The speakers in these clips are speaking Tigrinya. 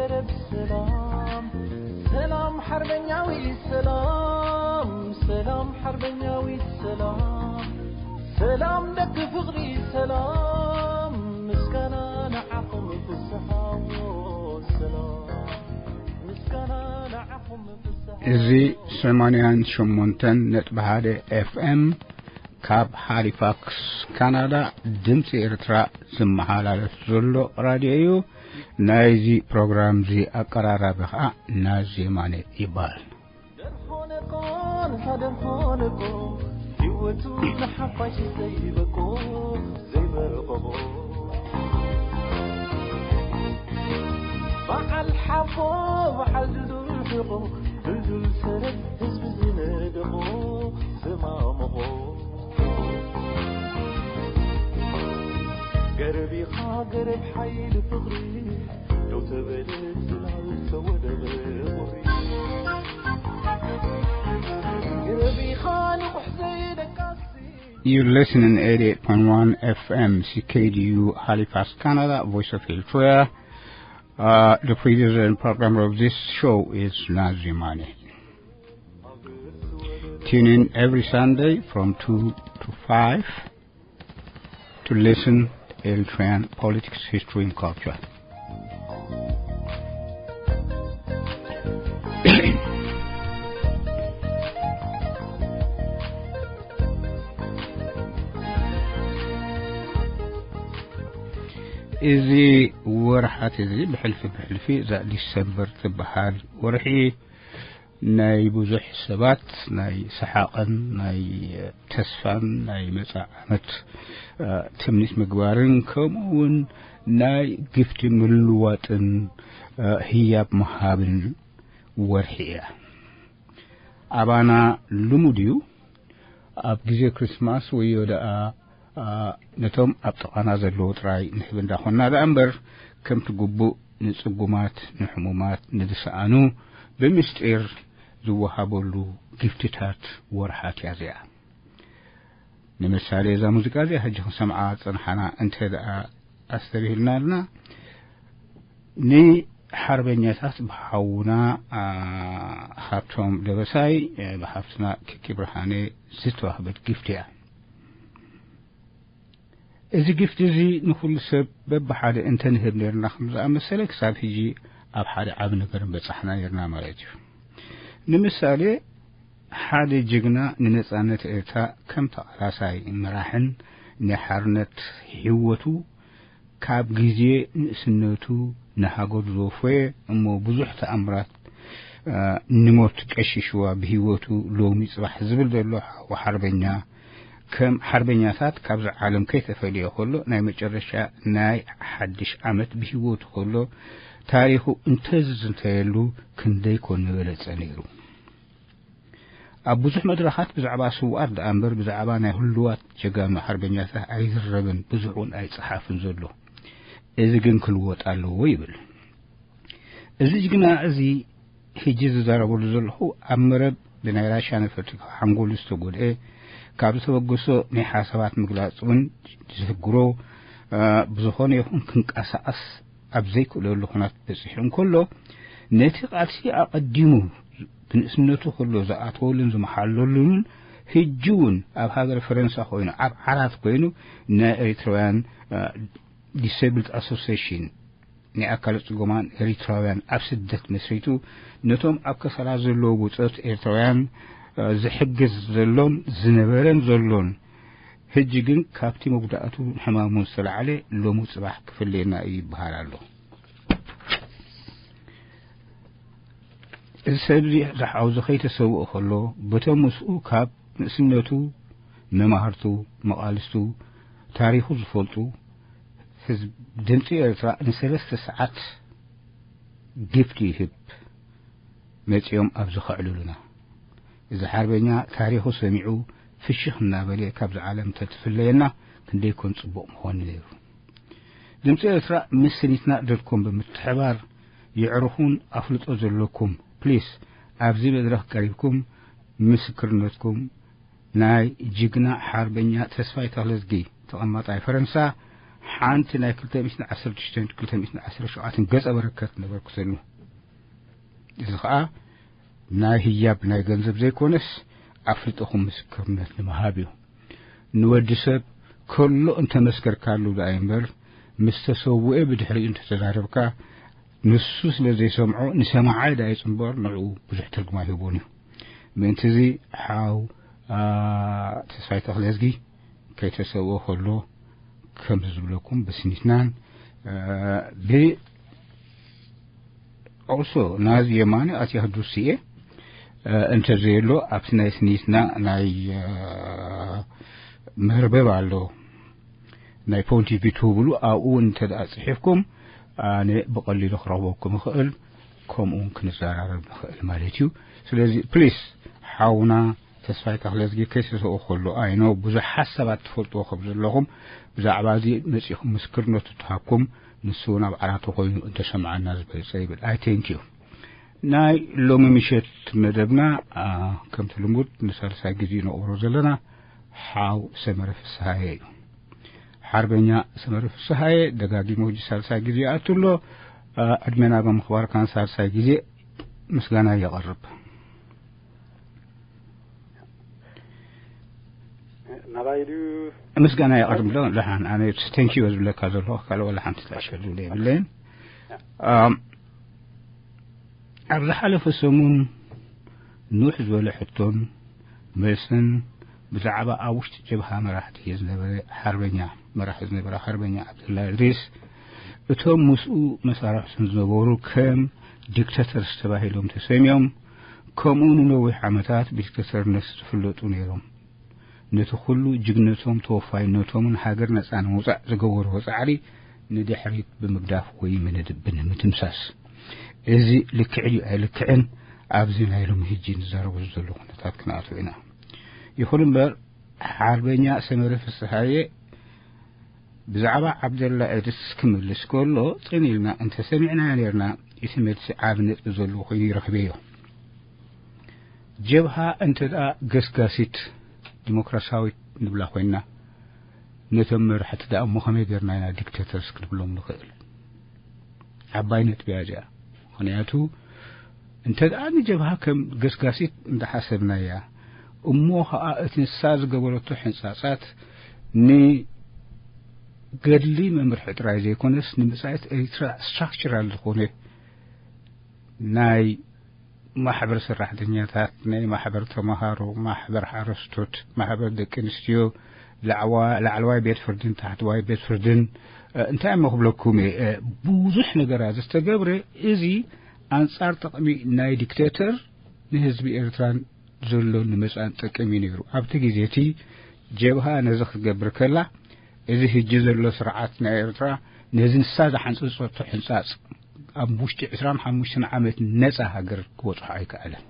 ሰላም ሰላም ሓርበኛዊ ሰላም ሰላም ሓርበኛዊ ሰላም ሰላም ደቂ ፍቕሪ ሰላም ምስጋና ንዓኹም ፍስሓዎ ሰላም ምስጋና ንዓኹም ፍስሓ እዚ ሰማንያን ሸሞንተን ነጥቢ ሓደ ኤፍኤም ካብ ሃሊፋክስ ካናዳ ድምፂ ኤርትራ ዝመሓላለፍ ዘሎ ራድዮ እዩ። ናይዚ ፕሮግራም እዚ ኣቀራራቢ ከዓ ናዚ የማነ ይበሃል። ደርሆነቆ ንሳ ደርሆነቆ ህይወቱ ንሓፋሽ ዘይበቆ ዘይበረቆ በዓል ሓቦ በዓል ድዱል ሕቆ ድልዱል ሰረት ህዝቢ ዝነደቆ ዝማመቆ ገረብ ኢኻ ገረብ ሓይሊ ፍቕሪ ደው ተበለ ዝናብ ተወደበ ቁሪ ገረብ ኢኻ ንቑሕ ዘይደቃሲ You're listening eighty-eight point one F M C K D U Halifax, Canada, Voice of Eritrea. Uh, the presenter and programmer of this show is Nazimani. Tune in every Sunday from two to five to listen Eritrean politics, history, and culture. እዚ ወርሓት እዚ ብሕልፊ ብሕልፊ እዛ ዲሰምበር ትበሃል ወርሒ ናይ ብዙሕ ሰባት ናይ ሰሓቕን ናይ ተስፋን ናይ መጻኢ ዓመት ትምኒት ምግባርን ከምኡ እውን ናይ ግፍቲ ምልዋጥን ህያብ ምሃብን ወርሒ እያ። ኣባና ልሙድ እዩ ኣብ ግዜ ክርስማስ ወዮ ደኣ ነቶም ኣብ ጥቓና ዘለዉ ጥራይ ንህብ እንዳኾንና ደኣ እምበር ከምቲ ግቡእ ንጽጉማት ንሕሙማት ንዝሰኣኑ ብምስጢር ዝወሃበሉ ግፍትታት ወርሓት እያ እዚኣ። ንምሳሌ እዛ ሙዚቃ እዚኣ ሕጂ ክንሰምዓ ጸንሓና እንተ ደኣ ኣስተብሂልናልና ንሓርበኛታት ብሓውና ሃብቶም ደበሳይ ብሓፍትና ክኪ ብርሃነ ዝተዋህበት ግፍቲ እያ። እዚ ግፍቲ እዚ ንኹሉ ሰብ በብሓደ እንተንህብ ነርና ከም ዝኣመሰለ ክሳብ ሕጂ ኣብ ሓደ ዓብ ነገር በጻሕና ነርና ማለት እዩ። ንምሳሌ ሓደ ጅግና ንነጻነት ኤርትራ ከም ተቓላሳይ መራሕን ናይ ሓርነት ህይወቱ ካብ ግዜ ንእስነቱ ንሃገሩ ዘወፈየ እሞ ብዙሕ ተኣምራት ንሞት ቀሺሽዋ ብህይወቱ ሎሚ ጽባሕ ዝብል ዘሎ ሓርበኛ ከም ሓርበኛታት ካብዚ ዓለም ከይተፈልየ ከሎ ናይ መጨረሻ ናይ ሓድሽ ዓመት ብህይወቱ ከሎ ታሪኹ እንተዝዝንተየሉ ክንደይ ኮን ምበለጸ ነይሩ። ኣብ ብዙሕ መድረኻት ብዛዕባ ስውኣት ደኣ እምበር ብዛዕባ ናይ ህሉዋት ጀጋኑ ሓርበኛታት ኣይዝረብን ብዙሕ እውን ኣይጸሓፍን ዘሎ። እዚ ግን ክልወጥ ኣለዎ ይብል። እዚ ጅግና እዚ ሕጂ ዝዛረበሉ ዘለኹ ኣብ መረብ ብናይ ራሻ ነፈርቲ ሓንጎሉ ዝተጎድአ ካብ ዝተበገሶ ናይ ሓሳባት ምግላጽ እውን ዝፍግሮ ብዝኾነ ይኹን ክንቀሳቐስ ኣብ ዘይክእለሉ ኩናት በጺሑ እንከሎ ነቲ ቃልሲ ኣቐዲሙ ብንእስነቱ ከሎ ዝኣተወሉን ዝመሓለሉን ሕጂ እውን ኣብ ሃገር ፈረንሳ ኮይኑ ኣብ ዓራት ኮይኑ ናይ ኤሪትራውያን ዲሰብልድ ኣሶሲሽን ናይ ኣካለ ጽጉማን ኤሪትራውያን ኣብ ስደት መስሪቱ ነቶም ኣብ ከሰላ ዘለዉ ብጾት ኤርትራውያን ዝሕግዝ ዘሎን ዝነበረን ዘሎን ሕጂ ግን ካብቲ መጉዳእቱ ሕማሙ ዝተላዕለ ሎሚ ጽባሕ ክፍለየና እዩ ይበሃል ኣሎ። እዚ ሰብ እዚ ዝሓውዚ ከይተሰውኦ ከሎ በቶም ምስኡ ካብ ንእስነቱ መማህርቱ መቓልስቱ ታሪኹ ዝፈልጡ ህዝብ ድምፂ ኤርትራ ንሰለስተ ሰዓት ጊፍት ይህብ መፂኦም ኣብዚ ከዕልሉና። እዚ ሓርበኛ ታሪኹ ሰሚዑ ፍሽኽ እናበለ ካብዚ ዓለም እንተትፍለየና ክንደይ ኮን ፅቡቕ ምኾነ ነይሩ። ድምፂ ኤርትራ ምስ ስኒትና ዶት ኮም ብምትሕባር የዕርኹን ኣፍልጦ ዘለኩም ፕሊስ ኣብዚ መድረኽ ቀሪብኩም ምስክርነትኩም ናይ ጅግና ሓርበኛ ተስፋይ ተኽለዝጊ ተቐማጣይ ፈረንሳ ሓንቲ ናይ ክልተ ሚእትን ዓሰርተ ሽዱሽተን ክልተ ሚእትን ዓሰርተ ሸውዓተን ገጸ በረከት ነበርኩ ሰኑ። እዚ ኸኣ ናይ ህያብ ናይ ገንዘብ ዘይኮነስ፣ ኣፍልጦኹም ምስክርነት ንምሃብ እዩ። ንወዲ ሰብ ከሎ እንተመስከርካሉ ደኣ እምበር፣ ምስ ተሰውኤ ብድሕሪኡ እንተተዛረብካ፣ ንሱ ስለ ዘይሰምዖ፣ ንሰማዓይ ደኣ ይጽንበር፣ ንዕኡ ብዙሕ ትርጉም ኣይህቦን እዩ። ምእንቲ እዚ ሓው፣ ኣ፣ ተስፋይ ተኽለዝጊ ከይተሰውኦ ከሎ ከም ዝብለኩም ብስኒትናን፣ እ፣ ብ-፣ ኦልሶ ናዚ የማነ ኣቲ ኣህዱስ እየ፣ እ፣ እንተ ዘየሎ ኣብቲ ናይ ስኒትና ናይ፣ እ፣ መርበብ ኣሎ። ናይ ፖንቲ ቪ ትብሉ ኣብኡ እንተ ደኣ ጽሒፍኩም ኣነ ብቐሊሉ ክረኽበኩም እኽእል፣ ከምኡ እውን ክንዘራረብ ንኽእል ማለት እዩ። ስለዚ ፕሊስ ሓውና ተስፋይ ተኽለዝጊ ከይሰሰኦ ከሎ ኣይኖ ብዙሓት ሰባት ትፈልጥዎ ከም ዘለኹም ብዛዕባ እዚ መጺኹም ምስክርነቱ ትሃብኩም ንሱ እውን ኣብ ዓራቱ ኮይኑ እንተሰምዓና ዝበልጸ ይብል። ኣይ ቴንክ ዩ። ናይ ሎሚ ምሸት መደብና፣ ኣ፣ ከምቲ ልሙድ ንሳልሳይ ግዜ ነቕብሮ ዘለና ሓው ሰመረ ፍስሃየ እዩ። ሓርበኛ ሰመረ ፍስሃየ ደጋጊሙ ሕጂ ሳልሳይ ግዜ ይኣቱ ኣሎ። ኣ፣ ዕድመና ብምኽባር ካን ሳልሳይ ግዜ ምስጋና የቕርብ። ናባይ ድዩ? ምስጋና የቕርብ ኣሎ። ደሓን፣ ኣነ ቴንክ ዩ ዝብለካ ዘለኹ፣ ካልእ ወላ ሓንቲ ትኣሸሉ የብለይን። ኣም፣ ኣብ ዝሓለፈ ሰሙን ንውሕ ዝበለ ሕቶን መልስን ብዛዕባ ኣብ ውሽጢ ጀብሃ መራሕቲ ዝነበረ ሓርበኛ፣ መራሒ ዝነበረ ሓርበኛ ዓብደላ እድሪስ፣ እቶም ምስኡ መሳርሕቱን ዝነበሩ ከም ዲክታተርስ ተባሂሎም ተሰሚዮም፣ ከምኡ ንነዊሕ ዓመታት ብዲክታተርነት ዝፍለጡ ነይሮም። ነቲ ኩሉ ጅግነቶም፣ ተወፋይነቶምን ሃገር ነጻ ንምውጻእ ዝገበርዎ ጻዕሪ ንድሕሪት ብምግዳፍ ወይ ምንድ-፣ ብምድምሳስ። እዚ ልክዕ ድዩ ኣይልክዕን ኣብዚ ናይ ሎሚ ህጂ ንዛረበሉ ዘሎ ኩነታት ክንኣትዎ ኢና። ይኹን እምበር፣ ሓርበኛ ሰመረ ፍስሃየ ብዛዕባ ዓብደላ እድሪስ ክምልስ ከሎ፣ ጽን ኢልና እንተሰሚዕናዮ ኔርና፣ እቲ መልሲ ዓቢ ነጥቢ ዘለዎ ኮይኑ ይረኽበዮ። ጀብሃ እንተ ደኣ ገስጋሲት ዲሞክራሲያዊት ንብላ ኮይና፣ ነቶም መራሕቲ ደኣ እሞ ከመይ ጌርና ኢና ዲክቴተርስ ክንብሎም ንኽእል? ዓባይ ነጥቢ እያ እዚኣ። ምኽንያቱ፣ እንተ ደኣ ንጀብሃ ከም ገስጋሲት እንዳሓሰብናያ፣ እሞ ኸኣ እቲ ንሳ ዝገበረቶ ሕንጻጻት ንገድሊ መምርሒ ጥራይ ዘይኮነስ፣ ንምጻኢት ኤርትራ ስትራክቸራል ዝኾነ ናይ ማሕበር ሰራሕተኛታት፣ ናይ ማሕበር ተማሃሮ፣ ማሕበር ሓረስቶት፣ ማሕበር ደቂ ኣንስትዮ፣ ላዕዋ-፣ ላዕለዋይ ቤት ፍርድን ታሕተዋይ ቤት ፍርድን፣ እ፣ እንታይ እሞ ክብለኩም እየ፣ እ፣ ብዙሕ ነገራት ዝተገብረ፣ እዚ ኣንጻር ጥቕሚ ናይ ዲክቴተር ንህዝቢ ኤርትራን ዘሎ ንመጻን ጠቅም እዩ ነይሩ። ኣብቲ ግዜ እቲ ጀብሃ ነዚ ክትገብር ከላ፣ እዚ ህጂ ዘሎ ስርዓት ናይ ኤርትራ ነዚ ንሳ ዝሓንጸጸቶ ሕንጻጽ ኣብ ውሽጢ ዕስራን ሓሙሽተን ዓመት ነጻ ሃገር ክበጽሖ ኣይከኣለን።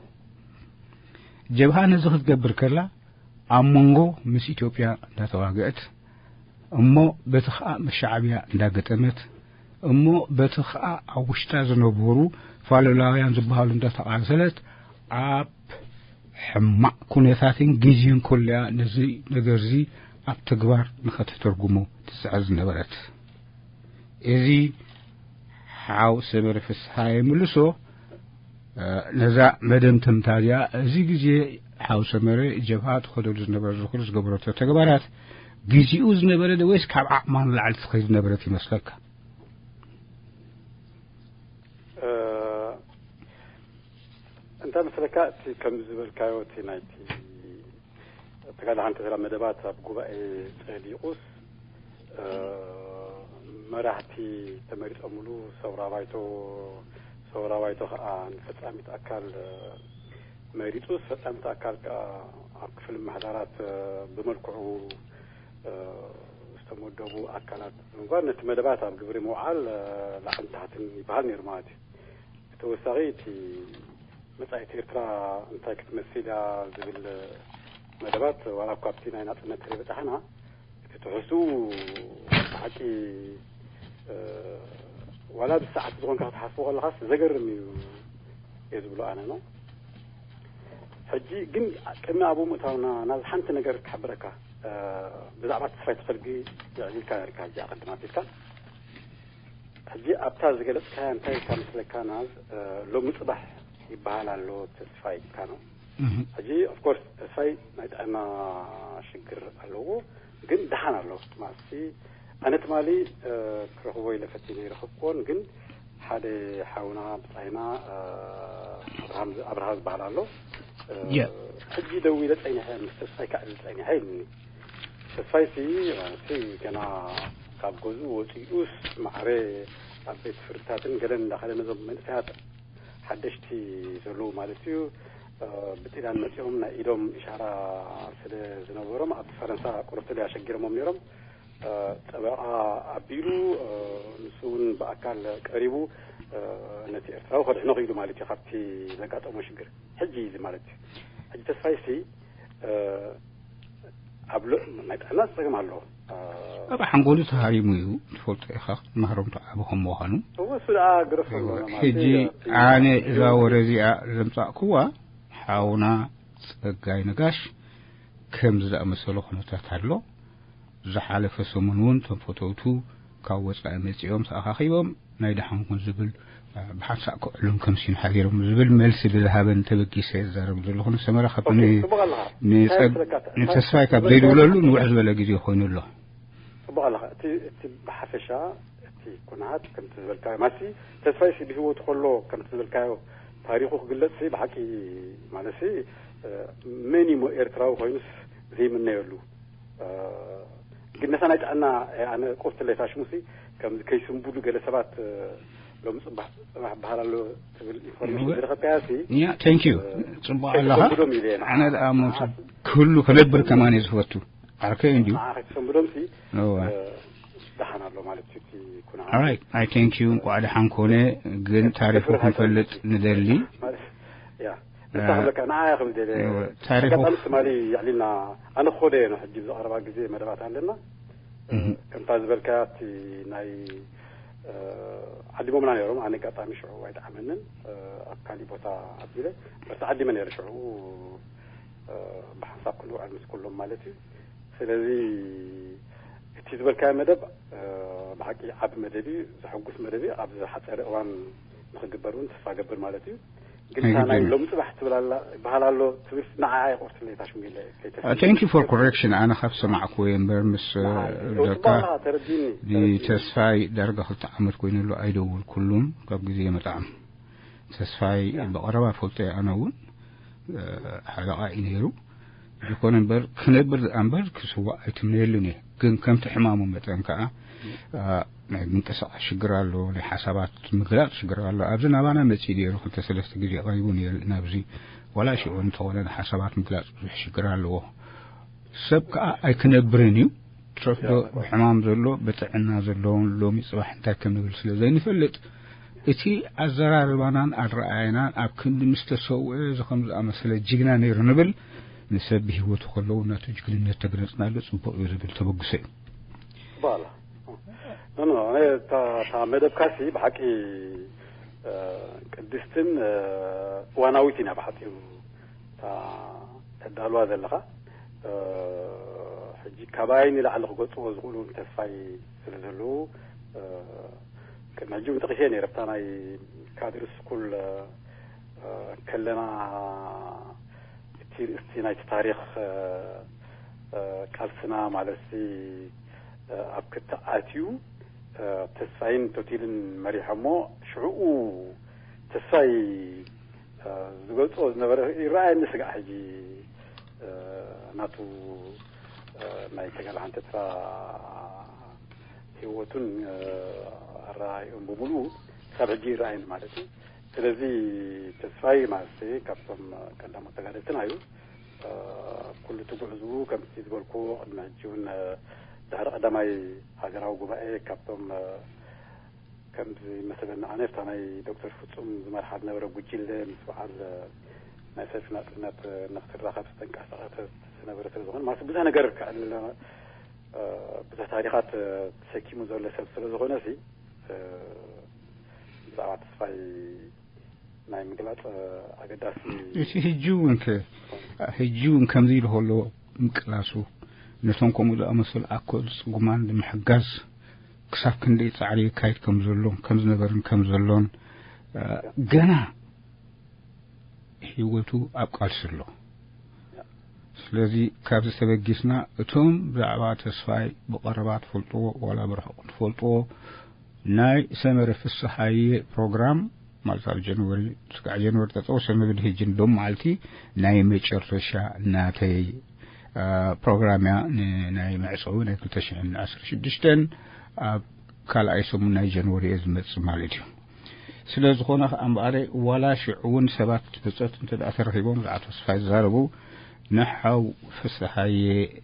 ጀብሃ ነዚ ክትገብር ከላ ኣብ መንጎ ምስ ኢትዮጵያ እንዳተዋግአት እሞ በቲ ኸኣ ምስ ሻዕብያ እንዳገጠመት እሞ በቲ ኸኣ ኣብ ውሽጣ ዝነበሩ ፋሉላውያን ዝበሃሉ እንዳተቓሰለት ኣብ ሕማቕ ኩነታትን ግዜን ከሎ እያ ነዚ ነገርዚ ኣብ ተግባር ንኸተተርጉሞ ትጽዕር ዝነበረት። እዚ ሓው ሰመረ ፍስሃየ ምልሶ፣ እ፣ ነዛ መደምደምታ እዚኣ፣ እዚ ግዜ ሓው ሰመረ ጀብሃ ትኸደሉ ዝነበረ ዝኹሉ ዝገበረቶ ተግባራት፣ ግዜኡ ዝነበረ ዶ ወይስ ካብ ዓቕማ ንላዕሊ ትኸይድ ዝነበረት ይመስለካ? እ፣ እንታይ መስለካ፣ እቲ ከም ዝበልካዮ፣ እቲ ናይቲ ኣጠቃላይ ሓንቲ ስራ መደባት ኣብ ጉባኤ ጸዲቑስ፣ እ፣ መራሕቲ ተመሪጾምሉ፣ ሰውራ ባይቶ፣ ሰውራ ባይቶ ከኣ ንፈጻሚት ኣካል፣ እ፣ መሪጹስ፣ ፈጻሚት ኣካል ከኣ ኣብ ክፍሊ ምምሕዳራት፣ እ፣ ብመልክዑ፣ እ፣ ዝተመደቡ ኣካላት ብምግባር ነቲ መደባት ኣብ ግብሪ ምውዓል፣ እ፣ ላዕልን ታሕትን ይበሃል ነይሩ ማለት እዩ። ብተወሳኺ እቲ መጻኢት ኤርትራ እንታይ ክትመስል እያ ዝብል መደባት ዋላ እኳ ኣብቲ ናይ ናጽነት ከይበጻሕና፣ እቲ ትሕዝትኡ ብሓቂ፣ እ፣ ዋላ ኣብዚ ሰዓት ዝኾንካ ክትሓስቦ ከለኻስ ዘገርም እዩ እየ ዝብሎ ኣነ ነው። ሕጂ ግን ቅድሚ ኣብኡ ምእታውና ናብ ሓንቲ ነገር ክሕብረካ። ብዛዕባ ተስፋይ ተኸልቢ የዕሊልካ ነርካ ሕጂ ኣቐድም ኣቢልካ። ሕጂ ኣብታ ዝገለጽካያ እንታይ ኢልካ መስለካ ናብ ሎሚ ጽባሕ ይበሃል ኣሎ ተስፋይ ኢልካ ነው። ሕጂ ኦፍኮርስ ተስፋይ ናይ ጥዕና ሽግር ኣለዎ፣ ግን ደሓን ኣሎ። ማለትሲ ኣነ ትማሊ ክረኽቦ ኢለ ፈቲነ ይረኸብኩዎን፣ ግን ሓደ ሓውና ብጻይና ኣብርሃም ዝበሃል ኣሎ። ሕጂ ደዊለ ጸኒሐ ምስ ተስፋይ ከዕልል ጸኒሐ ኢሉኒ። ተስፋይሲ ማለትሲ ገና ካብ ገዝኡ ወጺኡስ ማዕረ ኣብ ቤት ፍርድታትን ገለን እንዳኸደ ነዞም መንእሰያት ሓደሽቲ ዘለዉ ማለት እዩ ብጢዳን መጺኦም ናይ ኢዶም ኢሻራ ስለ ዝነበሮም ኣብ ፈረንሳ ቁርብቲ ኣሸጊሮሞም ነይሮም። ጠበቓ ኣቢሉ ንሱ እውን ብኣካል ቀሪቡ ነቲ ኤርትራዊ ከድሕኖ ክኢሉ ማለት እዩ ካብቲ ዘጋጠሞ ሽግር። ሕጂ እዚ ማለት እዩ ሕጂ ተስፋይሲ ኣብ ናይ ጥዕና ዝጸገም ኣለዎ። ኣብ ሓንጎሉ ተሃሪሙ እዩ። ትፈልጦ ኢኻ ክትመሃሮም ተዓቢ ከም ምዃኑ። እሱ ደኣ ግረፍ ሕጂ ኣነ እዛ ወረ እዚኣ ዘምጻእክዋ ሓውና ጸጋይ ነጋሽ ከም ዝኣመሰለ ኩነታት ኣሎ። ዝሓለፈ ሰሙን እውን እቶም ፈተውቱ ካብ ወጻኢ መጺኦም ተኣኻኺቦም ናይ ደሓንኩም ዝብል ብሓንሳእ ክዕሉን ከምሲን ሓዲሮም ዝብል መልሲ ብዝሃበን ተበጊሰ ዝዛረብ ዘለኹ ንሰመራ ካብ ንተስፋይ ካብ ዘይድውለሉ ንውሕ ዝበለ ግዜ ኮይኑ ኣሎ። ጽቡቕ ኣለኻ። እቲ ብሓፈሻ እቲ ኩነታት ከምቲ ዝበልካዮ ማሲ ተስፋይሲ ብህይወቱ ከሎ ከምቲ ዝበልካዮ ታሪኹ ክግለጽ ብሓቂ ማለት ሜኒ ሞ ኤርትራዊ ኮይኑስ ዘይምነየሉ ግን ነታ ናይ ጥዕና ኣነ ቁርትለይ ታሽሙሲ ከምዚ ከይስንቡሉ ገለ ሰባት ሎሚ ጽባሕ ጽባሕ በሃል ኣሎ ትብል ኢንፎርሜሽን ዝረኸብካያ ሲ ያ ቴንክ ዩ። ጽቡቕ ኣለኻ። ኣነ ደኣ ሞት ክህሉ ክነብር ከማን እየ ዝፈቱ። ዓርከይ እንድዩ። ንዓ ከይትሰንብሎም ሲ እወ። ደሓን ኣሎ ማለት እዩ እቲ ኩነታት። Alright, I thank you። እንቋዕ ደሓን ኮነ። ግን ታሪኹ ክንፈልጥ ንደሊ። ያ ንሳ ክብለካ ንዓያ ክብል ደለ። እወ፣ ታሪኹ ኣጋጣሚ ትማሊ የዕሊልና ኣነ ክኾደ እየ ሕጂ ብዝቐረባ ግዜ መደባት ኣለና። ከምታ ዝበልካያ እቲ ናይ ዓዲሞምና ነይሮም። ኣነ ኣጋጣሚ ሽዑ ኣይጠዓመንን ኣብ ካሊእ ቦታ ኣቢለ በቲ ዓዲመ ነይረ ሽዑ ብሓንሳብ ክንውዕል ምስ ኩሎም ማለት እዩ። ስለዚ እቲ ዝበልካዮ መደብ ብሓቂ ዓቢ መደብ እዩ፣ ዘሐጉስ መደብ እዩ። ኣብ ዝሓጸረ እዋን ንኽግበር እውን ተስፋ ገብር ማለት እዩ። ግን እታ ናይ ሎሚ ጽባሕ ትብል ኣላ ይበሃል ኣሎ ትብል ንዓኣ ይቆርትለይ ታሽሙለ። Thank you for correction። ኣነ ካብ ሰማዕኩ እየ እምበር ምስ ደካ ተረዲኒ ተስፋይ ዳርጋ ክልተ ዓመት ኮይነሉ ኣይደወልኩሉን ካብ ግዜ መጣዕም ተስፋይ ብቐረባ ፈልጦ እየ ኣነ እውን ሓለቓ እዩ ነይሩ። ዝኾነ እምበር ክነብር ደኣ እምበር ክስዋእ ኣይትምነየሉን እየ። ግን ከምቲ ሕማሙ መጠን ከኣ ናይ ምንቅስቃስ ሽግር ኣሎ፣ ናይ ሓሳባት ምግላጽ ሽግር ኣሎ። ኣብዚ ናባና መጺኡ ነይሩ ክልተ ሰለስተ ግዜ ቀሪቡ ነይሩ ናብዚ ዋላ ሽዑ እንተኾነ ንሓሳባት ምግላጽ ብዙሕ ሽግር ኣለዎ። ሰብ ከኣ ኣይክነብርን እዩ። ትረፍዶ ብሕማም ዘሎ ብጥዕና ዘለውን ሎሚ ጽባሕ እንታይ ከም ንብል ስለ ዘይንፈልጥ እቲ ኣዘራርባናን ኣረኣየናን ኣብ ክንዲ ምስ ተሰውአ እዚ ከም ዝኣመሰለ ጅግና ነይሩ ንብል ንሰብ ብህይወቱ ከለዉ ናቱ ጅግንነት ተግለጽናሉ ጽቡቕ እዩ ዝብል ተበግሶ እዩ። ባላ ኖ ኖ እታ መደብካሲ ብሓቂ ቅድስትን እዋናዊት ኢና ብሓፂሩ እታ ተዳልዋ ዘለኻ ሕጂ ካባይ ንላዕሊ ክገፅዎ ዝኽእሉ ተስፋይ ስለ ዘለዉ ቅድሚ ሕጂ እውን ጠቂሰ ነይረ ብታ ናይ ካድር ስኩል ከለና እቲ ርእስቲ ናይቲ ታሪክ ቃልስና ማለት ኣብ ክትኣትዩ ተስፋይን ቶቲልን መሪሖሞ ሽዕኡ ተስፋይ ዝገልጾ ዝነበረ ይረኣየኒ ስጋዕ ሕጂ ናቱ ናይ ተጋዳሓን ኤርትራ ህይወቱን ኣረኣእዮን ብምሉኡ ክሳብ ሕጂ ይረኣየኒ ማለት እዩ። ስለዚ ተስፋይ ማለት ካብቶም ቀዳሞት ተጋደልትና እዩ። ኩሉ እቲ ጉዕዝኡ ከምቲ ዝበልኩ ቅድሚ ሕጂ እውን ድሕሪ ቀዳማይ ሃገራዊ ጉባኤ ካብቶም ከምዚ መሰለኒ ኣነ እታ ናይ ዶክተር ፍጹም ዝመርሓ ዝነበረ ጉጅለ ምስ በዓል ናይ ሰልፊ ናጽነት ንክትራኸብ ዝተንቀሳቐሰት ዝነበረ ስለ ዝኾነ ማለት ብዙሕ ነገር ከዕልል ብዙሕ ታሪኻት ተሰኪሙ ዘሎ ሰብ ስለ ዝኾነ ሲ ብዛዕባ ተስፋይ ናይ ምግላጽ ኣገዳሲ እቲ ህጂ እውን ከ ህጂ እውን ከምዚ ኢሉ ከሎ ምቅላሱ ነቶም ከምኡ ዝኣመሰሉ ኣኮል ጽጉማን ንምሕጋዝ ክሳብ ክንደይ ጻዕሪ ይካየድ ከም ዘሎን ከም ዝነበርን ከም ዘሎን፣ እ፣ ገና ህይወቱ ኣብ ቃልሲ ኣሎ። ስለዚ ካብዚ ተበጊስና እቶም ብዛዕባ ተስፋይ ብቐረባ ትፈልጥዎ ዋላ ብርሑቕ ትፈልጥዎ ናይ ሰመረ ፍስሃየ ፕሮግራም ማለት ኣብ ጀንወሪ፣ ስጋዕ ጀንወሪ ጠጠው ሰመብል ህጅን ሎም መዓልቲ ናይ መጨረሻ ናተይ፣ እ፣ ፕሮግራም እያ። ን-፣ ናይ መዕጸዊ ናይ ክልተ ሽሕን ዓሰርተ ሽዱሽተን ኣብ ካልኣይ ሰሙን ናይ ጀንወሪ እየ ዝመጽእ ማለት እዩ። ስለ ዝኾነ ከኣ እምበኣር ዋላ ሽዑ እውን ሰባት ብጾት እንተ ደኣ ተረኺቦም ብዛዕባ ተስፋይ ዝዛረቡ ንሓው ፍስሃየ፣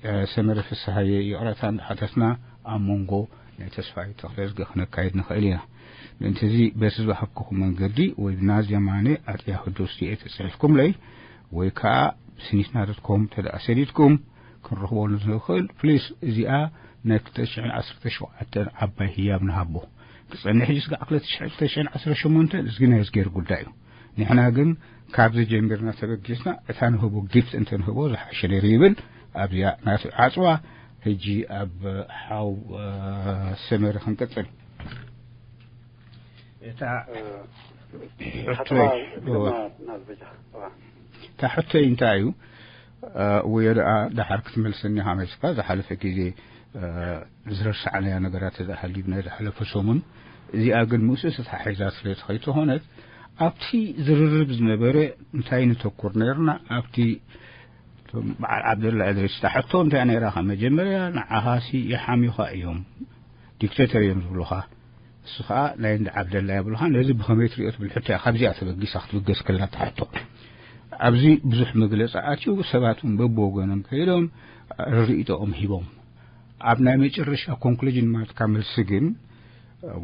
እ፣ ሰመረ ፍስሃየ ይቕረታ እንዳሓተትና ኣብ መንጎ ናይ ተስፋይ ተኽለዝጊ ክነካይድ ንኽእል ኢና። ምእንቲ እዚ በቲ ዝወሃብኩኹም መንገዲ ወይ ብናዝያ ማነ ኣት ያሁ ዶት ሲ ኤ ተጽሒፍኩምለይ ወይ ከኣ ስኒትና ዶት ኮም እንተ ደኣ ሰዲድኩም ክንረኽቦ ንኽእል። ፕሊስ እዚኣ ናይ ክልተ ሽሕን ዓሰርተ ሸውዓተን ዓባይ ህያብ ንሃቦ። ክጸንሕ እዩ ስጋዕ ክልተ ሽሕን ዓሰርተ ሸሞንተ እዚ ናይ እዝጌር ጉዳይ እዩ። ንሕና ግን ካብዚ ጀሚርና ተበጊስና እታ ንህቦ ጊፍት እንተ ንህቦ ዝሓሸ ነይሩ ይብል። ኣብዚኣ ናቱ ዓጽዋ። ሕጂ ኣብ ሓው፣ እ፣ ሰመረ ክንቅጽል። እታ እ፣ ሕቶይ፣ ሓተታ እወ። ድማ ናብ በጃ። እወ። እታ ሕቶይ እንታይ እዩ? እ፣ ወይ ደኣ ደሓር ክትመልሰኒ ሃመይስካ ዝሓለፈ ግዜ፣ እ፣ ዝረሳዕናያ ነገራት ተዝሃልዩ ናይ ዝሓለፈ ሰሙን፣ እዚኣ ግን ምስኡ ተተሓሒዛ ስለ ትኸይድ ተኾነት፣ ኣብቲ ዝርርብ ዝነበረ እንታይ ንተኩር ነይርና? ኣብቲ በዓል ዓብደላ እድሪስ እታ ሕቶ እንታይ ነይራ? ካብ መጀመርያ ንዓኻሲ ይሓምዩኻ እዮም፣ ዲክቴተር እዮም ዝብሉኻ። እሱ ኸኣ ናይ እንዳ ዓብደላ የብሉኻ። ነዚ ብኸመይ ትሪኦ ትብል ሕቶ እያ ካብዚኣ ተበጊሳ ክትብገስ ከላ እታ ሕቶ። ኣብዚ ብዙሕ መግለጺ ኣትዩ፣ ሰባት እውን በብወገኖም ከይዶም ርኢቶኦም ሂቦም። ኣብ ናይ መጨረሻ ኮንክሉዥን ማለትካ መልሲ ግን፣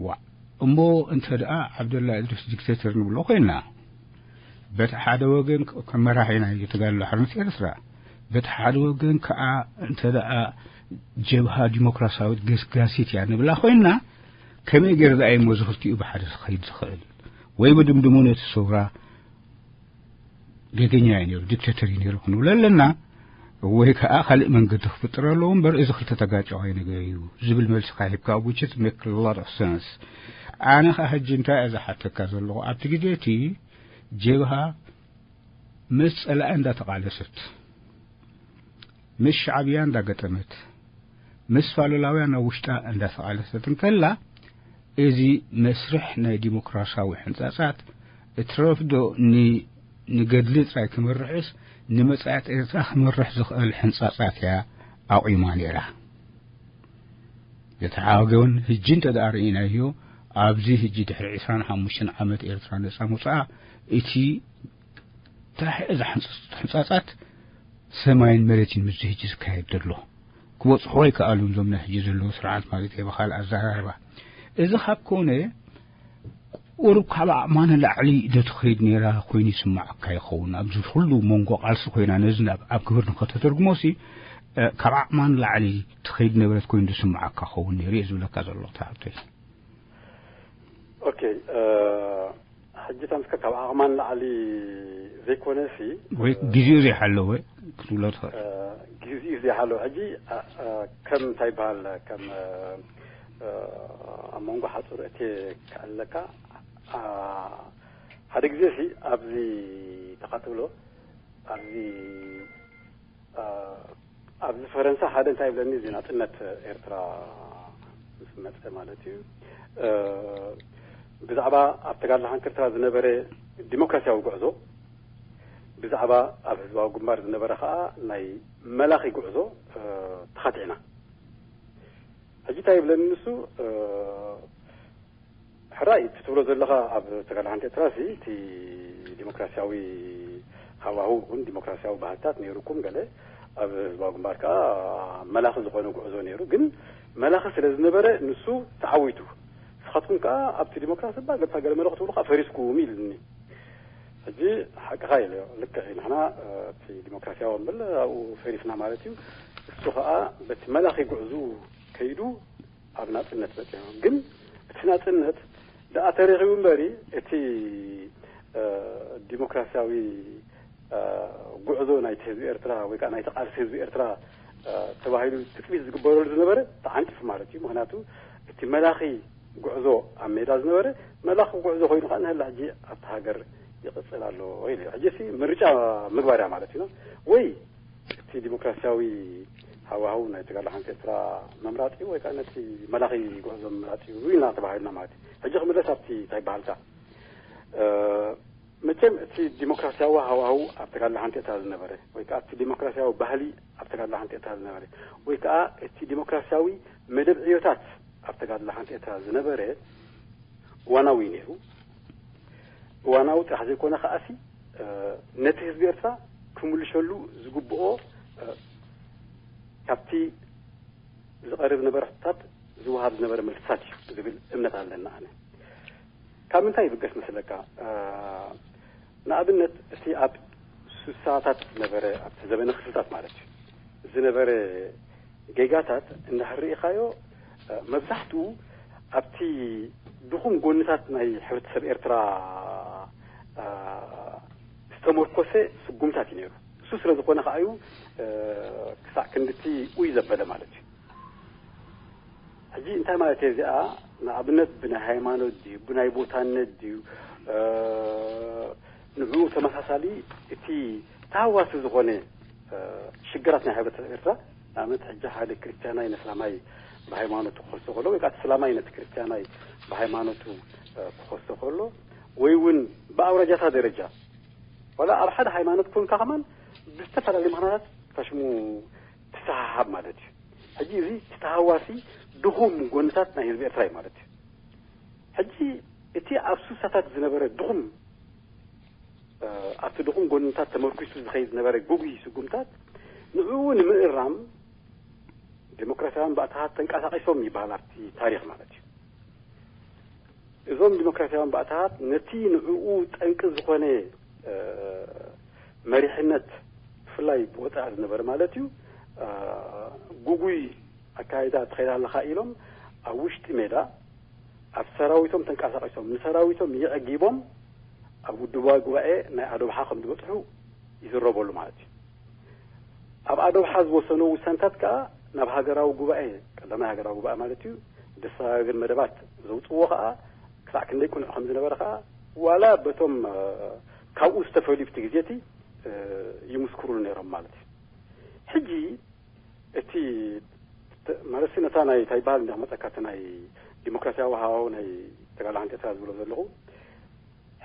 ዋዕ፣ እሞ እንተ ደኣ ዓብደላ እድሪስ ዲክቴተር ንብሎ ኮይና፣ በቲ ሓደ ወገን ከ-፣ ከም መራሒ ናይ ተጋድሎ ሓርነት ኤርትራ፣ በቲ ሓደ ወገን ከኣ እንተ ደኣ ጀብሃ ዲሞክራሲያዊት ገስጋሲት እያ ንብላ ኮይና፣ ከመይ ገይሩ ደኣ እዩ እሞ እዚ ክልቲኡ ብሓደ ክኸይድ ዝኽእል? ወይ ብድምድሙ ነቲ ሰውራ ገገኛ እዩ ነይሩ፣ ዲክቴተር እዩ ነይሩ ክንብሎ ኣለና፣ ወይ ከኣ ካልእ መንገዲ ክፍጥር ኣለዎ እምበር፣ እዚ ክልተ ተጋጫዋይ ነገር እዩ ዝብል መልሲ ከኣ ሂብካ፣ which is make a lot of sense። ኣነ ከኣ ሕጂ እንታይ እየ ዝሓተካ ዘለኹ? ኣብቲ ግዜ እቲ ጀብሃ ምስ ጸላኢ እንዳተቓለሰት፣ ምስ ሻዕብያ እንዳገጠመት፣ ምስ ፋሉላውያን ኣብ ውሽጣ እንዳተቓለሰት እንከላ፣ እዚ መስርሕ ናይ ዲሞክራሲያዊ ሕንጻጻት እትረፍዶ ን-፣ ንገድሊ ጥራይ ክመርሕስ፣ ንመጻኢት ኤርትራ ክመርሕ ዝኽእል ሕንጻጻት እያ ኣቑማ ነይራ። እቲ ሓገውን ህጂ እንተ ደኣ ርኢናዮ፣ ኣብዚ ህጂ ድሕሪ ዕስራን ሓሙሽተን ዓመት ኤርትራ ነጻ ምውጽኣ፣ እቲ ታሒ እዛ ሕንጽ-፣ ሕንጻጻት ሰማይን መሬትን ምስዚ ህጂ ዝካየድ ዘሎ። ክበጽሑ ኣይከኣሉን እዞም ናይ ህጂ ዘለዉ ስርዓት ማለት እየ ብኻልእ ኣዘራርባ። እዚ ካብ ኮነ ቁሩብ ካብ ዓቕማ ንላዕሊ ዶ ትኸይድ ነይራ ኮይኑ ይስምዓካ ይኸውን? ኣብዚ ኩሉ መንጎ ቃልሲ ኮይና ነዚ ናብ፣ ኣብ ግብር ንኸተተርጉሞሲ፣ እ፣ ካብ ዓቕማ ንላዕሊ ትኸይድ ነበረት ኮይኑ ዝስምዓካ ክኸውን ነይሩ እየ ዝብለካ ዘለኹ ትሓቶይ። ኦኬ፣ እ፣ ሕጂ እታ ምስካ ካብ ዓቕማ ንላዕሊ ዘይኮነሲ፣ ወይ እ፣ ግዜኡ ዘይሓለወ ክትብሎ ትኽእል። እ፣ ግዜኡ ዘይሓለወ። ሕጂ፣ እ፣ እ፣ ከም እንታይ ይበሃል፣ ከም፣ እ፣ እ፣ ኣብ መንጎ ሓጹር እትየ ክኣልለካ፣ ኣ፣ ሓደ ግዜሲ ኣብዚ ተኻትብሎ፣ ኣብዚ፣ ኣ፣ ኣብዚ ፈረንሳ ሓደ እንታይ ይብለኒ፣ እዚ ናጽነት ኤርትራ ምስ መጸ ማለት እዩ፣ እ፣ ብዛዕባ ኣብ ተጋድሎ ሓንቲ ኤርትራ ዝነበረ ዲሞክራሲያዊ ጉዕዞ፣ ብዛዕባ ኣብ ህዝባዊ ግንባር ዝነበረ ከኣ ናይ መላኺ ጉዕዞ፣ እ፣ ተኻቲዕና። ሕጂ እንታይ ይብለኒ ንሱ፣ እ፣ ሕራይ፣ እቲ ትብሎ ዘለኻ ኣብ ተጋድሎ ሓንቲ ኤርትራ ሲ፣ እቲ ዲሞክራሲያዊ ሃዋህው ይኹን ዲሞክራሲያዊ ባህግታት ነይሩኩም ገለ፣ ኣብ ህዝባዊ ግንባር ከኣ መላኺ ዝኾነ ጉዕዞ ነይሩ። ግን መላኺ ስለ ዝነበረ ንሱ ተዓዊቱ። ንስኻትኩም ከኣ ኣብቲ ዲሞክራሲ እባ ገለ መለ ክትብሉ ከኣ ፈሪስኩም ኢልኒ። ሕጂ ሓቅኻ ኢለዮ። ልክዕ እዩ። ንሕና፣ እ፣ እቲ ዲሞክራሲያዊ እንብል ኣብኡ ፈሪስና ማለት እዩ። እሱ ከኣ በቲ መላኺ ጉዕዞኡ ከይዱ ኣብ ናጽነት በጺሑ። ግን እቲ ናጽነት ደኣ ተረኺቡ እምበሪ፣ እቲ፣ እ፣ ዲሞክራሲያዊ፣ እ፣ ጉዕዞ ናይቲ ህዝቢ ኤርትራ ወይ ከኣ ናይቲ ቃልሲ ህዝቢ ኤርትራ ተባሂሉ ትፅቢት ዝግበረሉ ዝነበረ ተዓንቂፉ ማለት እዩ። ምክንያቱ እቲ መላኺ ጉዕዞ ኣብ ሜዳ ዝነበረ መላኺ ጉዕዞ ኮይኑ ከዓ ንህላ ሕጂ ኣብቲ ሃገር ይቕፅል ኣሎ ኢሉ እዩ። ሕጂ ሲ ምርጫ ምግባር እያ ማለት እዩ። ወይ እቲ ዲሞክራሲያዊ ሃዋህው ናይ ተጋድሎ ሓንቲ ኤርትራ ምምራጥ እዩ፣ ወይ ከዓ ነቲ መላኺ ጉዕዞ ምምራጥ እዩ ኢልና ተባሂልና ማለት እዩ። ሕጂ ክምለስ ኣብቲ እንታይ በሃልካ መቸም እቲ ዲሞክራሲያዊ ሃዋህው ኣብ ተጋድሎ ሓንቲ ኤርትራ ዝነበረ ወይ ከዓ እቲ ዲሞክራሲያዊ ባህሊ ኣብ ተጋድሎ ሓንቲ ኤርትራ ዝነበረ ወይ ከዓ እቲ ዲሞክራሲያዊ መደብ ዕዮታት ኣብ ተጋድሎ ሓንቲ ኤርትራ ዝነበረ እዋናዊ እዩ ነይሩ። እዋናዊ ጥራሕ ዘይኮነ ከዓሲ ነቲ ህዝቢ ኤርትራ ክምልሸሉ ዝግብኦ ካብቲ ዝቐርብ ዝነበረ ሕቶታት ዝወሃብ ዝነበረ መልስታት እዩ ዝብል እምነት ኣለና። ኣነ ካብ ምንታይ ይብገስ መስለካ? ንኣብነት እቲ ኣብ ሱሳታት ዝነበረ ኣብቲ ዘበነ ክፍልታት ማለት እዩ ዝነበረ ጌጋታት እንድሕር ርኢኻዮ መብዛሕትኡ ኣብቲ ድኹም ጎንታት ናይ ሕብረተሰብ ኤርትራ ዝተመርኮሰ ስጉምታት እዩ ነይሩ። እሱ ስለ ዝኾነ ከዓዩ ክሳዕ ክንድቲ ኡይ ዘበለ ማለት እዩ። ሕጂ እንታይ ማለት እየ እዚኣ? ንኣብነት ብናይ ሃይማኖት ድዩ ብናይ ቦታነት ድዩ ንዕኡ ተመሳሳሊ እቲ ተሃዋሲ ዝኾነ ሽግራት ናይ ሕብረተሰብ ኤርትራ ንኣብነት ሕጂ ሓደ ክርስትያናይ ነስላማይ ብሃይማኖቱ ክኸሶ ከሎ ወይ ከዓ እቲ ስላማይ ነቲ ክርስትያናይ ብሃይማኖቱ ክኸሶ ከሎ ወይ እውን ብኣውራጃታ ደረጃ ዋላ ኣብ ሓደ ሃይማኖት ኮንካ ከማን ብዝተፈላለዩ ምክንያታት ታሽሙ ትሰሃሃብ ማለት እዩ። ሕጂ እዚ ተሃዋሲ ድኹም ጎንታት ናይ ህዝቢ ኤርትራ እዩ ማለት እዩ። ሕጂ እቲ ኣብ ሱሳታት ዝነበረ ድኹም ኣብቲ ድኹም ጎንታት ተመርኪሱ ዝኸይድ ዝነበረ ጉጉይ ስጉምታት ንዕኡ ንምእራም ዲሞክራሲያውያን ባእታታት ተንቀሳቒሶም ይበሃል ኣብቲ ታሪኽ ማለት እዩ። እዞም ዲሞክራሲያውያን ባእታታት ነቲ ንዕኡ ጠንቂ ዝኾነ መሪሕነት ብፍላይ ብወፃኢ ዝነበረ ማለት እዩ ጉጉይ ኣካይዳ ትኸይድ ኣለኻ ኢሎም ኣብ ውሽጢ ሜዳ ኣብ ሰራዊቶም ተንቀሳቒሶም ንሰራዊቶም የዕጊቦም ኣብ ውድባዊ ጉባኤ ናይ ኣዶብሓ ከም ዝበፅሑ ይዝረበሉ ማለት እዩ። ኣብ ኣዶብሓ ዝወሰኖ ውሳንታት ከዓ ናብ ሃገራዊ ጉባኤ ቀዳማይ ሃገራዊ ጉባኤ ማለት እዩ ደሰጋግር መደባት ዘውፅዎ ከዓ ክሳዕ ክንደይ ቅኑዕ ከም ዝነበረ ከዓ ዋላ በቶም ካብኡ ዝተፈልዩ ብቲ ግዜ እቲ ይምስክሩሉ ነይሮም ማለት እዩ። ሕጂ እቲ ማለት ነታ ናይ እንታይ ይበሃል እንደ መፀካ እቲ ናይ ዲሞክራሲያዊ ሃዋው ናይ ተጋላሓንቲ ኤርትራ ዝብሎ ዘለኹ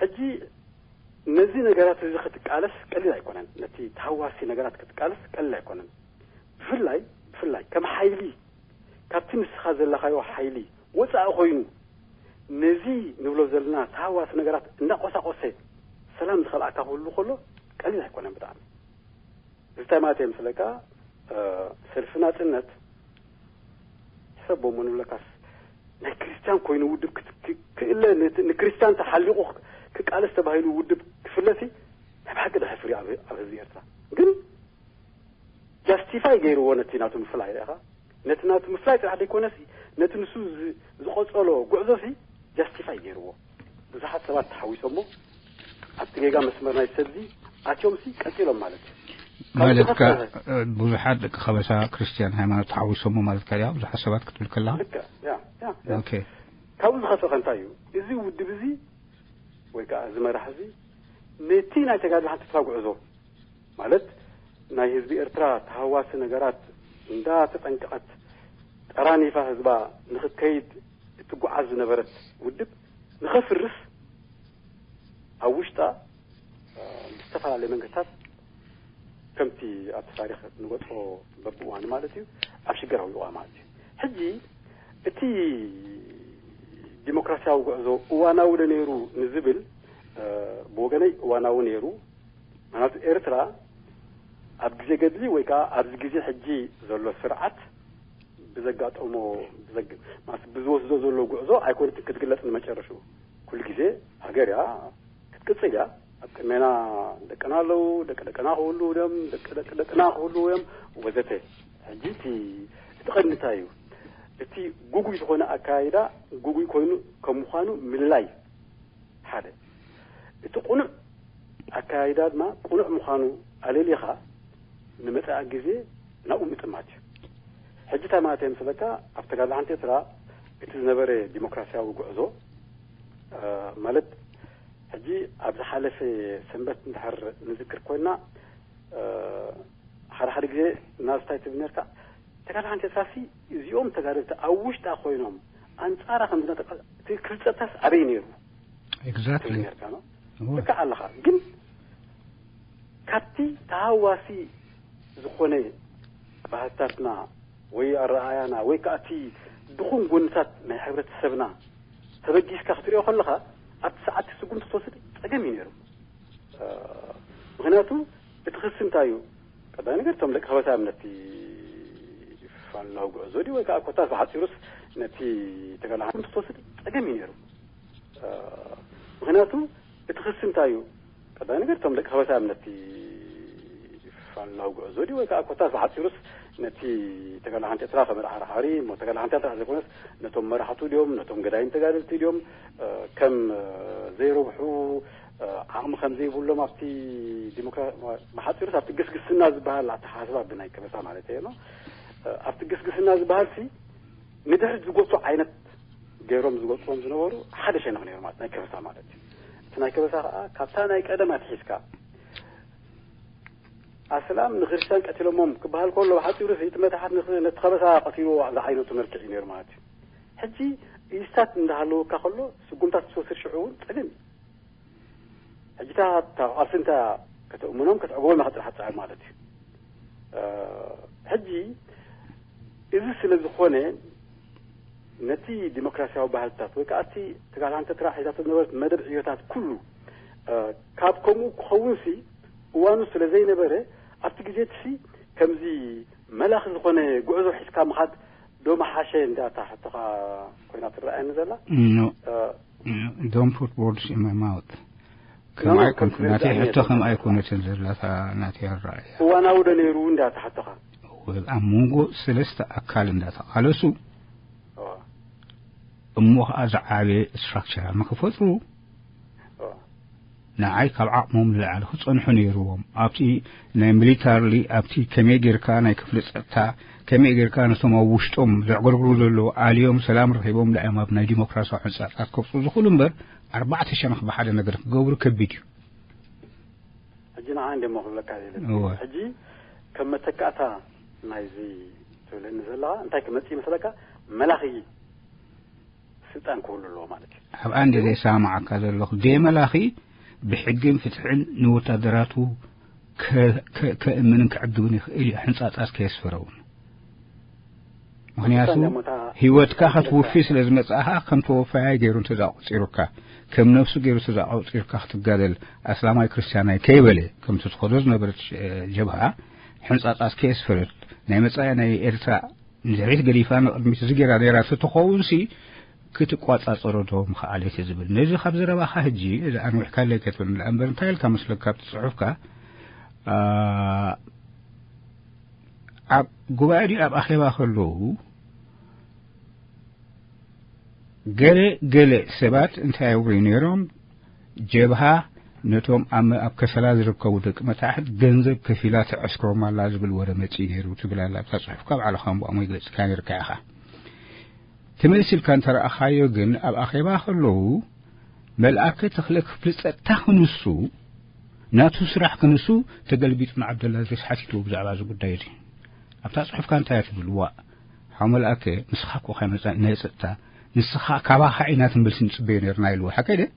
ሕጂ ነዚ ነገራት እዚ ክትቃለስ ቀሊል ኣይኮነን። ነቲ ተሃዋሲ ነገራት ክትቃለስ ቀሊል ኣይኮነን። ብፍላይ ብፍላይ ከም ሓይሊ ካብቲ ንስኻ ዘለኻዮ ሓይሊ ወፃኢ ኮይኑ ነዚ ንብሎ ዘለና ተሃዋሲ ነገራት እንዳቆሳቆሰ ሰላም ዝኸልኣካ ክህሉ ከሎ ቀሊል ኣይኮነን ብጣዕሚ። እዚ እንታይ ማለት እየ ምስለካ ሰልፊ ናፅነት ሕሰቦ እሞ ንብለካስ ናይ ክርስትያን ኮይኑ ውድብ ክእለ ንክርስትያን ተሓሊቑ ክቃለስ ተባሂሉ ውድብ ክፍለሲ ናይ ብሓቂ ደሕፍር ኣብ ህዝቢ ኤርትራ ግን ጃስቲፋይ ገይርዎ ነቲ ናቱ ምፍላይ ርኢኻ ነቲ ናቱ ምፍላይ ጥራሕ ዘይኮነሲ ነቲ ንሱ ዝቐፀሎ ጉዕዞሲ ጃስቲፋይ ገይርዎ ብዙሓት ሰባት ተሓዊሶሞ ኣብቲ ጌጋ መስመር ናይ ሰብዚ ኣትዮም ሲ ቀፂሎም ማለት እዩ። ማለት ብዙሓት ደቂ ከበሳ ክርስትያን ሃይማኖት ተሓዊሶሞ ማለት ካ ብዙሓት ሰባት ክትብል ከለካ ካብኡ ዝኸፍእ ከንታይ እዩ እዚ ውድብ እዚ ወይ ከዓ እዚ መራሕ እዚ ነቲ ናይ ተጋድሎ ሓንቲ ኤርትራ ጉዕዞ ማለት ናይ ህዝቢ ኤርትራ ተሃዋሲ ነገራት እንዳተጠንቀቐት ጠራኒፋ ህዝባ ንክትከይድ እትጓዓዝ ዝነበረት ውድብ ንኸፍርስ ኣብ ውሽጣ ብዝተፈላለየ መንገድታት ከምቲ ኣብቲ ታሪክ ንገጥፎ በብእዋኑ ማለት እዩ ኣብ ሽግር ኣውድቋ ማለት እዩ። ሕጂ እቲ ዲሞክራሲያዊ ጉዕዞ እዋናዊ ዶ ነይሩ ንዝብል ብወገነይ እዋናዊ ነይሩ። ምክንያቱ ኤርትራ ኣብ ግዜ ገድሊ ወይ ከዓ ኣብዚ ግዜ ሕጂ ዘሎ ስርዓት ብዘጋጠሞ ብዝወስዶ ዘሎ ጉዕዞ ኣይኮነትን ክትግለፅ ንመጨረሹ ኩሉ ግዜ ሃገር እያ ክትቅፅል እያ። ኣብ ቅድሜና ደቅና ኣለዉ፣ ደቂ ደቅና ክህልዉ እዮም፣ ደቂ ደቂ ደቅና ክህልዉ እዮም ወዘተ። ሕጂ እቲ እቲ ቀንዲ እንታይ እዩ? እቲ ጉጉይ ዝኾነ ኣካያይዳ ጉጉይ ኮይኑ ከም ምዃኑ ምልላይ ሓደ። እቲ ቅኑዕ ኣካያይዳ ድማ ቅኑዕ ምዃኑ ኣለሊኻ ንመጻኢ ግዜ ናብኡ ምጥማት እዩ። ሕጂ እንታይ ማለት እየ ምስለካ፣ ኣብ ተጋድሎ ሓንቲ ኤርትራ እቲ ዝነበረ ዲሞክራሲያዊ ጉዕዞ፣ እ፣ ማለት ሕጂ ኣብ ዝሓለፈ ሰንበት እንድሕር ንዝክር ኮይና፣ እ፣ ሓደ ሓደ ግዜ ናብ ስታይ ትብል ነርካ፣ ተጋድሎ ሓንቲ ኤርትራ ሲ እዚኦም ተጋደልቲ ኣብ ውሽጣ ኮይኖም ኣንጻራ ከም ዝነጠቀ እቲ ክፍልጸታስ ኣበይ ነይሩ? ትብል ኤግዛክትሊ። ነርካ ነው። እወ። ልክዕ ኣለኻ። ግን ካብቲ ተሃዋሲ ዝኾነ ባህልታትና ወይ ኣረኣያና ወይ ከዓ እቲ ድኹም ጎንታት ናይ ሕብረተሰብና ተበጊስካ ክትሪኦ ከለኻ ኣብቲ ሰዓት ስጉምቲ ክትወስድ ጸገም እዩ ነይሩ። እ፣ ምኽንያቱ እቲ ክሲ እንታይ እዩ? ቀዳማይ ነገር እቶም ደቂ ከበሳ እዮም ነቲ ፋላው ጉዕዞ ድዩ ወይ ከዓ ኮታስ ብሓፂሩስ ነቲ ተጋላሓንቲ ክትወስድ ጸገም እዩ ነይሩ። እ፣ ምኽንያቱ እቲ ክሲ እንታይ እዩ? ቀዳማይ ነገር እቶም ደቂ ከበሳ እዮም ነቲ ፋላው ጉዕዞ ድዩ ወይ ከዓ ኮታስ ብሓፂሩስ ነቲ ተጋላሓንቲ ኤርትራ ከም ሓርሓሪ እሞ ተጋላሓንቲ ኤርትራ ዘይኮነስ ነቶም መራሕቱ ድዮም ነቶም ገዳይም ተጋደልቲ ድዮም፣ እ፣ ከም፣ እ፣ ዘይረብሑ፣ እ፣ ዓቕሚ ከም ዘይብሎም ኣብቲ ዲሞክራ-፣ ብሓፂሩስ ኣብቲ ግስግስና ዝበሃል ኣተሓሳስባ ብናይ ከበሳ ማለት እየ ነው። እ፣ ኣብቲ ግስግስና ዝበሃል ሲ ንድሕሪት ዝጎቱ ዓይነት ገይሮም ዝጎፅዎም ዝነበሩ ሓደ ሸነኽ ነይሩ ማለት ናይ ከበሳ ማለት እዩ። እቲ ናይ ከበሳ ከዓ ካብታ ናይ ቀደም ኣትሒዝካ ኣስላም ንክርስትያን ቀቲሎሞም ክበሃል ከሎ ብሓፂሩ እቲ መታሓት ንኽ-፣ ነቲ ከበሳ ቀቲልዎ ዝዓይነቱ መልክዕ እዩ ነይሩ ማለት እዩ። ሕጂ ኢስታት እንዳሃለወካ ከሎ ስጉምታት ክትወስድ ሽዑ እውን ጸገም እዩ። ሕጂ እታ፣ እታ ቃልሲ እንተ ከተእምኖም ከተዕግቦም ኢኻ ጥራሕ ትጸዓር ማለት እዩ። እ፣ ሕጂ እዚ ስለ ዝኾነ ነቲ ዲሞክራሲያዊ ባህልታት ወይ ከዓ እቲ ተጋላንተ ትራሕ ሒዛቶ ዝነበረት መደብ ዕዮታት ኩሉ፣ እ፣ ካብ ከምኡ ክኸውን ሲ እዋኑ ስለ ዘይነበረ ኣብቲ ግዜ እቲ ሲ ከምዚ መላኺ ዝኾነ ጉዕዞ ሒዝካ ምኻድ ዶ መሓሸ እንዳ እታ ሕቶኻ ኮይና ትረኣየኒ ዘላ? No. እ፣ Don't put words in my mouth. No, ከምኣይ no, ኮንት ናተይ completely ሕቶ ከምኣይ understand. ኮነትን ዘላ እታ ናተይ ኣረኣእያ። እዋናዊ ዶ ነይሩ እንዳ እታ ሕቶኻ? ኣብ መንጎ ሰለስተ ኣካል እንዳተቓለሱ ኦ፣ እሞ ኸዓ ዝዓበየ ስትራክቸር ንክፈጥሩ ኦ፣ ንዓይ ካብ ዓቕሞም ንላዕሊ ክጸንሑ ነይርዎም። ኣብቲ ናይ ሚሊታርሊ ኣብቲ ከመይ ጌርካ ናይ ክፍሊ ጸጥታ ከመይ ጌርካ ነቶም ኣብ ውሽጦም ዘዕገርግሩ ዘለዉ ኣልዮም ሰላም ረኺቦም ዳእዮም ኣብ ናይ ዲሞክራሲያዊ ሕንጻጻት ከብጽኡ ዝኽእሉ እምበር ኣርባዕተ ሸነኽ ብሓደ ነገር ክገብሩ ከቢድ እዩ። ሕጂ ንዓ እንደሞ ክብለካ ኢለ። እወ። ሕጂ ከም መተካእታ ናይዚ ትብለኒ ዘለኻ እንታይ ክመጽእ ይመስለካ? መላኺ ስልጣን ክህሉ ኣለዎ ማለት እዩ። ኣብ ኣንድ ዘይሰማማዓካ ዘለኹ ደመላኺ ብሕግን ፍትሕን ንወታደራቱ ከ-፣ ከ-፣ ከእምንን ክዕግብን ይኽእል እዩ፣ ሕንጻጻት ከየስፈረውን። ምኽንያቱ እታ ደሞ እታ ህይወትካ እታ ክትውፊ ስለ ዝመጻእኻ ከም ተወፋያይ ገይሩ እንተዛቆጺሩካ፣ ከም ነፍሱ ገይሩ እንተዛቆጺሩካ ክትጋደል ኣስላማይ ክርስትያናይ ከይበለ ከምቲ ትኸዶ ዝነበረት ጀብሃ ሕንጻጻት ከየስፈረት ናይ መጻኢ ናይ ኤርትራ ንድሕሪት ገዲፋ ንቕድሚት እዚ ገይራ ነይራ ተትኸውን ሲ ክትቋጻጸሮ ዶ ምኽኣለት ዝብል ነዚ ካብ ዘረባኻ ሕጂ እዚ ኣንዊሕካለይ ከትብል እምበር እንታይ ኢልካ መስለካ ኣብቲ ጽሑፍካ፣ ኣ፣ ኣብ ጉባኤ ድዩ ኣብ ኣኼባ ከለዉ ገለ ገለ ሰባት እንታይ ይብሉ ነይሮም? ጀብሃ ነቶም ኣብ፣ ኣብ ከሰላ ዝርከቡ ደቂ መታሕት ገንዘብ ከፊላ ተዐስክሮም ኣላ ዝብል ወረ መጺኡ ነይሩ ትብል ኣላ ኣብታ ጽሑፍካ። ባዕልኻ እምበኣሞ ይገለጽካ ነይርካ ኢኻ። ተመልሲልካ እንተረኣኻዮ ግን ኣብ ኣኼባ ከለዉ መልኣከ ተኽለ ክፍሊ ጸጥታ ክንሱ ናቱ ስራሕ ክንሱ ተገልቢጡ ንዓብደላ ድሪስ ሓቲትዎ ብዛዕባ እዚ ጉዳይ እዚ። ኣብታ ጽሑፍካ እንታይ እያ ትብል? ዋእ፣ ሓው መልኣከ፣ ንስኻ እኮ ኢኻ ናይ ጸጥታ፣ ንስኻ ካባኻ ኢና ትምልሲ ንጽበዮ ነርና ኢልዎ። ሓቀይ ድየ?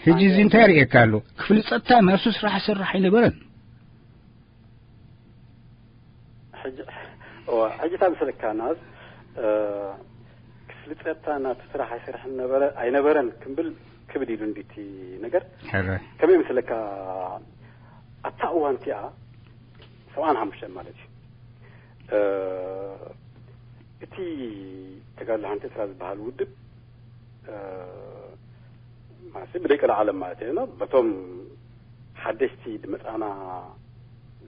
ሕጂ እዚ እንታይ የርእየካ ኣሎ? ክፍሊ ጸጥታ ናሱ ስራሕ ይሰርሕ ኣይነበረን። ሕጂ፣ እዋ፣ ሕጂ እንታይ መሰለካ ናዝ፣ እ፣ ክፍሊ ጸጥታ ናቱ ስራሕ ኣይሰርሕን ነበረ፣ ኣይነበረን ክንብል ክብድ ኢሉ እንዲ እቲ ነገር። ሕራይ። ከመይ መሰለካ ኣብታ እዋን እቲኣ ሰብዓን ሓሙሽተን ማለት እዩ። እ፣ እቲ ተጋድሎ ሓንቲ ኤርትራ ዝበሃል ውድብ፣ እ፣ ማለት ብደቂ ለዓለም ማለት እዩ፣ በቶም ሓደሽቲ ዝመጻና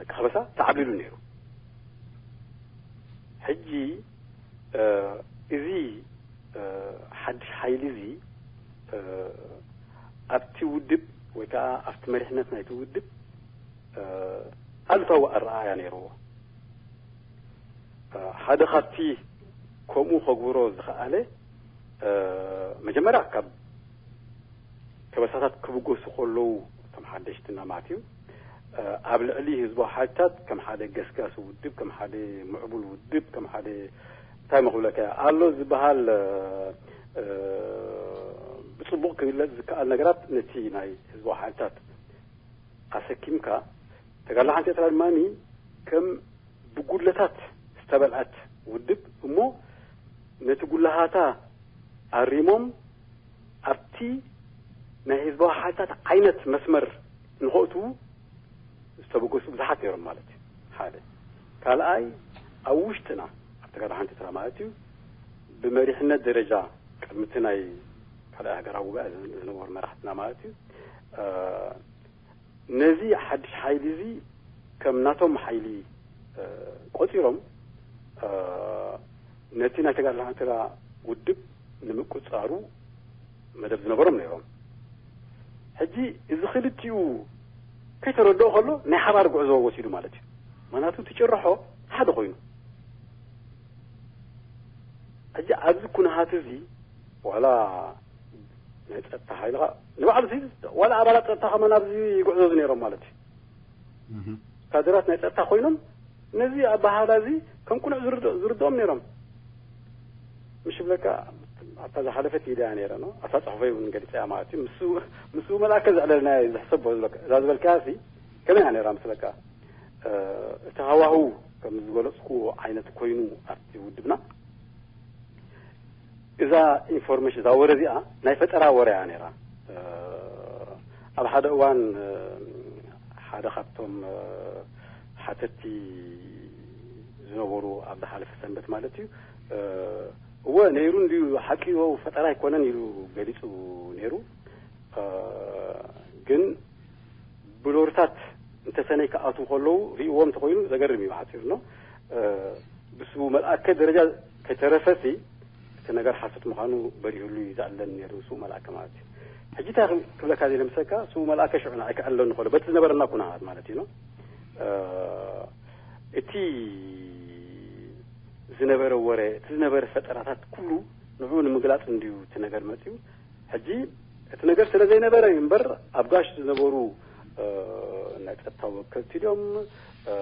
ደቂ ከበሳ ተዓብሊሉ ነይሩ። ሕጂ፣ እ፣ እዚ፣ እ፣ ሓድሽ ሓይሊ እዚ፣ እ፣ ኣብቲ ውድብ ወይ ከዓ ኣብቲ መሪሕነት ናይቲ ውድብ፣ እ፣ ኣሉታዊ ኣረኣእያ ነይርዎ። ሓደ ካብቲ ከምኡ ከግብሮ ዝኸኣለ፣ መጀመርያ ካብ ከበሳታት ክብገሱ ከለዉ፣ እቶም ሓደሽትና ማለት እዩ፣ ኣብ ልዕሊ ህዝባዊ ሓይልታት ከም ሓደ ገስጋሲ ውድብ፣ ከም ሓደ ምዕቡል ውድብ፣ ከም ሓደ፣ እንታይ መኽብለካ ኣሎ ዝበሃል፣ ብጽቡቕ ክግለጽ ዝከኣል ነገራት ነቲ ናይ ህዝባዊ ሓይልታት ኣሰኪምካ፣ ተጋድሎ ሓንቲ ኤርትራ ድማ ከም ብጉድለታት ዝተበልዐት ውድብ እሞ፣ ነቲ ጉልሃታ ኣሪሞም ኣብቲ ናይ ህዝባዊ ሓይልታት ዓይነት መስመር ንኸእትዉ ዝተበገሱ ብዙሓት ነይሮም ማለት እዩ። ሓደ። ካልኣይ፣ ኣብ ውሽጥና፣ ኣብ ተጋድሎ ሓንቲ ኤርትራ ማለት እዩ፣ ብመሪሕነት ደረጃ ቅድሚ እቲ ናይ ካልኣይ ሃገራዊ ጉባኤ ዝነበሩ መራሕትና ማለት እዩ፣ ነዚ ሓድሽ ሓይሊ እዚ ከም ናቶም ሓይሊ ቆጺሮም፣ ነቲ ናይ ተጋድሎ ኤርትራ ውድብ ንምቁጽጻሩ መደብ ዝነበሮም ነይሮም። ሕጂ እዚ ክልቲኡ ከይተረድኦ ከሎ፣ ናይ ሓባር ጉዕዞ ወሲዱ ማለት እዩ። ምኽንያቱ እቲ ጭርሖ ሓደ ኮይኑ። ሕጂ ኣብዚ ኩነታት እዚ ዋላ ናይ ጸጥታ ሓይልኻ ንባዕሉ ሲ-፣ ዋላ ኣባላት ጸጥታ ከማን ኣብዚ ይጉዕዘዙ ነይሮም ማለት እዩ። እህ። ካድራት ናይ ጸጥታ ኮይኖም ነዚ ኣባሃላ እዚ ከም ቅኑዕ ዝርድ-፣ ዝርድኦም ነይሮም። ምሽ ብለካ ኣብታ ዝሓለፈት ኢደያ ነይረ ነው። ኣብታ ጽሑፈይ እውን ገሊጸያ ማለት እዩ። ምስ፣ ምስ መልኣከ ዘዕለልና እየ ዝሕሰቦ ዝበልካ፣ እዛ ዝበልካያ ሲ ከመይ እያ ነይራ ምስለካ? እ፣ እቲ ሃዋህው ከም ዝገለጽኩዎ ዓይነት ኮይኑ ኣብቲ ውድብና፣ እዛ ኢንፎርሜሽን፣ እዛ ወረ እዚኣ ናይ ፈጠራ ወረ እያ ነይራ። እ፣ ኣብ ሓደ እዋን፣ እ፣ ሓደ ካብቶም፣ እ፣ ሓተቲ ዝነበሩ ኣብ ዝሓለፈ ሰንበት ማለት እዩ፣ እ፣ እወ ነይሩ እንድዩ፣ ሓቂ እዩ፣ ፈጠራ ኣይኮነን ኢሉ ገሊጹ ነይሩ። እ፣ ግን ብሎርታት እንተሰነይ ክኣትዉ ከለዉ ርእይዎ እንተኾይኑ ዘገርም እዩ፣ ብሓጺሩ ነው። እ፣ ብሱ መልኣከ ደረጃ ከይተረፈሲ እቲ ነገር ሓሶት ምዃኑ በሪሁሉ እዩ ዘዕለኒ ነይሩ፣ ስዉእ መልኣከ ማለት እዩ። ሕጂ እንታይ ክብ-፣ ክብለካ ዘይነ ምሰካ፣ ስዉእ መልኣከ ሽዑ ንዓይ ከዕለኒ ከሎ፣ በቲ ዝነበረና ኩነታት ማለት እዩ ነው። እ፣ እቲ ዝነበረ ወረ፣ እቲ ዝነበረ ፈጠራታት ኩሉ ንዕኡ ንምግላጽ እንድዩ እቲ ነገር መጺኡ። ሕጂ እቲ ነገር ስለ ዘይነበረ እዩ እምበር፣ ኣብ ጋሽ ዝነበሩ፣ እ፣ ናይ ጸጥታ ወከልቲ ድዮም፣ እ፣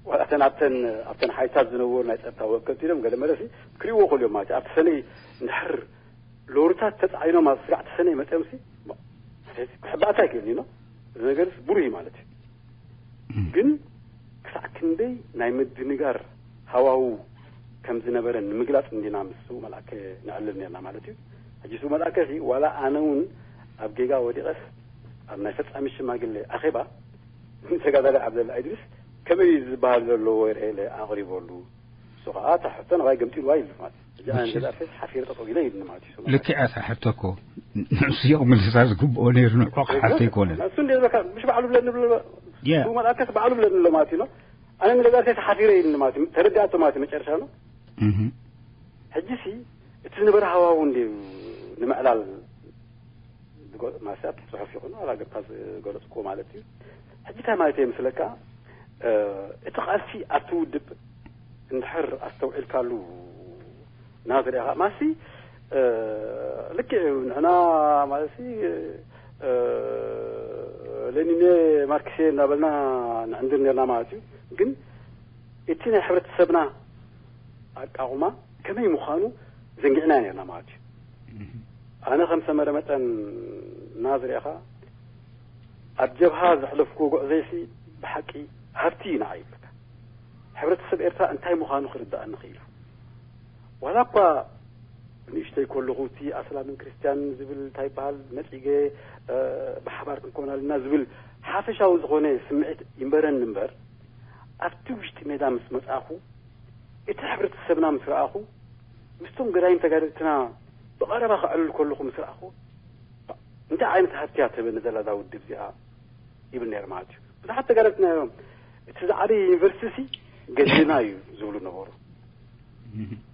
ዋላ እተን ኣብተን፣ ኣብተን ሓይልታት ዝነበሩ ናይ ጸጥታ ወከልቲ ድዮም፣ ገለ መለሲ ክርእይዎ ክእሉ እዮም ማለት እዩ። ኣብቲ ሰነይ እንድሕር ሎሪታት ተጻዒኖም ኣብ ስጋዕ ተሰነይ መጺኦምሲ፣ ማ-፣ ክሕባእታ ኣይክእልን እዩ፣ እዚ ነገርስ ብሩህ እዩ ማለት እዩ። ግን ክሳዕ ክንደይ ናይ ምድንጋር ሃዋሁ ከም ዝነበረ ንምግላጽ እንዲና ምስ ስዉእ መልኣከ ንዕልል ነርና ማለት እዩ። ሕጂ ስዉእ መልኣከ ሲ፣ ዋላ ኣነ እውን ኣብ ጌጋ ወዲቐስ፣ ኣብ ናይ ፈጻሚ ሽማግለ ኣኼባ፣ ንተጋዳላይ ዓብደላ ኢድሪስ ከመይ እዩ ዝበሃል ዘለዎ ወረ ኢለ ኣቕሪበሉ። ንሱ ኸዓ እታ ሕቶ ናባይ ገምጢልዋ ኢሉ ማለት እዩ። ሕጂ ኣነ እሺ። ንገዛእተይስ ሓፊረ ጠጠው ኢለ ኢሉኒ ማለት እዩ። ስዉእ መልኣከ። ልክዕ እያ እታ ሕቶ እኮ። ንሱ እዮ ክምልሳ ዝግብኦ ነይሩ፣ ንዕኡ ክሓቶ ኣይኮነን። ንሱ እንደ ዝበካ፣ ምሽ ባዕሉ ብለኒ ብሎ፣ ያ። ስዉእ መልኣከስ ባዕሉ ብለኒ ኣሎ ማለት እዩ፣ ኖ? ኣነ ንገዛእተይስ ሓፊረ ኢሉኒ ማለት እዩ። ተረዲኣቶ ማለት እዩ መጨረሻ፣ ኖ? እህ። ሕጂሲ እቲ ዝነበረ ሃዋሁ እንድዩ ንምዕላል ዝጎ-፣ ማለት ኣብቲ ጽሑፍ ይኹን ኣብ ኣገርታ ዝገለጽኩዎ ማለት እዩ። ሕጂ እንታይ ማለት እየ ምስለካ፣ እ፣ እቲ ቃልሲ ኣብቲ ውድብ እንድሕር ኣስተውዒልካሉ ናዝር ኢኻ፣ ማሲ፣ እ፣ ልክዕ እዩ። ንሕና ማለትሲ፣ እ፣ ሌኒኔ ማርክሴ እናበልና ንዕንድር ነርና ማለት እዩ። ግን እቲ ናይ ሕብረተሰብና ኣቃቑማ ከመይ ምዃኑ ዘንጊዕና ነርና ማለት እዩ። ኣነ ከም ሰመረ መጠን ናዝር ኢኻ፣ ኣብ ጀብሃ ዘሕለፍኩዎ ጉዕዞይሲ ብሓቂ ሃብቲ እዩ ንዓይ ይብለካ። ሕብረተሰብ ኤርትራ እንታይ ምዃኑ ክርድኣኒ ክኢሉ። ዋላ እኳ ንእሽተይ ከለኹ እቲ ኣስላምን ክርስትያንን ዝብል እንታይ ይበሃል ነጺገ፣ እ፣ ብሓባር ክንከውን ኣለና ዝብል ሓፈሻዊ ዝኾነ ስምዒት ይንበረኒ እምበር፣ ኣብቲ ውሽጢ ሜዳ ምስ መጻእኹ፣ እቲ ሕብረተሰብና ምስ ረኣኹ፣ ምስቶም ገዳይም ተጋደልትና ብቐረባ ከዕልል ከለኹ ምስ ረኣኹ፣ እንታይ ዓይነት ሃብቲ እያ ትህበኒ ዘላ እዛ ውድብ እዚኣ ይብል ነይሩ ማለት እዩ። ብዙሓት ተጋደልትና እዮም፣ እቲ ዝዓበየ ዩኒቨርሲቲ ሲ ገድልና እዩ ዝብሉ ነበሩ።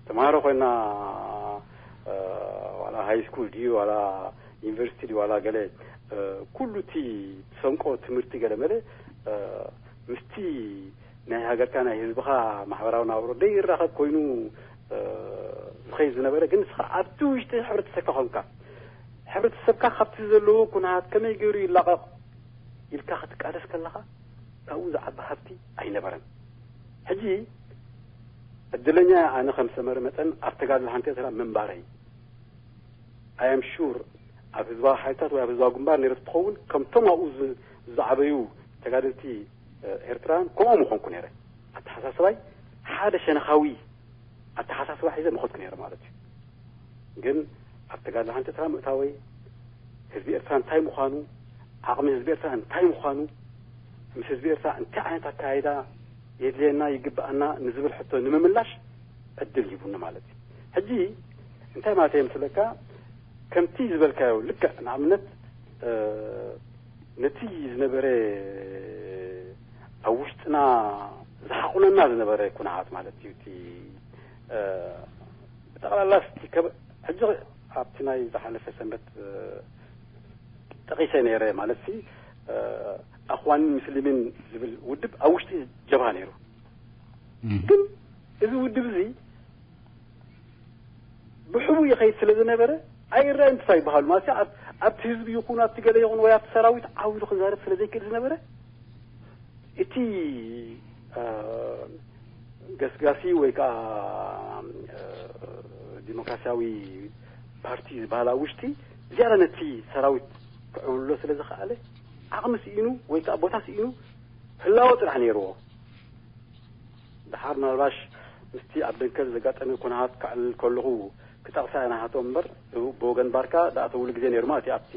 ተምሃሮ ኮይና፣ እ፣ ዋላ ሃይ ስኩል ድዩ፣ ዋላ ዩኒቨርሲቲ ድዩ፣ ዋላ ገለ፣ እ፣ ኩሉ እቲ ትሰንቆ ትምህርቲ ገለ መለ፣ እ፣ ምስቲ ናይ ሃገርካ ናይ ህዝብኻ ማሕበራዊ ናብሮ ደይራኸብ ኮይኑ ዝኸይድ ዝነበረ፣ ግን ንስኻ ኣብቲ ውሽጢ ሕብረተሰብካ ኮንካ፣ ሕብረተሰብካ ካብቲ ዘለዎ ኩነታት ከመይ ገይሩ ይላቐቕ ኢልካ ክትቃለስ ከለኻ፣ ካብኡ ዝዓቢ ሃብቲ ኣይነበረን። ሕጂ ዕድለኛ ኣነ ከም ሰመረ መጠን ኣብ ተጋድሎ ሓንቲ ኤርትራ ምንባረይ፣ ኣይ ኣም ሹር፣ ኣብ ህዝባዊ ሓይልታት ወይ ኣብ ህዝባዊ ግንባር ነይረ ትኸውን፣ ከምቶም ኣብኡ ዝ- ዝዓበዩ ተጋደልቲ ኤርትራን ከምኡ ምኾንኩ ነይረ። ኣተሓሳስባይ ሓደ ሸነኻዊ ኣተሓሳስባ ሒዘ ምኾንኩ ነይረ ማለት እዩ። ግን ኣብ ተጋድሎ ሓንቲ ኤርትራ ምእታወይ፣ ህዝቢ ኤርትራ እንታይ ምዃኑ፣ ዓቕሚ ህዝቢ ኤርትራ እንታይ ምዃኑ፣ ምስ ህዝቢ ኤርትራ እንታይ ዓይነት ኣካይዳ የድልየና ይግብኣና ንዝብል ሕቶ ንምምላሽ ዕድል ሂቡኒ ማለት እዩ። ሕጂ እንታይ ማለት እየ ምስለካ፣ ከምቲ ዝበልካዮ ልክዕ ንኣብነት ነቲ ዝነበረ ኣብ ውሽጥና ዝሓቑነና ዝነበረ ኩነታት ማለት እዩ። እቲ ብጠቕላላ ሕጂ ኣብቲ ናይ ዝሓለፈ ሰንበት ጠቒሰ ነይረ ማለት ኣኽዋን ምስሊምን ዝብል ውድብ ኣብ ውሽጢ ጀብሃ ነይሩ። ግን እዚ ውድብ እዚ ብሕቡ ይኸይድ ስለ ዝነበረ ኣይረኣን ትፋ ይበሃሉ ማለት ኣብቲ ህዝቢ ይኹን ኣብቲ ገለ ይኹን ወይ ኣብቲ ሰራዊት ዓው ኢሉ ክዛረብ ስለ ዘይክእል ዝነበረ እቲ ገስጋሲ ወይ ከዓ ዲሞክራሲያዊ ፓርቲ ዝበሃል ኣብ ውሽጢ ዝያዳ ነቲ ሰራዊት ክዕብሎ ስለ ዝኸኣለ ዓቕሚ ስኢኑ ወይ ከዓ ቦታ ስኢኑ ህላወ ጥራሕ ነይርዎ። ድሓር ምናልባሽ ምስቲ ኣብ ደንከል ዘጋጠመ ኩነታት ከዕልል ከለኹ ክጠቕሳ እየ ናሃቶም እምበር ብወገን ባርካ ዝኣተውሉ ግዜ ነይሩ ማለት እዩ ኣብቲ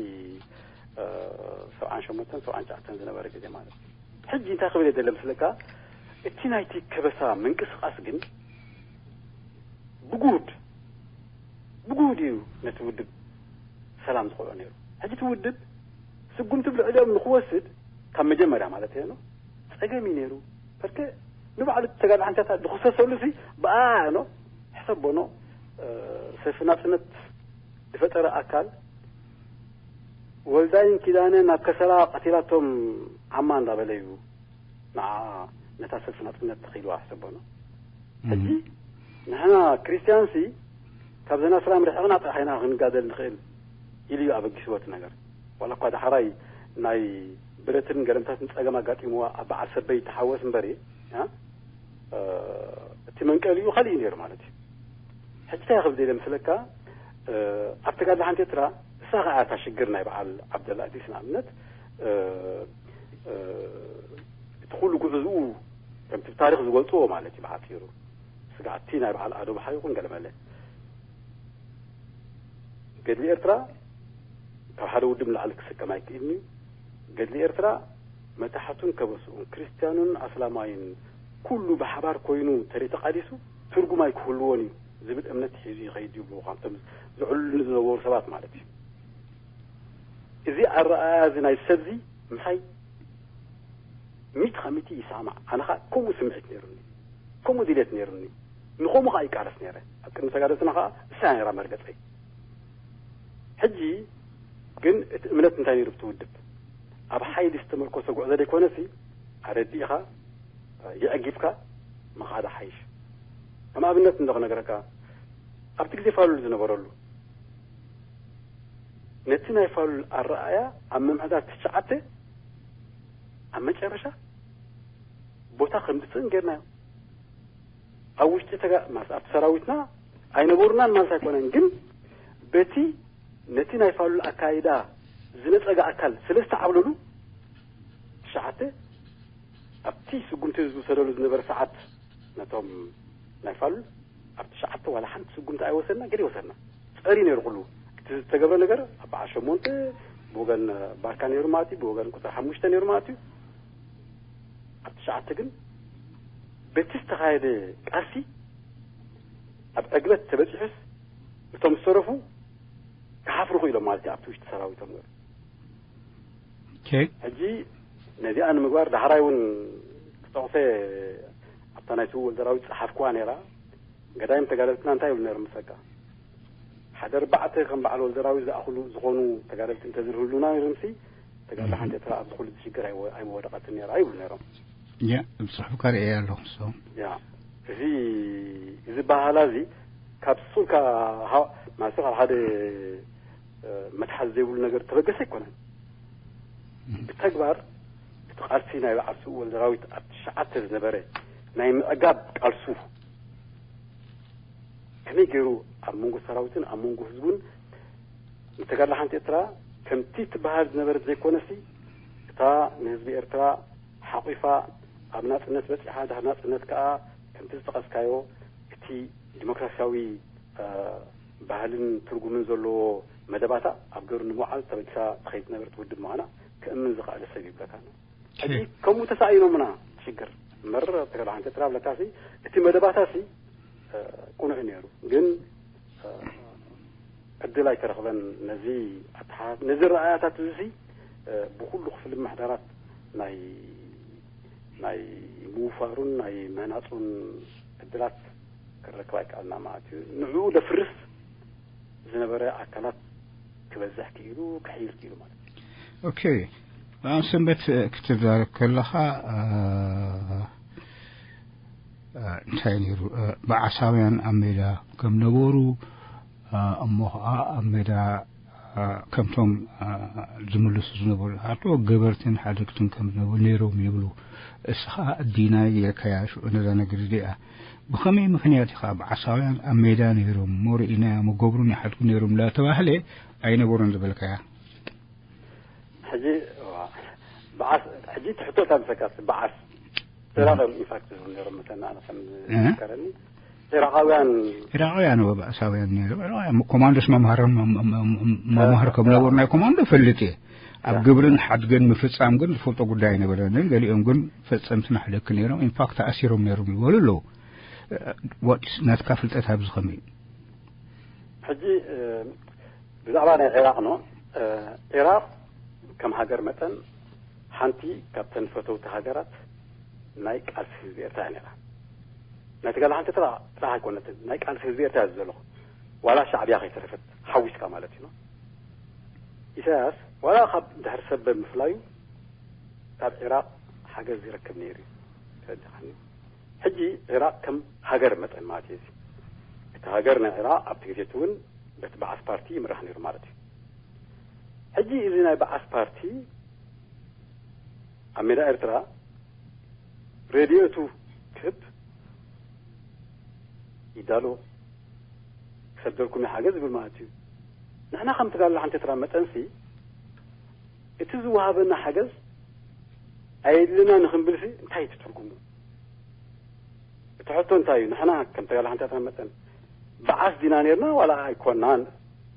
ሰብዓን ሸሞንተን ሰብዓን ትሽዓተን ዝነበረ ግዜ ማለት እዩ። ሕጂ እንታይ ክብል የደለ ምስለካ እቲ ናይቲ ከበሳ ምንቅስቃስ ግን ብጉድ ብጉድ እዩ ነቲ ውድብ ሰላም ዝኸልኦ ነይሩ። ሕጂ እቲ ውድብ ስጉምቲ ብልዕሊኦም ንክወስድ ካብ መጀመርያ ማለት እየ ጸገም እዩ ነይሩ። ፐርከ ንባዕሉ ተጋዳሓንታት ዝኽሰሰሉ ሲ ብኣ ኖ ሕሰቦ ኖ ሰልፊ ናጽነት ዝፈጠረ ኣካል ወልዳይን ኪዳነ ናብ ከሰላ ቀቲላቶም ዓማ እንዳበለ እዩ ንዓ ነታ ሰልፊ ናጽነት ተኺልዋ ሕሰቦ ኖ ሕጂ ንሕና ክርስትያንሲ ካብ ዘናስራም ርሕቕና ጥራሕ ኢና ክንጋደል ንኽእል ኢሉ እዩ ኣበጊስዎ እቲ ነገር። ዋላ እኳ ዳሕራይ ናይ ብረትን ገለምታትን ጸገም ኣጋጢምዋ ኣብ በዓል ሰበይ ተሓወስ እምበሪ እቲ መንቀሊኡ ካልእ እዩ ነይሩ ማለት እዩ። ሕጂ እንታይ ክብል ደለ ምስለካ ኣብ ተጋድሎ ሓንቲ ኤርትራ እሳ ከዓ እታ ሽግር ናይ በዓል ዓብደላ እዲስ ንኣብነት እቲ ኩሉ ጉዕዝኡ ከምቲ ብታሪክ ዝገልፅዎ ማለት እዩ ብሓፂሩ ስጋዕቲ ናይ በዓል ኣዶ ባሓ ይኹን ገለመለ ገድሊ ኤርትራ ካብ ሓደ ውድብ ንላዕሊ ክስከም ኣይክእልን እዩ። ገድሊ ኤርትራ መታሕቱን ከበስኡን ክርስትያኑን ኣስላማይን ኩሉ ብሓባር ኮይኑ ተሪተቃዲሱ ትርጉም ኣይክህልዎን እዩ ዝብል እምነት ሒዙ ይኸይድ ይብሉ ካብቶም ዝዕሉሉ ዝነበሩ ሰባት ማለት እዩ። እዚ ኣረኣያ እዚ ናይ ሰብዚ ምሳይ ሚት ከሚቲ ይሰማማዕ። ኣነ ኸዓ ከምኡ ስምዒት ነይሩኒ፣ ከምኡ ድሌት ነይሩኒ። ንኸምኡ ኸዓ ይቃለስ ነይረ። ኣብ ቅድሚ ተጋደልትና ኸዓ እሳ ነይራ መርገጸይ። ሕጂ ግን እቲ እምነት እንታይ ነይሩ ብቲ ውድብ? ኣብ ሓይሊ ዝተመርኮሰ ጉዕዞ ዘይኮነሲ ኣረዲእኻ የዕጊብካ ምኻድ ሓይሽ። ከም ኣብነት እንዶ ክነግረካ ኣብቲ ግዜ ፋሉል ዝነበረሉ ነቲ ናይ ፋሉል ኣረኣያ ኣብ ምምዕዳር ትሽዓተ ኣብ መጨረሻ ቦታ ከምድፅእን ጌርናዮ። ኣብ ውሽጢ ተጋ ማለት ኣብቲ ሰራዊትና ኣይነበሩናን ማለት ኣይኮነን፣ ግን በቲ ነቲ ናይ ፋሉል ኣካይዳ ዝነፀገ ኣካል ስለ ዝተዓብለሉ ትሽዓተ ኣብቲ ስጉምቲ ዝውሰደሉ ዝነበረ ሰዓት ነቶም ናይ ፋሉል ኣብ ትሽዓተ ዋላ ሓንቲ ስጉምቲ ኣይወሰድና፣ ገለ ይወሰድና ጸሪ ነይሩ ኩሉ እቲ ዝተገብረ ነገር ኣብ በዓል ሸሞንተ ብወገን ባርካ ነይሩ ማለት እዩ፣ ብወገን ቁፅሪ ሓሙሽተ ነይሩ ማለት እዩ። ኣብ ትሽዓተ ግን በቲ ዝተኻየደ ቃልሲ ኣብ ዕግበት ተበፂሑስ እቶም ዝተረፉ ክሓፍሩ ክኢሎም ማለት እዩ ኣብቲ ውሽጢ ሰራዊቶም ነይሩ። ሕጂ ነዚኣ ንምግባር ዳሕራይ እውን ክጠቕሰ ኣብታ ናይ ስውእ ወልደራዊት ፀሓፍኩዋ ነይራ። ገዳይም ተጋደልትና እንታይ ይብሉ ነይሮም? ምሰካ ሓደ ኣርባዕተ ከም በዓል ወልደራዊት ዝኣኽሉ ዝኾኑ ተጋደልቲ እንተዝህልውና ነይሮምሲ ተጋድሎ ሓንቲ ኤርትራ ኣብዚ ኩሉ ሽግር ኣይወደቐትን ነይራ ይብሉ ነይሮም። ያ፣ ጽሑፍካ ርእየ ኣለኹ። So፣ ያ፣ እዚ፣ እዚ ባህላ እዚ ካብ ስልካ፣ ማለት ካብ ሓደ መትሓዝ ዘይብሉ ነገር ተበገሰ ኣይኮነን። ብተግባር እቲ ቃልሲ ናይ በዓል ስውእ ወልደራዊት ኣብ ትሽዓተ ዝነበረ ናይ ምዕጋብ ቃልሱ ከመይ ገይሩ ኣብ መንጎ ሰራዊትን ኣብ መንጎ ህዝቡን ንተጋድሎ ሓንቲ ኤርትራ ከምቲ ትበሃል ዝነበረት ዘይኮነሲ፣ እታ ንህዝቢ ኤርትራ ሓቒፋ ኣብ ናጽነት በጺሓ፣ ድሕሪ ናጽነት ከኣ ከምቲ ዝጠቐስካዮ እቲ ዲሞክራሲያዊ ባህልን ትርጉምን ዘለዎ መደባታ ኣብ ግብሪ ንምውዓል ተበጊሳ ትኸይድ ዝነበረት ውድብ ምዃና ክእምን ዝኸኣለ ሰብ ይብለካ። ሕጂ ከምኡ ተሳኢኖምና ሽግር እምበር ተጋድሎ ሓንቲ ኤርትራ ብለካሲ እቲ መደባታሲ ቅኑዕ ነይሩ፣ ግን ዕድል ኣይተረኽበን። ነዚ ኣተሓ ነዚ ረኣያታት እዚ ብኩሉ ክፍሊ ምሕደራት ናይ ናይ ምውፋሩን ናይ ምህናጹን ዕድላት ክረክብ ኣይከኣልና ማለት እዩ። ንዕኡ ደፍርስ ዝነበረ ኣካላት ክበዝሕ ክኢሉ፣ ክሕይል ክኢሉ ማለት እዩ። ኦኬ፣ ብኣም ሰንበት ክትዛረብ ከለኻ እንታይ ነይሩ? በዓሳውያን ኣብ ሜዳ ከም ነበሩ፣ እሞ ከዓ ኣብ ሜዳ ከምቶም ዝምልሱ ዝነበሩ ሓቶ ገበርትን ሓደግትን ከም ዝነበሩ ነይሮም ይብሉ። እስኻ ዲናይ ጌርካያ ሽዑ ነዛ ነገር እዚኣ። ብኸመይ ምኽንያት ኢኻ በዓሳውያን ኣብ ሜዳ ነይሮም እሞ ርኢናዮም፣ ገብሩን ይሓድጉ ነይሮም እንዳተባህለ ኣይነበሩን ዝበልካያ? ሕጂ በዓስ፣ ሕጂ ትሕቶ እታ ምሰካት በዓስ ኢራቕ እዮም ኢንፋክት ዝብሉ ነይሮም፣ መተና ኣነ ከም ዝከረኒ ኢራቓውያን ኢራቓውያን ወባእሳውያን ነይሮም። ኢራቓውያን ኮማንዶስ መምሃርን መምሃር ከም ነበሩ ናይ ኮማንዶ ፈልጥ እየ። ኣብ ግብርን ሓድግን ምፍጻም ግን ዝፈልጦ ጉዳይ ኣይነበረንን። ገሊኦም ግን ፈጸምትን ኣሕደግቲ ነይሮም። ኢንፋክት ተኣሲሮም ነይሮም ይበሉ ኣለዉ። ዋትስ ናትካ ፍልጠት ኣብዚ ከመይ እዩ? ሕጂ ብዛዕባ ናይ ዒራቕ ነው። ዒራቕ ከም ሃገር መጠን ሓንቲ ካብተን ፈተውቲ ሃገራት ናይ ቃልሲ ህዝቢ ኤርትራ እያ ነይራ። ናይ ተጋድሎ ሓንቲ ጥራሕ ኣይኮነትን፣ ናይ ቃልሲ ህዝቢ ኤርትራ እያ ዘለኹ። ዋላ ሻዕብያ ከይተረፈት ሓዊስካ ማለት እዩ። ኢሳያስ ዋላ ካብ ድሕሪ ሰበብ ምፍላዩ ካብ ዒራቕ ሓገዝ ይረክብ ነይሩ እዩ። ተረዲኻኒ? ሕጂ ዒራቕ ከም ሃገር መጠን ማለት እዩ። እቲ ሃገር ናይ ዒራቕ ኣብቲ ግዜ እቲ እውን በቲ በዓስ ፓርቲ ይምራሕ ነይሩ ማለት እዩ። ሕጂ እዚ ናይ በዓስ ፓርቲ ኣብ ሜዳ ኤርትራ ሬድዮ እቱ ክህብ ይዳሎ፣ ክሰደልኩም ሓገዝ ይብል ማለት እዩ። ንሕና ከም ተጋድሎ ሓንቲ ኤርትራ መጠንሲ እቲ ዝወሃበና ሓገዝ ኣየድልና ንኽንብልሲ እንታይ እዩ ትርጉሙ? እቲ ሕቶ እንታይ እዩ? ንሕና ከም ተጋድሎ ሓንቲ ኤርትራ መጠን በዓስ ዲና ነርና ዋላ ኣይኮናን?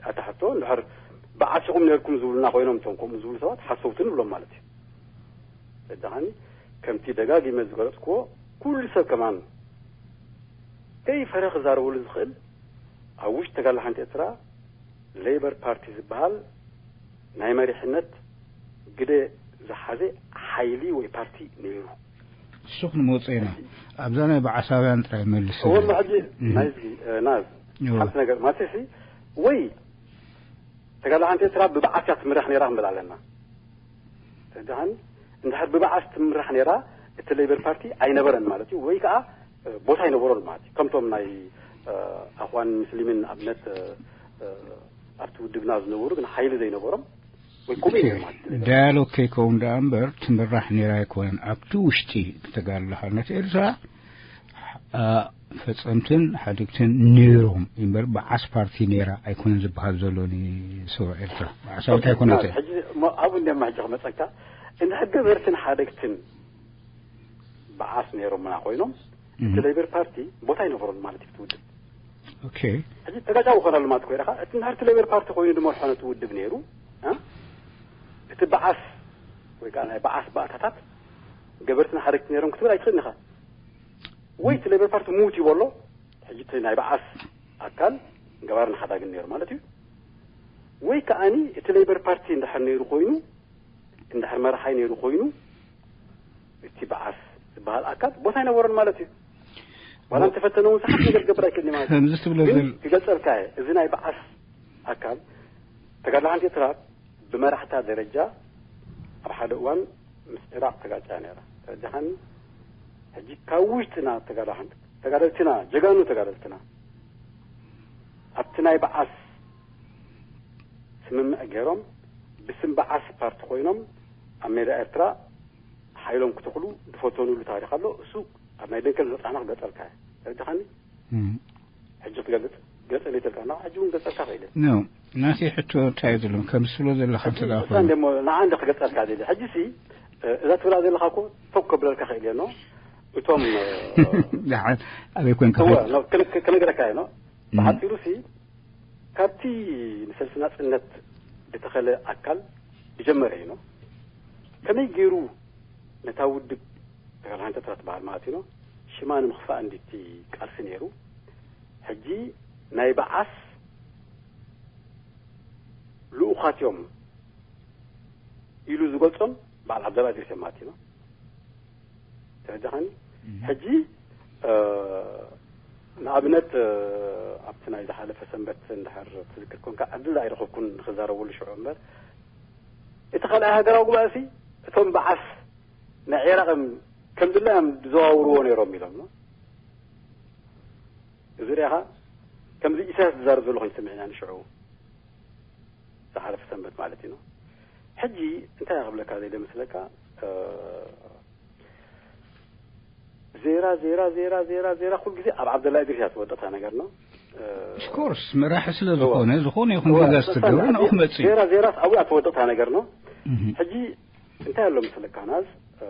ኣታ ሕቶ እንድሕር በዓስ ኢኹም ነርኩም ዝብሉና ኮይኖም እቶም ከምኡ ዝብሉ ሰባት ሓሰውቲ ንብሎም ማለት እዩ። ተረዳኻኒ? ከምቲ ደጋጊመ ዝገለጽክዎ ኩሉ ሰብ ከማን ከይፈረ ክዛረበሉ ዝኽእል ኣብ ውሽጢ ተጋድሎ ሓንቲ ኤርትራ ሌበር ፓርቲ ዝበሃል ናይ መሪሕነት ግደ ዝሓዘ ሓይሊ ወይ ፓርቲ ነይሩ። እሱ ክንመጽኦ ኢና። ኣብዛ ናይ በዓሳውያን ጥራይ መልስ እወ፣ ሕጂ ናይዚ ናዝ ሓንቲ ነገር ማለትሲ ወይ ተጋድሎ ሓንቲ ኤርትራ ብበዓስ እያ ትምራሕ ነይራ ክንብል ኣለና። ተረዳኻኒ? እንድሕር ብበዓስ ትምራሕ ነይራ እቲ ሌበር ፓርቲ ኣይነበረን ማለት እዩ፣ ወይ ከዓ ቦታ ኣይነበሮን ማለት እዩ። ከምቶም ናይ ኣኽዋን ሙስሊሚን ንኣብነት ኣብቲ ውድብና ዝነበሩ ግን ሓይሊ ዘይነበሮም ወይ ከምኡ እዩ ማለት እዩ። ዳያሎግ ከይከውን ደኣ እምበር ትምራሕ ነይራ ኣይኮነን። ኣብቲ ውሽጢ ተጋድሎ ሓርነት ኤርትራ ፈጸምትን ሓደግትን ነይሮም እምበር በዓስ ፓርቲ ነይራ ኣይኮነን ዝበሃል ዘሎ ንሰውራ ኤርትራ። በዓሳዊት ኣይኮነትን። ሕጂ እሞ ኣብኡ እንዲያማ ሕጂ ክመጸካ እንድሕር ገበርትን ሓደግትን በዓስ ነይሮምና ኮይኖም እቲ ሌበር ፓርቲ ቦታ ኣይነበሮን ማለት እዩ። ትውድብ ኦኬ። ሕጂ ተጋጫዊ ክኾነሉ ማለት ኮይረኻ እቲ እንድሕር እቲ ሌበር ፓርቲ ኮይኑ ድመርሖ ነቲ ውድብ ነይሩ እ? እቲ በዓስ ወይ ከዓ ናይ በዓስ ባእታታት ገበርትን ሓደግቲ ነይሮም ክትብል ኣይትኽእልን ኢኻ። ወይ እቲ ሌበር ፓርቲ ሙት ይበሎ ሕጂ እቲ ናይ በዓስ ኣካል ገባርን ሓዳግን ነይሩ ማለት እዩ። ወይ ከዓኒ እቲ ሌበር ፓርቲ እንድሕር ነይሩ ኮይኑ እንድሕር መራሓይ ነይሩ ኮይኑ እቲ በዓስ ዝበሃል ኣካል ቦታ ኣይነበሮን ማለት እዩ። ዋላ እንተፈተነ እውን ሰሓት ነገር ክገብር ኣይክእልን እዩ ማለት እዩ። ከምዚ ትብሎ ግን ዘል- ክገልጸልካ እየ። እዚ ናይ በዓስ ኣካል ተጋድሎ ሓንቲ ኤርትራ ብመራሕታ ደረጃ ኣብ ሓደ እዋን ምስ ዒራቕ ተጋጭያ ነይራ። ተረዲኻኒ? ሕጂ ካብ ውሽጥና ተጋዳሓንቲ ተጋደልትና፣ ጀጋኑ ተጋደልትና፣ ኣብቲ ናይ በዓስ ስምምዕ ገይሮም፣ ብስም በዓስ ፓርቲ ኮይኖም ኣብ ሜዳ ኤርትራ ሓይሎም ክተኽሉ ዝፈተኑሉ ታሪኽ ኣሎ። እሱ ኣብ ናይ ደንከል ዘብጻሕና ክገልጸልካ እየ። ተረዳኻኒ? ሕጂ ክትገልጽ ገጸ ሌተልካ እና ሕጂ እውን ገጸልካ ኸኢለ። ኖ፣ ናተይ ሕቶ እንታይ እዩ ዘሎ? ከምስሎ ዘለኻ እንተ ደኣ እሳ ኮይኑ። እንደሞ ንዓ እንደ ክገጸልካ ደለ። ሕጂ ሲ፣ እ፣ እዛ ትብላ ዘለኻ እኮ ቶክ ከብለልካ ኸኢለ ኖ። እቶም፣ እ፣ ደሓን ኣበይ ኮንካ እወ፣ ከይድ- ኖ፣ ክነ-፣ ክነግረካ እየ ኖ። ብሓጺሩ ሲ፣ ካብቲ ንሰልፊ ናጽነት ዝተኸለ ኣካል ዝጀመረ እዩ ኖ። ከመይ ገይሩ ነታ ውድብ ተጋድሎ ሓርነት ኤርትራ ትበሃል ማለት እዩ ኖ፣ ሽማ ንምኽፋእ እንዲቲ ቃልሲ ነይሩ። ሕጂ ናይ በዓስ ልኡኻት እዮም ኢሉ ዝገልጾም በዓል ዓብደላ እድሪስ እዮም ማለት እዩ ኖ። ተረዳኻኒ? ሕጂ፣ እ፣ ንኣብነት፣ እ፣ ኣብቲ ናይ ዝሓለፈ ሰንበት እንድሕር ትዝክር ኮንካ፣ ዕድል ኣይረኸብኩን ንኽዛረበሉ ሽዑ እምበር፣ እቲ ካልኣይ ሃገራዊ ጉባኤ ሲ፣ እቶም በዓስ ናይ ዒራቕ እዮም፣ ከም ድላዮም ዝዘዋውርዎ ነይሮም ኢሎም፣ ኖ? እዚ ሪኢኻ፣ ከምዚ ኢሳያስ ዝዛረብ ዘሎ ኮይኑ ሰሚዕና ንሽዑ፣ ዝሓለፈ ሰንበት ማለት እዩ፣ ኖ? ሕጂ እንታይ ክብለካ ዘይደ መስለካ፣ እ፣ ዜራ፣ ዜራ፣ ዜራ፣ ዜራ፣ ዜራ፣ ኩሉ ግዜ ኣብ ዓብደላ እድሪስ እያ ትወድቕ እታ ነገር፣ ኖ? እ፣ Of course፣ መራሒ ስለ እወ። ዝኾነ፣ ዝኾነ ይኹን እወ፣ ጌጋ እሳ ዝተገብረ ንዓ ንዕኡ ክመጽእ እዩ። ዜራ፣ ዜራ ኣብኡ እያ ትወድቕ እታ ነገር፣ ኖ? እህ። ሕጂ እንታይ ኣሎ መስለካ ናዝ፣ እ፣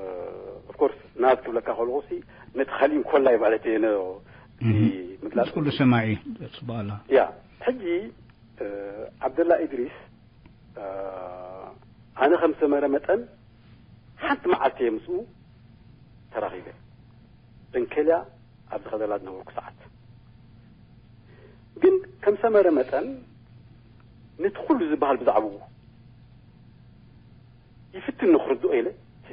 of course፣ ናዝ ክብለካ ከለኹ ሲ፣ ነቲ ካሊእ ኮላይ ማለት እየ፣ ኖ? እቲ እህ። ምግላጽ ምስ ኩሉ ሰማዒ ጽቡቕ ኣላ። ያ፣ ሕጂ፣ እ፣ ዓብደላ ኢድሪስ፣ እ፣ ኣነ ከም ሰመረ መጠን ሓንቲ መዓልቲ እየ ምስኡ ተራኺበ። ደንከልያ ኣብ ዝኸደላ ዝነበርኩ ሰዓት። ግን ከም ሰመረ መጠን ነቲ ኩሉ ዝበሃል ብዛዕባኡ ይፍትን ንኽርድኦ ኢለ፣ እቲ፣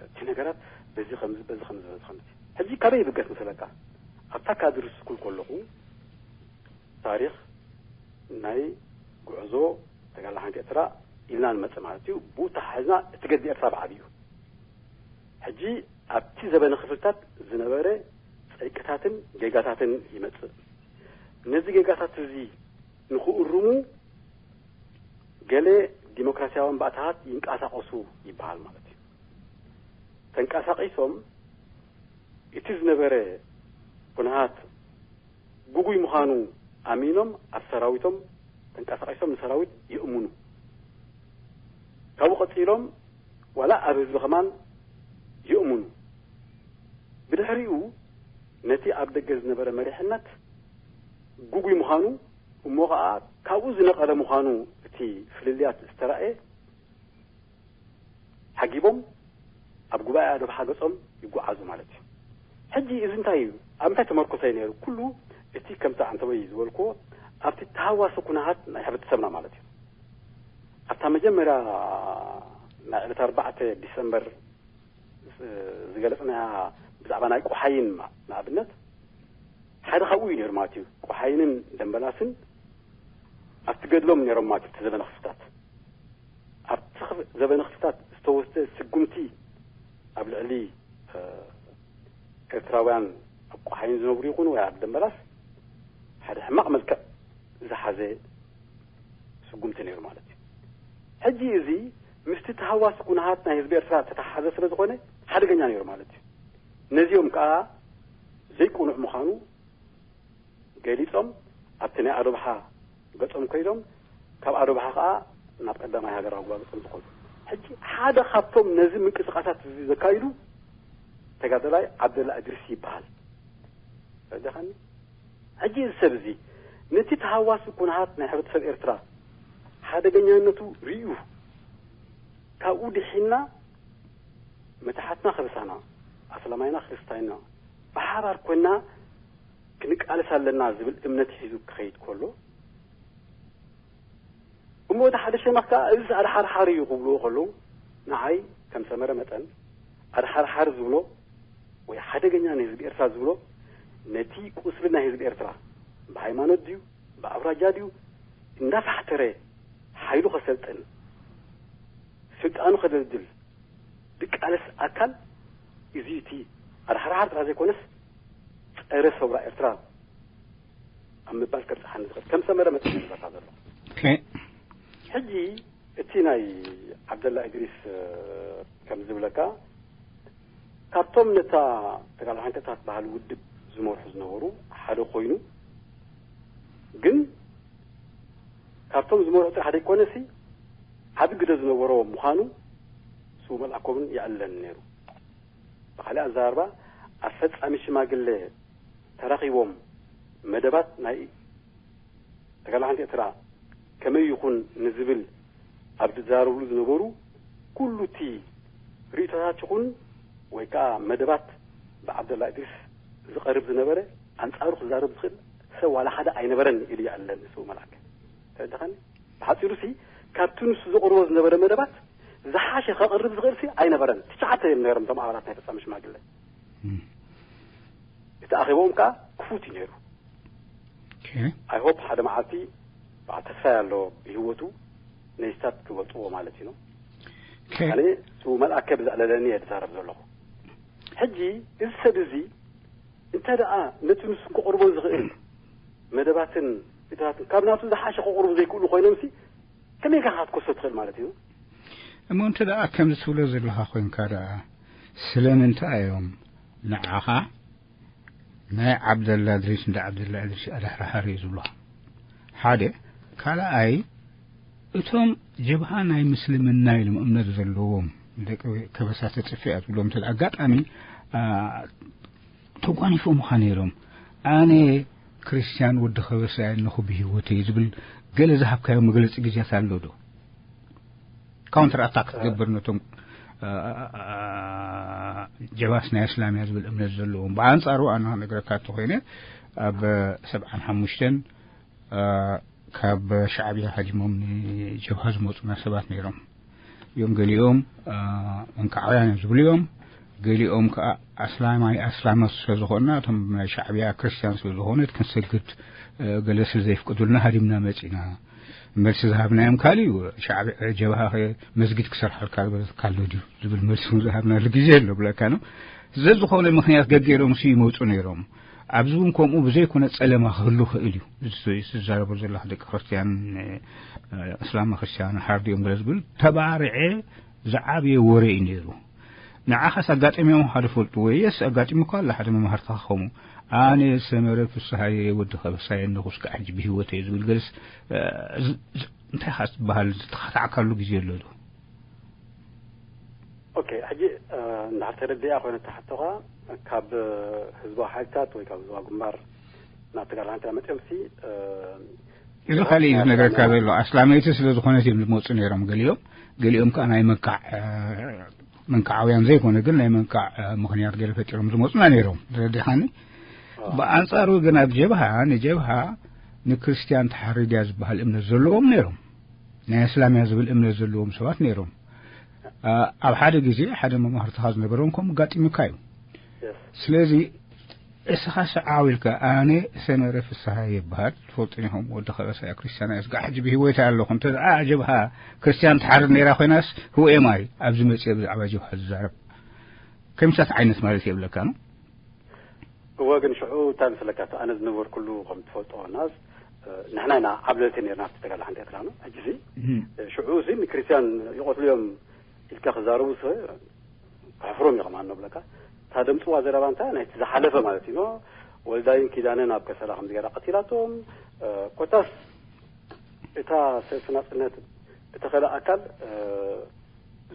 እቲ ነገራት በዚ ከምዚ፣ በዚ ከምዚ፣ በዚ ከምዚ። ሕጂ ካበይ ይብገስ መስለካ? ኣብታ ካድር ስኩል ከለኹ ታሪኽ ናይ ጉዕዞ ተጋድሎ ሓርነት ኤርትራ ኢልና ንመጽእ ማለት እዩ። ብኡ ተሓሒዝና እቲ ገድሊ ኤርትራ ብዓቢኡ። ሕጂ ኣብቲ ዘበነ ክፍልታት ዝነበረ ጸይቅታትን ጌጋታትን ይመጽእ። ነዚ ጌጋታት እዚ ንኽእርሙ ገለ ዲሞክራሲያውያን ባእታታት ይንቀሳቐሱ ይበሃል ማለት እዩ። ተንቀሳቒሶም እቲ ዝነበረ ኩነታት ግጉይ ምዃኑ ኣሚኖም ኣብ ሰራዊቶም ተንቀሳቒሶም ንሰራዊት የእምኑ። ካብኡ ቀጺሎም ዋላ ኣብ ህዝቢ ከማን የእምኑ። ብድሕሪኡ ነቲ ኣብ ደገ ዝነበረ መሪሕነት ግጉይ ምዃኑ እሞ ኸኣ ካብኡ ዝነቐለ ምዃኑ እቲ ፍልልያት ዝተራእየ ሓጊቦም ኣብ ጉባኤ ኣዶብሓ ገጾም ይጓዓዙ ማለት እዩ። ሕጂ እዚ እንታይ እዩ? ኣብ እንታይ ተመርኮሰ እዩ ነይሩ? ኩሉ እቲ ከምቲ ዓንተቦይ ዝበልክዎ ኣብቲ ተሃዋሲ ኩነታት ናይ ሕብረተሰብና ማለት እዩ። ኣብታ መጀመርያ ናይ ዕለት ኣርባዕተ ዲሰምበር ዝገለጽናያ ብዛዕባ ናይ ቆሓይን ማ-፣ ንኣብነት ሓደ ካብኡ እዩ ነይሩ ማለት እዩ። ቆሓይንን ደምበላስን ኣብቲ ገድሎም ነይሮም ማለት እዩ። እቲ ዘበነ ክፍታት ኣብቲ ክፍ-፣ ዘበነ ክፍታት ዝተወስደ ስጉምቲ ኣብ ልዕሊ፣ እ፣ ኤርትራውያን ኣብ ቆሓይን ዝነብሩ ይኹኑ ወይ ኣብ ደምበላስ ሓደ ሕማቕ መልክዕ ዝሓዘ ስጉምቲ ነይሩ ማለት እዩ። ሕጂ እዚ ምስቲ ተሃዋሲ ኩነታት ናይ ህዝቢ ኤርትራ ዝተተሓሓዘ ስለ ዝኾነ ሓደገኛ ነይሩ ማለት እዩ። ነዚኦም ከኣ ዘይቅኑዕ ምዃኑ ገሊጾም ኣብቲ ናይ ኣዶብሓ ገጾም ከይዶም ካብ ኣዶብሓ ከኣ ናብ ቀዳማይ ሃገራዊ ጉባኤ ገጾም ዝኸዱ። ሕጂ ሓደ ካብቶም ነዚ ምንቅስቓሳት እዚ ዘካይዱ ተጋደላይ ዓብደላ እድሪስ ይበሃል። ረዳኻኒ? ሕጂ እዚ ሰብ እዚ ነቲ ተሃዋሲ ኩነታት ናይ ሕብረተሰብ ኤርትራ ሓደገኛነቱ ርእዩ ካብኡ ድሒና መታሓትና ከበሳና ኣስላማይና ክርስታይና ብሓባር ኮይና ክንቃለስ ኣለና ዝብል እምነት ሒዙ ክኸይድ ከሎ እሞ እቲ ሓደ ሸነኽ ከኣ እዚ ኣድሓርሓር እዩ ክብልዎ ከለዉ ንዓይ ከም ሰመረ መጠን ኣድሓርሓር ዝብሎ ወይ ሓደገኛ ንህዝቢ ኤርትራ ዝብሎ ነቲ ቁስሊ ናይ ህዝቢ ኤርትራ ብሃይማኖት ድዩ ብኣውራጃ ድዩ እንዳፋሕተረ ሓይሉ ከሰልጥን ስልጣኑ ከደልድል ዝቃለስ ኣካል እዚ እቲ ኣድሓርሓር ጥራሕ ዘይኮነስ ጸረ ሰውራ ኤርትራ ኣብ ምባል ከብጽሓኒ ዝኽእል ከም ሰመረ መጠን ንዝበካ ዘሎ። ሕጂ እቲ ናይ ዓብደላ እድሪስ ከም ዝብለካ ካብቶም ነታ ተጋላሓንተ እታ ትበሃል ውድብ ዝመርሑ ዝነበሩ ሓደ ኮይኑ፣ ግን ካብቶም ዝመርሑ ጥራሕ ዘይኮነሲ ዓቢ ግደ ዝነበሮ ምዃኑ ስው መልኣኮ እውን የዕልለኒ ነይሩ። ብኻሊእ ኣዘራርባ ኣፈጻሚ ሽማግለ ተራኺቦም መደባት ናይ ተጋላሓንቲ ኤርትራ ከመይ ይኹን ንዝብል ኣብ ዝዛረብሉ ዝነበሩ ኩሉ እቲ ርእይቶታት ይኹን ወይ ከዓ መደባት ብዓብደላ እድሪስ ዝቐርብ ዝነበረ ኣንጻሩ ክዛረብ ዝኽእል ሰብ ዋላ ሓደ ኣይነበረን ኢሉ ይኣለን ስው መልኣከ። ተረዳኸኒ? ብሓጺሩ ሲ ካብቲ ንሱ ዘቕርቦ ዝነበረ መደባት ዝሓሸ ከቕርብ ዝኽእል ሲ ኣይነበረን። ትሽዓተ እዮም ነይሮም እቶም ኣባላት ናይ ፈጻሚ ሽማግለ። እቲ ኣኼባኦም ከዓ ክፉት እዩ ነይሩ። ኣይ ሆፕ ሓደ መዓልቲ በዓል ተስፋ ኣሎ ብህይወቱ ነይስታት ክወጥዎ ማለት እዩ። ኣነ ስው መልኣከ ብዘዕለለኒ እየ ዝዛረብ ዘለኹ። ሕጂ እዚ ሰብ እዚ እንተ ደኣ ነቲ ንሱ ክቕርቦ ዝኽእል መደባትን ፊታትን ካብ ናቱ ዝሓሸ ክቕርቡ ዘይክእሉ ኮይኖም ሲ ከመይ ኢልካ ክትከሶ ትኽእል ማለት እዩ? እሞ እንተ ደኣ ከምዚ ትብሎ ዘለኻ ኮይንካ ደኣ ስለምንታይ እዮም ንዓኻ ናይ ዓብደላ እድሪስ እንዳ ዓብደላ እድሪስ ኣድሓርሓር እዩ ዝብሉኻ? ሓደ ካልኣይ እቶም ጀብሃ ናይ ምስልምና ኢሎም እምነት ዘለዎም ደቂ ከበሳ ተጽፊያ ትብሎም እንተ ኣጋጣሚ ተጓኒፎምኻ ነይሮም። ኣነ ክርስትያን ወዲ ከበሳ ኣለኹ ብህይወተይ ዝብል ገለ ዝሃብካዮ መግለጺ ግዜያት ኣሎ ዶ? ካውንተር ኣታክ ክትገብር ነቶም ጀባስ ናይ እስላምያ ዝብል እምነት ዘለዎም። ብኣንጻሩ ኣነ ክነግረካ እንተኾይነ ኣብ ሰብዓን ሓሙሽተን ካብ ሻዕብያ ሃዲሞም ንጀብሃ ዝመፁና ሰባት ነይሮም እዮም። ገሊኦም መንካዕውያን እዮም ዝብሉ እዮም። ገሊኦም ከዓ ኣስላማይ ኣስላማት ስለዝኾንና እቶም ናይ ሻዕብያ ክርስትያን ስለዝኾነት ክንሰግድ ገለ ስለዘይፍቅዱልና ሃዲምና መፂና። መልሲ ዝሃብናዮም ካልእ እዩ። ሻዕብያ ጀብሃ መስጊድ ክሰርሓልካ ዝበለካ ኣሎ ድዩ ዝብል መልሲ ዝሃብናሉ ግዜ ኣሎ ብለካ ነው። ስለዝኾነ ምክንያት ገገይሮም ሲ ይመፁ ነይሮም። ኣብዚ እውን ከምኡ ብዘይኮነ ጸለማ ክህሉ ክእል እዩ። ዝዛረቡ ዘለኻ ደቂ ክርስትያን እስላም ክርስትያን ሓርድ እዮም ገለ ዝብል ተባርዐ ዝዓበየ ወረ እዩ ነይሩ። ንዓኻስ ኣጋጢሞም ሓደ ፈልጡ ወየስ ኣጋጢሙካ ኣላ ሓደ መማህርትኻ ከምኡ ኣነ ሰመረ ፍስሃየ ወዲ ከበሳየ እነኹ እስካዕ ሕጂ ብህይወት እየ ዝብል ገለስ እንታይ ኻ ዝበሃል ዝተኸታዕካሉ ግዜ ኣሎ ዶ? ኦኬ ሕጂ እንዳሕር ተረድያ ኮይነ ተሓቶኻ ካብ ህዝባዊ ሓይልታት ወይ ካብ ህዝባዊ ግንባር ናብ ትግራይ ሓንቲ መፅኦም ሲ እዚ ካልእ እዩ ዝነግረካ ዘሎ ኣስላመይቲ ስለ ዝኾነት እዮም ዝመፁ ነይሮም ገሊኦም ገሊኦም ከዓ ናይ መንካዕ መንካዓውያን ዘይኮነ ግን ናይ መንካዕ ምኽንያት ገለ ፈጢሮም ዝመፁና ነይሮም ተረዲኻኒ ብኣንፃሩ ግን ኣብ ጀብሃ ንጀብሃ ንክርስትያን ተሓሪድያ ዝበሃል እምነት ዘለዎም ነይሮም ናይ እስላምያ ዝብል እምነት ዘለዎም ሰባት ነይሮም ኣብ ሓደ ግዜ ሓደ መማህርትኻ ዝነበረውን ከምኡ ጋጢሙካ እዩ ስለዚ እስኻ ሰዓው ኢልካ ኣነ ሰመረ ፍስሃ ይበሃል ትፈልጡኒ ኢኹም ወዲ ከበሳ እያ ክርስትያን እያ ስጋዕ ሕጂ ብህይወት ኣለኹ እንተ ደኣ ጀብሃ ክርስትያን ትሓርድ ነይራ ኮይናስ who am I ኣብዚ መፅየ ብዛዕባ ጀብሃ ዝዛረብ ከምሳት ዓይነት ማለት የብለካ ነው እወ ግን ሽዑ እንታይ ምስለካ እቲ ኣነ ዝነበርኩሉ ከም ትፈልጦ ናስ ንሕና ኢና ዓብለልቲ ነርና ኣብቲ ተጋላ ሓንቲ ኤርትራ ነው ሕጂ ሲ ሽዑ ሲ ንክርስትያን ይቆትሉ እዮም ኢልካ ክዛረቡ ሰ ከሕፍሮም እዩ ከማን ነብለካ እታ ደምፅዋ ዘረባ እንታይ ናይቲ ዝሓለፈ ማለት እዩ ወልዳይን ኪዳነን ኣብ ከሰላ ከምዚ ገራ ቀቲላቶም ኮታስ እታ ሰልፊ ናፅነት እተኸለ ኣካል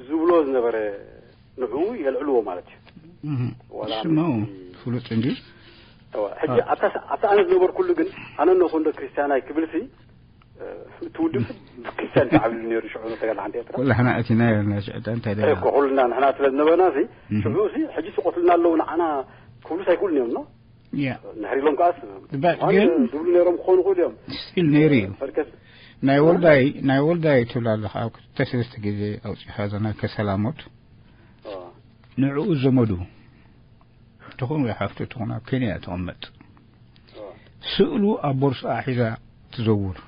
ዝብሎ ዝነበረ ንዕኡ የልዕልዎ ማለት እዩ ዋላ እሱ ነው ፍሉጥ እንዲ ሕጂ ኣብታ ኣነ ዝነበርኩሉ ግን ኣነ ነኹ እንዶ ክርስትያናይ ክብልሲ እቲ ውድብ ክርስትያን ተዓብሉ ነይሩ ሽዑ ተጋል ሓንቲ ኤርትራ ኩላሕና እቲ ናይ ናይ ሽዕጣ እንታይ ደላ እኮ ኩልና ንሕና ስለ ዝነበርና ሲ ሽዑ ሲ ሕጂ ስቆትልና ኣለዉ ንዓና ክብሉ ሳይክእሉን እዮም ኖ ያ ንሕሪሎም ከዓስ ግን ዝብሉ ነይሮም ክኾኑ ክእሉ እዮም ስቲል ነይሩ እዩ ፈርከስ ናይ ወልዳይ ናይ ወልዳይ ትብላ ኣለኻ ኣብ ክልተ ሰለስተ ግዜ ኣውፂኻ ዘና ከሰላሞት ንዕኡ ዘመዱ ትኹን ወይ ሓፍቱ ትኹን ኣብ ኬንያ ትቕመጥ ስእሉ ኣብ ቦርስኣ ሒዛ ትዘውር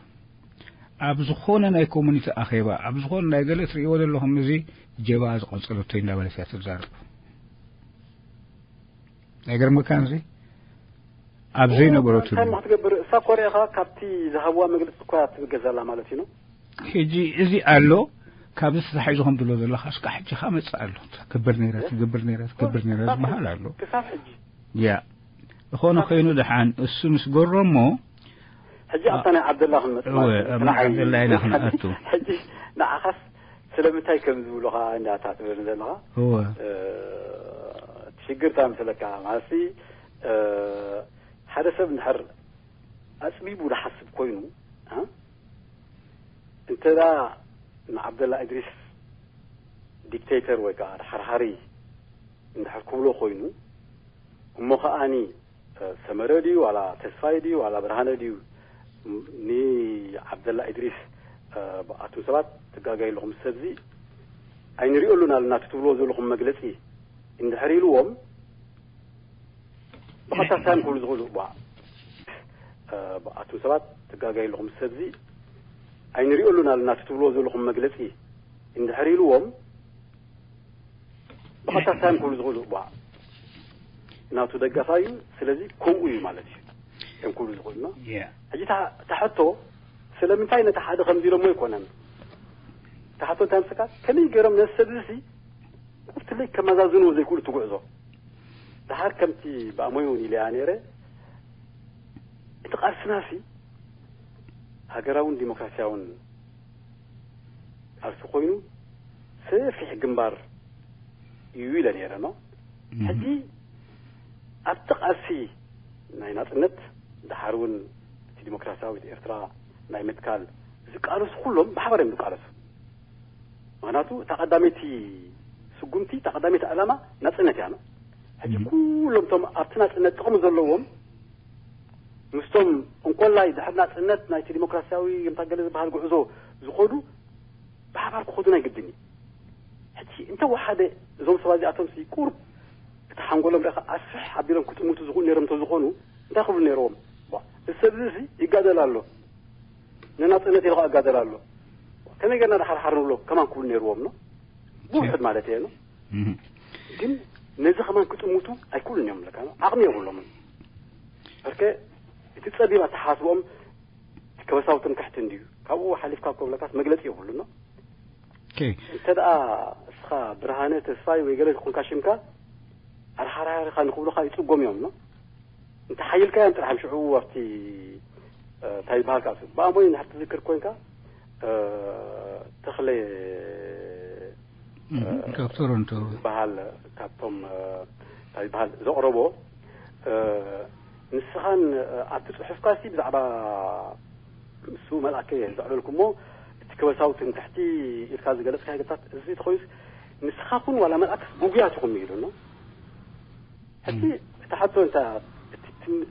ኣብ ዝኾነ ናይ ኮሙኒቲ ኣኼባ ኣብ ዝኾነ ናይ ገለ ትርእይዎ ዘለኹም እዚ ጀብኣ ዝቐንጸለቶ እንዳበለት እያ ትዛረብ ኣይገርመካን እዚ ኣብ ዘይነበረትሉ እንታይ ክትገብር እሳ ኮሪኻ ካብቲ ዝሃብዋ መግለፂ እኳ ትብገዘላ ማለት እዩ ነው። ሕጂ እዚ ኣሎ። ካብዚ ተታሒዙ ከም ትብሎ ዘለኻ እስካ ሕጂ ከ መፅእ ኣሎ። ትገብር ነይራ ትገብር ነይራ ትገብር ነይራ ዝበሃል ኣሎ። ክሳብ ሕጂ ያ ዝኾነ ኮይኑ ደሓን እሱ ምስ ገረሞ ሕጂ ኣብታ ናይ ዓብደላ ክንመፅእ እወ፣ ማለት እዩ። ኣብ ናይ ዓብደላ ኢና ክንኣቱ። ሕጂ ንዓኻስ ስለምንታይ ከም ዝብሉኻ እንዳታ ትብል ዘለኻ እወ ሽግርታ ምስለካ ማለት ሓደ ሰብ እንድሕር ኣፅቢቡ ዝሓስብ ኮይኑ እ? እንተ ንዓብደላ እድሪስ ዲክቴተር ወይ ከዓ ሓርሓሪ እንድሕር ክብሎ ኮይኑ እሞ ከዓኒ ሰመረ ድዩ ዋላ ተስፋይ ድዩ ዋላ ብርሃነ ድዩ ንዓብደላ እድሪስ ኣቱም ሰባት ትጋጋይ ኣለኹም ሰብዚ ኣይንሪኦሉን ኣለና ትብልዎ ዘለኹም መግለፂ እንድሕር ኢልዎም ብቐጥታ እንታይ እዮም ክብሉ ዝኽእሉ ዋ ኣቱም ሰባት ትጋጋይ ኣለኹም ሰብዚ ኣይንሪኦሉን ኣለና ትብልዎ ዘለኹም መግለፂ እንድሕር ኢልዎም ብቐጥታ እንታይ እዮም ክብሉ ዝኽእሉ ዋ ናቱ ደጋፋ እዩ ስለዚ ከምኡ እዩ ማለት እዩ እዮም ክብሉ ዝኽእሉ ነው። ሕጂ ተሕቶ ስለምንታይ ነቲ ሓደ ከምዚ ኢሎሞ ኣይኮነን ተሓቶ እንታይ ምስካ ከመይ ገይሮም ነዚ ሰብ እዚ ቁርትለይ ከመዛዝንዎ ዘይክእሉ ትጉዕዞ ደሓር ከምቲ ብኣሞይ እውን ኢለያ ነይረ እቲ ቃልስናሲ ሃገራውን ዲሞክራሲያውን ቃልሲ ኮይኑ ሰፊሕ ግንባር እዩ ኢለ ነይረ ነው ሕጂ ኣብቲ ቃልሲ ናይ ናፅነት ደሓር እውን እቲ ዲሞክራሲያዊት ኤርትራ ናይ ምትካል ዝቃለሱ ኩሎም ብሓባር እዮም ዝቃለሱ ምክንያቱ እታ ቀዳመይቲ ስጉምቲ እታ ቀዳመይቲ ዕላማ ናፅነት እያ ነው ሕጂ ኩሎም ቶም ኣብቲ ናፅነት ጥቕሚ ዘለዎም ምስቶም እንኮላይ ድሕር ናፅነት ናይቲ ዲሞክራሲያዊ ገምታ ገለ ዝበሃል ጉዕዞ ዝኸዱ ብሓባር ክኸዱ ናይ ግድን እዩ ሕጂ እንተ ወሓደ እዞም ሰባት እዚኣቶም ሲ ቁርብ እቲ ሓንጎሎም ርኢኻ ኣስፍሕ ኣቢሎም ክጥምቱ ዝኽእሉ ነይሮም እንተዝኾኑ እንታይ ክብሉ ነይርዎም እዚ ሰብ እዚ ይጋደል ኣሎ ንናፅነት ኢልካ ይጋደል ኣሎ ከመይ ገርና ድሓርሓር ንብሎ ከማን ክብሉ ነይርዎም ነው ብውሕድ ማለት እየ ነው ግን ነዚ ከማን ክጥምቱ ኣይክእሉን እዮም ለካ ዓቕሚ የብሎምን በርከ እቲ ጸቢብ ኣተሓሳስብኦም ከበሳዊ ትምክሕቲ እንድዩ ካብኡ ሓሊፍካ ክብለካስ መግለፂ የብሉ ነው እንተ ደኣ እስኻ ብርሃነ ተስፋይ ወይ ገለ ዝኾንካ ሽምካ ኣርሓርሓርካ ንክብሉኻ ይፅጎም እዮም ነው እንተ ሓይልካ እዮም ጥራሕ ሽዑ ኣብቲ እንታይ ይበሃል ካብቲ ብኣሞይ ንድሕር ትዝክር ኮንካ ተኽለ ካብ ቶሮንቶ ዝበሃል ካብቶም እንታይ ይበሃል ዘቕረቦ ንስኻን ኣብቲ ፅሑፍካ ሲ ብዛዕባ ንሱ መልኣከ እየ ዘዕለልኩሞ እቲ ከበሳዊ ትምክሕቲ ኢልካ ዝገለፅካ ገታት እዚ ተኾይኑስ ንስኻ ኩን ዋላ መልኣክስ ጉጉያት ኢኹም ኢሉ ኖ ሕጂ እቲ ሓቶ እንታ እቲ ትም-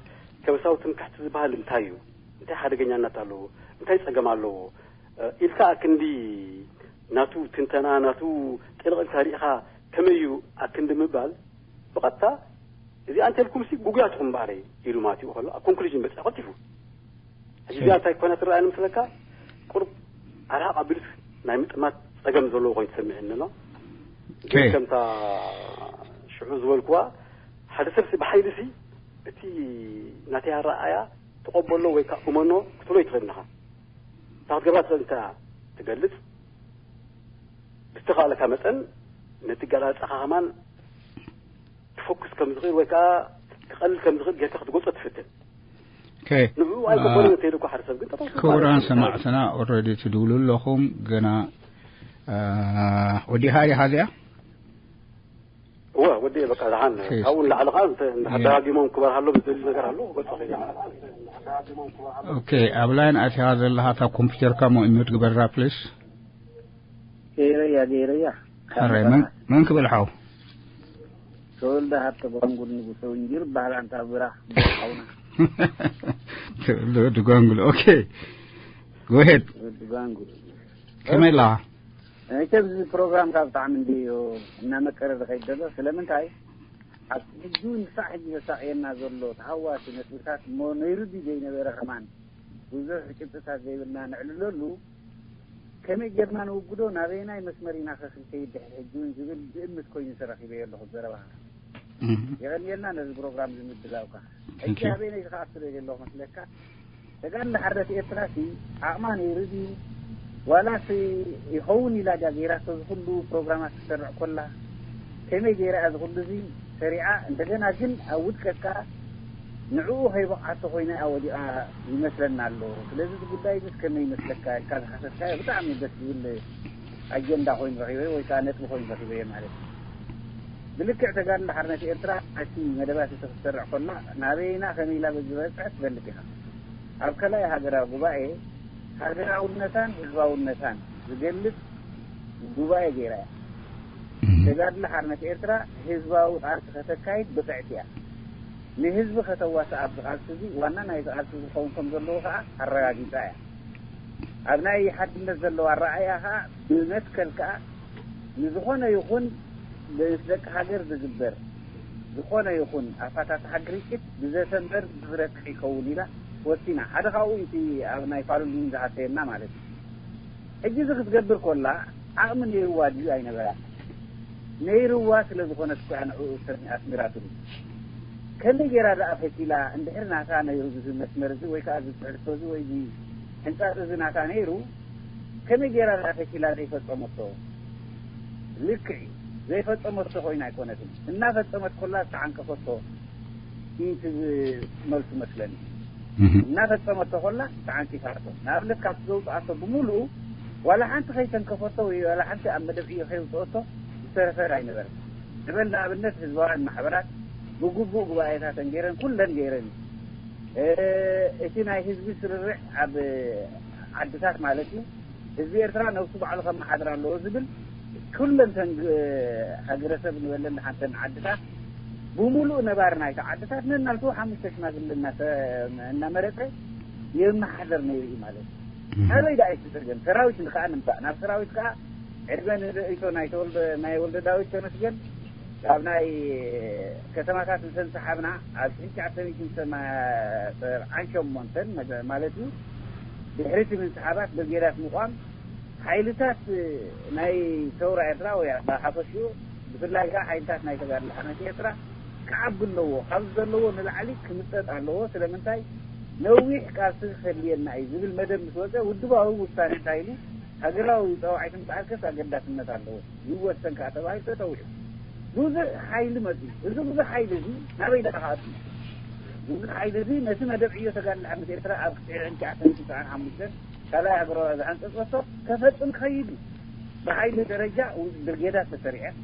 ከበሳዊ ትምክሕቲ ዝበሃል እንታይ እዩ እንታይ ሓደገኛነት ኣለዎ እንታይ ፀገም ኣለዎ እ፣ ኢልካ ኣክንዲ ናቱ ትንተና ናቱ ጥልቕ ኢልካ ሪኢኻ ከመይ እዩ ኣክንዲ ምባል ብቐጥታ እዚኣ እንተልኩም ሲ ጉጉያት ኢኹም እምበኣረይ ኢሉ ማለት እዩ ከሎ ኣብ ኮንክሉዥን በፂሑ ቀልጢፉ ሕጂ እዚኣ እንታይ ኮይና ትረኣየኒ ምስለካ ቁሩብ ኣርሃቕ ኣቢሉስ ናይ ምጥማት ፀገም ዘለዎ ኮይኑ ትሰምዐኒ ኣሎ ግን ከምታ ሽዑ ዝበልክዋ ሓደ ሰብሲ ብሓይልሲ እቲ ናተይ ኣረኣያ ተቐበሎ ወይ ከዓ እመኖ ክትብሎ ይትኽእል ኢኻ እታ ክትገብራ ትኽእል እንታይ ትገልፅ ብዝተኻእለካ መጠን ነቲ ገላፃኻ ከማን ክፎክስ ከም ዝኽእል ወይ ከዓ ክቐልል ከም ዝኽእል ጌርካ ክትገልፆ ትፍትን ንዕኡ ኣይገበሮን እንተኢሉ እኮ ሓደ ሰብ ግን ጠጠው ክቡራን ሰማዕትና ኦረዲ ትድውሉ ኣለኹም ገና ወዲኻ ዲኻ እዚኣ እወ ወዲ በቃ ዝሓን ካብኡ ንላዕሊ ከዓ ደጋጊሞም ክበርሃሎም ዝደሊ ነገር ኣሎ ክገልፆ ኦኬ ኣብ ላይን ኣቲኻ ዘለኻ እታ ኮምፒውተርካ ሞ ኢሚዩት ግበራ ፕሊስ ገይረያ ገይረያ ሕራይ መን መን ክብል ሓው ተወልደ ሃብተ ጓንጉል ንጉሰ ውንጂር በሃል ኣንታ ብራ ሓውና ተወልደ ወዲ ጓንጉል ኦኬ ጎሄድ ወዲ ጓንጉል ከመይ ኣለኻ መቸም እዚ ፕሮግራም ካብ ብጣዕሚ እንድዮ እናመቀረ ዝኸይድ ዘሎ ስለምንታይ ኣብ ሕጂ እውን ክሳዕ ሕጂ ዘሳቅየና ዘሎ ተሃዋሲ ነጥብታት እሞ ነይሩ ድዩ ዘይነበረ ከማን ብዙሕ ጭብጥታት ዘይብልና ንዕልለሉ ከመይ ጌርና ንውግዶ ናበየናይ መስመር ኢና ከ ክንከይድ ድሕሪ ሕጂ እውን ዝብል ዝእምት ኮይኑ ተረኺበዮ ኣለኹ ዘረባኻ የቐንየልና ነዚ ፕሮግራም እዚ ምድላውካ። ሕጂ ኣበይነይ ዝኸኣፍትለ ዘለኹ መስለካ? ተጋድሎ ሓርነት ኤርትራሲ ዓቕማ ነይሩ ድዩ? ዋላስ ይኸውን ኢላ ድያ ገይራቶ? እዚ ኩሉ ፕሮግራማት ትሰርዕ ኮላ ከመይ ገይራ እዚ ኩሉ እዚ ሰሪዓ? እንደገና ግን ኣብ ውድቀት ከኣ ንዕኡ ከይበቕዓቶ ኮይና እያ ወዲቓ ይመስለና ኣሎ። ስለዚ እዚ ጉዳይ እዚ ከመይ ይመስለካ ኢልካ ዝሓሰብካዮ ብጣዕሚ ደስ ዝብል ኣጀንዳ ኮይኑ ረኺበ ወይ ከዓ ነጥቢ ኮይኑ ረኺበ ማለት እዩ። ብልክዕ ተጋድሎ ሓርነት ኤርትራ ኣቲ መደባት እቲ ክትሰርዕ ኮላ ናበይና ከመይ ኢላ ዝበፅሐት ትፈልጥ ኢኻ። ኣብ ከላይ ሃገራዊ ጉባኤ ሃገራውነታን ህዝባውነታን ዝገልጽ ጉባኤ ገይራ እያ። ተጋድሎ ሓርነት ኤርትራ ህዝባዊ ቃልሲ ከተካይድ ብቕዕቲ እያ። ንህዝቢ ከተዋስእ ኣብዚ ቃልሲ እዚ ዋና ናይቲ ቃልሲ ዝኸውን ከም ዘለዎ ከዓ ኣረጋጊጻ እያ። ኣብ ናይ ሓድነት ዘለዎ ኣረኣእያ ከዓ ብመትከል ከዓ ንዝኾነ ይኹን ምስ ደቂ ሃገር ዝግበር ዝኾነ ይኹን ኣፈታትሓ ግርጭት ብዘተ እምበር ብዝረትዕ ይኸውን ኢላ ወሲና። ሓደ ካብኡ እቲ ኣብ ናይ ፋሉልዲን ዝሃተየና ማለት እዩ። ሕጂ እዚ ክትገብር ኮላ ዓቕሚ ነይርዋ ድዩ ኣይነበራን? ነይርዋ ስለ ዝኾነት እኮ እያ ንዕኡ ሰሚዓ ኣስሚራትሉ። ከመይ ገይራ ደኣ ፈቲላ እንድሕር ናታ ነይሩ እዚ መስመር እዚ ወይ ከዓ እዚ ትሕዝቶ እዚ ወይ እዚ ሕንጻጽ እዚ ናታ ነይሩ ከመይ ገይራ ደኣ ፈቲላ ዘይፈጸመቶ? ልክዕ እዩ። ዘይፈጸመቶ ኮይና ኣይኮነትን። እናፈጸመት ኮላ ዝተዓንቀፈቶ እዩ እቲ መልሱ መስለኒ። እናፈጸመቶ ኮላ ተዓንቂፋቶ። ንኣብነት ካብቲ ዘውፅኣቶ ብምሉኡ ዋላ ሓንቲ ከይተንከፈቶ ወይ ዋላ ሓንቲ ኣብ መደብ ዕዮ ከይውፅኦቶ ዝተረፈ ኣይነበረን። ንበል ንኣብነት ህዝባውያን ማሕበራት ብግቡእ ጉባኤታተን ገይረን ኩለን ገይረን እዩ። እ፣ እቲ ናይ ህዝቢ ስርርዕ ኣብ ዓድታት ማለት እዩ ህዝቢ ኤርትራ ነብሱ ባዕሉ ከመሓድር ኣለዎ ዝብል ኩለን ተን ግ-፣ ሃገረሰብ ንበለን ሓንተን ዓድታት ብምሉእ ነባሪ ናይቲ ዓድታት ነናቱ ሓሙሽተ ሽማግለ እናተ-፣ እናመረጸ የመሓደር ነይሩ እዩ ማለት እዩ። ኣበይ ደኣ እዩ እቲ ጸገም? ሰራዊት ንኸኣ ንምጻእ ናብ ሰራዊት ከኣ ዕድመ ንርእይቶ ናይ ተወልደ፣ ናይ ወልደ ዳዊት ተመስገን ካብ ናይ ከተማታት ምስ ሰሓብና ኣብ ሽሕን ትሽዓተ ሚእትን ሰብዓን ሸሞንተን መገ-፣ ማለት እዩ ድሕሪ እቲ ምንስሓባት ብርጌዳት ምቋም ሓይልታት ናይ ሰውራ ኤርትራ ወይ ብሓፈሽኡ ብፍላይ ከዓ ሓይልታት ናይ ተጋድሎ ሓርነት ኤርትራ ክዓቢ ኣለዎ፣ ካብዚ ዘለዎ ንላዕሊ ክምጠጥ ኣለዎ። ስለምንታይ ነዊሕ ቃልሲ ከድልየና እዩ ዝብል መደብ ምስ ወፀ ውድባዊ ውሳነ እንታይ ኢሉ ሃገራዊ ፃውዒት ምፅዓርከስ ኣገዳስነት ኣለዎ ይወሰን ከዓ ተባሂሉ ተፀዊዑ። ብዙሕ ሓይሊ መፅኡ። እዚ ብዙሕ ሓይሊ እዚ ናበይ ደኣ ክኣቱ? ብዙሕ ሓይሊ እዚ ነቲ መደብ ዕዮ ተጋድሎ ሓርነት ኤርትራ ኣብ ክስዕር ዕንኪ ዓሰርተ ትስዓን ሓሙሽተን ካልኣይ ሃገራዊ ዝሓንፀፀቶ ከፈፅም ክኸይድ እዩ። ብሓይሊ ደረጃ ብርጌዳት ተሰሪዐን፣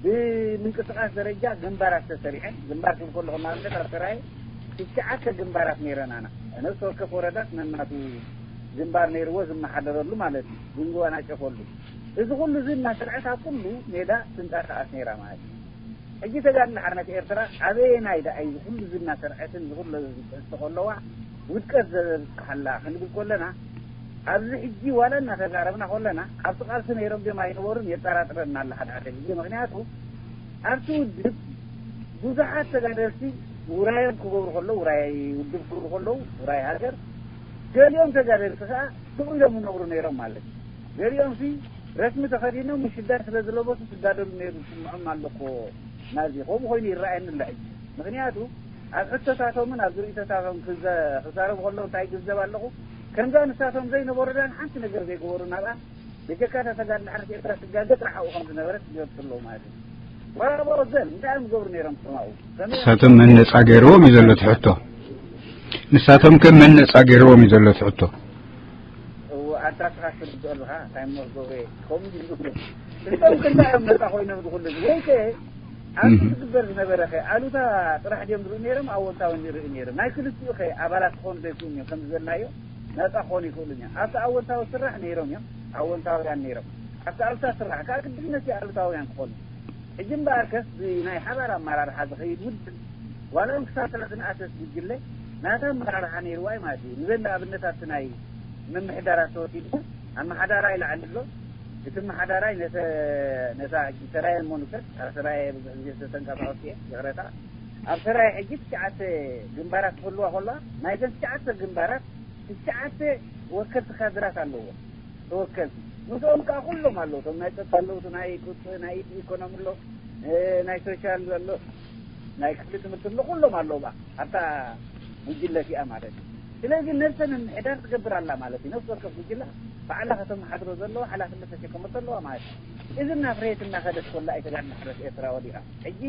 ብምንቅስቃስ ደረጃ ግንባራት ተሰሪዐን። ግንባር ክብል ከለኹ ንኣብነት ኣብ ሰራየ ትሽዓተ ግንባራት ነይረናና። ነፍሲ ወከፍ ወረዳት ነናቱ ግንባር ነይርዎ ዝመሓደረሉ ማለት እዩ፣ ዝንዋናጨፈሉ። እዚ ኩሉ እዚ እናሰርዐት ኣብ ኩሉ ሜዳ ትንቀሳቐስ ነይራ ማለት እዩ። ሕጂ ተጋድሎ ሓርነት ኤርትራ ኣበየናይ ደኣ እዩ እዚ ኩሉ እዚ እናሰርዐትን እዚ ኩሉ እዚ ትሕዝቶ ከለዋ ውድቀት ዘብጽሓላ ክንብል ከለና፣ ኣብዚ ሕጂ ዋላ እናተዛረብና ከለና ኣብቲ ቃልሲ ነይሮም ድዮም ኣይነበሩን የጠራጥረና ኣሎ ሓደ ሓደ ግዜ። ምኽንያቱ ኣብቲ ውድብ ብዙሓት ተጋደልቲ ውራዮም ክገብሩ ከለዉ፣ ውራይ ውድብ ክገብሩ ከለዉ፣ ውራይ ሃገር፣ ገሊኦም ተጋደልቲ ከኣ ስቕ ኢሎም ይነብሩ ነይሮም ማለት እዩ። ገሊኦም ሲ ረስሚ ተኸዲኖም ምሽዳን ስለ ዝለበሱ ትጋደሉ ነይሩ ዝስምዖም ኣሎ እኮ ናዚ። ከምኡ ኮይኑ ይረኣየኒ ኣሎ ሕጂ። ምኽንያቱ ኣብ ሕቶታቶምን ኣብ ዝርእቶታቶም ክዘ-፣ ክዛረቡ ከለዉ እንታይ ይግንዘብ ኣለኹ? ከምዛ ንሳቶም ዘይነበሩ ዳን ሓንቲ ነገር ዘይገበሩ ናብኣ በጀካ እታ ተጋድሎ ሓርነት ኤርትራ ትጋገ ጥራሕ ኣብኡ ከም ዝነበረት ይገልጹ ኣለዉ ማለት እዩ። ዋላ ኣቦ ወገን እንታይ እዮም ዝገብሩ ነይሮም ከምኡ? ከመይ እዮም ንሳቶም መን ነጻ ገይርዎም እዩ ዘሎ እቲ ሕቶ። ንሳቶም ከ መን ነጻ ገይርዎም እዩ ዘሎ እቲ ሕቶ። እዎ፣ ኣንታ ንስኻ ትርድኦ ኣለኻ፣ እንታይ እሞ ክገብሩ እየ? ከምኡ ዝብሉ እኮ። እቶም ክንታይ እዮም ነጻ ኮይኖም ዝኹሉ እዚ? ወይ ከ ኣብቲ እህ። ዝግበር ዝነበረ ከ ኣሉታ ጥራሕ ድዮም ዝርእዩ ነይሮም? ኣወንታዊ ይርእዩ ነይሮም? ናይ ክልቲኡ ከ ኣባላት ክኾኑ ዘይክእሉ እዮም? ከምዚ ዘልናዮ ነጻ ክኾኑ ይኽእሉ እዮም። ኣብቲ ኣወንታዊ ስራሕ ነይሮም እዮም፣ ኣወንታውያን ነይሮም። ኣብቲ ኣሉታ ስራሕ ከኣ ግድነት እዩ ኣሉታውያን ክኾኑ። ሕጂ እምበኣርከስ ብናይ ሓባር ኣመራርሓ ዝኸይድ ውድብ፣ ዋላ እውን ክሳብ ስራሕ ዝነኣሰት ጉጅለ ናታ ኣመራርሓ ነይርዋ እዩ ማለት እዩ። ንበል ንኣብነት ኣብቲ ናይ ምምሕዳራት ተወሲድና ኣመሓዳራይ ላዕሊ ኣሎ። እቲ ኣመሓዳራይ ነተ-፣ ነታ ሕጂ ሰራየ እሞ ንውሰድ፣ ኣብ ሰራየ ብዙሕ ግዜ ዝተንቀሳቐስኩ እየ፣ ይቕረታ። ኣብ ሰራየ ሕጂ ትሽዓተ ግንባራት ክህልዋ ከለዋ፣ ናይዘን ትሽዓተ ግንባራት ትሽዓተ ወከልቲ ካድራት ኣለዎ። ተወከልቲ። ምስኦም ከኣ ኩሎም ኣለዉ። እቶም ናይ ጸጥታ ኣለዉ፣ እቶም ናይ ቁጽ-፣ ናይ ኢኮኖሚ ኣሎ፣ እ፣ ናይ ሶሻል ኣሎ። ናይ ክፍሊ ትምህርቲ ንኩሎም ኣለዉ ኣብታ ጉጅለ እቲኣ ማለት እዩ። ስለዚ ነብሰ ምምሕዳር ትገብር ኣላ ማለት እዩ። ነፍሲ ወከፍ ጉጅለ ባዕላ ከተመሓድሮ ዘለዋ ሓላፍነት ተሸከመት ኣለዋ ማለት እዩ። እዚ እናፍረየት እናኸደት ኮላ ኣይተጋድለ ሕረት ኤርትራ ወዲቓ። ሕጂ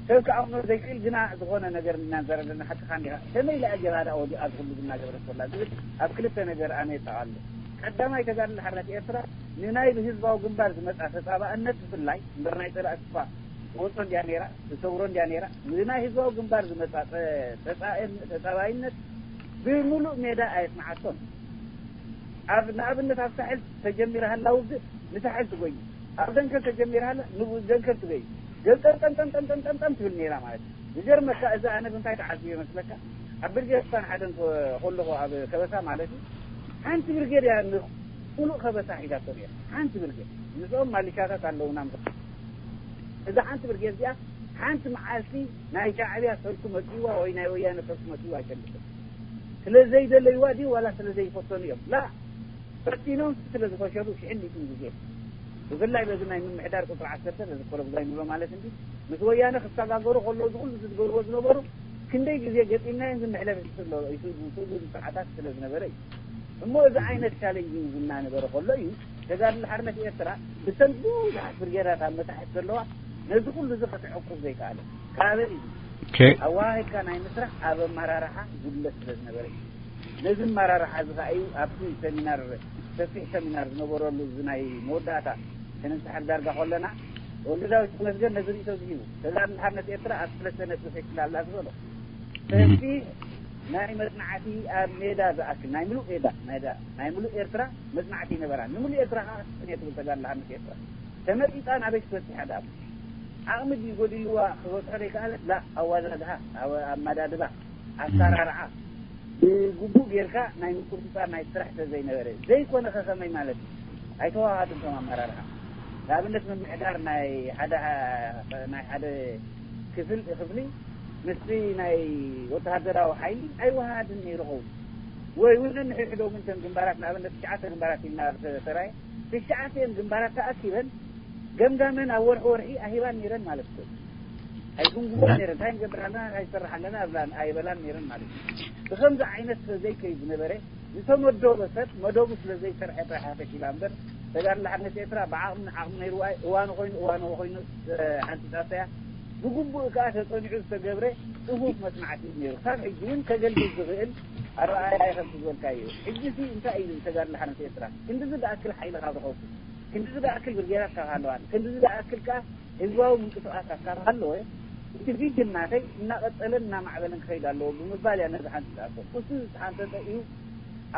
ሰብ ክኣምኖ ዘይክእል ግና ዝኾነ ነገር እናዘረለና ሓቅኻ እንዲኻ። ከመይ ኢላ እያ ጀብሃ ደኣ ወዲቓ ዝኹሉ ዝናገረት ኮላ ዝብል ኣብ ክልተ ነገር ኣነ የጠቓሉ። ቀዳማይ ተጋድለ ሓርነት ኤርትራ ንናይ ብህዝባዊ ግንባር ዝመጻ ተጻባእነት ብፍላይ እምበር ናይ ጸላእቲ እኳ ወጾ እንድያ ነይራ፣ ትሰውሮ እንድያ ነይራ። ንናይ ህዝባዊ ግንባር ዝመጻ ጸ- ተጻእን- ተጻባይነት ብምሉእ ሜዳ ኣየጽንዓቶን። ኣብ ንኣብነት ኣብ ሳሕል ተጀሚራ ሃላ ውግእ ንሳሕል ትጎይ፣ ኣብ ደንከል ተጀሚራ ሃላ ንደንከል ትጎይ፣ ገልጠምጠምጠምጠምጠምጠም ትብል ነይራ ማለት እዩ። ዝገርመካ እዚ ኣነ ብምንታይ ተዓዝዮ ይመስለካ? ኣብ ብርጌድ ስልጣን ሓደ እንተ- ከለኹ ኣብ ከበሳ ማለት እዩ ሓንቲ ብርጌድ እያ ንሙሉእ ከበሳ ሒዛቶ ነይራ። ሓንቲ ብርጌድ ምስኦም ማሊሻታት ኣለውና ምስ እዛ ሓንቲ ብርጌድ እዚኣ ሓንቲ መዓልቲ ናይ ሻዕብያ ሰልኩ መጺዋ ወይ ናይ ወያነ ሰልኩ መጺዋ ኣይፈልጥን። ስለ ዘይደለይዋ ድዩ ዋላ ስለ ዘይፈተኑ እዮም? ላ ፈቲኖም ስለ ዝፈሸሉ ሽሕን ሚእትን ግዜ ብፍላይ በዚ ናይ ምምሕዳር ቁፅሪ ዓሰርተ ዘዝከሮ ጉዳይ ንብሎ ማለት እንዲ ምስ ወያነ ክሰጋገሩ ከለዉ ዝኩሉ ዝትገብርዎ ዝነበሩ ክንደይ ግዜ ገጢምናዮም ዝምሕለፍ ይስሎ ይስሉ ሰዓታት ስለ ዝነበረ እዩ። እሞ እዚ ዓይነት ቻሌንጅ ዝናነበረ ከሎ እዩ ተጋድሎ ሓርነት ኤርትራ ብሰንድ ብዙሓት ብርጌዳት ኣብ መታሕት ዘለዋ ነዚ ኩሉ እዚ ከተዕቁብ ዘይከኣለ። ካበይ እዩ? ኣወሃሂድካ ናይ ምስራሕ ኣብ ኣመራርሓ ጉድለት ስለ ዝነበረ እዩ። ነዚ ኣመራርሓ እዚ ከዓ እዩ ኣብቲ ሰሚናር ሰፊሕ ሰሚናር ዝነበረሉ እዚ ናይ መወዳእታ ክንንስሓል ዳርጋ ከለና ወዲ ዳዊት ተመስገን ነዚ ርእቶ ዝሂቡ ተጋድሎ ሓርነት ኤርትራ ኣብ ሰለስተ ነጥቢ ፈሽላ ኣላ ዝበሎ ሰፊሕ ናይ መጽናዕቲ ኣብ ሜዳ ዝኣክል ናይ ምሉእ ሜዳ ናይ ዳ- ናይ ምሉእ ኤርትራ መጽናዕቲ ይነበራ። ንምሉእ ኤርትራ ከዓ ክትፍትን እየ ትብል ተጋድሎ ሓርነት ኤርትራ ተመጢጣ ናበይ ክትበጽሕ እያ ደኣ ዓቕሚ ድዩ ጎዲልዋ ክበጽሖ ዘይከኣለት ላ ኣዋዳድባ ኣመዳድባ ኣሰራርዓ ብግቡእ ጌርካ ናይ ምቁጽጻር ናይ ስራሕ ተዘይነበረ ዘይኮነ ከከመይ ማለት እዩ ኣይተዋሃዱን ከም ኣመራርሓ ንኣብነት ምምሕዳር ናይ ሓደ ናይ ሓደ ክፍል ክፍሊ ምስቲ ናይ ወተሃደራዊ ሓይሊ ኣይወሃሃድን ነይሩ ኸውን ወይ እውን ንሕድሕዶም እንተን ግንባራት ንኣብነት ትሽዓተ ግንባራት ኢልና ተራየ ትሽዓተ እየን ግንባራት ተኣኪበን ገምጋመን ኣብ ወርሒ ወርሒ ኣሂባን ነይረን ማለት እኮ ኣይግምግሞን ነይረን እንታይ ንገብር ኣለና እንታይ ንሰርሕ ኣለና ኣብላን ኣይበላን ነይረን ማለት እዩ ብከምዚ ዓይነት ስለ ዘይከይ ዝነበረ ዝተመደበ ሰብ መደቡ ስለ ዘይሰርሐ ጥራሕ ተኪላ እምበር ተጋድሎ ሓርነት ኤርትራ ብዓቕምን ዓቕሚ ነይርዋ እዋኑ ኮይኑ እዋኑ ኮይኑ ሓንቲ ጣሰያ ብግቡእ ከዓ ተፀኒዑ ዝተገብረ ፅፉፍ መፅናዕቲ እዩ ነይሩ ካብ ሕጂ እውን ከገልግል ዝኽእል ኣረኣያ ይኸም ዝበልካ እዩ ሕጂ ሲ እንታይ እዩ ተጋድሎ ሓርነት ኤርትራ ክንድዚ ዝኣክል ሓይሊ ካብ ረኸብኩ ክንድዚ ዝኣክል ብርጌራት ካብ ሃለዋን ክንድዚ ዝኣክል ከዓ ህዝባዊ ምንቅስቃሳት ካብ ሃለወ እቲ ቪዥን ናተይ እናቐጸለን እናማዕበለን ክኸይድ ኣለዎ ብምባል እያ ነዚ ሓንቲት ኣቶ እሱ ዝተሓንተተ እዩ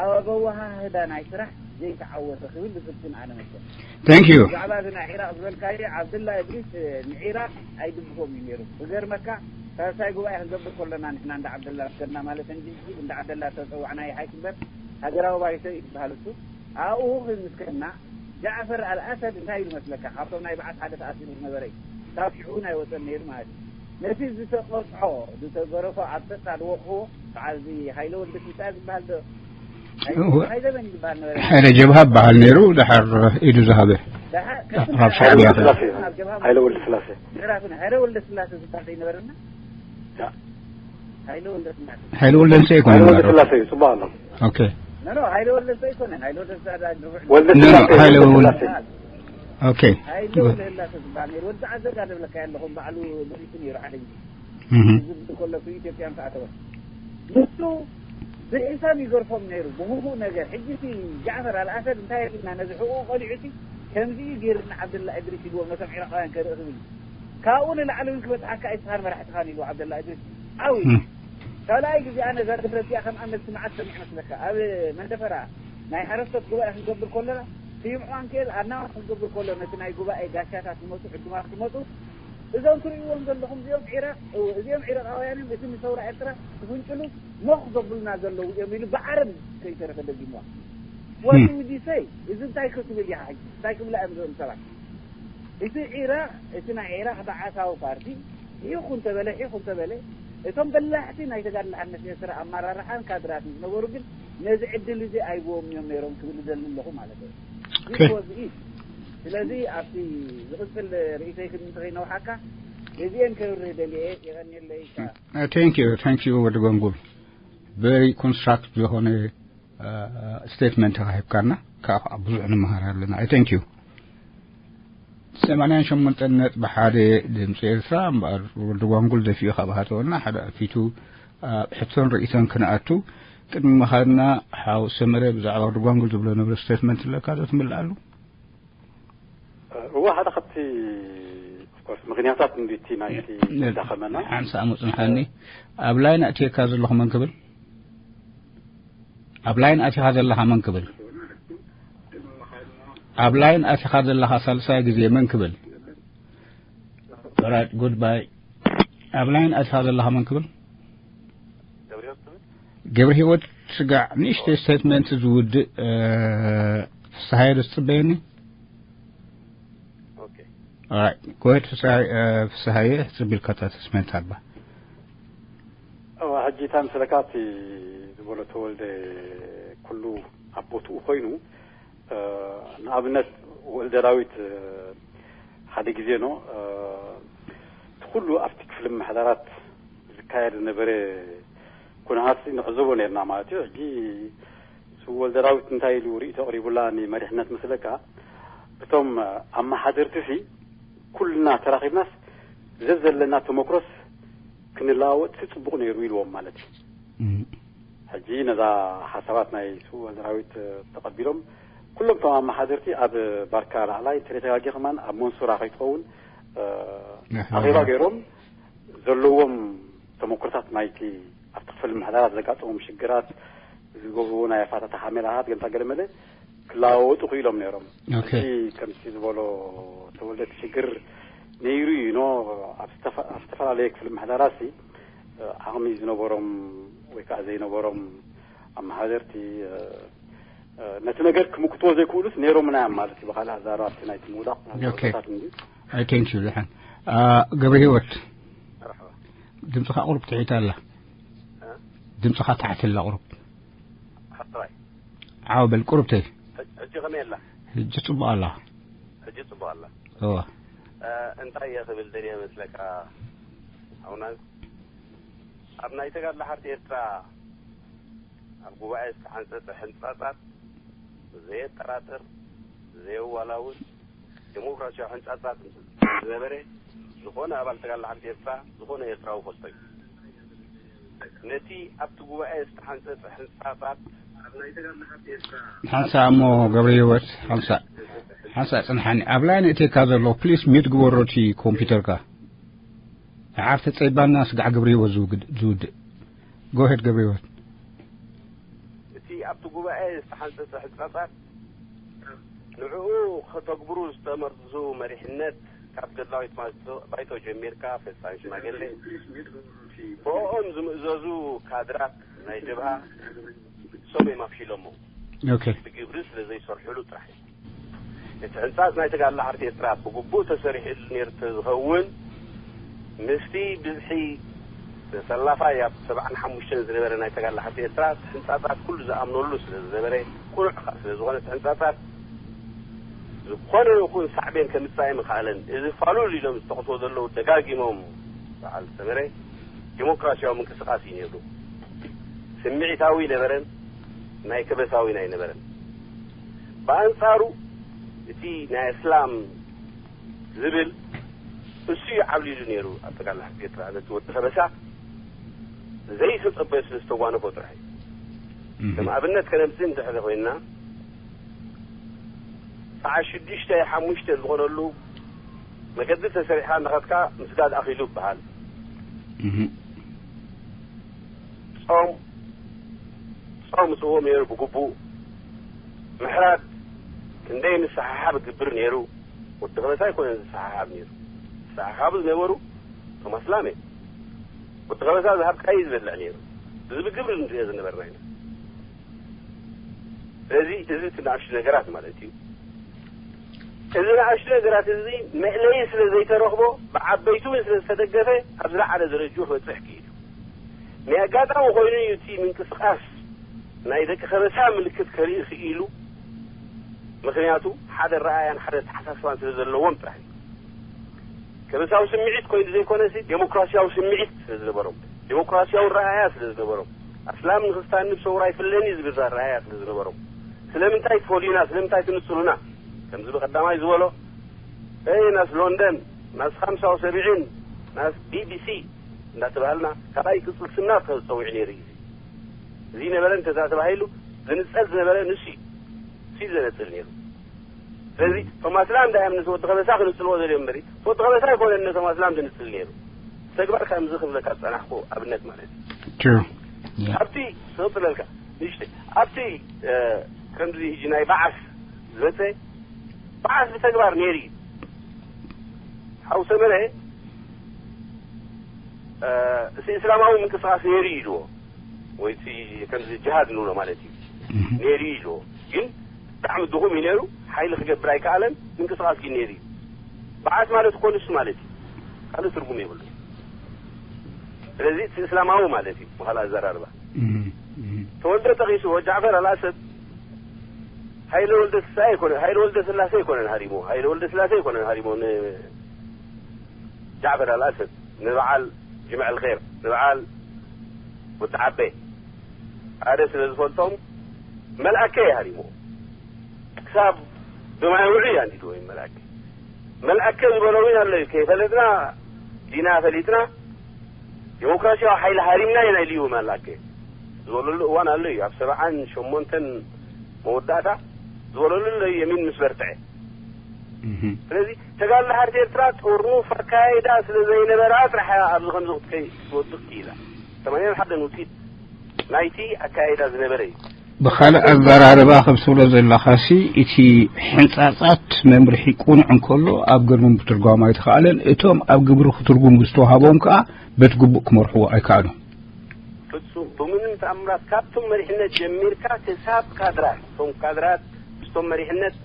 ኣብ ኣወሃህዳ ናይ ስራሕ ዘይተዓወተ ክብል ዝፍትን ኣነ መቸም Thank you. ብዛዕባ እዚ ናይ ዒራቅ ዝበልካዮ ዓብድላ እድሪስ ንዒራቅ ኣይድግፎም እዩ ነይሩ ክገርመካ ሳልሳይ ጉባኤ ክንገብር ከለና ንሕና እንዳ ዓብደላ ምስከድና ማለት እንጂ እንዳ ዓብደላ ተፀዋዕና ይሓይሽ እምበር ሃገራዊ ባይቶ እዩ ዝበሃል እሱ ኣብኡ ክንምስከና ጃዕፈር ኣልኣሰድ እንታይ ኢሉ መስለካ ካብቶም ናይ በዓት ሓደ ተኣሲሩ ዝነበረ እዩ ካብ ሽዑ እውን ኣይወፀን ነይሩ ማለት እዩ ነቲ ዝተቆፅዖ ዝተገረፎ ኣብ ሰጣ ዝወቅዕዎ በዓል እዚ ሃይለ ወልደ ትንሳኤ ዝበሃል ዶ ሃይለ መን ዝበሃል ነበረ ሓደ ጀብሃ በሃል ነይሩ ድሓር ኢዱ ዝሃበ ካብ ሻዕብያ ሃይለ ወልደ ስላሴ ምዕራፍን ሃይለ ወልደ ስላሴ ዝበሃል ዘይነበረና ሃይለ ወልደ ስላሴ ሃይለ ወልደ ስላሴ እዩ ጽቡቅ ኣሎ ኦኬ ኖ ኖ ሃይለ ወልደ ስላሴ ኣይኮነን ሃይለ ወልደ ስላሴ ወልደ ስላሴ ሃይለ ወልደ ኦኬ ሃይለ ወልደ ስላሴ ዝበሃል ነይሩ ወዲ ዓዘጋ ደብለካ ያለኹም ባዕሉ መሪቱ ነይሩ ሓደ ግዜ ዝብል ከሎ ኢትዮጵያን ከኣተወ ንሱ ብሒሳብ ይገርፎም ነይሩ ብህቡእ ነገር ሕጂ ሲ ጃዕፈር ኣልኣሰድ እንታይ ርኢና ነዚ ሕቁ ቀሊዑ ሲ ከምዚ ገይርና ዓብደላ እድሪስ ኢልዎም ነቶም ዒራቃውያን ከርኢ ክብል ካብኡ ንላዕሊ እውን ክበፅሓካ ኣይስኻን መራሕትኻን ኢሉ ዓብደላ እድሪስ ዓው ካልኣይ ግዜ ኣነ እዛ ድፍረት እዚኣ ከም ኣመልቲ መዓት ሰሚዕ መስለካ ኣብ መንደፈራ ናይ ሓረስቶት ጉባኤ ክንገብር ከለና ስዩም ዕዋንክኤል ኣናዋት ክንገብር ከሎ ነቲ ናይ ጉባኤ ጋሻታት ዝመፁ ዕዱማት ክመፁ እዞም ትርእይዎም ዘለኹም እዚኦም ዒራቅ እዚኦም ዒራቃውያንን እቲ ንሰውራ ኤርትራ ክፍንጭሉ ሞኽ ዘብሉና ዘለዉ እዮም ኢሉ ብዓረብ ከይተረፈ ደጊምዋ ወዲ ውዲሰይ እዚ እንታይ ክትብል ኢኻ ሕጂ እንታይ ክብላ እዮም እዞም ሰባት እቲ ዒራቅ እቲ ናይ ዒራቅ በዓሳዊ ፓርቲ ሒኹ እንተበለ ሒኹ እንተበለ እቶም በላሕቲ ናይ ተጋድሎ ሓርነት ኤርትራ ኣመራርሓን ካድራትን ዝነበሩ ግን ነዚ ዕድል እዚ ኣይብዎም እዮም ነይሮም ክብል ይደሊ ኣለኹ ማለት እዩ ስለዚ ኣብቲ ዝቕፅል ርእይቶይ ክምንቲ ከይነውሓካ እዚአን ክብርህ ደልየ። የቐንየለይ። Thank you, thank you ወዲ ጎንጉል። Very constructive ዝኾነ ስቴትመንት ኢኻ ሂብካና። ካብ ብዙሕ ንምሃር ኣለና። I thank you። ሰማንያን ሸሞንተን ነጥቢ ሓደ ድምፂ ኤርትራ እምበኣር ወዲ ጓንጉል ደፊኡ ካብ ሃተወና ሓደ ኣፊቱ ኣብ ሕቶን ርእይቶን ክንኣቱ ቅድሚ ምኻድና ሓው ሰመረ ብዛዕባ ወዲ ጓንጉል ዝብሎ ነብረ ስቴትመንት ኣለካ ዶ ትምልኣሉ? እዋ ሓደ ካብቲ ኦፍኮርስ ምክንያታት እንዲቲ ናይቲ ዳኸመና ሓንሳ ኣሙፅንሓኒ ኣብ ላይን ኣእትየካ ዘለኹ መን ክብል ኣብ ላይን ኣቲኻ ዘለኻ መን ክብል ኣብ ላይን ኣቲኻ ዘለኻ ሳልሳይ ግዜ መን ክብል right goodbye ኣብ ላይን ኣቲኻ ዘለኻ መን ክብል ገብረ ህይወት ስጋዕ ንእሽተይ ስቴትመንት ዝውድእ ፍስሃየ ዶ ትፅበየኒ Alright, go ahead ፍስሃየ ሕፅር ቢልካ እታ ስቴትመንት ሃባ። ሕጂ እታ ምስለካ እቲ ዝበሎ ተወልደ ኩሉ ኣብ ቦትኡ ኮይኑ ንኣብነት ወልደ ዳዊት ሓደ ግዜ ኖ እቲ ኩሉ ኣብቲ ክፍሊ ምምሕዳራት ዝካየድ ዝነበረ ኩነታት ንዕዘቦ ነርና ማለት እዩ። ሕጂ ስው ወልደ ዳዊት እንታይ ኢሉ ርእይቶ ኣቕሪቡላ ንመሪሕነት መስለካ እቶም ኣመሓደርቲ ሲ ኩልና ተራኺብናስ ዘዘለና ተመክሮስ ክንለዋወጥ ሲ ጽቡቕ ነይሩ ኢልዎም ማለት እዩ። ሕጂ ነዛ ሓሳባት ናይ ስው ወልደ ዳዊት ተቐቢሎም ኩሎም እቶም ኣመሓደርቲ ኣብ ባርካ ላዕላይ እንተተጋጊ ከማን ኣብ መንሱራ ከይትኸውን ኣኼባ ገይሮም ዘለዎም ተመክሮታት ናይቲ ኣብቲ ክፍሊ ምሕዳራት ዘጋጠሞም ሽግራት ዝገብርዎ ናይ ኣፋታትሓ ሜላታት ገምታ ገለመለ ክለዋወጡ ክኢሎም ነይሮም። Okay. ከምቲ ዝበሎ ተወልደ እቲ ሽግር ነይሩ እዩ ኖ ኣብ ዝተፈላለየ ክፍሊ ምሕዳራት ሲ ዓቕሚ ዝነበሮም ወይ ከዓ ዘይነበሮም ኣመሓደርቲ ነቲ ነገር ክምክትዎ ዘይክእሉስ ነይሮምና እዮም ማለት እዩ። ብካልእ ኣዛረባ ኣብቲ ናይቲ ምውዳቕ Okay. ታት እንዲ I thank you ደሓን ገብረ ህይወት ድምፅኻ ቁሩብ ትሒት ኣላ ድምፅኻ ታሕቲ ኣላ ቁሩብ ሓራይ ዓው በል ቁሩብ ተይ ሕጂ ከመይ ኣላ ሕጂ ፅቡቅ ኣላ ሕጂ ፅቡቅ ኣላ እወ እንታይ እየ ክብል ደልየ መስለካ ሓውና ኣብ ናይ ተጋድሎ ሓርቲ ኤርትራ ኣብ ጉባኤ ዝተሓንፀፀ ሕንፃፃት ዘየጠራጥር ዘየዋላውል ዴሞክራሲያዊ ሕንፃፃት ዝነበረ ዝኾነ ኣባል ተጋድሎ ሓርቲ ኤርትራ ዝኾነ ኤርትራዊ ፈልጦ እዩ። ነቲ ኣብቲ ጉባኤ ዝተሓንፀፀ ሕንፃፃት ሓንሳ እሞ ገብረ ህይወት ሓንሳ ሓንሳ ፅንሓኒ ኣብ ላይ ነእቴካ ዘሎ ፕሊስ ሚት ግበሮ እቲ ኮምፒውተርካ ንዓር ተፀይባና ስጋዕ ገብረ ህይወት ዝውድእ ጎሄድ ገብረ ህይወት እቲ ኣብቲ ጉባኤ ዝተሓንፀፀ ሕንፃፃት ንዕኡ ከተግብሩ ዝተመርዙ መሪሕነት ካብ ገድላዊት ባይቶ ጀሚርካ ፈፃሚ ሽማግሌ ብኦም ዝምእዘዙ ካድራት ናይ ጀብሃ እሶም እዮም ኣፍሺሎሞ ኦኬ ብግብሪ ስለ ዘይሰርሕሉ ጥራሕ እዩ እቲ ሕንፃፅ ናይ ተጋድሎ ሓርቲ ኤርትራ ብግቡእ ተሰሪሕሉ ነይሩ ተዝኸውን ምስቲ ብዝሒ ተሰላፋይ ኣብ ሰብዓን ሓሙሽተን ዝነበረ ናይ ተጋድሎ ሓርቲ ኤርትራ እቲ ሕንፃፃት ኩሉ ዝኣምነሉ ስለ ዝነበረ ቁኑዕ ከዓ ስለ ዝኾነ እቲ ሕንፃፃት ዝኾነ ይኹን ሳዕቤን ከምፃእ ኣይምኽኣለን እዚ ፋሉል ኢሎም ዝተቕትዎ ዘለዉ ደጋጊሞም በዓል ሰመረ ዲሞክራሲያዊ ምንቅስቃስ እዩ ነይሩ ስምዒታዊ ነበረን ናይ ከበሳዊን ኣይነበረን ብኣንፃሩ እቲ ናይ እስላም ዝብል እሱ እዩ ዓብሊሉ ነይሩ ኣጠቃላይ ሕጊ ኤርትራ ነቲ ወዲ ከበሳ ዘይተፀበዮ ስለ ዝተጓነፎ ጥራሕ እዩ ከም ኣብነት ከነምፅእ እንድሕሪ ኮይንና ሰዓት ሽዱሽተ ሓሙሽተ ዝኾነሉ መገዲ ተሰሪሕካ እናኸድካ ምስጋድ ኣኺሉ ይበሃል ጾም ጾም ጽዎም ነይሩ ብግቡእ ምሕራድ ክንደይ ንሰሓሓብ ግብር ነይሩ ወዲ ከበሳ ኣይኮነን ዝሰሓሓብ ነይሩ ዝሰሓሓቡ ዝነበሩ እቶም ኣስላም እዮም ወዲ ከበሳ ዝሃብካዩ ዝበልዕ ነይሩ እዚ ብግብሪ ንሪኦ ዝነበርና ኢና ስለዚ እዚ እቲ ንኣሽቱ ነገራት ማለት እዩ እዚ ንኣሽቱ ነገራት እዚ መእለዪ ስለ ዘይተረኽቦ ብዓበይቱ እውን ስለ ዝተደገፈ ኣብ ዝለዓለ ደረጅኡ ክበፅሕ ክኢሉ ናይ ኣጋጣሚ ኮይኑ እዩ እቲ ምንቅስቃስ ናይ ደቂ ከበሳ ምልክት ከርኢ ክኢሉ ምክንያቱ ሓደ ረኣያን ሓደ ተሓሳስባን ስለ ዘለዎም ጥራሕ እዩ ከበሳዊ ስምዒት ኮይኑ ዘይኮነሲ፣ ዴሞክራሲያዊ ስምዒት ስለ ዝነበሮም፣ ዴሞክራሲያዊ ረኣያ ስለ ዝነበሮም፣ ኣስላም ንክስታን ንብሰውራ ይፍለኒ ዝብል ረኣያ ስለ ዝነበሮም፣ ስለምንታይ ትፈልዩና፣ ስለምንታይ ትንጽሉና? ከምዚ ብቐዳማይ ዝበሎ፣ "ኤይ፣ ናስ ሎንደን፣ ናስ ኻምሳ ወሰብዒን፣ ናስ ቢ ቢ ሲ" እንዳተባሃልና፣ ካልኣይ ቅጽል ስምና ተጸዊዑ ነይሩ እዩ። እዚ ነበረ እንተ ተባሂሉ፣ ዝንጸል ዝነበረ ንሱ እዩ። ንሱ እዩ ዘነጽል ነይሩ። ስለዚ፣ እቶም ኣስላም ዳዮም ነቲ ወዲ ከበሳ ክንጽልዎ ዘልዮም እምበሪ፣ እቲ ወዲ ከበሳ ኣይኮነን ነቶም ኣስላም ዝንጽል ነይሩ። ተግባር ከምዚ ክብለካ ዝጸናሕኩ ኣብነት ማለት እዩ። True. Yeah. ኣብቲ፣ ክቕጽለልካ፣ ንእሽተይ፣ ኣብቲ፣ እ፣ ከምዚ ሕጂ ናይ በዓስ ዝመጸ፣ በዓስ ብተግባር ነይሩ እዩ። ሓው ሰመረ፣ እ፣ እቲ እስላማዊ ምንቅስቃስ ነይሩ እዩ ኢልዎ። ወይ እቲ ከምዚ ጅሃድ ንብሎ ማለት እዩ። Mhm. ነይሩ እዩ ኢልዎ። ግን ብጣዕሚ ድኹም እዩ ነይሩ። ሓይሊ ክገብር ኣይከኣለን። ምንቅስቃስ ግን ነይሩ እዩ። በዓስ ማለት እኮ ንሱ ማለት እዩ። ካልእ ትርጉም የብሉ። ስለዚ እቲ እስላማዊ ማለት እዩ። ብኻልእ ኣዘራርባ። Mhm. Mhm. ተወልደ ጠቒስዎ፣ ጃዕፈር ኣልኣሰድ ሃይለ ወልደ ስላሴ ኣይኮነ፣ ሃይለ ወልደ ስላሴ ኣይኮነን ሃሪሞ፣ ሃይለ ወልደ ስላሴ ኣይኮነን ሃሪሞ ን-፣ ጃዕፈር ኣልኣሰድ፣ ንበዓል ጅምዕ ኣልኸይር፣ ንበዓል ወዲ ዓበ፣ ሓደ ስለ ዝፈልጦም፣ መልኣከ እዩ ሃሪሞ። ክሳብ ዶማይ ውዑይ ኣንዲድዎ እዩ መልኣከ። መልኣከ ዝበሎ እውን ኣሎ እዩ። ከይፈለጥና ዲና ፈሊጥና፣ ዴሞክራሲያዊ ሓይሊ ሃሪምና ኢና ኢሉ እዩ መልኣከ። ዝበለሉ እዋን ኣሎ እዩ። ኣብ ሰብዓን ሸሞንተን መወዳእታ ዝበለሉ ኣሎ እዩ፣ የሚን ምስ በርትዐ። Mhm. ስለዚ ተጋድሎ ሓርነት ኤርትራ ጥርኑፍ ኣካያይዳ ስለ ዘይነበራ ጥራሕ እያ ኣብዚ ከምዚ ክትከይ ክትወድቕ ክኢላ። ሰማንያን ሓደን ውፅኢት ናይቲ ኣካያይዳ ዝነበረ እዩ። ብኻልእ ኣዘራርባ ከም ትብሎ ዘለኻሲ፣ እቲ ሕንጻጻት መምርሒ ቅኑዕ እንከሎ ኣብ ገርግም ክትርጓም ኣይትኽኣለን። እቶም ኣብ ግብሪ ክትርጉም ዝተዋህቦም ከኣ በቲ ግቡእ ክመርሕዎ ኣይከኣሉን። ፍጹም ብምንም ተኣምራት ካብቶም መሪሕነት ጀሚርካ ክሳብ ካድራት፣ እቶም ካድራት ምስቶም መሪሕነት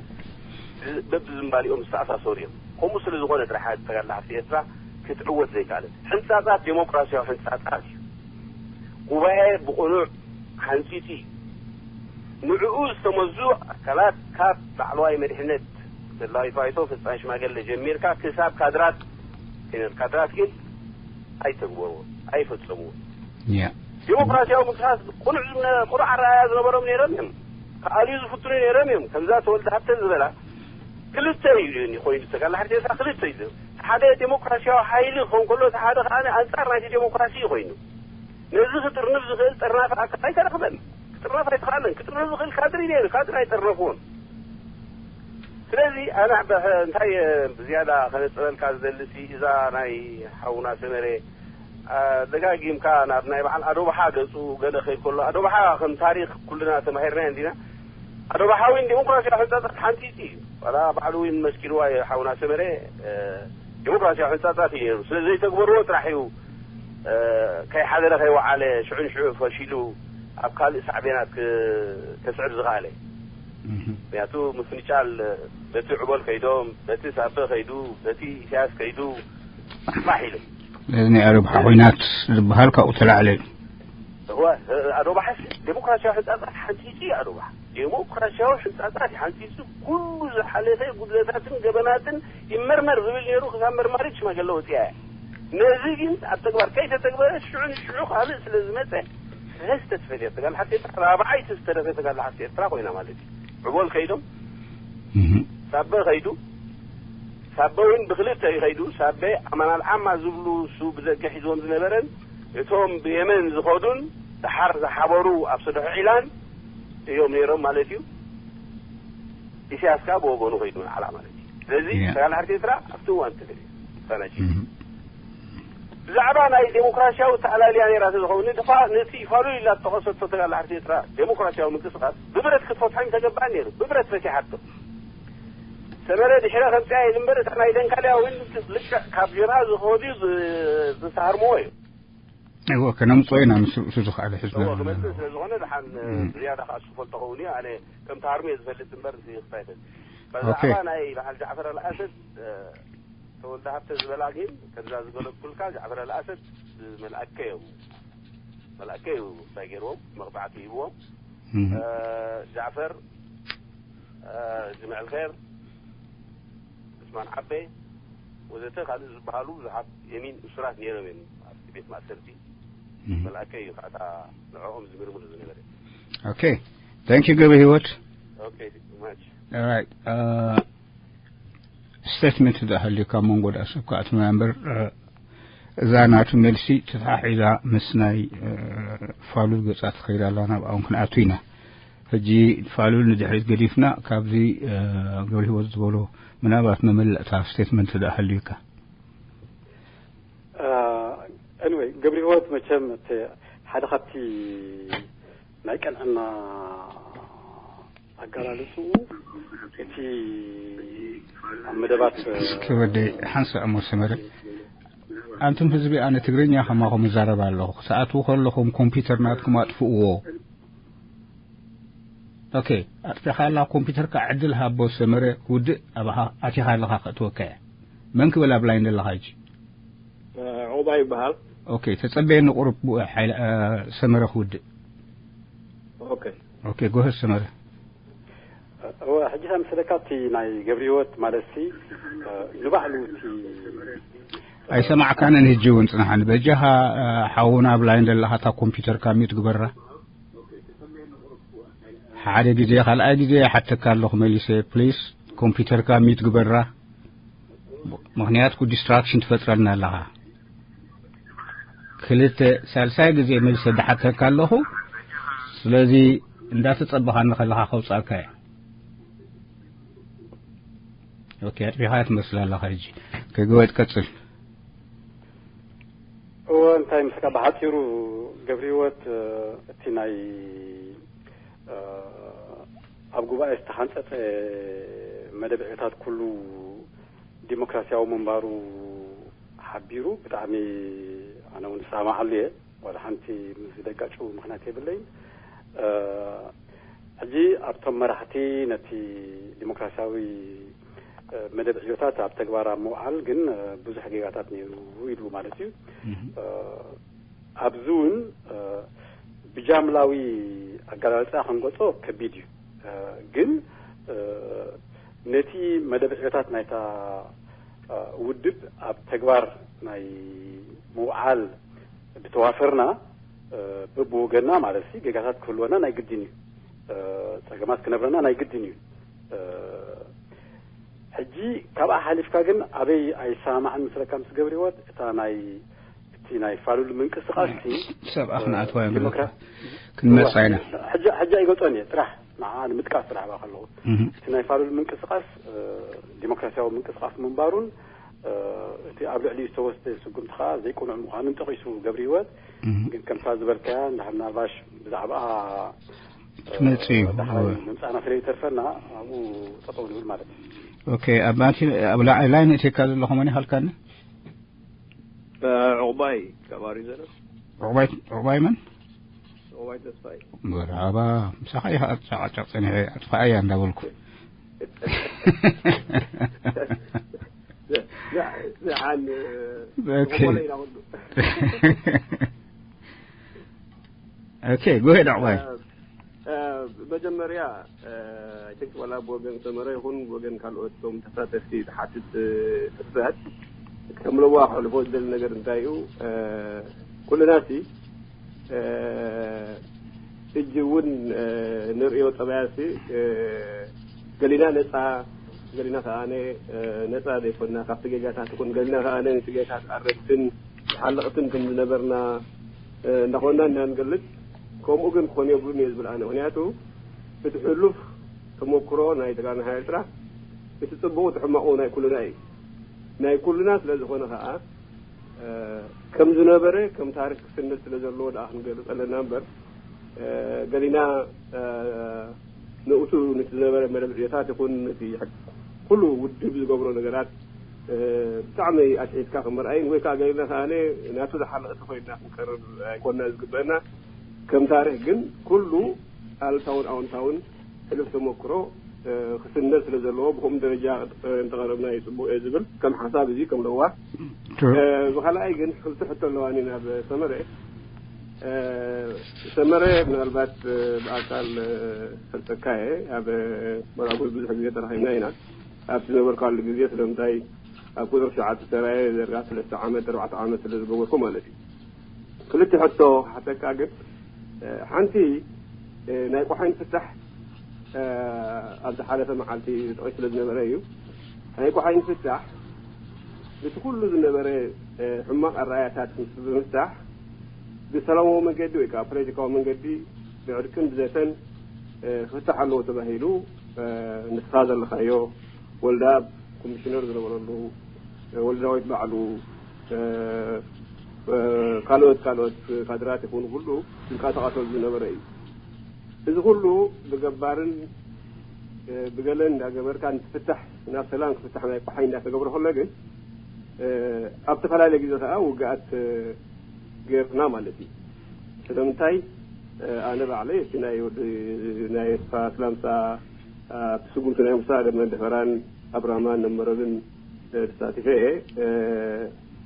ዝ-፣ በብዝምባሊኦም ዝተኣሳሰሩ እዮም። ከምኡ ስለ ዝኾነ ጥራሕ ተጋድሎ ሓርነት ኤርትራ ክትዕወት ዘይከኣለት። ሕንጻጻት ዴሞክራሲያዊ ሕንጻጻት እዩ። ጉባኤ ብቕኑዕ ሓንጺጺ እዩ። ንዕኡ ዝተመዙ ኣካላት ካብ ላዕለዋይ መሪሕነት፣ ደላዋይ ባይቶ፣ ፈጻሚ ሽማግለ ጀሚርካ ክሳብ ካድራት፣ ሴነር ካድራት ግን ኣይተግበርዎ፣ ኣይፈጸምዎ። ያ ዴሞክራሲያዊ ምንቅስቃስ ቅኑዕ ዝነ-፣ ቅኑዕ ኣረኣእያ ዝነበሮም ነይሮም እዮም። ክኣልዩ ዝፍትኑ ነይሮም እዮም። ከምዛ ተወልደ ሃብተ ዝበላ ክልተ እዩ ኮይኑ፣ ተጋድሎ ሓርነት ኤርትራ ክልተ እዩ። ሓደ ዴሞክራሲያዊ ሓይሊ ክኸውን ከሎ፣ እቲ ሓደ ከኣ ኣንጻር ናይቲ ዴሞክራሲ እዩ ኮይኑ። ነዚ ክጥርንፍ ዝኽእል ጠርናፊ ኣካል ኣይተረኽበን። ክጥርነፍ ኣይተኻእለን። ክጥርነፍ ዝኽእል ካድሪ ነይሩ፣ ካድሪ ኣይጠርነፍዎን። ስለዚ ኣነ ብ-፣ እንታይ፣ እ፣ ብዝያዳ ከነጽረልካ ዝደሊ ሲ፣ እዛ ናይ ሓውና ሰመረ፣ እ፣ ደጋጊምካ ናብ ናይ በዓል ኣዶባሓ ገጹ ገለ ከይድ ከሎ፣ ኣዶባሓ ከም ታሪኽ ኩልና ተማሂርናዮ እንዲና። ኣዶባሓ እውን ዲሞክራሲያዊ ሕንጻጻት ሓንጺጹ እዩ። ዋላ ባዕሉ እውን መስኪርዋ እዩ ሓውና ሰመረ፣ እ፣ ዲሞክራሲያዊ ሕንጻጻት እዩ ነይሩ። ስለ ዘይተግበርዎ ጥራሕ እዩ፣ እ፣ ከይሓደረ ከይወዓለ ሽዑ ንሽዑ ፈሺሉ ኣብ ካልእ ሳዕቤናት ክ-፣ ከስዕብ ዝኸኣለ። እህ። ምክንያቱ ምፍንጫል በቲ ዕቦል ከይዶም፣ በቲ ሳበ ከይዱ፣ በቲ ኢሳያስ ከይዱ፣ ፋሕፋሕ ኢሉ። እዚ ናይ ኣረብሓ ኹናት ዝበሃል ካብኡ ተላዕለ እዩ። እወ፣ ኣዶባሓስ ዴሞክራሲያዊ ሕንጻጻት ሓንጺጹ እዩ ኣዶባሓ። ዴሞክራሲያዊ ሕንጻጻት ሓንጺጹ ኩሉ ዝሓለፈ ጉድለታትን ገበናትን ይመርመር ዝብል ነይሩ። ክሳብ መርማሪት ሽማግለ ወጺኣ እያ። ነዚ ግን ኣብ ተግባር ከይተተግበረ ሽዑ ንሽዑ ካልእ ስለ ዝመጸ ሰለስተ ተፈልየ ተጋድሎ ሓርነት ኤርትራ፣ ራብዓይቲ ዝተረፈ ተጋድሎ ሓርነት ኤርትራ ኮይና ማለት እዩ። ዕቦል ከይዶም፣ እህ። ሳበ ከይዱ፣ ሳበ እውን ብክልተ እዩ ከይዱ። ሳበ ኣማን ኣልዓማ ዝብሉ እሱ ብደገ ሒዝዎም ዝነበረን እቶም ብየመን ዝኸዱን ደሓር ዝሓበሩ ኣብ ሰደሖ ዒላን እዮም ነይሮም ማለት እዩ። ኢሳያስ ከኣ ብወገኑ ከይዱ ንዓላ ማለት እዩ። ስለዚ ያ። ተጋድሎ ሓርነት ኤርትራ ኣብቲ እዋን ትብል እዩ። ፈነጂ። እህ። ብዛዕባ ናይ ዴሞክራሲያዊ ተኣላልያ ነይራ ተዝኸውን፣ ንድፋ-፣ ነቲ ፋሉል ኢላ እተኸሰቶ ተጋድሎ ሓርነት ኤርትራ ዴሞክራሲያዊ ምንቅስቃስ ብብረት ክትፈትሖ ተገባእ ነይሩ። ብብረት ፈቲሓቶ። ሰመረ ድሕረ ከምጽኣ ኢሉ እምበር፣ እታ ናይ ደንካልያ እውን ልክዕ ካብ ጀብሃ ዝኸዱ ዝ-፣ ዝተሃርምዎ እዩ። እዎ፣ ከነምጽኦ ኢና፣ ንሱ፣ ንሱ ዝኸኣለ ሕዝቢ እዎ፣ ኣለና። ክመጽእ ስለ ዝኾነ፣ ደሓን እም። ዝያዳ ከኣ እሱ ፈልጦ ክኸውን እዩ። ኣነ ከም ተሃርሙ እየ ዝፈልጥ እምበር፣ እዚ ክፋይፈል። ኦኬ። ብዛዕባ ናይ በዓል ጃዕፈር ኣልኣሰድ፣ እ፣ ተወልደ ሃብተ ዝበላ ግን፣ ከምዛ ዝገለጽኩልካ፣ ጃዕፈር ኣልኣሰድ ብመልኣከ እዮም። መልኣከ እዩ እንታይ ገይርዎም፣ መቕጻዕቲ ሂብዎም። እም። እ፣ ጃዕፈር፣ እ፣ ጅምዕ ኣልኸይር፣ ዑስማን ዓቤ፣ ወዘተ ካልእ ዝበሃሉ ብዙሓት የሚን እሱራት ነይሮም እዮም ኣብቲ ቤት ማእሰርቲ። መልኣከ እዩ ከኣታ ንዕኦም ዝምርምር ዝነበረ። Okay, thank you ገብረ ህይወት። Okay, too much. Alright, statement ዝሃልዩ ካብ መንጎ ደኣ ሰብ ክኣትመያ እምበር እዛ ናቱ መልሲ ተተሓሒዛ ምስ ናይ ፋሉል ገጻ ትኸይድ ኣላ። ናብኣ እውን ክንኣቱ ኢና። ሕጂ ፋሉል ንድሕሪት ገዲፍና ካብዚ ገብረ ህይወት ዝበሎ ምናልባት መመለእታ ስቴትመንት ደኣ ሃልዩካ። Anyway, ገብረ ህይወት መቸም እቲ ሓደ ካብቲ ናይ ቀንዕና ኣገላልፅኡ እቲ ኣብ መደባት እስኪ ወደይ ሓንሳእ እሞ ሰመረ፣ ኣንቱም ህዝቢ ኣነ ትግርኛ ከማኹም እዛረብ ኣለኹ። ክትኣትዉ ከለኹም ኮምፒውተር ናትኩም ኣጥፍእዎ። ኦኬ፣ ኣጥፊኻ ኣላ ኮምፒውተርካ ዕድል ሃቦ ሰመረ ክውድእ ኣባኻ ኣቲኻ ኣለኻ ከእትወካ እያ። መን ክብል ኣብ ላይን ዘለኻ ሕጂ? ዑባ ይበሃል። ኦኬ፣ ተጸበየኒ ቁሩብ ብኡ ሓይለ ሰመረ ክውድእ። ኦኬ ኦኬ፣ ጎሀዝ ሰመረ። እወ ሕጂ ከምስለካ እቲ ናይ ገብረ ህይወት ማለት ሲ ንባዕሉ እቲ ኣይሰማዕካንን። ሕጂ እውን ጽናሓኒ በጃኻ ሓውና ኣብ ላይን ዘለኻ እታ ኮምፒውተርካ ሚዩት ግበራ። ሓደ ግዜ ካልኣይ ግዜ ይሓተካ ኣለኹ መሊሰ፣ ፕሊስ ኮምፒውተርካ ሚዩት ግበራ። ምኽንያትኩ ዲስትራክሽን ትፈጥረልና ኣለኻ። ክልተ ሳልሳይ ግዜ መልሰ ዝሓተካ ኣለኹ። ስለዚ እንዳተጸበኻኒ ከለኻ ከውጻእካ እየ። ኦኬ፣ ኣጥፊኻ ትመስል ኣለኻ ሕጂ። ከግወጥ ቀጽል። እወ እንታይ ምስካ ብሓፂሩ ገብረ ህይወት እቲ ናይ ኣብ ጉባኤ ዝተሓንፀፀ መደብ ዕዮታት ኩሉ ዲሞክራሲያዊ ምንባሩ ሓቢሩ ብጣዕሚ ኣነ እውን ዝሰማማዓሉ እየ። ዋላ ሓንቲ ምስ ዝደጋጭው ምኽንያት የብለይን። ሕጂ ኣብቶም መራሕቲ ነቲ ዲሞክራሲያዊ መደብ ዕዮታት ኣብ ተግባር ኣብ ምውዓል ግን ብዙሕ ጌጋታት ነይሩ ኢሉ ማለት እዩ። ኣብዚ እውን ብጃምላዊ ኣገላልፃ ክንገልፆ ከቢድ እዩ። ግን ነቲ መደብ ዕዮታት ናይታ ውድብ ኣብ ተግባር ናይ ምውዓል ብተዋፈርና በብወገንና ማለት ሲ ጌጋታት ክህልወና ናይ ግድን እዩ። ፀገማት ክነብረና ናይ ግድን እዩ። ሕጂ ካብኣ ሓሊፍካ ግን ኣበይ ኣይሰማማዕን ምስለካ ምስ ገብረ ህይወት እታ ናይ እቲ ናይ ፋሉል ምንቅስቃስ ሲ ሰብኣ ክንኣትዋ እዮም ዲሞክራ- ክንመጻ ኢና። ሕጂ ሕጂ ኣይገልጾን እየ ጥራሕ ንዓ ንምጥቃስ ጥራሕ እባ ከለኹ እቲ ናይ ፋሉል ምንቅስቃስ ዲሞክራሲያዊ ምንቅስቃስ ምንባሩን እቲ ኣብ ልዕሊ ዝተወስደ ስጉምቲ ከዓ ዘይቅኑዕ ምዃኑን ጠቂሱ ገብረ ህይወት። ግን ከምታ ዝበልካያ እንድሕር ምናልባሽ ብዛዕባኣ ትመጽእ እዩ። ዳሕራይ ምምፃእና ስለ ይተርፈና ኣብኡ ጠጠው ንብል ማለት እዩ። ኦኬ፣ ኣብ ማቲ ኣብ ላዕሊ ላይ ነእትየካ ዘለኹ መን ይሃልካኒ? ዕቑባይ ካብ ኣሪዞና። ዕቑባይ ዕቑባይ መን? ዕቑባይ ተስፋይ። መርሃባ፣ ምሳኻ ኢኻ ኣጨቃጨቅ ጸኒሐ ኣጥፋኣያ እንዳበልኩ። ዝዓን ኦኬ። ኦኬ፣ ጎሄድ ዕቑባይ። መጀመርያ ኣይተክ ዋላ ብወገን ሰመረ ይኹን ብወገን ካልኦት ቶም ተሳተፍቲ ዝሓትት ሕቶታት ከም ለዋ ክሕልፎ ዝደሊ ነገር እንታይ እዩ? ኩልና ሲ ሕጂ እውን ንርእዮ ጠባያ ሲ ገሊና ነፃ ገሊና ከኣነ ነፃ ዘይኮንና ካብቲ ጌጋታት ይኹን ገሊና ከኣነ ነቲ ጌጋታት ኣረድትን ሓለቕትን ከም ዝነበርና እንዳኾንና ኢና ንገልጽ። ከምኡ ግን ክኾን የብሉን እየ ዝብል ኣነ። ምክንያቱ እቲ ሕሉፍ ተመክሮ ናይ ተጋርና ኤርትራ እቲ ጽቡቕ እቲ ሕማቑ ናይ ኩልና እዩ። ናይ ኩልና ስለ ዝኾነ ከኣ ከም ዝነበረ ከም ታሪክ ክስነድ ስለ ዘለዎ ደኣ ክንገልጽ ኣለና እምበር ገሊና ንእቱ ነቲ ዝነበረ መደብ ዕዮታት ይኹን ነቲ ኩሉ ውድብ ዝገብሮ ነገራት ብጣዕሚ ኣስሒትካ ክመርኣይን ወይ ከዓ ገሊና ከኣነ ናቱ ዝሓለቐ ተኾይንና ክንቀርብ ኣይኮንና ዝግበአና። ከም ታሪክ ግን ኩሉ ኣሉታውን ኣወንታውን ሕሉፍ ተመክሮ ክስነድ ስለ ዘለዎ ብከምኡ ደረጃ እንተቐረብና እዩ ፅቡቅ እየ ዝብል ከም ሓሳብ እዚ ከም ለዋ። ብካልኣይ ግን ክልተ ሕቶ ኣለዋኒ ናብ ሰመረ። ሰመረ ምናልባት ብኣካል ፈልጠካ እየ ኣብ መራጎል ብዙሕ ግዜ ተራኺብና ኢና። ኣብቲ ነበርካሉ ግዜ ስለምንታይ ኣብ ቁፅሪ ሸዓተ ሰራየ ዘርጋ ሰለስተ ዓመት ኣርባዕተ ዓመት ስለ ዝገበርኩ ማለት እዩ። ክልተ ሕቶ ሓተካ ግን ሓንቲ ናይ ቆሓይን ፍታሕ ኣብ ዝሓለፈ መዓልቲ ጠቒስ ስለ ዝነበረ እዩ። ናይ ቆሓይን ፍታሕ እቲ ኩሉ ዝነበረ ሕማቕ ኣረኣያታት ብምፍታሕ ብሰላማዊ መንገዲ ወይ ከዓ ፖለቲካዊ መንገዲ ብዕርቅን ብዘተን ክፍታሕ ኣለዎ ተባሂሉ ንስኻ ዘለኻዮ ወልደኣብ ኮሚሽነር ዝነበረሉ ወልዳዊት ባዕሉ ካልኦት ካልኦት ካድራት ይኹኑ ኩሉ ዝንቀሳቐሰሉ ዝነበረ እዩ። እዚ ኩሉ ብገባርን ብገለን እንዳገበርካ ንትፍታሕ ናብ ሰላም ክፍታሕ ናይ ቆሓይ እንዳተገብረ ከሎ ግን ኣብ ዝተፈላለየ ግዜ ከዓ ውግኣት ገይርና ማለት እዩ። ስለምንታይ ኣነ ባዕለይ እቲ ናይ ወዲ ናይ ስፋ ስላምሳ ኣብቲ ስጉምቲ ናይ ሙሳ ደመ ደፈራን ኣብራማን ነመረብን ተሳቲፈ እየ።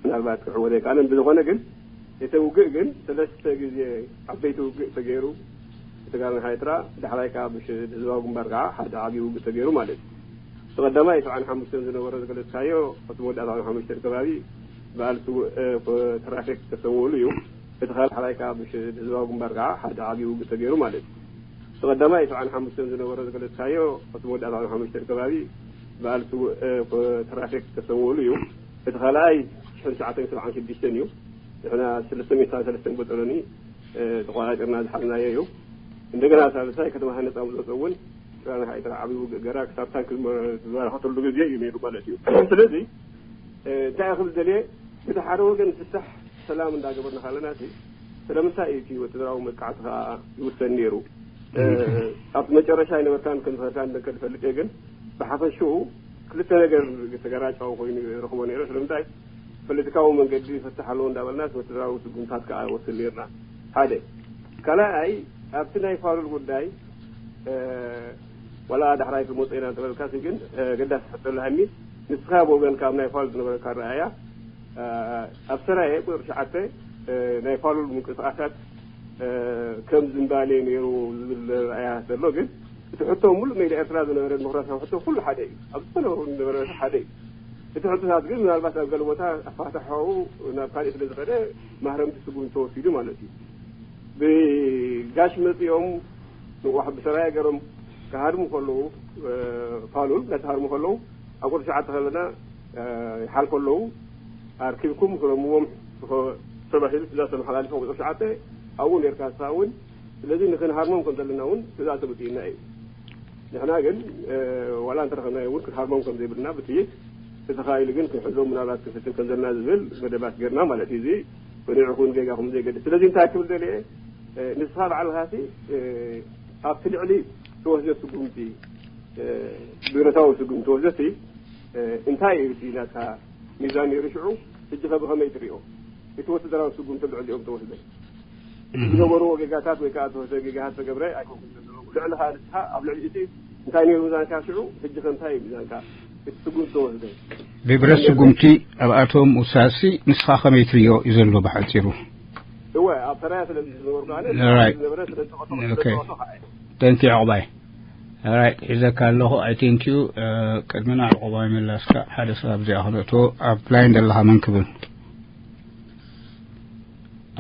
ምናልባት ክዕወት ኣይከኣለን። ብዝኾነ ግን እቲ ውግእ ግን ሰለስተ ግዜ ዓበይቲ ውግእ ተገይሩ እቲ ጋር ንሓይትራ ዳሕራይ ከዓ ብህዝባዊ ግንባር ከዓ ሓደ ዓብዪ ውግእ ተገይሩ ማለት እዩ። እቲ ቀዳማይ ሰብዓን ሓሙሽተን ዝነበረ ዝገለጽካዮ እቲ መወዳእታ ሓሙሽተ ከባቢ በዓል ስውእ ትራፊክ ተሰውእሉ እዩ። እቲ ካልኣይ ከዓ ብህዝባዊ ግንባር ከዓ ሓደ ዓብዪ ውግእ ተገይሩ ማለት እዩ። እቲ ቀዳማይ ሰብዓን ሓሙሽተን ዝነበረ ዝገለጽካዮ እቲ መወዳእታ ሓሙሽተ ከባቢ በዓል ስውእ ትራፊክ ተሰውእሉ እዩ። እቲ ካልኣይ ሽሕን ትሽዓተ ሰብዓን ሽዱሽተን እዩ። ንሕና ሰለስተ ሚእቲ ሰለስተን በጠሎኒ ተቆጻጺርና ዝሓዝናዮ እዩ። እንደገና ሳልሳይ ከተማ ሃነፃ ዝወፀ እውን ራና ሓይጥራ ዓብዪ ውግእ ገራ ክሳብ ታንክ ዝበራኸተሉ ግዜ እዩ ነይሩ ማለት እዩ። ስለዚ እንታይ ክብል ደልየ እቲ ሓደ ወገን ፍታሕ ሰላም እንዳገበርና ካለና ስለምንታይ እዩ እቲ ወታደራዊ መጥቃዕቲ ከዓ ይውሰን ነይሩ? ኣብቲ መጨረሻ ኣይነበርካን ከም ዝኸድካ እንደከ ዝፈልጥ እየ። ግን ብሓፈሽኡ ክልተ ነገር ተገራጫዊ ኮይኑ ረኽቦ ነይረ። ስለምንታይ ፖለቲካዊ መንገዲ ይፈትሕ ኣለዎ እንዳበልና ወታደራዊ ስጉምታት ከዓ ወስድ ነርና። ሓደ ካልኣይ ኣብቲ ናይ ፋሉል ጉዳይ ዋላ ዳሕራይ ክመፁ ኢና እንተበልካሲ ግን ገዳሲ ሕቶ ኣለሃኒ። ንስኻ ብወገንካ ኣብ ናይ ፋሉል ዝነበረካ ረኣያ ኣብ ሰራየ ቁፅሪ ትሽዓተ ናይ ፋሉል ምንቅስቃሳት ከም ዝምባሌ ነይሩ ዝብል ረኣያ ዘሎ ግን እቲ ሕቶ ሙሉእ ሜዳ ኤርትራ ዝነበረ ዲሞክራሲያዊ ሕቶ ኩሉ ሓደ እዩ። ኣብ ዝኾነ ዝነበረ ሓደ እዩ። እቲ ሕቶታት ግን ምናልባት ኣብ ገለ ቦታ ኣፋታሕኡ ናብ ካልእ ስለ ዝኸደ ማህረምቲ ስጉም ተወሲዱ ማለት እዩ። ብጋሽ መፂኦም ንቑሕ ብሰራየ ገሮም ክሃድሙ ከለዉ ፋሉል ናይ ክሃድሙ ከለዉ ኣብ ቁፅሪ ትሽዓተ ከለና ይሓልፉ ኣለዉ ኣርኪብኩም ክረምዎም ተባሂሉ ትእዛዝ ተመሓላሊፎ ቁፅሪ ትሽዓተ ኣብኡ ነርካ ንስኻ እውን ስለዚ ንክንሃርሞም ከም ዘለና እውን ትእዛዝ ተመፅኡና እዩ። ንሕና ግን ዋላ እንተረኸብናዮ እውን ክንሃርሞም ከም ዘይብልና ብጥይት ተተኻኢሉ ግን ክንሕዞም ምናልባት ክንፍትን ከም ዘለና ዝብል መደባት ገርና ማለት እዩ። እዚ ብንዕኹም ጌጋ ከም ዘይገድስ ስለዚ እንታይ ክብል ደልየ ንስኻ ባዕልኻሲ ኣብቲ ልዕሊ ተወስደ ስጉምቲ ብረታዊ ስጉምቲ ተወስደሲ እንታይ እዩ እቲ ናትካ ሚዛን ነይሩ ሽዑ? ሕጂ ከ ብኸመይ ትሪኦ? እቲ ወታደራዊ ስጉምቲ ልዕሊኦም ተወስደ እቲ ዝገበርዎ ጌጋታት ወይ ከዓ ተወስደ ጌጋታት ተገብረ ኣይኮንኩም ዘለኹ ልዕልኻ ንስኻ ኣብ ልዕሊ እቲ እንታይ ነይሩ ሚዛንካ ሽዑ? ሕጂ ከ እንታይ እዩ ሚዛንካ? እቲ ስጉምቲ ተወስደ ብብረት ስጉምቲ ኣብኣቶም ውሳሲ ንስኻ ከመይ ትሪኦ እዩ ዘሎ ብሓፂሩ? እወ ኣብ ተራያ ስለ ዝነበርኩ ኣነ right ዝነበረ ስለ ዝጠቐሰ okay thank you ዕቑባይ right ሒዘካ ኣለኹ I thank you ቅድሚ ናብ ዕቑባይ ምላስካ ሓደ ሰብ ኣብዚኣ ክነእትዎ ኣብ line ዘለኻ መን ክብል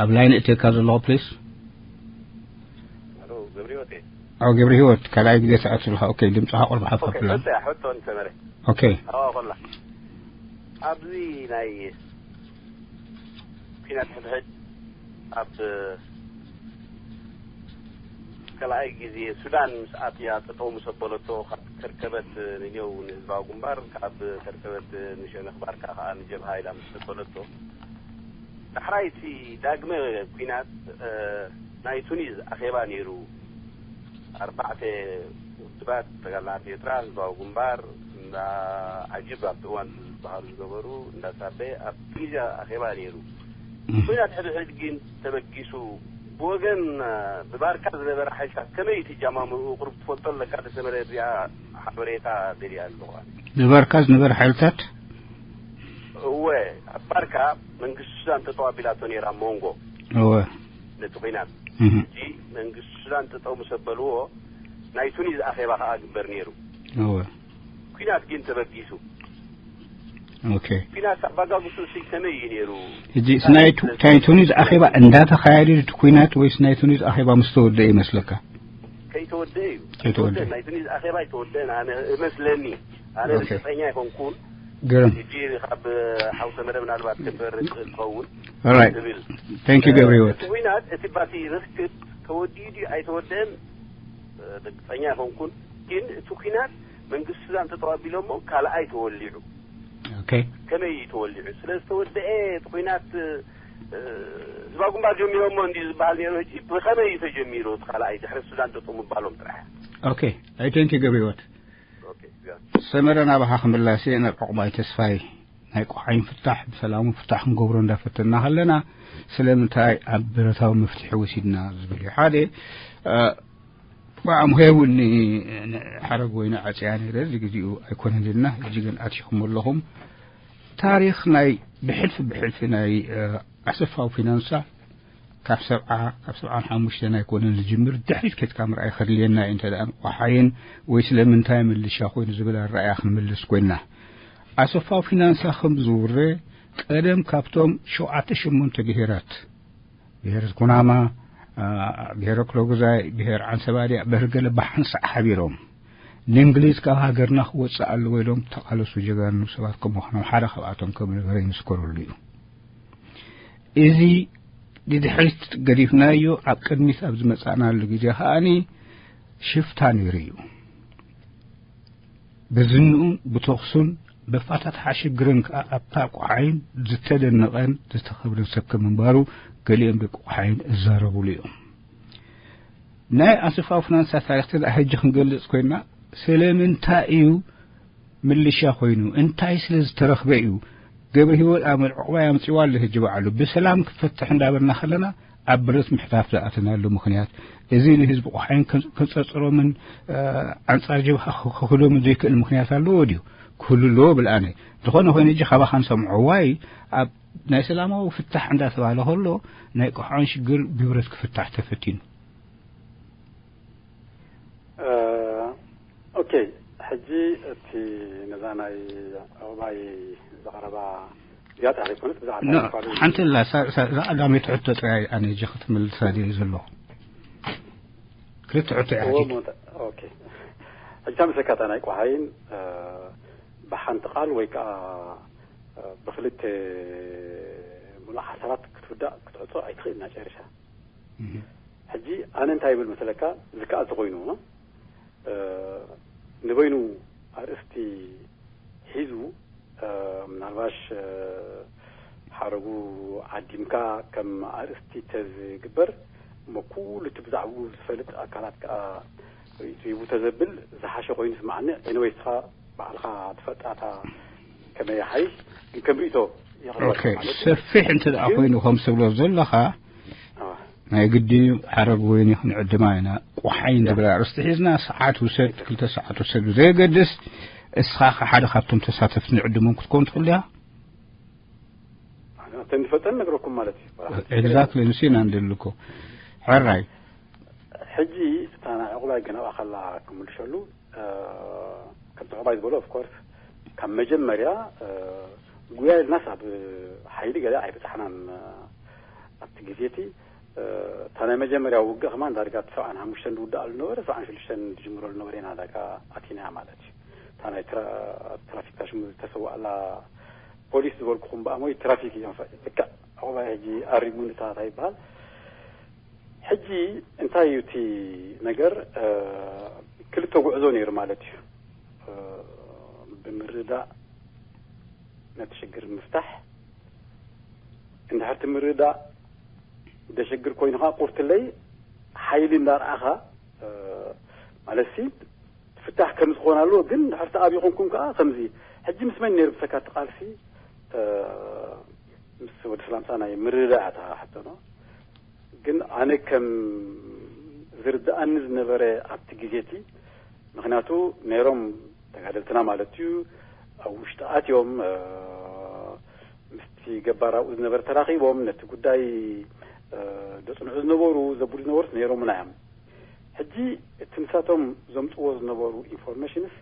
ኣብ line እትካ ዘለኹ please ኣው ገብረ ህይወት ካልኣይ ግዜ ትኣቱ ኣለኻ okay ድምፅኻ ቁርብ ሓፍ ኣፍላ okay ኣብዚ ናይ ኲናት ሕድሕድ ኣብ ካልኣይ ግዜ ሱዳን ምስ ኣትያ ጠጠው ምስ ኣበለቶ ካብ ከርከበት ንኔው ንህዝባዊ ግንባር ካብ ከርከበት ንሸነኽ ባርካ ከዓ ንጀብሃ ኢላ ምስ ኣበለቶ ዳሕራይ እቲ ዳግመ ኲናት ናይ ቱኒዝ ኣኼባ ነይሩ ኣርባዕተ ውድባት ተጋላዕቲ ኤርትራ ህዝባዊ ግንባር እንዳ ዓጅብ ኣብቲ እዋን ዝበሃሉ ዝገበሩ እንዳ ሳበ ኣብ ቱኒዝያ ኣኼባ ነይሩ። ኩናት ሕድሕድ ግን ተበጊሱ ብወገን ብባርካ ዝነበረ ሓይልታት ከመይ እቲ ጃማምርኡ ቁሩብ ትፈልጦ ኣለካ ተሰመረ እዚኣ ሓበሬታ ደልያ ኣለኹ። ብባርካ ዝነበረ ሓይልታት እወ ኣብ ባርካ መንግስቲ ሱዳን ጠጠው ኣቢላቶ ነይራ ሞንጎ እወ ነቲ ኩናት እህ እቲ መንግስቲ ሱዳን ጠጠው ምስ ኣበልዎ ናይ ቱኒዝ ኣኼባ ከዓ ግበር ነይሩ እወ ኩናት ግን ተበጊሱ ኦኬ። ፊናት ኣባጋግሱ ሲ ከመይ እዩ ነይሩ? ሕጂ ናይ ቱ- ናይ ቱኒዝ ኣኼባ እንዳተኻየደ እቲ ኩናት ወይስ ናይ ቱኒዝ ኣኼባ ምስ ተወደአ ይመስለካ? ከይተወደአ እዩ። ከይተወደአ። ናይ ቱኒዝ ኣኼባ ኣይተወደአን ኣነ እመስለኒ። ኣነ ኦኬ። ርግጸኛ ኣይኮንኩን። ግርም። ሕጂ ካብ ሓውሰ መደብ ምናልባት ክበር ትኸውን ኦራይት። ትብል። ታንክ ዩ ገብረ ህይወት። እቲ ኩናት እቲ ባቲ ርክብ ተወዲኡ ድዩ ኣይተወደአን ርግጸኛ ኣይኮንኩን። ግን እቲ ኩናት መንግስቲ ሱዳን ተጠዋቢሎሞ ካልኣይ ተወሊዑ። ኦኬ። ከመይ እዩ ተወሊዑ? ስለ ዝተወደአ እቲ ኩናት ህዝባዊ ግንባር ጀሚሮሞ እንዲ ዝበሃል ነይሩ። ሕጂ ብኸመይ እዩ ተጀሚሩ? እቲ ካልኣይ ድሕሪ ሱዳን ጠጠው ምባሎም ጥራሕ። ኦኬ። ኣይ ታንክ ዩ ገብረ ህይወት። ኦኬ፣ ያ። ሰመረ ናባኻ ክምላስ እየ። ናብ ዕቑባይ ተስፋይ ናይ ቆሓይን ፍታሕ ብሰላሙ ፍታሕ ክንገብሮ እንዳፈተና ከለና ስለምንታይ ኣብ ብረታዊ መፍትሒ ወሲድና ዝብል እዩ። ሓደ እ፣ ብኣምሄ እውን ሓረግ ወይኒ ዓፅያ ነይረ እዚ ግዜኡ ኣይኮነን ኢልና ሕጂ ግን ኣትሽኹም ኣለኹም። ታሪኽ ናይ ብሕልፊ ብሕልፊ ናይ እ፣ ኣሰፋው ፊናንሳ ካብ ሰብዓ ካብ ሰብዓን ሓሙሽተን ኣይኮነን ዝጅምር። ድሕሪት ኬድካ ምርኣይ ከድልየና እዩ። እንተ ደኣ ቆሓይን ወይ ስለምንታይ ምልሻ ኮይኑ ዝብል ኣረኣያ ክንምልስ ኮይና ኣሰፋው ፊናንሳ ከም ዝውረ ቀደም ካብቶም ሸውዓተ ሸሞንተ ብሄራት ብሄር ኩናማ፣ አ፣ ብሄር ክሎጉዛይ፣ ብሄር ዓንሰባድያ፣ ብሄር ገለ ብሓንሳእ ሓቢሮም ንእንግሊዝ ካብ ሃገርና ክወፅእ ኣለዎ ኢሎም ተቓለሱ ጀጋኑ ሰባት ከም ምዃኖም ሓደ ካብኣቶም ከም ነበረ ይምስከረሉ እዩ። እዚ ንድሕሪት ገዲፍናዮ ኣብ ቅድሚት ኣብ ዝመፃእናሉ ግዜ ከዓኒ ሽፍታ ነይሩ እዩ። ብዝንኡን ብተኹሱን ብፋታትሓ ሽግርን ከኣ ኣብታ ቆሓይን ዝተደነቐን ዝተኸብረን ሰብ ከም ምንባሩ ገሊኦም ደቂ ቆሓይን እዛረቡሉ እዮም። ናይ ኣሰፋ ፍናንሳ ታሪኽ ተዳ ሕጂ ክንገልጽ ኮይና ስለምንታይ እዩ ምልሻ ኮይኑ እንታይ ስለ ዝተረኽበ እዩ? ገብረ ህይወት ኣመል ዕቑባይ ኣምጺዋ ኣሎ ሕጂ በዓሉ ብሰላም ክፈትሕ እንዳበልና ከለና ኣብ ብረት ምሕታፍ ዝኣተናሉ ምኽንያት እዚ ንህዝቢ ቆሓይን ከንጸርጽሮምን ኣንጻር ጀብሃ ክኽዶምን ዘይክእል ምኽንያት ኣለዎ ድዩ? ክህሉ ኣለዎ ብል ኣነ። ዝኾነ ኮይኑ ሕጂ ካባኻ ንሰምዖ ዋይ ኣብ ናይ ሰላማዊ ፍታሕ እንዳተባለ ከሎ ናይ ቆሓይን ሽግር ብብረት ክፍታሕ ተፈቲኑ። ኦኬ፣ ሕጂ እቲ ነዛ ናይ ዕቑባይ ዘቐረባ እዚኣ ጥራሕ ዘይኮነት ብዛዕባ ሓንቲ ላ እዛ ቀዳመይቲ ሕቶ ጥራይ ኣነ ጂ ክትምልሳ ድየ ዘለኹ። ክልተ ሕቶ እያ። ኦኬ፣ ሕጂ ምስለካ እታ ናይ ቆሓይን ብሓንቲ ቃል ወይ ከዓ ብክልተ ሙሉእ ሓሳባት ክትውዳእ ክትዕፆ ኣይትኽእልና ጨሪሳ። ሕጂ ኣነ እንታይ ይብል መሰለካ፣ ዝከኣል ተኮይኑ ንበይኑ ኣርእስቲ ሒዙ ምናልባሽ ሓረጉ ዓዲምካ ከም ኣርእስቲ ተዝግበር እሞ ኩሉ እቲ ብዛዕባኡ ዝፈልጥ ኣካላት ከዓ ርእይቶ ሂቡ ተዘብል ዝሓሸ ኮይኑ ስማዓኒ። ኤኒወይ ንስኻ ባዕልኻ ትፈልጣታ ከመይ ይሓይሽ ግን ከም ርእይቶ ሰፊሕ እንተ ደኣ ኮይኑ ከም ትብሎ ዘለኻ ናይ ግዲ ሓረግ ወይኒ ክንዕድማ ኢና። ቆሓይ እንድብል ኣርእስቲ ሒዝና ሰዓት ውሰድ ክልተ ሰዓት ውሰድ ብዘየገድስ እስኻ ሓደ ካብቶም ተሳተፍቲ ንዕድሞም ክትከውን ትኽእል ዲኻ? እንፈልጠን ነግረኩም ማለት እዩ። ኤግዛክትሊ ንሱ ኢና ንደሊ እኮ። ሕራይ ሕጂ እታ ናይ ዕቑባይ ግን ኣብኣ ከላ ክምልሸሉ ከምቲ ዕቑባይ ዝበሎ ኦፍኮርስ ካብ መጀመርያ ጉያ ኢልናስ ኣብ ሓይሊ ገለ ኣይበፃሕናን ኣብቲ ግዜ እቲ እታ ናይ መጀመርያ ውግእ ከማን ዳርጋ ሰብዓን ሓሙሽተን ዝውዳኣሉ ነበረ ሰብዓን ሽዱሽተን ዝጅምረሉ ነበረ ኢና ዳርጋ ኣቲናያ ማለት እዩ። እታ ናይ ትራፊክ ታሽሙ ዝተሰዋእላ ፖሊስ ዝበልኩኹም ብኣሞይ ትራፊክ እዮም ልክዕ ዕቑባይ ሕጂ ኣሪሙ ንታታ ይበሃል። ሕጂ እንታይ እዩ እቲ ነገር ክልተ ጉዕዞ ነይሩ ማለት እዩ። ብምርዳእ ነቲ ሽግር ምፍታሕ እንድሕርቲ ምርዳእ ደሸግር ኮይኑኻ ቁርትለይ ሓይሊ እንዳርኣኻ ማለት ሲ ፍታሕ ከም ዝኾን ኣለዎ ግን ድሕርቲ ኣብ ይኾንኩም ከዓ ከምዚ ሕጂ ምስ መን ነይሩ ብሰካ ትቃልሲ ምስ ወዲ ሰላምታ ናይ ምርዳእ እታ ሕቶ ነው። ግን ኣነ ከም ዝርድኣኒ ዝነበረ ኣብቲ ግዜ እቲ ምክንያቱ ነይሮም ተጋደልትና ማለት እዩ ኣብ ውሽጢ ኣትዮም ምስቲ ገባር ኣብኡ ዝነበረ ተራኺቦም ነቲ ጉዳይ ዘፅንዑ ዝነበሩ ዘብሉ ዝነበሩስ ነይሮምና እዮም። ሕጂ እቲ ንሳቶም ዘምፅዎ ዝነበሩ ኢንፎርሜሽንስ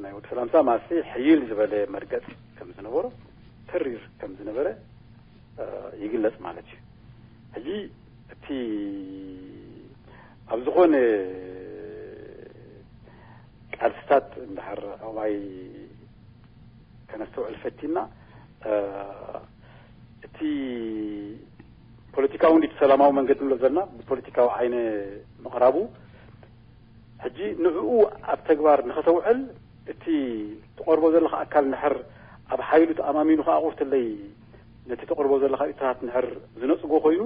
ናይ ወዲ ሰላምሳ ማሲ ሕይል ዝበለ መርገጽ ከም ዝነበሮ፣ ተሪር ከም ዝነበረ ይግለጽ ማለት እዩ። ሕጂ እቲ ኣብ ዝኾነ ቃልስታት እንድሕር ኣባይ ከነስተውዕል ፈቲና፣ እቲ ፖለቲካዊ እንዲ ሰላማዊ መንገዲ ንብሎ ዘለና ብፖለቲካዊ ዓይነ ምቕራቡ፣ ሕጂ ንዕኡ ኣብ ተግባር ንኸተውዕል እቲ ትቐርቦ ዘለኻ ኣካል ንሕር ኣብ ሓይሉ ተኣማሚኑ ከኣ ቁርትለይ ነቲ ተቕርቦ ዘለኻ ርእይቶታት ንሕር ዝነጽጎ ኮይኑ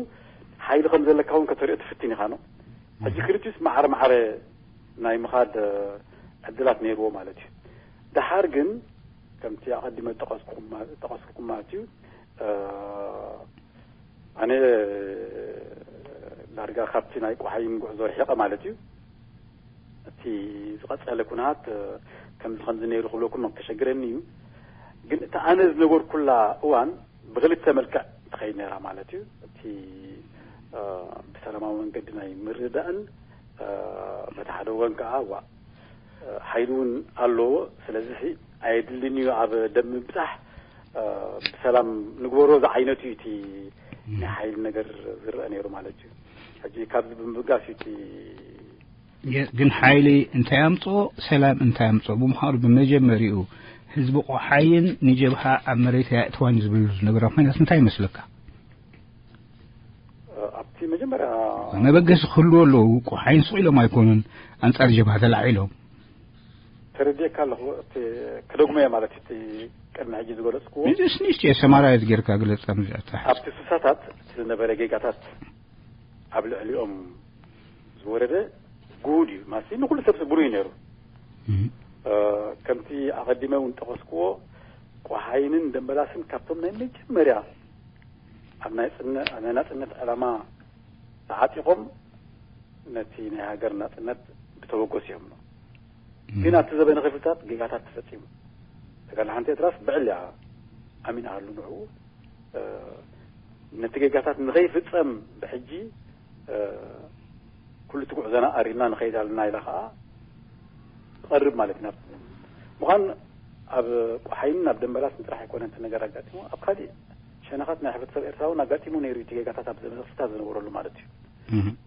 ሓይሊ ከም ዘለካ እውን ከተርእዮ ትፍትን ኢኻ ነው። ሕጂ ክልቲኡስ ማዕረ ማዕረ ናይ ምኻድ ዕድላት ነይርዎ ማለት እዩ። ደሓር ግን ከምቲ ኣቐዲመ ጠቐስኩኹም ማለት እዩ፣ ኣነ ዳርጋ ካብቲ ናይ ቋሓይን ጉዕዞ ርሒቐ ማለት እዩ። እቲ ዝቐጸለ ኩነታት ከምዚ ከምዚ ነይሩ ክብለኩም ከሸግረኒ እዩ። ግን እቲ ኣነ ዝነበርኩላ እዋን ብክልተ መልክዕ ትኸይድ ነይራ ማለት እዩ። እቲ ብሰላማዊ መንገዲ ናይ ምርዳእን በቲ ሓደ ወገን ከዓ ዋ ሓይሊ እውን ኣለዎ። ስለዚ ኣየድልን እዩ ኣብ ደም ምብፃሕ፣ ብሰላም ንግበሮ ዝዓይነቱ እዩ እቲ ናይ ሓይሊ ነገር ዝረአ ነይሩ ማለት እዩ። ሕጂ ካብዚ ብምብጋስ እዩ እቲ ግን ሓይሊ እንታይ ኣምፅኦ፣ ሰላም እንታይ ኣምፅኦ? ብምዃኑ ብመጀመሪኡ ህዝቢ ቆሓይን ንጀብሃ ኣብ መሬት ኣየእትዋን ዝብሉ ዝነበረ ኮይናት እንታይ ይመስለካ? ኣብቲ መጀመርያ መበገሲ ክህልዎ ኣለዎ። ቆሓይን ስቕ ኢሎም ኣይኮኑን ኣንፃር ጀብሃ ተላዒሎም። ተረዲእካ ኣለኹ። እቲ ክደግሞ እየ ማለት እቲ ቅድሚ ሕጂ ዝገለፅኩዎ ንስኒስቲ ሰማራይዝ ጌርካ ግለፅ። ከምዚኣታ ኣብቲ ስሳታት እቲ ዝነበረ ጌጋታት ኣብ ልዕሊኦም ዝወረደ ግሁድ እዩ። ማሲ ንኩሉ ሰብ ስብሩ እዩ ነይሩ። ከምቲ ኣቐዲመ እውን ጠቐስኩዎ ቆሓይንን ደንበላስን ካብቶም ናይ መጀመርያ ኣብ ናይ ናጽነት ዕላማ ተዓጢቖም ነቲ ናይ ሃገር ናጽነት ብተበገሱ እዮም። ግን ኣብቲ ዘበነ ክፍልታት ጌጋታት ተፈጺሙ። ተጋድሎ ሓንቲ ኤርትራስ ብዕል እያ ኣሚናሉ ንዕኡ። ነቲ ጌጋታት ንኸይፍጸም ብሕጂ ኩሉ እቲ ጉዕዞና ኣሪምና ንኸይድ ኣለና ኢላ ኸዓ ትቐርብ ማለት እዩ። ምዃን ኣብ ቆሓይንን ኣብ ደንበላስን ጥራሕ ኣይኮነን እቲ ነገር ኣጋጢሙ፣ ኣብ ካሊእ ሸነኻት ናይ ሕብረተሰብ ኤርትራ እውን ኣጋጢሙ ነይሩ እቲ ጌጋታት ኣብ ዘመነ ክፍልታት ዝነበረሉ ማለት እዩ።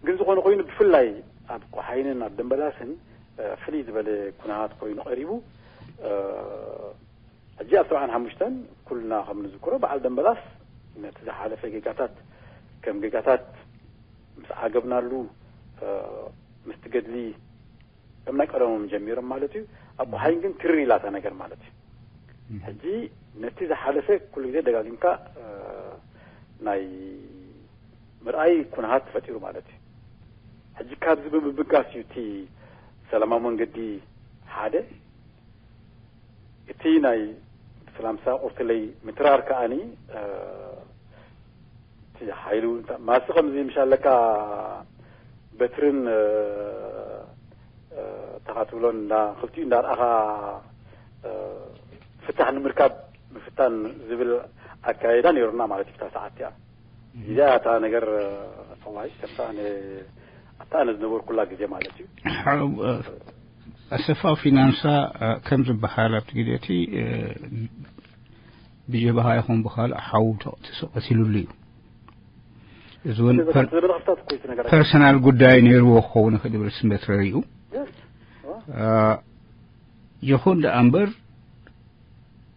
ግን ዝኾነ ኮይኑ ብፍላይ ኣብ ቆሓይንን ኣብ ደንበላስን ፍልይ ዝበለ ኩነታት ኮይኑ ቀሪቡ። ሕጂ ኣብ ሰብዓን ሓሙሽተን ኩልና ከም ንዝክሮ በዓል ደንበላስ ነቲ ዝሓለፈ ጌጋታት ከም ጌጋታት ምስ ዓገብናሉ ምስቲ ገድሊ ከም ናይ ቀደሞም ጀሚሮም ማለት እዩ። ኣብ ቆሓይን ግን ትርር ኢላታ ነገር ማለት እዩ። ሕጂ ነቲ ዝሓለፈ ኩሉ ግዜ ደጋጊምካ ናይ ምርኣይ ኩነታት ተፈጢሩ ማለት እዩ። ሕጂ ካብዚ ብምብጋስ እዩ እቲ ሰላማዊ መንገዲ ሓደ እቲ ናይ ሰላምሳ ቁርትለይ ምትራር ከኣኒ እቲ ሓይሉ ማሲ ከምዚ ምሻለካ በትርን ተኻትብሎን ክልቲኡ እንዳርኣኻ ፍታሕ ንምርካብ ምፍታን ዝብል ኣካይዳ ነይሩና ማለት እዩ። ሰዓት እያ እዚኣ እታ ነገር እዋይ ከምታ ኣታ ኣነ ዝነበርኩላ ግዜ ማለት እዩ። ኣሰፋ ፊናንሳ ከም ዝበሃል ኣብቲ ግዜ እቲ ብጀብሃ ይኹን ብኻልእ ሓው ተቐቲሉ እዩ። እዚ እውን ፐርሰናል ጉዳይ ነይርዎ ክኸውን ይኽእል ይብል ስመት ረሪኡ። ይኹን ደኣ እምበር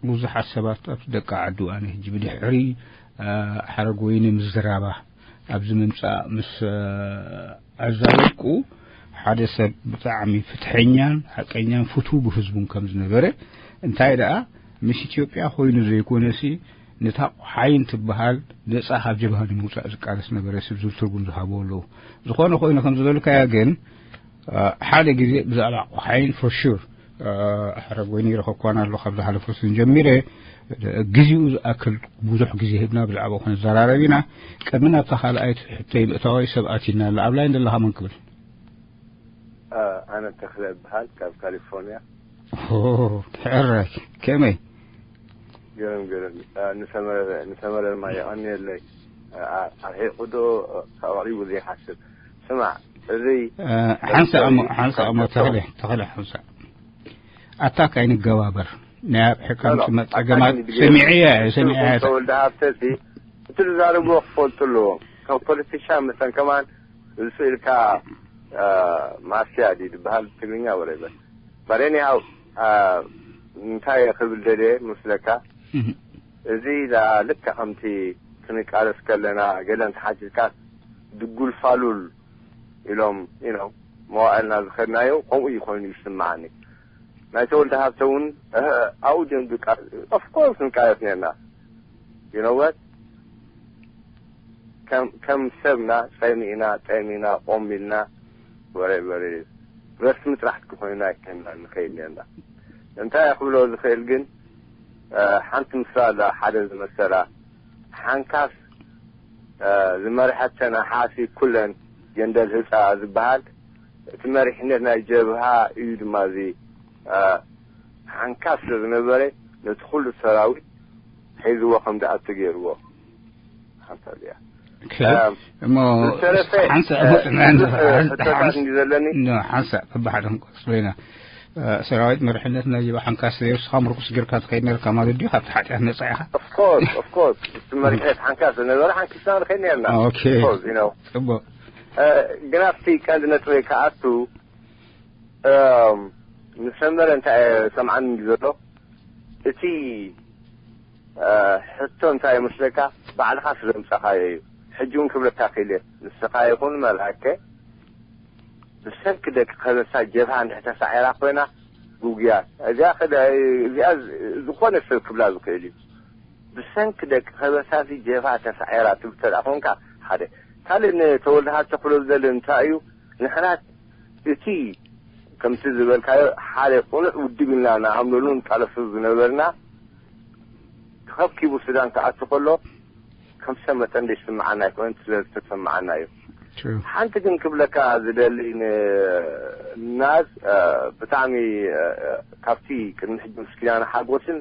ብዙሓት ሰባት ኣብ ደቂ ዓዱ ኣነ ሕጂ ብድሕሪ ሓረግ ወይኒ ምዝራባ ኣብዚ ምምፃእ ምስ ኣዛረብኩ ሓደ ሰብ ብጣዕሚ ፍትሐኛን ሓቀኛን ፍቱ ብህዝቡን ከም ዝነበረ እንታይ ደኣ ምስ ኢትዮጵያ ኮይኑ ዘይኮነሲ ንታ ቆሓይን ትበሃል ነፃ ካብ ጀብሃ ንምውፃእ ዝቃለስ ነበረ ስብ ዝብል ትርጉም ዝሃብዎ ኣለዉ። ዝኾነ ኮይኑ ከም ዝበልካያ ግን ሓደ ግዜ ብዛዕባ ቆሓይን for sure ሕረግ ወይ ነይረ ከኳን ኣሎ ካብ ዝሓለፈ ስን ጀሚረ ግዜኡ ዝኣክል ብዙሕ ግዜ ሂብና ብዛዕባ ክንዘራረብ ኢና። ቅድሚ ናብታ ካልኣይቲ ሕቶይ ምእታወይ ሰብ ኣቲና ኣሎ ኣብ ላይን ዘለኻ መን ክብል? ኣነ ተኽለ እበሃል ካብ ካሊፎርኒያ። ሕራይ ከመይ? ገረም ገረም ንሰመረ ንሰመረ ድማ የቐንየለይ። ኣርሒቑ ዶ ኣቕሪቡ ዘይሓስብ ስማዕ እዚ ሓንሳእ እሞ ሓንሳእ እሞ ተኽለ ተኽለ ሓንሳእ ኣታክ ኣይንገባበር። ናይ ኣብ ሕቀም ኖ፣ ኖ። ዝመጽእ ኣታክ ገማት ንግበር። ሰሚዐያ እየ፣ ሰሚዐያ እየ። ተወልደ ሃብተሲ እቲ ዝዛረብዎ ክፈልጡ ኣለዎም። ከም ፖለቲሻን መጠን ከማን ዝስእልካ፣ አ፣ ማፍያ ድዩ ዝበሃል ትግርኛ ወረይበር። ባሬኒ ሃው፣ አ፣ እንታይ ክብል ደልየ ምስለካ? እህ። እዚ ደኣ ልክዕ ከምቲ ክንቃለስ ከለና ገለ እንተሓቲትካ ድጉል ፋሉል ኢሎም፣ you know፣ መዋእልና ዝኸድናዮ ከምኡ እዩ ኮይኑ ይስምዓኒ። ናይ ተወልደ ሃብተ እውን፣ እህ፣ ኣብኡ ድዮም ዝቃ-፣ of course ንቃለስ ነርና። You know what? ከም፣ ከም ሰብና ጸሚእና፣ ጠሚና፣ ቆም ኢልና፣ ወረ፣ ወረ፣ ረስሚ ጥራሕ ክኾይና ኣይከና ንኸይድ ነርና። እንታይ ክብሎ ዝኽእል ግን፣ እ፣ ሓንቲ ምስላ ኣላ፣ ሓደ ዝመሰላ፣ ሓንካስ፣ እ፣ ዝመርሐተን ኣሓሲ ኩለን ጀንደል ህጻ ዝበሃል፣ እቲ መሪሕነት ናይ ጀብሃ እዩ ድማ እዚ፣ እ፣ ሓንካስ ስለ ዝነበረ፣ ነቲ ኩሉ ሰራዊት ሒዝዎ ከም ዝኣቱ ገይርዎ። ሓንሳብ እያ። ኦኬ። እም፣ እሞ ዝተረፈ፣ ሓንሳብ እ፣ እሞ ጽንዕና ብዙሕ፣ እ፣ ሓንሳብ፣ ሕቶታት ሓንሳብ፣ እንዲ ዘለኒ። ኖ፣ ሓንሳብ በብሓደ ክንቆጽሎ ኢና። እ፣ ሰራዊት መሪሕነት ናይ ጀብሃ ሓንካስ ዘይርስኻ ምርኩስ ጌርካ ትኸይድ ነርካ ማለት ድዩ? ካብቲ ሓጢኣት ነጻ ኢኻ? Of course, of course። እቲ መሪሕነት ሓንካስ ዝነበረ ሓንኪስና ንኸይድ ነርና። ኦኬ። Of course, you know። ጽቡቕ። እ፣ ግን ኣብቲ ቀንዲ ነጥበይ ክኣቱ፣ እም፣ ንሰመረ እንታይ እየ ሰምዓኒ ዘሎ፣ እቲ፣ እ፣ ሕቶ እንታይ ይመስለካ፣ ባዕልኻ ስለ ዘምጻኻዮ እዩ። ሕጂ እውን ክብለካ ክእል እየ፣ ንስኻ ይኹን መልኣከ፣ ብሰንኪ ደቂ ከበሳ ጀብሃ እንድሕር ተሳዒራ ኮይና፣ ጉጉያት፣ እዚኣ ክደ-፣ እዚኣ ዝ-፣ ዝኾነ ሰብ ክብላ ዝኽእል እዩ። ብሰንኪ ደቂ ከበሳሲ ጀብሃ ተሳዒራ ትብል ተደኣ ኮንካ፣ ሓደ። ካልእ ንተወልደ ሃብተ ክብሎ ዝደሊ እንታይ እዩ፣ ንሕና እቲ ከምቲ ዝበልካዮ ሓደ ቅኑዕ ውድብ ኢልና ንኣምነሉ ንቃለሱ ዝነበርና፣ ተኸብኪቡ ሱዳን ክኣቱ ከሎ፣ ከም ሰብ መጠን ዘይስምዓና ኣይኮነን፣ ስለ ዝተሰምዓና እዩ። ትሩ። ሓንቲ ግን ክብለካ ዝደሊ ን-፣ ናዝ፣ እ፣ ብጣዕሚ፣ እ፣ ካብቲ ቅድሚ ሕጂ ምስ ኪዳነ ሓጎስን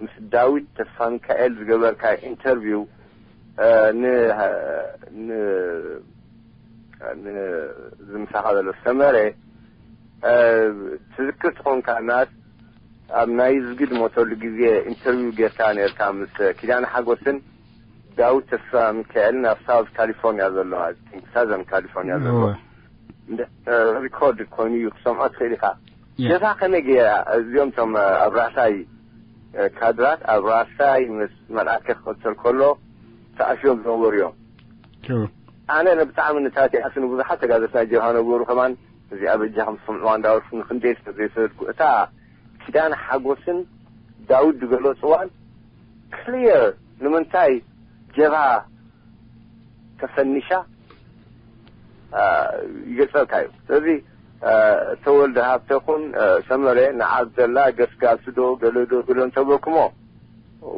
ምስ ዳዊት ተስፋሚካኤል ዝገበርካ ኢንተርቪው፣ እ፣ ን-፣ ን-፣ ን-፣ ዝምሳኻ ዘሎ ሰመረ፣ እ፣ ትዝክር ትኾንካ ናት ኣብ ናይ ዝግድ ሞተሉ ግዜ ኢንተርቪው ጌርካ ነርካ ምስ ኪዳነ ሓጎስን ዳዊት ተስፋ ሚካኤልን ኣብ ሳውዝ ካሊፎርኒያ ዘሎ፣ I think ሳዘርን ካሊፎርኒያ ዘሎ። እወ። እንደ-፣ እ፣ ሪኮርድ ኮይኑ እዩ ክሰምዖ ትኽእል ኢኻ። ያ። ጀብሃ ከመይ ገይራ እዚኦም እቶም፣ እ፣ ኣብ ራእሳይ፣ እ፣ ካድራት ኣብ ራእሳይ ምስ መልኣከ ክቕተል ከሎ ተኣስዮም ዝነበሩ እዮም። ትሩ። ኣነ ንብጣዕሚ ንታቲኣስ ንብዙሓት ተጋደልቲ ናይ ጀብሃ ነበሩ ከማን እዚኣ በጃኹም ስምዕዋ እንዳበልኩ ንክንደይ ሰብ ዘይሰደድኩ። እታ ኪዳነ ሓጎስን ዳዊት ዝገለጽዋን ክሊየር ንምንታይ ጀብሃ ተፈኒሻ፣ አ፣ ይገልጸልካ እዩ። ስለዚ፣ አ፣ ተወልደ ሃብተ ኩን፣ አ፣ ሰመረ ንዓብደላ ገስጋሲ ዶ ገለ ዶ ገለ እንተበልኩሞ፣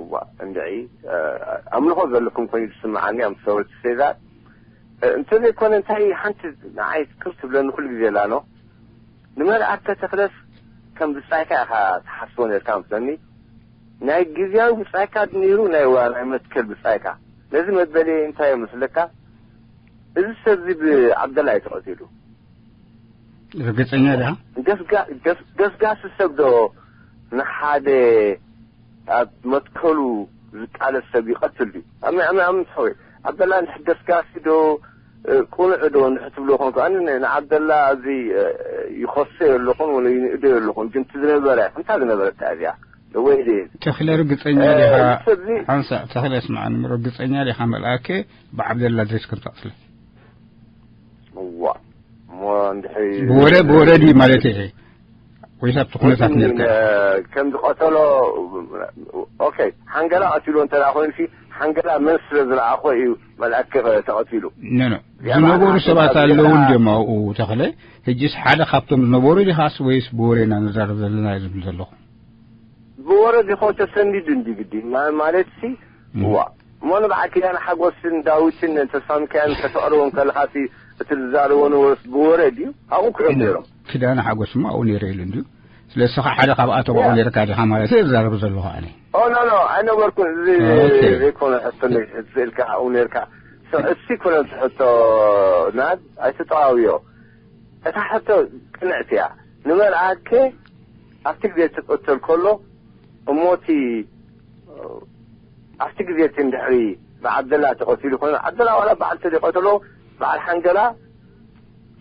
እዋ፣ እንድዒ፣ አ፣ ኣምልኾ ዘለኩም ኮይኑ ዝስምዓኒ፣ I'm sorry to say that። እ፣ እንተዘይኮነ እንታይ ሓንቲ ንዓይ ቅር ትብለኒ ኩሉ ግዜ ኣላ፣ ኖ? ንመልኣከ ተኽለስ ከም ብጻይካ ኢኻ ትሓስቦ ነርካ መስለኒ። ናይ ግዝያዊ ብጻይካ ነይሩ፣ ናይ ዋ-፣ ናይ መትከል ብጻይካ። ነዚ መበሊ እንታይ ይመስለካ? እዚ ሰብ እዚ ብዓብደላ እዩ ተቐቲሉ። ርግጸኛ ዲኻ? ገስጋ-፣ ገስ-፣ ገስጋሲ ሰብ ዶ ንሓደ ኣብ መትከሉ ዝቃለስ ሰብ ይቐትል ድዩ? ኣመ-፣ ኣመ-፣ ኣመ-፣ ሓወይ፣ ዓብደላ እንድሕር ገስጋሲ ዶ፣ እ፣ ቅኑዕ ዶ እንድሕር ትብሎ ኮንኩ፣ ኣነ ን-፣ ንዓብደላ ኣብዚ፣ እ፣ ይኸሶ የለኹን ወላ ይንእዶ የለኹን፣ ግን እቲ ዝነበረ፣ ከምታ ዝነበረት እያ እዚኣ። ወይ ድየ? ተኽለ ርግጸኛ እ፣ ዲኻ? እዚ ሰብ እዚ ሓንሳእ ተኽለ ስምዓኒ፣ ርግጸኛ ዲኻ መልኣከ ብዓብደላ ድሬስ ከም ትቐትለ? እዋ፣ እሞ እንድሕሪ ብወረ-፣ ብወረ ድዩ ማለት እየ? ወይስ ኣብቲ ኩነታት ግን፣ ነርካ? እ፣ ከም ዝቐተሎ፣ ኦኬ፣ ሓንገላ ቀቲሉ እንተ ደኣ ኮይኑሲ፣ ሓንገላ መን ስለ ዝለኣኾ እዩ መልኣከ ተቐቲሉ? ኖ፣ ኖ። ያ ዝነበሩ ማለት ሰባት ሓንገላ ኣለዉ እንድዮም ኣብኡ ተኽለ? ሕጂስ ሓደ ካብቶም ዝነበሩ ዲኻስ ወይስ ብወሬ ኢና ንዛረብ ዘለና እዩ ዝብል ዘለኹ? ብወረ ዲኾ ተሰኒዱ እንዲ ግዲ? ማ-፣ ማለትሲ፣ እም። ዋ፣ እሞ ንበዓል ኪዳነ ሓጎስን ዳዊትን ተስፋ ሚካኤልን ከተቕርቦም ከለኻሲ፣ እቲ ዝዛረቦ ነበሩስ ብወረ ድዩ? ኣብኡ ክዕም ነይሮም። ኪዳነ ሓጎስማ ኣብኡ ነይረ ኢሉ እንድዩ። ስለ እስኻ ሓደ ካብኣቶም ኣብኡ ያ። ነይርካ ዲኻ ማለት እየ ዝዛረብ ዘለኹ ኣነ። ኦ፣ ኖ፣ ኖ፣ ኣይነበርኩን። እዚ ኦኬ። ዘይኮነ ሕቶ ነ-፣ ስእልካ ኣብኡ ነይርካ። ሶ-፣ እሱ ይኮነ እቲ ሕቶ ናድ፣ ኣይትጠዋውዮ። እታ ሕቶ ቅንዕቲ እያ። ንመልኣከ ኣብቲ ግዜ ትቅተል ከሎ፣ እሞ እቲ ኣብቲ ግዜ እቲ እንድሕሪ ብዓብደላ ተቐቲሉ ኮይኑ፣ ዓብደላ ዋላ በዓል ተደቀተሎ፣ በዓል ሓንገላ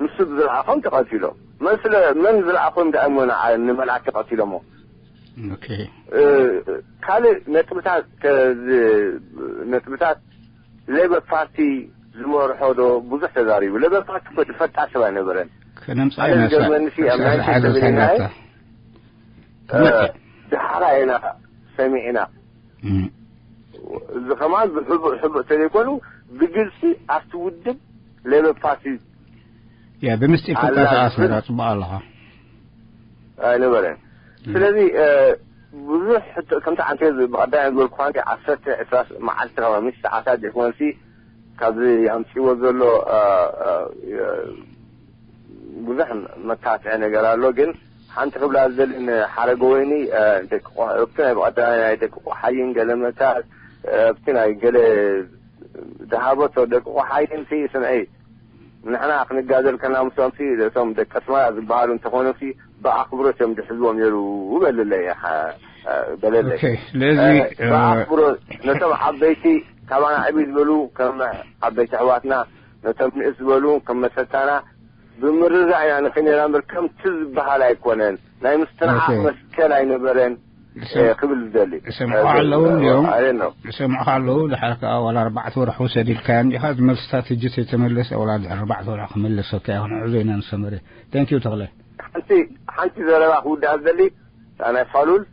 ንሱ ዝለኣኾም ተቐቲሎም። መን ስለ መን ዝለኣኾም ደኣ እሞ ንዓ- ንመልኣክ ተቐቲሎሞ። ኦኬ። እ፣ ካልእ ነጥብታት ከዚ ነጥብታት ሌበር ፓርቲ ዝመርሖ ዶ ብዙሕ ተዛሪቡ። ሌበር ፓርቲ እኮ ዝፈልጣ ሰብ ኣይነበረን። ከነምጻ ኣነ ኢና ዝገርመኒ ሲ ኣብ ሳ- ናይንቲ ሓገዝ ሰብዒናይ ሓገዝታ። እ፣ ድሓራ ኢና ሰሚዕና። እም። እዚ ከማን ብሕቡእ ሕቡእ ተዘይኮኑ ብግልፂ ኣብቲ ውድብ ሌበር ፓርቲ ያ ብምስጢር ኣላ ትንቀሳቐስ ዝብል ነራ ጽቡቕ ኣለኻ። ኣይነበረን። ስለዚ እ፣ ብዙሕ ሕቶ- ከምቲ ዓንተ ብቐዳይ ዝበልኩኻ ዓሰርተ ዕስራ መዓልቲ ከማን ምስ ሰዓታት ዘይኮነሲ ካብዚ ኣምፅዎ ዘሎ እ፣ እ፣ ብዙሕ መካትዒ ነገር ኣሎ። ግን ሓንቲ ክብላ ዝደሊ ንሓረገ ወይኒ እ፣ ደቂ ቆ- ኣብቲ ናይ ብቐዳማይ ናይ ደቂ ቆሓይን ገለ መታ ኣብቲ ናይ ገለ ዝሃበቶ ደቂ ቆሓይን ሲ ስምዒ ንሕና ክንጋደል ከና ምስኦም ሲ እቶም ደቂ ኣስመራ ዝበሃሉ እንተኾኑ ሲ ብኣኽብሮት እዮም ዝሕዝዎም ነይሩ በልለይ ሓ- በለለይ ኦኬ ስለዚ እ፣ ብኣኽብሮት ነቶም ዓበይቲ ካባና ዕብይ ዝበሉ ከም ዓበይቲ ኣሕዋትና ነቶም ንእስ ዝበሉ ከም መሰታና ብምርዳእ ኢና ንኸይድ ነይርና እምበር ከምቲ ዝበሃል ኣይኮነን። ናይ ምስትንዓቕ ኦኬ። መስከል ኣይነበረን ዝሰም- እ፣ ክብል ዝደሊ ዝሰምዑኻ ኣለዉ እንድዮም። ኣየን ነው ዝሰምዑኻ ኣለዉ ድሓር ከዓ ዋላ ኣርባዕተ ወርሒ ውሰድ ኢልካዮ እንዲኻ እዚ መልስታት እጅ ተይተመለሰ ዋላ ድሕሪ ኣርባዕተ ወርሒ ክመለሰካ ይኹን ዕዞ ኢና ንሰመረ። Thank you ተኽለ። ሓንቲ ሓንቲ ዘረባ ክውዳእ ዝደሊ እታ ናይ ፋሉል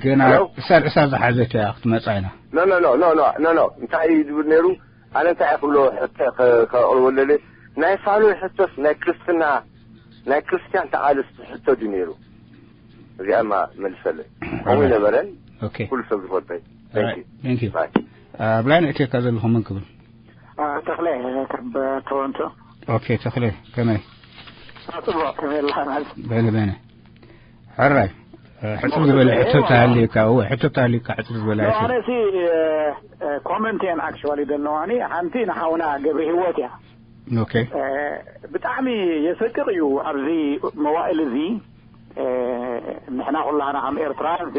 ገና ሄሎ? እሳር እሳር ዝሓዘት እያ ክትመጻ ኢና። ኖ ኖ ኖ ኖ ኖ ኖ እንታይ እዩ ዝብል ነይሩ? ኣነ እንታይ እየ ክብሎ ሕቶ ከ- ከቕርበለለ ናይ ፋሉል ሕቶስ ናይ ክርስትና ናይ ክርስቲያን ተቓለስቲ ሕቶ ድዩ ነይሩ? እዚኣማ መልሰለይ። ከምኡ Alright. ይነበረን Okay. ኩሉ ሰብ ዝፈልጠይ። Alright. Thank you. Bye. ኣብ ላይን እቴካ ዘለኹ መን ክብል? ተኽለ ካብ ቶሮንቶ። Okay ተኽለ ከመይ? ጽቡቕ ከመይ ኣለኻ? በነ በነ ሕራይ ሕጽር ዝበለ ሕቶ ተሃልየካ እወ ሕቶ ተሃልየካ ሕጽር ዝበለ ኣይፈ ኣነሲ ኮመንት እየን ኣክቹዋሊ ዘለዋኒ ሓንቲ ንሓውና ገብረ ህይወት እያ። Okay ብጣዕሚ የሰቅቕ እዩ ኣብዚ መዋእል እዚ። ንሕና ኩላህና ከም ኤርትራውያን እዚ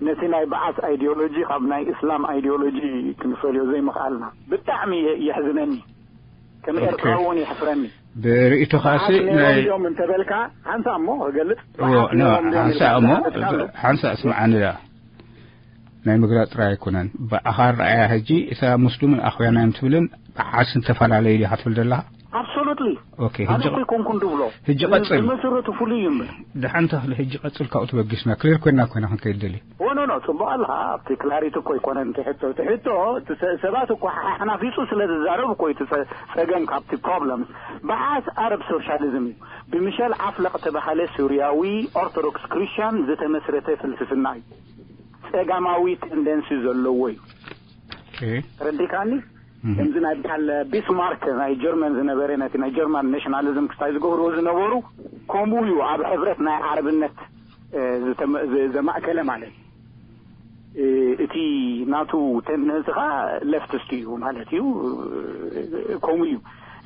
ነቲ ናይ በዓስ ኣይዲዮሎጂ ካብ ናይ እስላም ኣይዲዮሎጂ ክንፈልዮ ዘይምኽኣልና ብጣዕሚ የሕዝነኒ። ከም ኤርትራዊ እውን የሕፍረኒ። ብርእይቶኻሲ በዓስ ነይሮም ናይ ድዮም እንተበልካ ሓንሳ እሞ ክገልጽ እዎ በዓስ ኖ ነይሮም ድዮም ኢልካ ሓንሳ እሞ ክትሓተካ ኣሎ። ሓንሳ እስምዓኒ ዳ ናይ ምግላጽ ጥራይ ኣይኮነን ብኣኻ ረኣያ ሕጂ እታ ሙስሊምን ኣኽውያናዮም ትብልን ብሓስን ተፈላለዩ ዲኻ ትብል ዘለኻ Absolutely Okay ኣነ ሕጂ እኮ ኣይኮንኩን ድብሎ ሕጂ ቀጽል ብመሰረቱ ፍሉይ እዩ እምበር ድሓን ተኽሊ ሕጂ ቀጽል ካብኡ ተበጊስና ክሊር ኮይና ኮይና ክንከይድ ደሊ ኖ ኖ ጽቡቅ ኣለኻ ኣብቲ ክላሪቲ እኮ ኣይኮነን እቲ ሕቶ እቲ ሕቶ እቲ ሰ- ሰባት እኮ ሓ- ሓናፊጹ ስለ ዝዛረብ እኮ እቲ ሰ- ጸገም ካብቲ ፕሮብለም በዓስ ኣረብ ሶሻሊዝም እዩ ብሚሸል ዓፍለቅ ተባሃለ ሱርያዊ ኦርቶዶክስ ክርስቲያን ዝተመስረተ ፍልስፍና እዩ ጸጋማዊ ቴንደንሲ ዘለዎ እዩ ተረዲካኒ ከምዚ ናይ በዓል ቢስማርክ ናይ ጀርመን ዝነበረ ነቲ ናይ ጀርማን ናሽናሊዝም ክስታይ ዝገብርዎ ዝነበሩ ከምኡ እዩ ኣብ ሕብረት ናይ ዓረብነት እ፣ ዝተመ- ዘ- ዘማእከለ ማለት እዩ እ፣ እቲ ናቱ ቴንደንሲ ከዓ ለፍትስት እዩ ማለት እዩ እ፣ ከምኡ እዩ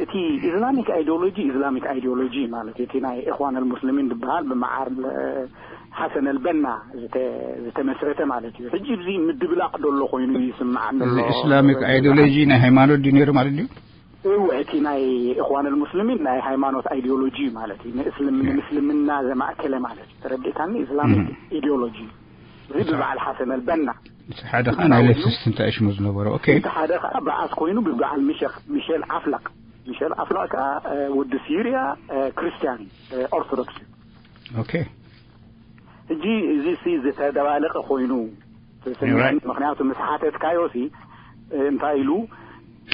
እቲ ኢስላሚክ ኣይዲዮሎጂ ኢስላሚክ ኣይዲዮሎጂ ማለት እዩ እቲ ናይ ኢኽዋን ኣልሙስሊሚን ዝበሃል ብመዓር እ፣ ሓሰን ኣልበና ዝተ- ዝተመስረተ ማለት እዩ ሕጂ እዚ ምድብላቕ ደሎ ኮይኑ ይስምዓኒ እዚ ኣሎ። ኢስላሚክ ኣይዲዮሎጂ ናይ ሃይማኖት ድዩ ነይሩ ማለት ድዩ እወ እቲ ናይ እኽዋን ልሙስሊሚን ናይ ሃይማኖት ኣይዲዮሎጂ ማለት እዩ ንእስልም- ንምስልምና ዘማእከለ ማለት እዩ ተረዲእካኒ ኢስላሚክ Mhm. ኢዲዮሎጂ እዚ ብበዓል ሓሰን ኣልበና እቲ ሓደ ከዓ ናይ ሌፍቲስት እንታይ ሽሙ ዝነበረ ኦኬ እቲ ሓደ ከዓ በዓስ ኮይኑ ብበዓል ሚሸክ ሚሸል ዓፍላቅ ሚሸል ዓፍላቅ ከዓ እ፣ ወዲ ሲርያ እ፣ ክርስቲያን እዩ እ፣ ኦርቶዶክስ እዩ ኦኬ ሕጂ እዚ ሲ ዝተደባለቀ ኮይኑ ተሰሚዑኒ Right. ምክንያቱ ምስ ሓተትካዮ ሲ እ፣ እንታይ ኢሉ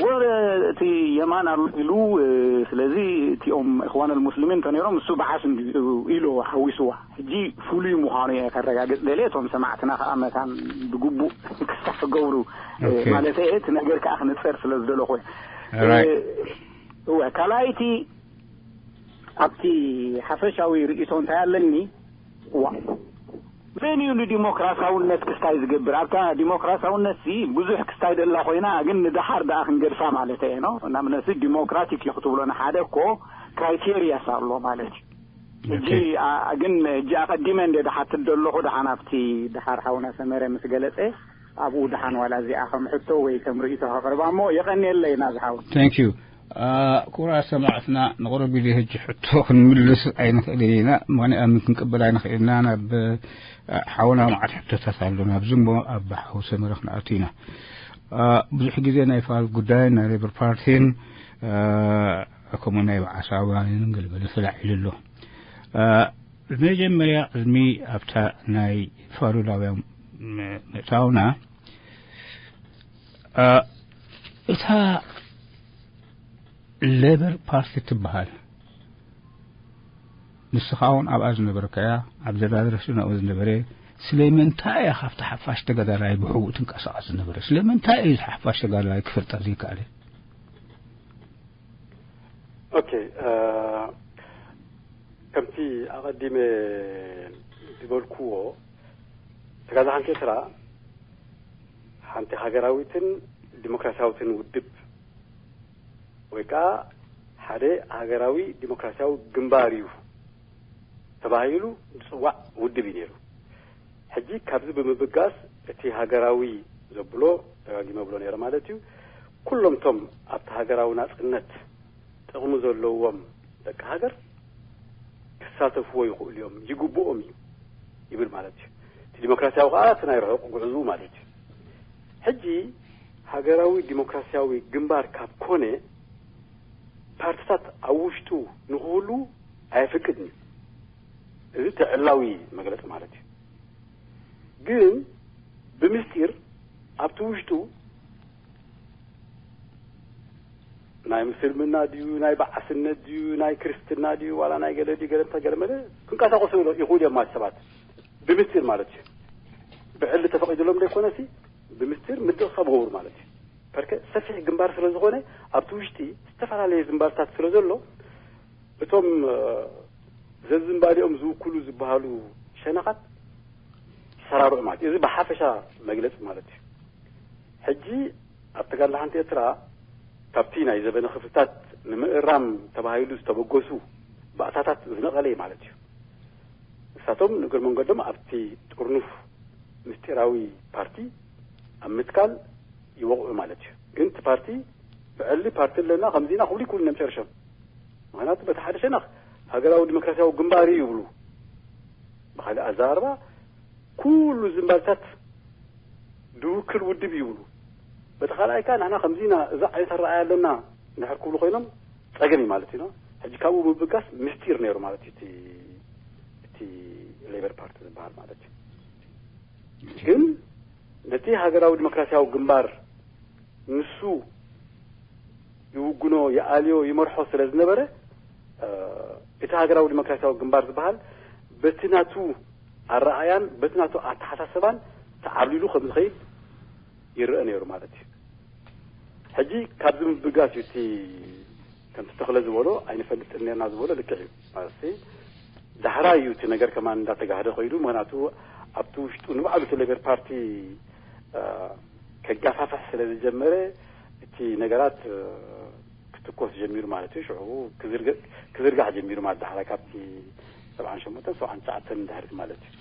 ወረ እቲ የማን ኣሎ ኢሉ እ፣ ስለዚ እቲኦም እኽዋን ልሙስሊሚን እንተ ነይሮም እሱ በዓስ እንዲ ኢሉ ሓዊስዋ ሕጂ ፍሉይ ምዃኑ እየ ከረጋግፅ ደልየ እቶም ሰማዕትና ከዓ መታን ብግቡእ ክሳዕ ክገብሩ እ፣ Okay. ማለት እየ እቲ ነገር ከዓ ክነፀር ስለ ዝደለኹ እየ Right. እ፣ እወ ካልኣይ እቲ ኣብቲ ሓፈሻዊ ርእቶ እንታይ ኣለኒ ዋ መን እዩ ንዲሞክራሲያውነት ክስታይ ዝገብር ኣብታ ዲሞክራሲያውነት ሲ ብዙሕ ክስታይ ደላ ኮይና ግን ንደሓር ደኣ ክንገድፋ ማለት እየ ነው ንኣብነት ዲሞክራቲክ እዩ ክትብሎ ንሓደ እኮ ክራይቴሪያስ ኣሎ ማለት እዩ ሕጂ ግን ሕጂ ኣቐዲመ እንደ ድሓትት ዘለኹ፣ ደሓን ኣብቲ ድሓር ሓውና ሰመረ ምስ ገለጸ፣ ኣብኡ ደሓን ዋላ እዚኣ ከም ሕቶ ወይ ከም ርእይቶ ከቕርባ እሞ፣ የቐንየለይ ናዚ ሓው። Thank you። ክቡራት ሰማዕትና፣ ንቕሩብ ግዜ ሕጂ ሕቶ ክንምልስ ኣይንኽእልን ኢና፣ ምኽንያት ምን ክንቅበል ኣይንኽእልና። ናብ ሓውና መዓት ሕቶታት ኣሎ፣ ናብዚ እሞ ኣብ ሓው ሰመረ ክንኣቱ ኢና። ብዙሕ ግዜ ናይ ፋል ጉዳይን ናይ ሌበር ፓርቲን ከምኡ ናይ በዓሳውያንን ገለገለ ተላዒሉ ኣሎ። መጀመርያ ቅድሚ ኣብታ ናይ ፋሉላውያን ምእታውና፣ እታ ሌበር ፓርቲ ትበሃል፣ ንስኻ እውን ኣብኣ ዝነበርካያ፣ ዓብደላ ረሽድ ኣብኡ ዝነበረ፣ ስለምንታይ እያ ካብቲ ሓፋሽ ተጋዳላይ ብሕቡእ ትንቀሳቐስ ዝነበረ? ስለምንታይ እዩ ሓፋሽ ተጋዳላይ ክፍጠር ዘይከኣለ? ኦኬ፣ ከምቲ ኣቐዲመ ዝበልኩዎ፣ ተጋዛ ሓንቲ ኤርትራ ሓንቲ ሃገራዊትን ዲሞክራሲያዊትን ውድብ ወይ ከዓ ሓደ ሃገራዊ ዲሞክራሲያዊ ግንባር እዩ ተባሂሉ ዝፅዋዕ ውድብ እዩ ነይሩ። ሕጂ ካብዚ ብምብጋስ እቲ ሃገራዊ ዘብሎ ደጋጊመ ብሎ ነይረ ማለት እዩ። ኩሎም እቶም ኣብቲ ሃገራዊ ናፅነት ጥቕሚ ዘለዎም ደቂ ሃገር ክሳተፍዎ ይኽእሉ እዮም፣ ይግብኦም እዩ ይብል ማለት እዩ። እቲ ዲሞክራሲያዊ ከዓ እቲ ናይ ርሑቕ ጉዕዝኡ ማለት እዩ። ሕጂ ሃገራዊ ዲሞክራሲያዊ ግንባር ካብ ኮነ ፓርቲታት ኣብ ውሽጡ ንክህሉ ኣየፍቅድን እዩ። እዚ ትዕላዊ መግለፂ ማለት እዩ። ግን ብምስጢር ኣብቲ ውሽጡ ናይ ምስልምና ድዩ ናይ በዓስነት ድዩ ናይ ክርስትና ድዩ ዋላ ናይ ገለ ድዩ ገለ እንታይ ገለ መለ ክንቀሳቀሱ ይኽእሉ እዮም ማለት ሰባት ብምስጢር ማለት እዩ። ብዕሊ ተፈቒድሎም ዘይኮነሲ ብምስጢር ምድቕ ከገብሩ ማለት እዩ። ፐርከ ሰፊሕ ግንባር ስለ ዝኾነ ኣብቲ ውሽጢ ዝተፈላለየ ዝንባልታት ስለ ዘሎ እቶም ዘዝንባሊኦም ዝውክሉ ዝበሃሉ ሸነኻት ይሰራርዑ ማለት እዩ። እዚ ብሓፈሻ መግለፂ ማለት እዩ። ሕጂ ኣብ ተጋድሎ ሓንቲ ኤርትራ ካብቲ ናይ ዘበነ ክፍልታት ንምእራም ተባሂሉ ዝተበገሱ ባእታታት ዝነቐለ እዩ ማለት እዩ። ንሳቶም ንእግር መንገዶም ኣብቲ ጥርኑፍ ምስጢራዊ ፓርቲ ኣብ ምትካል ይወቕዑ ማለት እዩ። ግን እቲ ፓርቲ ብዕሊ ፓርቲ ኣለና ከምዚና ክብሉ ይክእሉ እዮም ጨርሾም። ምክንያቱ በቲ ሓደ ሸነኽ ሃገራዊ ዲሞክራሲያዊ ግንባር እዩ ይብሉ። ብካሊእ ኣዘራርባ ኩሉ ዝንባልታት ድውክል ውድብ ይብሉ። በቲ ካልኣይ ከዓ ንሕና ከምዚ ኢና እዛ ዓይነት ኣረኣያ ኣለና እንድሕር ክብሉ ኮይኖም ፀገም እዩ ማለት እዩ። ሕጂ ካብኡ ምብጋስ ምስጢር ነይሩ ማለት እዩ እቲ እቲ ሌበር ፓርቲ ዝበሃል ማለት እዩ። ግን ነቲ ሃገራዊ ዲሞክራሲያዊ ግንባር ንሱ ይውግኖ፣ ይኣልዮ፣ ይመርሖ ስለ ዝነበረ እቲ ሃገራዊ ዲሞክራሲያዊ ግንባር ዝበሃል በቲ ናቱ ኣረኣያን በቲ ናቱ ኣተሓሳሰባን ተዓብሊሉ ከም ዝኸይድ ይረአ ነይሩ ማለት እዩ። ሕጂ ካብዚ ምብጋስ እዩ እቲ ከምቲ ተኽለ ዝበሎ ኣይንፈልጥን ነርና ዝበሎ ልክዕ እዩ ማለት ዳሕራይ እዩ እቲ ነገር ከማን እንዳተጋህደ ከይዱ። ምክንያቱ ኣብቲ ውሽጡ ንባዕሉ እቲ ሌበር ፓርቲ ከጋፋፍሕ ስለ ዝጀመረ እቲ ነገራት ክትኮስ ጀሚሩ ማለት እዩ። ሽዑ ክዝርጋሕ ጀሚሩ ማለት ዳሕራይ ካብቲ ሰብዓን ሸሞንተን ሰብዓን ትሽዓተን ድሕሪት ማለት እዩ።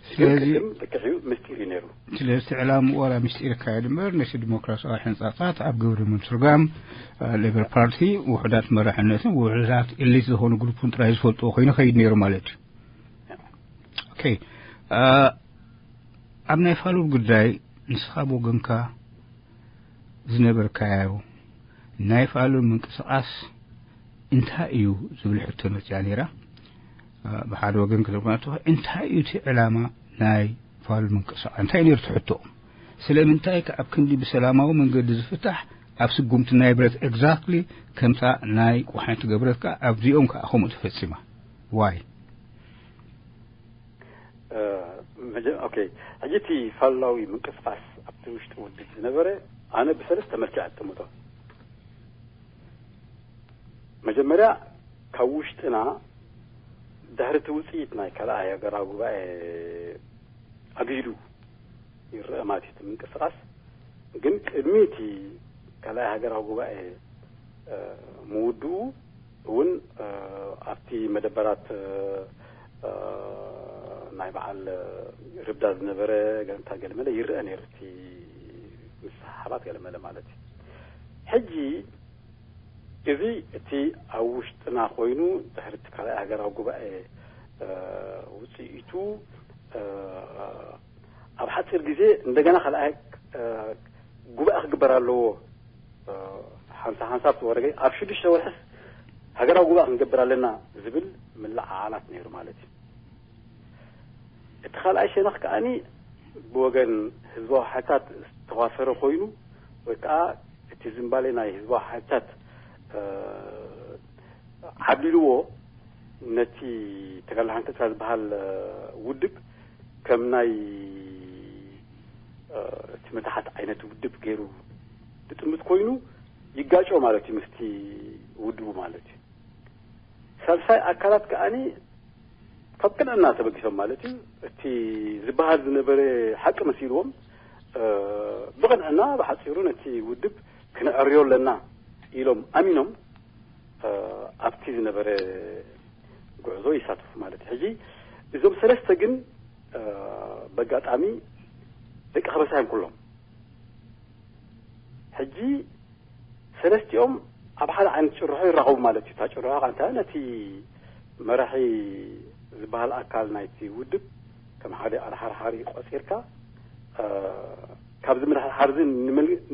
ስለዚ ቅድም ልክዕ እዩ ምስጢር እዩ ነይሩ። ስለዚ ዕላምኡ ዋላ ምስጢር ይካየድ እምበር ነቲ ዲሞክራሲያዊ ሕንፃፃት ኣብ ግብሪ ምትርጋም ሌበር ፓርቲ ውሑዳት መራሕነትን ውሑዳት ኤሊት ዝኾኑ ግሩፕን ጥራይ ዝፈልጥዎ ኮይኑ ከይድ ነይሩ ማለት እዩ። ኦኬ፣ ኣብ ናይ ፋሉል ጉዳይ ንስኻ ብወገንካ ዝነበርካዮ ናይ ፋሉል ምንቅስቃስ እንታይ እዩ ዝብል ሕቶ መፅያ ነይራ። ብሓደ ወገን ክትርጉማ እንታይ እዩ እቲ ዕላማ ናይ ፋሉል ምንቅስቃስ እንታይ ነይሩ ትሕቶ? ስለምንታይ ከ ኣብ ክንዲ ብሰላማዊ መንገዲ ዝፍታሕ ኣብ ስጉምቲ ናይ ብረት exactly ከምታ ናይ ቋሕን ትገብረት ከ ኣብዚኦም ከ ከምኡ ተፈጺማ? ዋይ? ኦኬ፣ ሕጂ እቲ ፋሉላዊ ምንቅስቃስ ኣብቲ ውሽጢ ውድብ ዝነበረ ኣነ ብሰለስተ መልክዕ ኣጠምጦ። መጀመርያ ካብ ውሽጥና ድሕሪ እቲ ውፅኢት ናይ ካልኣይ ሃገራዊ ጉባኤ ኣግሂዱ ይረአ ማለት እዩ እቲ ምንቅስቃስ። ግን ቅድሚ እቲ ካልኣይ ሃገራዊ ጉባኤ ምውድኡ እውን ኣብቲ መደበራት ናይ በዓል ርብዳ ዝነበረ ገንታ ገልመለ ይረአ ነይሩ፣ እቲ ምስሓባት ገልመለ ማለት እዩ። ሕጂ እዚ እቲ ኣብ ውሽጥና ኮይኑ ድሕሪ እቲ ካልኣይ ሃገራዊ ጉባኤ ውፅኢቱ ኣብ ሓፂር ግዜ እንደገና ካልኣይ ጉባኤ ክግበር ኣለዎ። ሓንሳ ሓንሳብ ተወረገ ኣብ ሽዱሽተ ወርሕስ ሃገራዊ ጉባኤ ክንገብር ኣለና ዝብል ምልዓዓላት ነይሩ ማለት እዩ። እቲ ካልኣይ ሸነኽ ከዓኒ ብወገን ህዝባዊ ሓይልታት ዝተዋፈረ ኮይኑ ወይ ከዓ እቲ ዝንባሌ ናይ ህዝባዊ ሓይልታት ዓቢልዎ ነቲ ተጋድሎ ሓንተ ኤርትራ ዝበሃል ውድብ ከም ናይ እቲ መታሓት ዓይነት ውድብ ገይሩ ዝጥምት ኮይኑ ይጋጮ ማለት እዩ ምስቲ ውድቡ ማለት እዩ። ሳልሳይ ኣካላት ከዓኒ ካብ ቅንዕና ተበጊሶም ማለት እዩ። እቲ ዝበሃል ዝነበረ ሓቂ መሲልዎም ብቕንዕና ብሓፂሩ ነቲ ውድብ ክነዕርዮ ኣለና ኢሎም ኣሚኖም ኣብቲ ዝነበረ ጉዕዞ ይሳተፉ ማለት እዩ። ሕጂ እዞም ሰለስተ ግን በጋጣሚ ደቂ ከበሳ እዮም ኩሎም። ሕጂ ሰለስቲኦም ኣብ ሓደ ዓይነት ጭርሖ ይራኸቡ ማለት እዩ። እታ ጭርሖ ከ እንታይ ነቲ መራሒ ዝበሃል ኣካል ናይቲ ውድብ ከም ሓደ ኣድሓርሓሪ ቆፂርካ ካብዚ ምድሓርሓር እዚ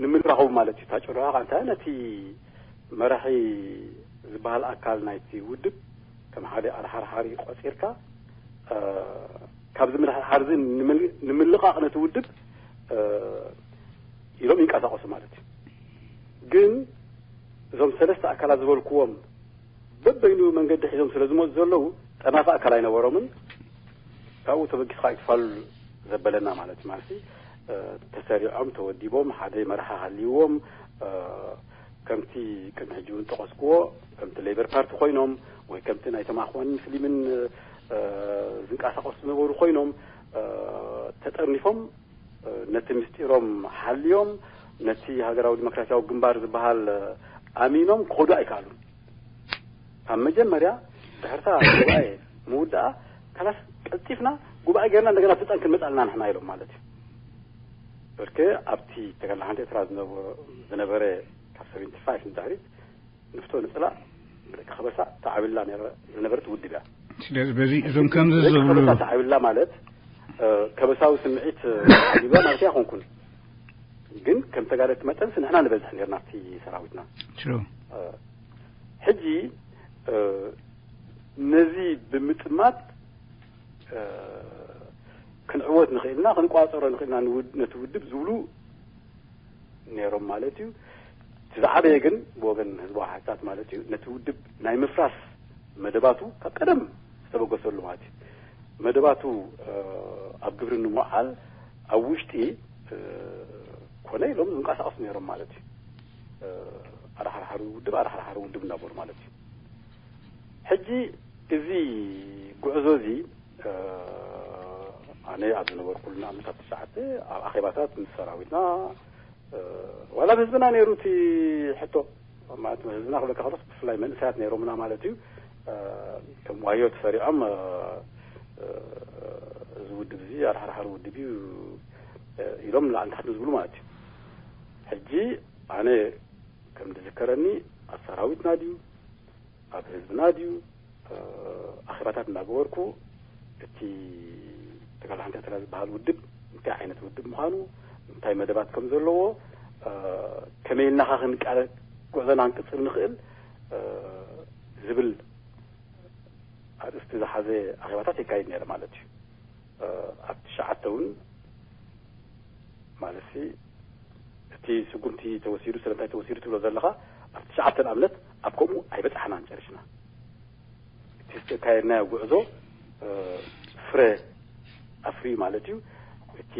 ንምልራኸቡ ማለት እዩ። እታ ጭርሖ ከ እንታይ ነቲ መራሒ ዝበሃል ኣካል ናይቲ ውድብ ከም ሓደ ኣድሓርሓሪ ቆፂርካ ካብዚ ምድሓርሓር እዚ ንምልቃቕ ነቲ ውድብ ኢሎም ይንቀሳቐሱ ማለት እዩ። ግን እዞም ሰለስተ ኣካላት ዝበልክዎም በበይኑ መንገዲ ሒዞም ስለ ዝመፁ ዘለዉ ጠናፊ ኣካል ኣይነበሮምን። ካብኡ ተበጊስካ ኣይትፋሉ ዘበለና ማለት እዩ። ማለት ተሰሪዖም ተወዲቦም ሓደ መርሓ ሃልይዎም ከምቲ ቅድሚ ሕጂ እውን ጠቐስክዎ ከምቲ ሌበር ፓርቲ ኮይኖም ወይ ከምቲ ናይቶም ኣኽዋን ምስሊምን ዝንቀሳቐሱ ዝነበሩ ኮይኖም ተጠርኒፎም ነቲ ምስጢሮም ሓልዮም ነቲ ሃገራዊ ዲሞክራሲያዊ ግንባር ዝበሃል ኣሚኖም ክኸዱ ኣይከኣሉን። ካብ መጀመርያ ድሕርታ ጉባኤ ምውዳኣ ካላስ ቀልጢፍና ጉባኤ ገርና እንደገና ስልጣን ክንመጽእ ኣለና ንሕና ኢሎም ማለት እዩ። በርክ ኣብቲ ተጋድሎ ሓንቲ ኤርትራ ዝነበረ ካብ ሰቨንቲ ፋይቭ ንድሕሪት ንፍቶ ንጽላእ ብደቂ ከበሳ ተዓብላ ዝነበረት ውድብ እያ። ስለዚ በዚ እዞም ከምዚ ዝብሉ ከበሳ ተዓብላ ማለት ከበሳዊ ስምዒት ዓቢባ ማለት ኣይኮንኩን፣ ግን ከም ተጋደልቲ መጠን ንሕና ንበዝሕ ነርና ኣብቲ ሰራዊትና። ሕጂ ነዚ ብምጥማት ክንዕወት ንኽእልና ክንቋፀሮ ንኽእልና ነቲ ውድብ ዝብሉ ነይሮም ማለት እዩ። እቲ ዝዓበየ ግን ብወገን ህዝባዊ ሓይልታት ማለት እዩ ነቲ ውድብ ናይ ምፍራስ መደባቱ ካብ ቀደም ዝተበገሰሉ ማለት እዩ። መደባቱ ኣብ ግብሪ ንምውዓል ኣብ ውሽጢ ኮነ ኢሎም ዝንቀሳቐሱ ነይሮም ማለት እዩ። ኣራሓርሓሪ ውድብ ኣራሓርሓሪ ውድብ እናበሉ ማለት እዩ። ሕጂ እዚ ጉዕዞ እዚ ኣነ ኣብ ዝነበርኩሉ ንኣብነት ኣብ ትሽዓተ ኣብ ኣኼባታት ምስ ሰራዊትና ዋላ ህዝብና ነይሩ እቲ ሕቶ ማለት ህዝብና ክብለካ ከሎስ ብፍላይ መንእሰያት ነይሮምና ማለት እዩ። ከም ዋዮ ተሰሪዖም እዚ ውድብ እዚ ኣራሓርሓሪ ውድብ እዩ ኢሎም ንላዕሊ ንታሕቲ ዝብሉ ማለት እዩ። ሕጂ ኣነ ከም ዝዝከረኒ ኣብ ሰራዊትና ድዩ ኣብ ህዝብና ድዩ ኣኼባታት እናገበርኩ እቲ ተጋድሎ ሓንቲ ኤርትራ ዝበሃል ውድብ እንታይ ዓይነት ውድብ ምዃኑ እንታይ መደባት ከም ዘለዎ ከመይ ኢልና ኸ ክንቃለ ጉዕዞና ክንቅጽል ንኽእል ዝብል ኣርእስቲ ዝሓዘ ኣኼባታት የካይድ ነይረ ማለት እዩ። ኣብ ትሽዓተ እውን ማለት እቲ ስጉምቲ ተወሲዱ ስለምንታይ ተወሲዱ ትብሎ ዘለኻ ኣብ ትሽዓተ ንኣብነት ኣብ ከምኡ ኣይበፃሕናን ጨሪሽና። እቲ ዝተካየድናዮ ጉዕዞ ፍረ ኣፍርዩ ማለት እዩ። እቲ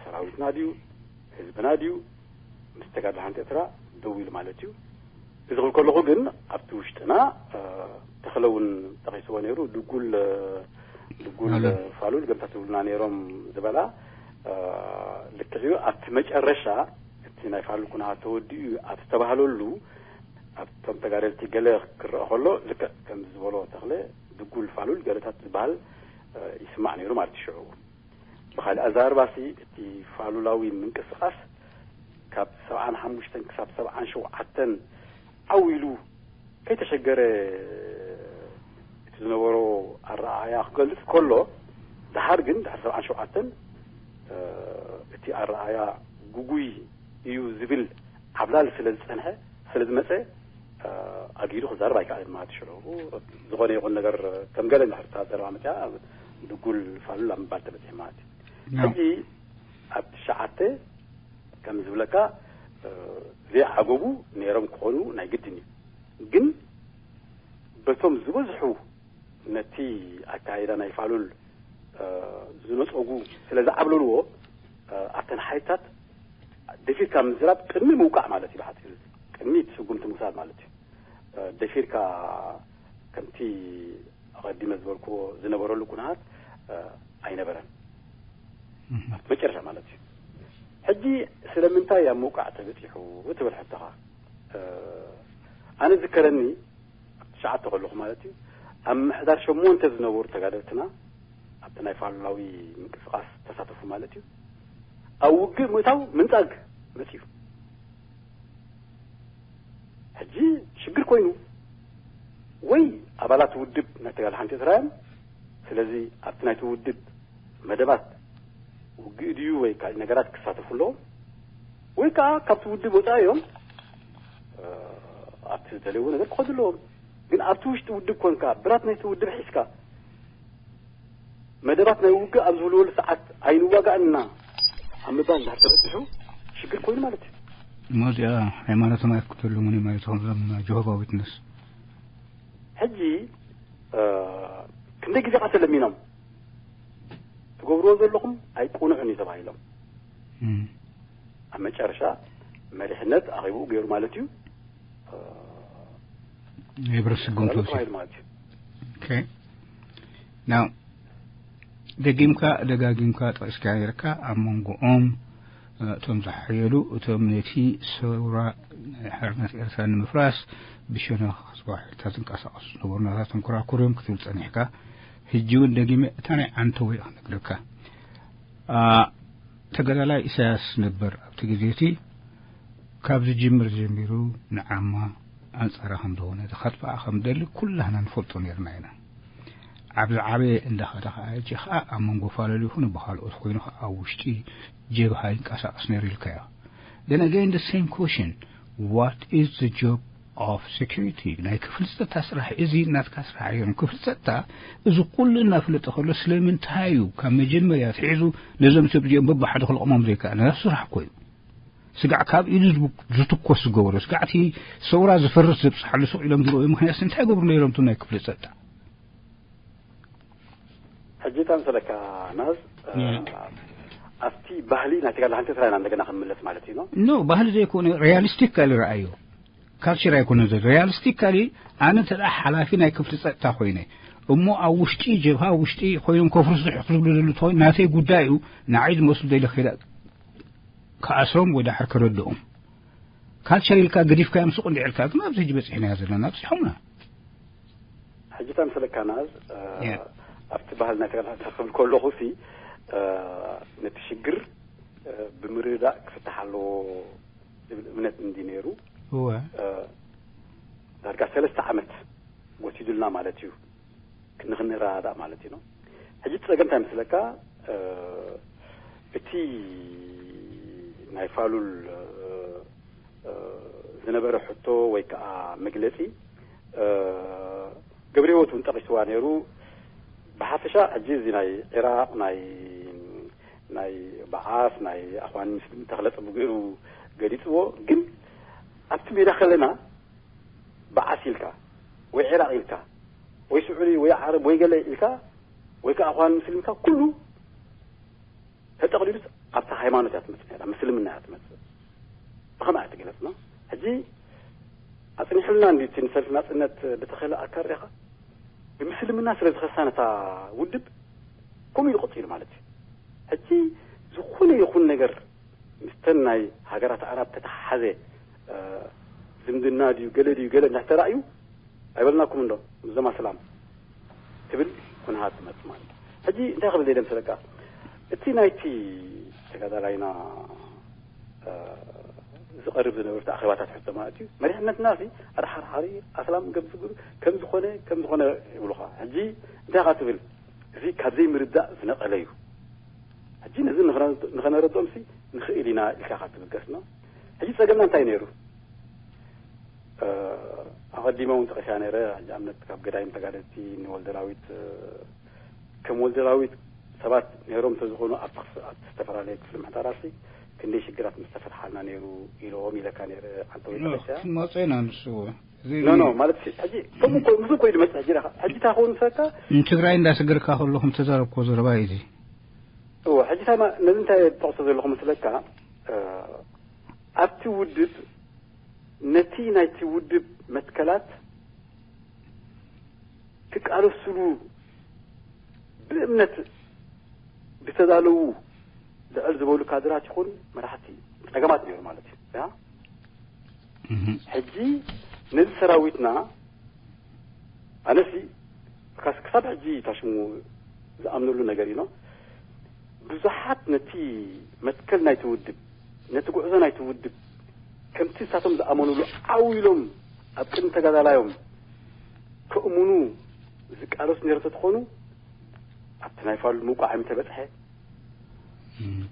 ሰራዊትና ድዩ ህዝብና ድዩ ምስ ተጋድሎ ሓንቲ ኤርትራ ደው ኢሉ ማለት እዩ። እዚ ክብል ከለኹ ግን ኣብቲ ውሽጥና ተኽለ እውን ጠቒስዎ ነይሩ። ድጉል ድጉል ፋሉል ገምታ ትብሉና ነይሮም ዝበላ ልክዕ እዩ። ኣብቲ መጨረሻ እቲ ናይ ፋሉል ኩነታት ተወዲኡ ኣብ ዝተባህለሉ ኣብቶም ተጋደልቲ ገለ ክረአ ከሎ፣ ልክዕ ከም ዝበሎ ተኽለ፣ ድጉል ፋሉል ገለታት ዝበሃል ይስማዕ ነይሩ ማለት እዩ። ሽዑ ብኻልእ ኣዘራርባሲ፣ እቲ ፋሉላዊ ምንቅስቃስ ካብ ሰብዓን ሓሙሽተን ክሳብ ሰብዓን ሸውዓተን ዓው ኢሉ ከይተሸገረ፣ እቲ ዝነበሮ ኣረኣእያ ክገልጽ ከሎ፣ ድሓር ግን ድሕሪ ሰብዓን ሸውዓተን እቲ ኣረኣእያ ግጉይ እዩ ዝብል ዓብላል ስለ ዝጸንሐ፣ ስለ ዝመጸ፣ ኣጊዱ ክዛረብ ኣይከኣልን ማለት እዩ። ሽዑ ዝኾነ ይኹን ነገር ከም ገለ እንድሕር እታ ዘረባ መጽያ፣ ድጉል ፋሉል ኣብ ምባል ተበጺሑ ማለት እዩ። ሕጂ ኣብ ትሽዓተ ከም ዝብለካ፣ ዘይዓገቡ ነይሮም ክኾኑ ናይ ግድን እዩ። ግን በቶም ዝበዝሑ ነቲ ኣካይዳ ናይ ፋሉል ዝነጸጉ ስለ ዝዓብለልዎ፣ ኣብተን ሓይልታት ደፊርካ ምዝራብ ቅድሚ ምውቃዕ ማለት እዩ። ብሓፂር፣ ቅድሚ እቲ ስጉምቲ ምውሳድ ማለት እዩ። ደፊርካ ከምቲ ኣቐዲመ ዝበልክዎ ዝነበረሉ ኩነታት ኣይነበረን። ኣብቲ መጨረሻ ማለት እዩ። ሕጂ ስለምንታይ ኣብ ምውቃዕ ተበፂሑ ትብል ሕቶኻ፣ ኣነ ዝከረኒ ኣብ ትሽዓተ ከለኹ ማለት እዩ፣ ኣብ ምሕዳር ሸሞንተ ዝነበሩ ተጋደልትና፣ ኣብቲ ናይ ፋሉላዊ ምንቅስቃስ ተሳተፉ ማለት እዩ፣ ኣብ ውግእ ምእታው ምንጻግ መጽዩ። ሕጂ ሽግር ኮይኑ፣ ወይ ኣባላት ውድብ ናይ ተጋድሎ ሓንቲ ኤርትራ እዮም፣ ስለዚ ኣብቲ ናይቲ ውድብ መደባት ውግእ ድዩ ወይ ካልእ ነገራት ክሳተፉ ኣለዎም፣ ወይ ከዓ ካብቲ ውድብ ወፃኢ እዮም፣ ኣብቲ ዝደለይዎ ነገር ክኸዱ ኣለዎም። ግን ኣብቲ ውሽጢ ውድብ ኮንካ፣ ብራት ናይቲ ውድብ ሒዝካ፣ መደባት ናይ ውግእ ኣብ ዝህልወሉ ሰዓት ኣይንዋጋእና ኣብ ምባል እንድሕር ተበፂሑ ሽግር ኮይኑ ማለት እዩ። እሞ እዚኣ ሃይማኖቶም ኣይክተልሙን ማለት ከምዞም ጆሆባ ዊትነስ። ሕጂ ክንደይ ግዜ ቃ ተለሚኖም፣ ትገብርዎ ዘለኹም ኣይቁኑዕን እዩ ተባሂሎም። ኣብ መጨረሻ መሪሕነት ኣኺብኡ ገይሩ ማለት እዩ። የብረስግም ተባሂሉ ማለት እዩ። ናው ደጊምካ ደጋጊምካ ጠቂስካ ነርካ፣ ኣብ መንጎኦም እቶም ዝሓየሉ፣ እቶም ነቲ ሰውራ ናይ ሓርነት ኤርትራ ንምፍራስ ብሸነኽ ዝባሕታ ዝንቀሳቐሱ ዝነበሩ ናታቶም ክራኩር እዮም ክትብል ጸኒሕካ። ሕጂ እውን ደጊመ እታ ናይ ዓንተወይ ክነግረካ። ተጋዳላይ ኢሳያስ ነበር ኣብቲ ግዜ እቲ ካብ ዝጅምር ጀሚሩ ንዓማ ኣንጻራ ከም ዝኾነ፣ ከጥፍኣ ከም ደሊ ኩላህና ንፈልጦ ነርና ኢና። ኣብ ዝዓበየ እንዳኸደ ከኣ፣ ሕጂ ከኣ ኣብ መንጎ ፋለል ይኹን ብኻልኦት ኮይኑ ከኣ ኣብ ውሽጢ ጀብሃ ይንቀሳቐስ ነይሩ ኢልካዮ። Then again, the same question, what is the job of security? ናይ ክፍሊ ጸጥታ ስራሕ እዚ ናትካ ስራሕ እዮም። ክፍሊ ጸጥታ እዚ ኩሉ እናፍለጠ ከሎ ስለምንታይ እዩ ካብ መጀመርያ ኣትሒዙ ነዞም ሰብ እዚኦም በብሓደ ክልቕሞም ዘይከኣል? ናቱ ስራሕ እኮ እዩ። ስጋዕ ካብ ኢዱ ዝትኮስ ዝገበሮ፣ ስጋዕ እቲ ሰውራ ዝፈርስ ዘብፅሓሉ ስቕ ኢሎም ዝረኣዩ ምክንያት እንታይ ገብሩ ነይሮም እቶም ናይ ክፍሊ ፀጥታ? ሕጂ እታ ምሰለካ ናዝ ኣብቲ ባህሊ ናይ ተጋድሎ ሓንቲ ኤርትራ ኢና እንደገና ክንምለስ ማለት እዩ። ኖ፣ ባህሊ ዘይኮነ ሪያሊስቲካሊ ረኣዮ፣ ካልቸር ኣይኮነ ዘሎ። ሪያሊስቲካሊ ኣነ እንተ ሓላፊ ናይ ክፍሊ ፀጥታ ኮይነ እሞ ኣብ ውሽጢ ጀብሃ ውሽጢ ኮይኖም ከፍርሱ ትሕት ዝብሉ ዘሉ ተኮይኑ ናተይ ጉዳይ እዩ። ንዓይ ዝመስሉ ደለ ከይዳ ክኣስሮም ወይ ድሓር ከረድኦም ካልቸር ኢልካ ገዲፍካዮም ሱቕ እንድዒ ኢልካ ግን ኣብዚ ሕጂ በፂሕናዮ ዘለና ኣብፂሖምና። ሕጂ እታ ምሰለካ ናዝ ኣብቲ ባህል ናይ ተጋዳላይ ክብል ከለኹ ሲ ነቲ ሽግር ብምርዳእ ክፍታሕ ኣለዎ ዝብል እምነት እንዲ ነይሩ። እወ ዳርጋ ሰለስተ ዓመት ወሲዱልና ማለት እዩ። ክንረዳእ ማለት እዩ። ሕጂ ጸገም እንታይ መስለካ? እቲ ናይ ፋሉል ዝነበረ ሕቶ ወይ ከዓ መግለጺ ገብረ ህይወት እውን ጠቂስዋ ነይሩ። ብሓፈሻ ሕጂ እዚ ናይ ዒራቅ ናይ ናይ በዓስ ናይ ኣኽዋን ምስሊም ተኽለ ጽቡቅ ገይሩ ገሊጽዎ። ግን ኣብቲ ሜዳ ከለና በዓስ ኢልካ ወይ ዒራቅ ኢልካ ወይ ስዑዲ ወይ ዓረብ ወይ ገለ ኢልካ ወይ ከዓ ኣኽዋን ምስሊም ኢልካ ኩሉ ተጠቕሊሉስ ኣብታ ሃይማኖት እያ ትመጽእ ነይራ፣ ምስልምና እያ ትመጽእ። ብኸምኣ እያ ትግለጽ። ሕጂ ኣጽኒሑልና እንዲ እቲ ንሰልፊ ናጽነት ዝተኸለ ኣካል ርኢኻ ብምስልምና ስለ ዝኸሳ ነታ ውድብ ከምኡ ኢሉ ቀጺሉ ማለት እዩ። ሕጂ ዝኾነ ይኹን ነገር ምስተን ናይ ሃገራት ኣዕራብ ተተሓሓዘ ዝምድና ድዩ ገለ ድዩ ገለ እንዳተራእዩ ኣይበልናኩም እንዶ፣ ምዞም ኣስላም ትብል ኩንሃት ትመጽእ ማለት እዩ። ሕጂ እንታይ ክብል ደደምሰለካ፣ እቲ ናይቲ ተጋዳላይና ዝቐርብ ዝነበሩ ኣኼባታት ሕቶ ማለት እዩ። መሪሕነትና ሲ ኣድሓርሓሪ ኣስላም ከም ዝግሩ ከም ዝኾነ ከም ዝኾነ ይብሉኻ። ሕጂ እንታይ ኻ ትብል? እዚ ካብ ዘይምርዳእ ዝነቐለ እዩ። ሕጂ ነዚ ንኸነረድኦም ሲ ንኽእል ኢና ኢልካ ኻ ትብገስ ነው። ሕጂ ጸገምና እንታይ ነይሩ? ኣቐዲመ እውን ጠቐስያ ነይረ። ሕጂ ኣብነት ካብ ገዳይም ተጋደልቲ ንወልደራዊት ከም ወልደራዊት ሰባት ነይሮም እንተዝኾኑ ኣብቲ ዝተፈላለየ ክፍሊ ምሕደራሲ ክንደይ ሽግራት ምስተፈትሓልና ነይሩ ኢለዎም ኢለካ ነይረ። ኣንተ ወይ ተበሻ ክትመፁ ኢና ንሱ እዚ ኖ ኖ ማለት ሲ ሕጂ ከምኡ ኮይ ምስ ኮይ ድመጽ ሕጂ ዳኻ ሕጂ እንታይ ክኸውን ምሰለካ ንትግራይ እንዳሰገርካ ከለኹም ተዛረብኮ ዘረባ እዩ እዚ። እዎ ሕጂ እንታይ ማ- ነዚ እንታይ ተቕሶ ዘለኹ መስለካ ኣብቲ ውድብ ነቲ ናይቲ ውድብ መትከላት ክቃለስሉ ብእምነት ዝተዳለዉ ልዕል ዝበሉ ካድራት ይኹን መራሕቲ ጸገማት ነይሩ ማለት እዩ። ያ ሕጂ ነዚ ሰራዊትና ኣነሲ ካስ- ክሳብ ሕጂ ታሽሙ ዝኣምነሉ ነገር ኢኖ ብዙሓት ነቲ መትከል ናይቲ ውድብ ነቲ ጉዕዞ ናይቲ ውድብ ከምቲ ንሳቶም ዝኣመኑሉ ዓው ኢሎም ኣብ ቅድሚ ተጋዳላዮም ከእምኑ ዝቃለሱ ነይሩ ተትኾኑ ኣብቲ ናይ ፋሉ ምውቃዕ ኣይምተበፅሐ፣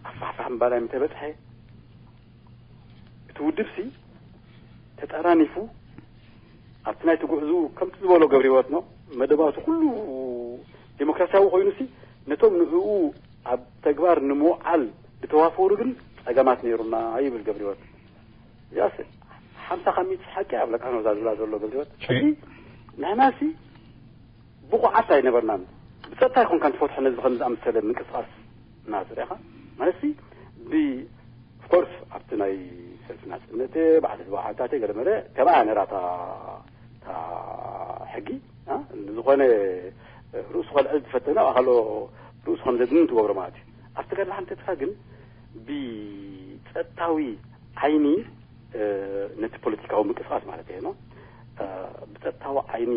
ኣፋሕፋሕ ምባል ኣይምተበፅሐ። እቲ ውድብሲ ተጠራኒፉ ኣብቲ ናይ ትጉዕዙ ከምቲ ዝበሎ ገብረ ህይወት ነው መደባቱ ኩሉ ዴሞክራሲያዊ ኮይኑሲ ነቶም ንዕኡ ኣብ ተግባር ንምውዓል ዝተዋፈሩ ግን ጸገማት ነይሩና ይብል ገብረ ህይወት። እዚኣስ ሓምሳ ካብ ሚእቲ ሓቂ ኣብለካ ነው እዛ ዝብላ ዘሎ ገብረ ህይወት። ሕጂ ንሕናሲ ብቑዓት ኣይነበርናን። ብጸጥታ ይኮንካ ንትፈትሖ ነዚ ከም ዝኣመሰለ ምንቅስቃስ ናጽር ኢኻ ማለት ብ of course ኣብቲ ናይ ሰልፊ ናጽነት ባዕዲ ዝበዓልታት ገለ መለ ከምኣ ነራ እታ ሕጊ ዝኾነ ርእሱ ከልዕል ዝፈተነ ኣካሎ ርእሱ ከም ዘድንን ትገብሮ ማለት እዩ። ኣብቲ ገለ ሓንተትካ ግን ብጸጥታዊ ዓይኒ ነቲ ፖለቲካዊ ምንቅስቃስ ማለት እየ ነው ብጸጥታዊ ዓይኒ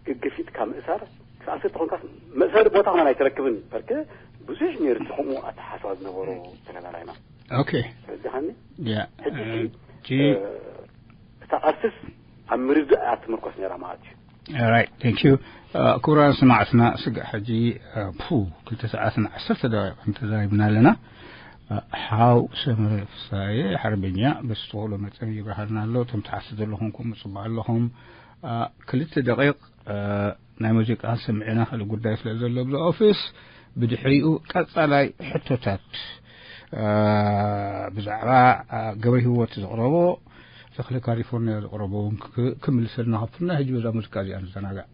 ግግፊጥካ ምእሳር ክሳብ ስርት ኾንካ መእሰሪ ቦታ ኾና ኣይትረክብን በርከ ብዙሕ ነይሩ እቲ ከምኡ ኣተሓሳብ ዝነበሮ ተጋዳላይና ኦኬ ተረዳኻኒ ያ ሕጂ ሕጂ እታ ቃልስስ ኣብ ምርዳእ እያ ትምርኮስ ነይራ ማለት እዩ right thank you ክቡራን ስማዕትና ስጋዕ ሕጂ ፑ ክልተ ሰዓትን ዓሰርተ ደቂቕ እንተዛሪብና ኣለና ሓው ሰመረ ፍሳየ ሓርበኛ በስተውሎ መፀን ይብርሃልና ኣሎ እቶም ተሓስብ ዘለኹም ከምኡ ፅቡቅ ኣለኹም ክልተ ደቂቕ ናይ ሙዚቃ ሰምዕና ካልእ ጉዳይ ስለ ዘሎ ብዛ ኦፊስ ብድሕሪኡ ቀፃላይ ሕቶታት ብዛዕባ ገብረ ህይወት ዘቕረቦ ተኽለ ካሊፎርኒያ ዘቕረቦ እውን ክምልሰልና ከፍትና ሕጂ በዛ ሙዚቃ እዚኣ ንዘናጋዕ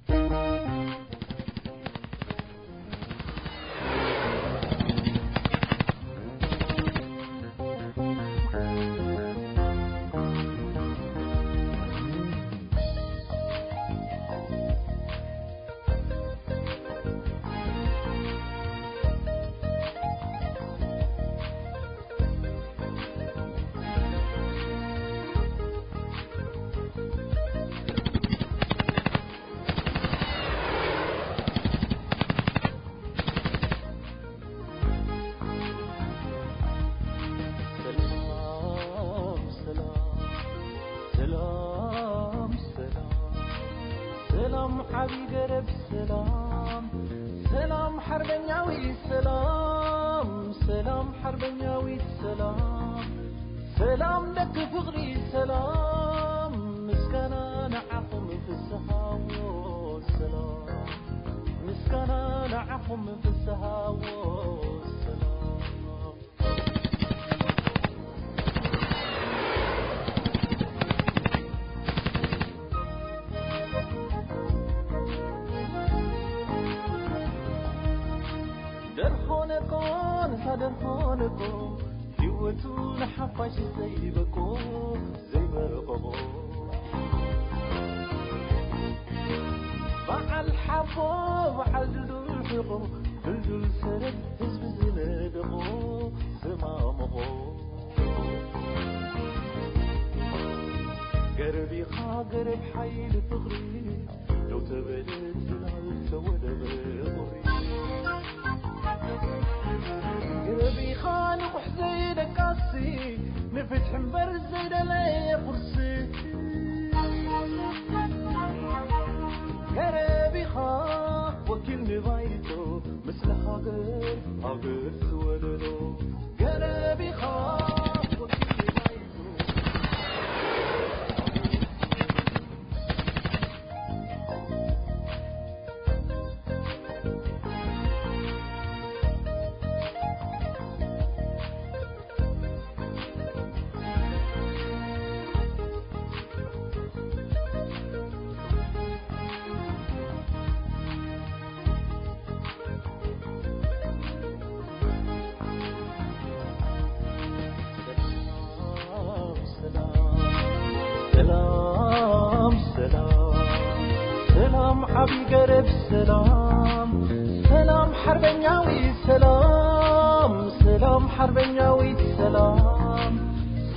ገረብ ኢኻ ገረብ ሓይሊ ፍቕሪ፣ ደው ተበለ ጽላል ተወደበ ቁሪ። ገረብ ኢኻ ንቑሕ ዘይደቃሲ፣ ንፍትሒ እምበር ዘይደለየ ቁርሲ። ገረብ ኢኻ ወኪል ንባይቶ፣ ምስለ ሃገር ሃገር ዝወለሎ። ገረብ ኢኻ ወኪል ንባይቶ። ሰላም ሰላም ሰላም ዓቢ ገረብ ሰላም ሰላም ሓርበኛዊ ሰላም ሰላም ሓርበኛዊ ሰላም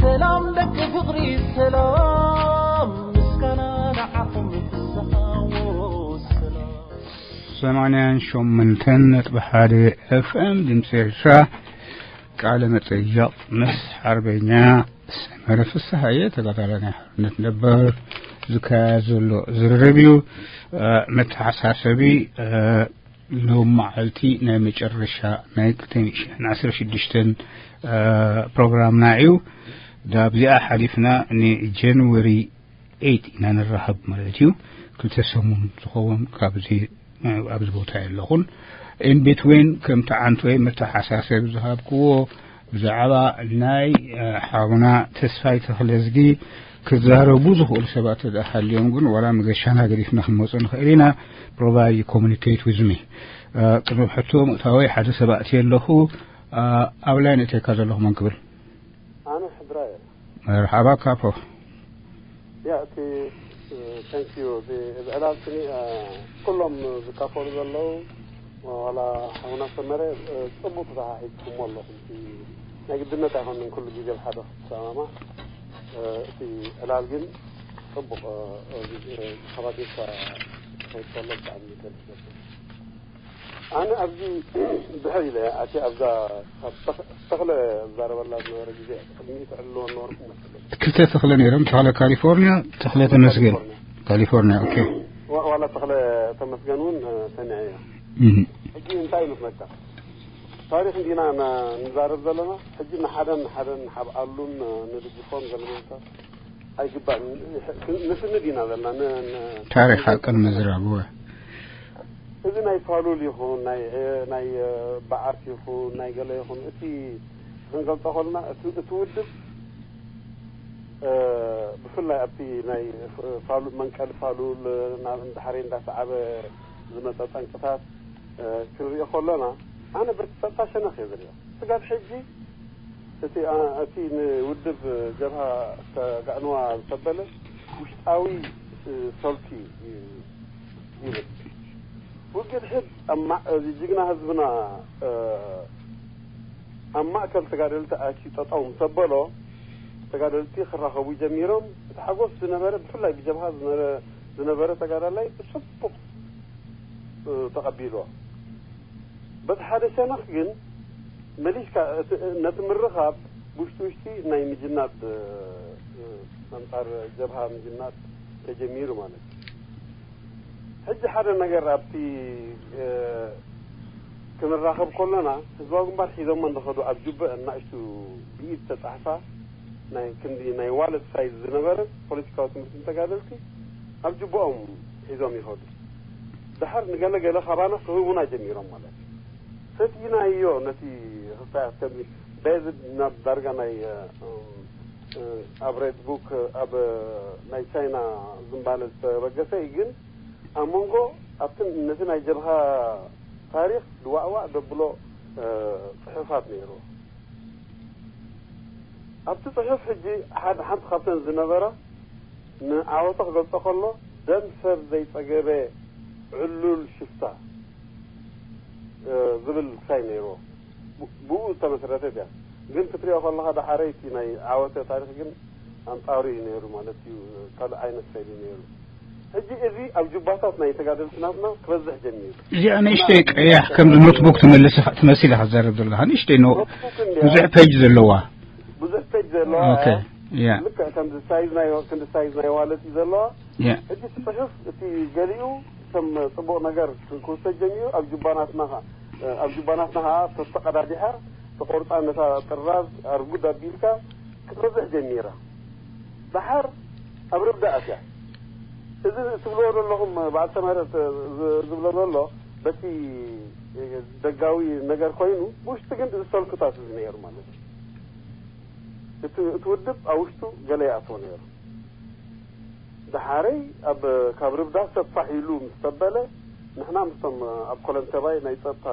ሰላም ደቂ ፍቕሪ ሰላም ምስጋና ንዓኹም ፍስሃዎ ሰላም። ሰማንያን ሸሞንተን ነጥቢ ሓደ ኤፍኤም ድምፂ ኤርትራ። ቃለ መጠይቕ ምስ ሓርበኛ ሰመረ ፍስሃየ፣ ተጋዳላይ ናይ ሓርነት ነበር፣ ዝካየድ ዘሎ ዝርርብ እዩ። እ፣ መተሓሳሰቢ፣ እ፣ ሎም መዓልቲ ናይ መጨረሻ ናይ ክልተ ሽሕን ዓሰርተ ሽዱሽተን፣ እ፣ ፕሮግራምና እዩ። ዳብዚኣ ሓሊፍና ንጀንወሪ ኤይት ኢና ንራኸብ ማለት እዩ። ክልተ ሰሙን ዝኸውን ካብዚ ኣብዚ ቦታ የለኹን። ኢን ቢትዊን ከምቲ ዓንቶይ መተሓሳሰቢ ዝሃብክዎ ብዛዕባ ናይ፣ እ፣ ሓውና ተስፋይ ተኽለዝጊ ክዛረቡ ዝኽእሉ ሰባት ተደኣ ሃልዮም ግን ዋላ መገሻና ገዲፍና ክንመፁ ንኽእል ኢና። ፕሮቫይድ ኮሙኒኬት ዊዝ ሚ። እ፣ ቅድሚ ሕቶ ምእታወይ ሓደ ሰብ ኣእትየ ኣለኹ። እ፣ ኣብ ላይን እተካ ዘለኹ መን ክብል? ኣነ ሕድራ እየ። መርሓባ ካፎ። ያ፣ እቲ፣ እ፣ ታንክ ዩ። እቲ፣ እዚ ዕላል ስኒ፣ እ፣ ኩሎም ዝካፈሉ ዘለዉ፣ ዋላ ሓውና ሰመረ፣ እ፣ ጽቡቕ ተተሓሒዝኩሞ ኣለኹም። እቲ ናይ ግድነት ኣይኮነን ኩሉ ግዜ ብሓደ ክትሰማማዕ። እ፣ እቲ ዕላል ግን ጽቡቕ፣ እ፣ እ፣ ተኸታቲልካ ክትከይድ ከሎ ብጣዕሚ ደስ ይብል። ኣነ ኣብዚ ድሕር ኢለ ኣትየ ኣብዛ ካብ ተኽ-፣ ተኽለ ዝዛረበላ ዝነበረ ግዜ ቅድሚኡ ትዕልልዎ ነበርኩም መሰለኝ። ክልተ ተኽለ ነይሮም፣ ተኽለ ካሊፎርኒያ፣ ተኽለ ተመስገን። ካሊፎርኒያ። ካሊፎርኒያ፣ ኦኬ። ዋ-፣ ዋላ ተኽለ ተመስገን እውን፣ እ፣ ሰሚዐዮ። እህ። ሕጂ እንታይ እዩ መስለካ? ታሪኽ እንዲና ና-፣ ንዛረብ ዘለና፣ ሕጂ ንሓደን ንሓደን ንሓብኣሉን፣ እ፣ ንድግፎም ዘለና ኣይግባእን። ንስንድ ኢና ዘለና። ን-፣ ን-፣ ታሪኽ ሓቅን ምዝራብ፣ እወ። እዚ ናይ ፋሉል ይኹን፣ ናይ፣ ናይ፣ በዓርት ይኹን፣ ናይ ገለ ይኹን፣ እቲ ክንገልጾ ከለና፣ እቲ፣ እቲ ውድብ፣ እ፣ ብፍላይ ኣብቲ ናይ ፋሉል፣ መንቀሊ ፋሉል፣ ናብ እንድሕሪ እንዳሰዓበ ዝመጸ ጠንቅታት፣ እ፣ ክንሪኦ ከለና፣ ኣነ ብርግጽ ጸጥታ ሸነኽ እየ ዝሪኦ። ስጋብ ሕጂ እቲ፣ ኣ-፣ እቲ ንውድብ ጀብሃ ተጋዕንዋ ዝተበለ ውሽጣዊ፣ እ፣ ሰልፊ እዩ ይብል። ውግድ ሕድ ኣብ ማ-፣ እዚ ጅግና ህዝብና፣ እ፣ ኣብ ማእከል ተጋደልቲ ኣትዩ ጠጠው ምስ ኣበሎ፣ ተጋደልቲ ክራኸቡ ጀሚሮም። እቲ ሓጎስ ዝነበረ፣ ብፍላይ ብጀብሃ ዝነበረ፣ ዝነበረ ተጋዳላይ ብጽቡቕ፣ እ፣ ተቐቢልዎ። በቲ ሓደ ሸነኽ ግን መሊስካ እቲ፣ ነቲ ምርኻብ ውሽጢ ውሽጢ ናይ ምጅናድ፣ እ፣ እ፣ ኣንጻር ጀብሃ ምጅናድ ተጀሚሩ ማለት እዩ። ሕጂ ሓደ ነገር ኣብቲ፣ እ፣ ክንራኸብ ከሎና ህዝባዊ ግንባር ሒዞሞ እንደኸዱ ኣብ ጁበ እናእሽቱ ብኢድ ተጻሕፋ ናይ ክንዲ ናይ ዋለት ሳይዝ ዝነበረ ፖለቲካዊ ትምህርቲ ንተጋደልቲ ኣብ ጁበኦም ሒዞም ይኸዱ። ድሓር ንገለ ገለ ካባና ክህቡና ጀሚሮም ማለት እዩ። ሰቲናዮ ነቲ ክስታያት ከምዚ ቤዝድ ናብ ዳርጋ ናይ፣ እ፣ እ፣ ኣብ ሬድ ቡክ ኣብ ናይ ቻይና ዝንባለ ዝተበገሰ እዩ። ግን ኣብ መንጎ ኣብቲ ነቲ ናይ ጀብሃ ታሪኽ ድዋዕዋዕ ደብሎ፣ እ፣ ጽሑፋት ነይርዎ። ኣብቲ ጽሑፍ ሕጂ ሓደ፣ ሓንቲ ካብተን ዝነበራ ንዓወተ ክገልጾ ከሎ፣ ደም ሰብ ዘይጸገበ ዕሉል ሽፍታ፣ እ፣ ዝብል ክሳይ ነይርዎ። ብ-፣ ብኡ ዝተመስረተት እያ። ግን ክትሪኦ ከለኻ፣ ዳሓረይ እቲ ናይ ዓወተ ታሪኽ ግን ኣንጻሩ እዩ ነይሩ ማለት እዩ። ካልእ ዓይነት ፋይል እዩ ነይሩ። ሕጂ እዚ ኣብ ጁባታት ናይ ተጋደልቲ ናትና ክበዝሕ ጀሚሩ። እዚኣ ንእሽተይ ቀያሕ ከም ኖትቡክ ትመልስ ኢኻ- ትመስል ኢኻ ትዛረብ ዘለኻ። ንእሽተይ ኖ ኖትቡክ እንድያ ብዙሕ ፔጅ ዘለዋ። ብዙሕ ፔጅ ዘለዋ ኦኬ። እያ። ያ ልክዕ ከምዚ ሳይዝ ናይ ከምዚ ሳይዝ ናይ ዋለት እዩ ዘለዋ። ያ ሕጂ እቲ ጽሑፍ እቲ ገሊኡ ከም ጽቡቕ ነገር ክውሰድ ጀሚሩ ኣብ ጁባናትና ኸ- ኣብ ጁባናትና ኸዓ ተተቐዳዲሓ ተቆርጻ ነታ ጥራዝ ኣርጉድ ኣቢልካ ክትበዝሕ ጀሚራ። ደሓር ኣብ ርብዳ ኣትያ። እዚ ትብልዎ ዘለኹም በዓል ሰመረ ዝ- ዝብሎ ዘሎ በቲ ደጋዊ ነገር ኮይኑ ብውሽጢ ግን እዚ ሰልክታት እዚ ነይሩ ማለት እዩ። እቲ እቲ ውድብ ኣብ ውሽጡ ገለ ይኣትዎ ነይሩ። ደሓረይ ኣብ ካብ ርብዳ ሰብ ፋሕ ኢሉ ምስ ተበለ ንሕና ምስቶም ኣብ ኮለንተባይ ናይ ጸጥታ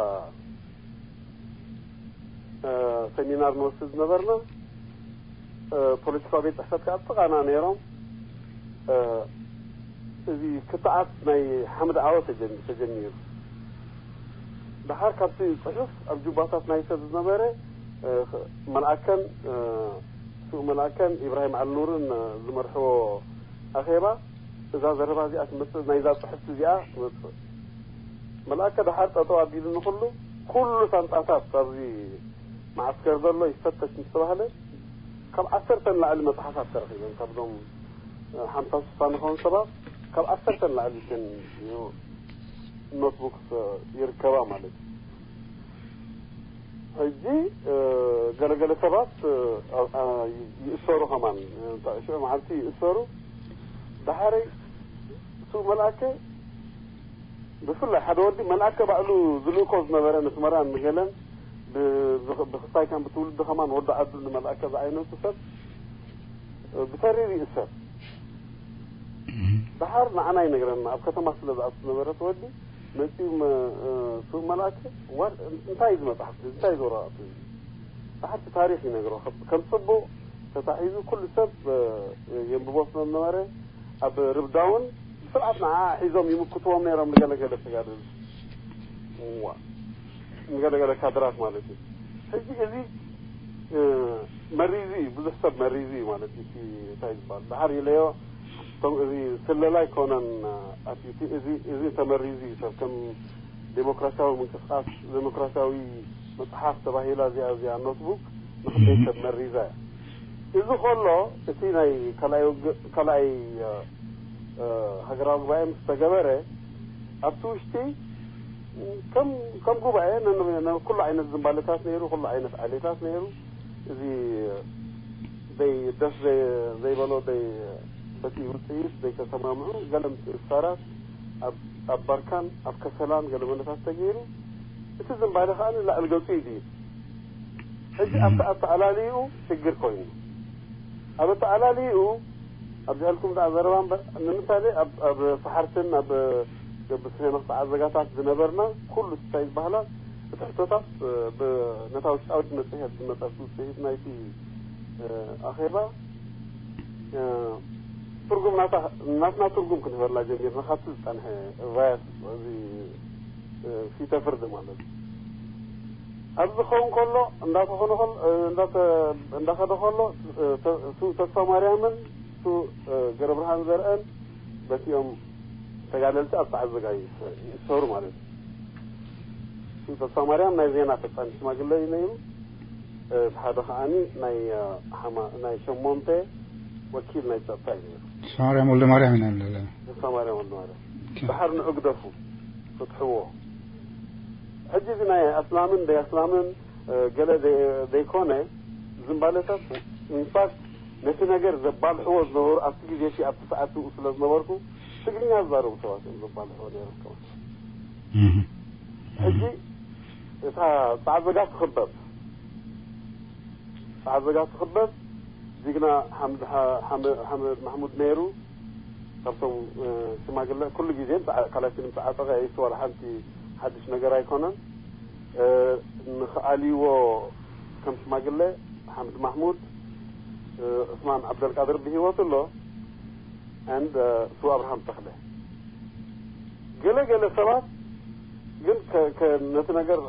ሰሚናር ንወስድ ዝነበርና ፖለቲካዊ ቤት ጽሕፈት ከዓ ጥቓና ነይሮም። እዚ ክትዓት ናይ ሓምድ ዓወት ተጀሚሩ። ደሓር ካብቲ ጽሑፍ ኣብ ጁባታት ናይ ሰብ ዝነበረ መልኣከን ስኡ መልኣከን ኢብራሂም ዓልኑርን ዝመርሕዎ ኣኼባ እዛ ዘረባ እዚኣ ትመጽእ ናይዛ ጽሕፍቲ እዚኣ ትመጽእ። መልኣከ ደሓር ጠጠው ኣቢሉ ንኹሉ ኩሉ ሳንጣታት ኣብዚ መዓስከር ዘሎ ይፈተሽ ምስ ተባህለ ካብ ዓሰርተ ንላዕሊ መጽሓፋት ተረኺበን ካብዞም ሓምሳ ሽሳ ንኸውን ሰባት ካብ ዓሰርተ ንላዕሊ ን ኖትቡክ ይርከባ ማለት እዩ። ሕጂ ገለገለ ሰባት ይእሰሩ ከማን ሽዑ መዓልቲ ይእሰሩ። ደሓረይ እሱ መልኣከ ብፍላይ ሓደ ወዲ መልኣከ ባዕሉ ዝልእኮ ዝነበረ ንስመራን ንገለን ብክስታይ ከም ብትውልዲ ከማን ወዲ ዓዱ ንመልኣከ ዝዓይነቱ ሰብ ብተሪር ይእሰር። ደሓር ንዓና ይነግረና ኣብ ከተማ ስለ ዝኣቱ ዝነበረ እቲ ወዲ መፂኡ ስብ መልኣከ እንታይ ዝመፅሓፍ እንታይ ዝወረቐት። ደሓርቲ ታሪክ ይነግሮ ከም ፅቡቅ ተታሒዙ ኩሉ ሰብ የንብቦ ስለ ዝነበረ ኣብ ርብዳውን ብስርዓት ንዓ ሒዞም ይምክትዎም ነይሮም ንገለገለ ተጋደሉ ንገለገለ ካድራት ማለት እዩ። ሕጂ እዚ መሪዙ እዩ ብዙሕ ሰብ መሪዙ እዩ ማለት እዩ። እንታይ ዝበሃል ደሓር ኢለዮ እቶም እዚ ስለላ ኣይኮነን ኣትዩ እዚ ተመሪዙ እዩ ሰብ ከም ዴሞክራሲያዊ ምንቅስቃስ ዴሞክራሲያዊ መፅሓፍ ተባሂላ እዚኣ እዚኣ ኖትቡክ ንክልተይ ሰብ መሪዛ እያ። እዚ ከሎ እቲ ናይ ካልኣይ ውግእ ካልኣይ ሃገራዊ ጉባኤ ምስ ተገበረ ኣብቲ ውሽጢ ከም ጉባኤ ኩሉ ዓይነት ዝንባለታት ነይሩ፣ ኩሉ ዓይነት ዓሌታት ነይሩ። እዚ ደስ ዘይበሎ በቲ ውፅኢት ዘይተሰማምዑ ገለ ምትእስሳራት ኣብ ባርካን ኣብ ከሰላን ገለ መለታት ተገይሩ እቲ ዝንባለ ከዓ ንላዕሊ ገፁ እዩ። ሕጂ ኣብቲ ኣተኣላልይኡ ሽግር ኮይኑ ኣብ ኣተኣላልይኡ ኣብዚ ሕልኩም ደኣ ዘረባ እምበር ንምሳሌ ኣብ ሰሓርትን ኣብ ገብስ ሄኖክ ተዓዘጋታት ዝነበርና ኩሉ ስታይ ዝበሃላ እቲ ሕቶታት ነታ ውሽጣዊት መፅሄት ዝመፀት ውፅኢት ናይቲ ኣኼባ ትርጉም ናትና ትርጉም ክንህበላ ጀሚርና ካብቲ ዝፀንሐ ቫያስ እዚ ፊተ ፍርዲ ማለት እዩ። ኣብዚ ዝኸውን ከሎ እንዳተኾነ እንዳኸደ ከሎ ተስፋ ማርያምን ገብረ ብርሃን ዘርእን በቲኦም ተጋደልቲ ኣብ ተዓዘጋ ይእሰሩ ማለት እዩ። ተስፋ ማርያም ናይ ዜና ፈጻሚ ሽማግለ እዩ ነይሩ። እቲ ሓደ ከዓኒ ናይ ሓማ ናይ ሸሞንተ ወኪል ናይ ጸጥታ እዩ ነይሩ። ተስፋ ማርያም ወልደ ማርያም ኢና ንብሎ ዘለና። ተስፋ ማርያም ወልደ ማርያም ድሓር ንዑ ግደፉ ፍትሕዎ። ሕጂ እዚ ናይ ኣስላምን ደይ ኣስላምን ገለ ዘይኮነ ዝምባለታት ኢንፋክት ነቲ ነገር ዘባልሕዎ ዝነበሩ ኣብቲ ግዜ እቲ ኣብቲ ሰዓት ስለ ዝነበርኩ ትግርኛ ዝዛረቡ ሰባት እዮም ዘባልሕዎ ነይሮም ከማን። ሕጂ እታ ጻዕዘጋ ትኽበብ ጻዕዘጋ ትኽበብ ጅግና ሓምድ ማሕሙድ ነይሩ። ካብቶም ሽማግለ ኩሉ ግዜ ካላሽን ምስ ዓጠቐ ይእቲ ዋላ ሓንቲ ሓድሽ ነገር ኣይኮነን። ንኽኣልይዎ ከም ሽማግለ ሓምድ ማሕሙድ ዑስማን ዓብደልቃድር ብህይወት ኣሎ። And እሱ ኣብርሃም ተኽለ ገለ ገለ ሰባት ግን ነቲ ነገር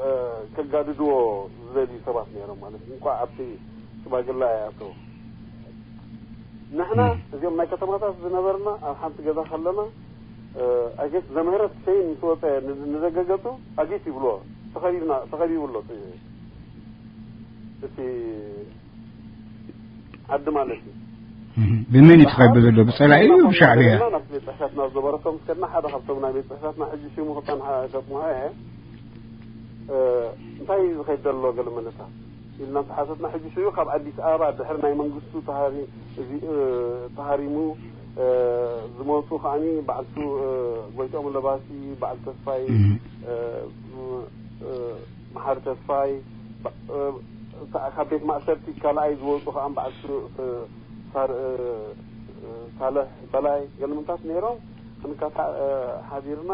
ከጋድድዎ ዝደልዩ ሰባት ነይሮም ማለት እንኳዕ ኣብቲ ሽማግለ ኣይኣተው። ንሕና እዚኦም ናይ ከተማታት ዝነበርና ኣብ ሓንቲ ገዛ ከለና፣ ኣገስ ዘምህረት ሸይን ምስ ወፀ ንደገ ገፁ ኣጊት ይብልዎ። ተኸቢብና ተኸቢቡ ኣሎ እቲ ዓዲ ማለት እዩ። ብመን እዩ ተኸቢቡ ዘሎ? ብፀላኢ እዩ ብሻዕብያ? ናብ ቤት ፅሕፈትና ዝነበረቶም ስከድና ሓደ ካብቶም ናይ ቤት ፅሕፈትና ሕጂ ሽሙ ክፀንሓ ገጥሞ እየ። እንታይ እዩ ዝኸይድ ዘሎ ገለ መለሳ ኢልና ተሓሰብና። ሕጂ ሽዩ ካብ ኣዲስ ኣበባ ድሕሪ ናይ መንግስቱ ተሃሪሙ ዝመፁ ከዓኒ በዓልቱ ጎይቶም ለባሲ፣ በዓል ተስፋይ፣ መሓሪ ተስፋይ፣ ካብ ቤት ማእሰርቲ ካልኣይ ዝወፁ ከዓ በዓልቱ ሳልሕ በላይ ገለመንታት ነይሮም። ክንካታዕ ሓዲርና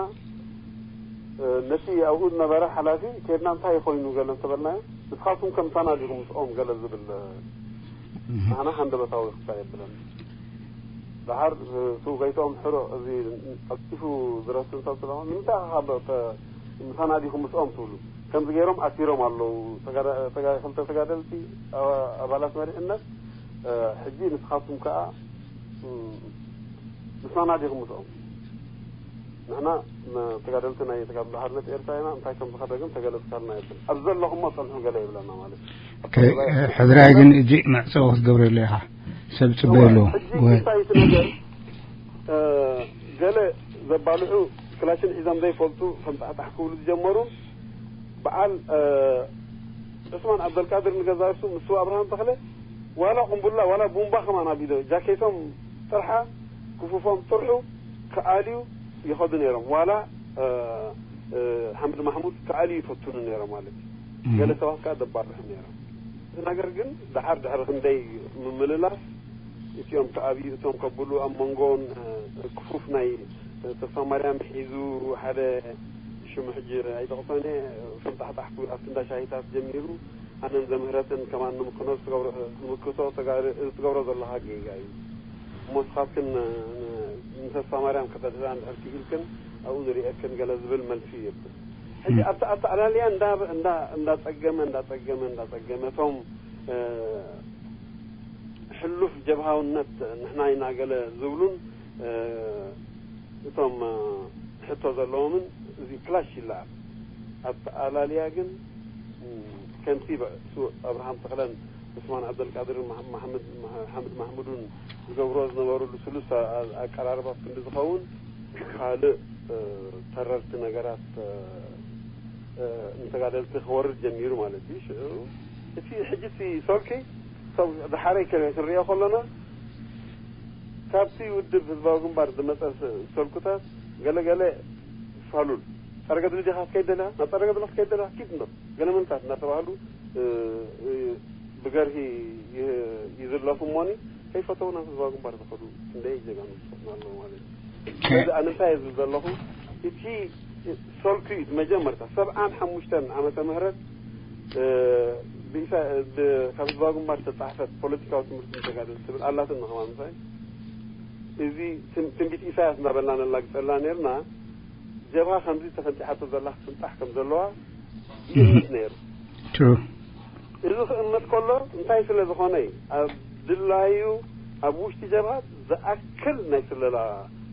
ነቲ ኣብኡ ዝነበረ ሓላፊ ከድና እንታይ ኮይኑ ገለ እንተበልናዮ፣ ንስኻትኩም ከምሳና ዲኹም ምስኦም ገለ ዝብል ኣና ሃንደበታዊ ክሳ የብለን። ድሓር ስውጋይቶም ሕሮ እዚ ቀልጢፉ ዝረስን ሰብ ስለሆን ንምንታይ ካብ ምሳና ዲኹም ምስኦም ትብሉ? ከምዚ ገይሮም ኣሲሮም ኣለዉ። ክልተ ተጋደልቲ ኣባላት መሪሕነት ሕጂ ንስኻትኩም ከዓ ምሳና ዲኹም ምስኦም? ንሕና ተጋደልቲ ናይ ተጋድሎ ሓርነት ኤርትራ ኢና። እንታይ ከም ዝኸደ ግን ተገለጽካልና የብልን። ኣብ ዘለኹሞ ጸንሑ ገለ ይብለና ማለት እዩ። ሕድራይ ግን እጂ መዕጸዊ ክትገብረሉ ኢኻ። ሰብ ጽበየሉ። ሕጂ እንታይ እቲ ነገር ገለ ዘባልዑ ክላሽን ሒዞም ዘይፈልጡ ፈንጣሕጣሕ ክብሉ ዝጀመሩ በዓል ዑስማን ዓብደልቃድር ንገዛ እሱ ምስ ኣብርሃም ተኽለ ዋላ ቁምቡላ ዋላ ቡምባ ከማን ኣብ ኢዶ ጃኬቶም ጥርሓ ክፉፎም ጥርሑ ክኣልዩ ይኸዱ ነይሮም። ዋላ ሓምድ ማሕሙድ ክኣልዩ ይፈትኑ ነይሮም ማለት እዩ። ገለ ሰባት ከዓ ደባርሑ ነይሮም። እቲ ነገር ግን ድሓር ድሕሪ ክንደይ ምምልላስ እቲኦም ክኣብዩ እቶም ከብሉ ኣብ መንጎን ክፉፍ ናይ ተስፋ ማርያም ሒዙ ሓደ ሽሙ ሕጂ ኣይጠቕሶን እየ ፈንጣሕጣሕ ክብል ኣብቲ እንዳ ሻሂታት ጀሚሩ ኣነን ዘምህረትን ከማን ንምክኖ ዝትገብሮ ዘለኻ ጌጋ እዩ። እሞ ንስኻትክን ንተስፋ ማርያም ከተድህራ እንድሕር ክኢልክን ኣብኡ ንሪኤክን ገለ ዝብል መልሲ ይብል። ሕጂ ኣብቲ ኣተኣላልያ እንዳጸገመ እንዳጸገመ እንዳጸገመ እቶም ሕሉፍ ጀብሃውነት ንሕና ኢና ገለ ዝብሉን እቶም ሕቶ ዘለዎምን እዚ ክላሽ ይለዓል። ኣተኣላልያ ግን ከምቲ ብእሱ ኣብርሃም ተኽለን ዑስማን ዓብደልቃድርን ሓምድ ማሕሙድን ዝገብሮ ዝነበሩ ልስሉስ ኣቀራርባ ክንዲ ዝኸውን ካልእ ተረርቲ ነገራት ንተጋደልቲ ክወርድ ጀሚሩ ማለት እዩ። ሽዑ እቲ ሕጂ እቲ ሶልኪ ሰብ ዝሓረይ ክንሪኦ ከለና ካብቲ ውድብ ህዝባዊ ግንባር ዝመፀ ሰልኩታት ገለገለ ፋሉል ጸረ ገድሊ ዲኻ ክትከይድ ደለኻ ናብ ጸረ ገድሊ ክትከይድ ደለኻ ኪድ እንዶ ገለ መንታት እናተባህሉ ብገርሂ ይዝለፉ እሞኒ ከይፈተው ናብ ህዝባዊ ግንባር ዝኸዱ ክንደይ ጀጋኑ ዝፈትና ኣለዉ ማለት እዩ። ስለዚ ኣነ እንታይ ዝብል ዘለኹ እቲ ሶልኪ መጀመርታ ሰብዓን ሓሙሽተን ዓመተ ምህረት ካብ ህዝባዊ ግንባር ዝተፃሕፈት ፖለቲካዊ ትምህርቲ ንተጋደልቲ ትብል ኣላትን ንኸማ ምሳይ እዚ ትንቢት ኢሳያስ እናበልና ነላግፀላ ነርና። ጀብሃ ከምዚ ተፈንጢሓቶ ዘላ ክትፍንጣሕ ከም ዘለዋ ይእምት ነይሩ። እዚ ክእመት ከሎ እንታይ ስለ ዝኾነ እዩ ኣብ ድላዩ ኣብ ውሽጢ ጀብሃ ዝኣክል ናይ ስለላ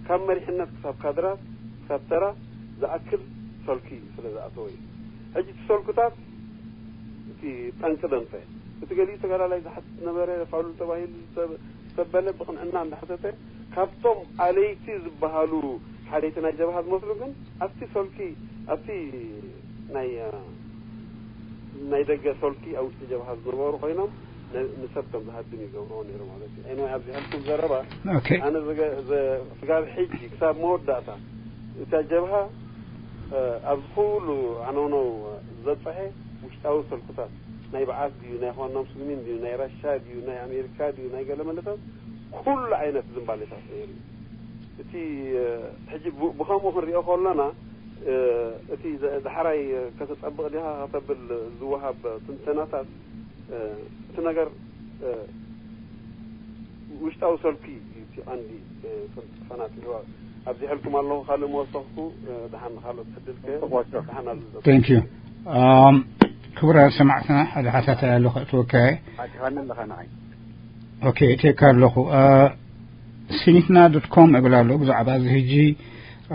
ካብ መሪሕነት ክሳብ ካድራት ክሳብ ተራ ዝኣክል ሰልኪ ስለ ዝኣተወ እዩ። ሕጂ እቲ ሰልኩታት እቲ ጠንቂ ደንፈ እቲ ገሊኡ ተጋዳላይ ዝሓትት ነበረ ፋሉል ተባሂሉ ዝተበለ ብቕንዕና እንዳሓተተ ካብቶም ኣለይቲ ዝበሃሉ ሓለይቲ ናይ ጀብሃ ዝመስሉ ግን ኣብቲ ሰልኪ ኣብቲ ናይ ናይ ደገ ሰልኪ ኣብ ውሽጢ ጀብሃ ዝነበሩ ኮይኖም ንሰብ ከም ዝሃድም ይገብርዎ ነይሩ ማለት እዩ። Anyway ኣብዚ ሕልኩም ዘረባ ኣነ ስጋብ ሕጂ ክሳብ መወዳእታ እታ ጀብሃ ኣብዚ ኩሉ ዓነውነው ዘብፀሐ ውሽጣዊ ሰልኩታት ናይ በዓት ድዩ ናይ ኳና ሙስሊሚን ድዩ ናይ ራሻ ድዩ ናይ ኣሜሪካ ድዩ ናይ ገለ መለታት ኩሉ ዓይነት ዝንባሌታት ነይሩ እዩ። እቲ ሕጂ ብከምኡ ክንሪኦ ከለና እቲ ዳሕራይ ከተፀብቕ ዲኻ ከተብል ዝወሃብ ትንተናታት እቲ ነገር ውሽጣዊ ሰልኪ እዩ እቲ ቀንዲ ፈናጢ። ኣብዚሐልኩም ኣለኹ ካልእ መወሰኽኩ ድሓን ንካልኦት ዕድል ክህብ ድሓን ኣብዚ Thank you. ክቡር ሰማዕትና ሓደ ሓሳብ ኣሎ ከእትወካ እየ። ኣቲኻኒ ኣለኻ ንዓይ ኦኬ፣ እቴካ ኣለኹ። እ፣ ሲኒትና ዶት ኮም እብል ኣሎ። ብዛዕባ እዚ ሕጂ፣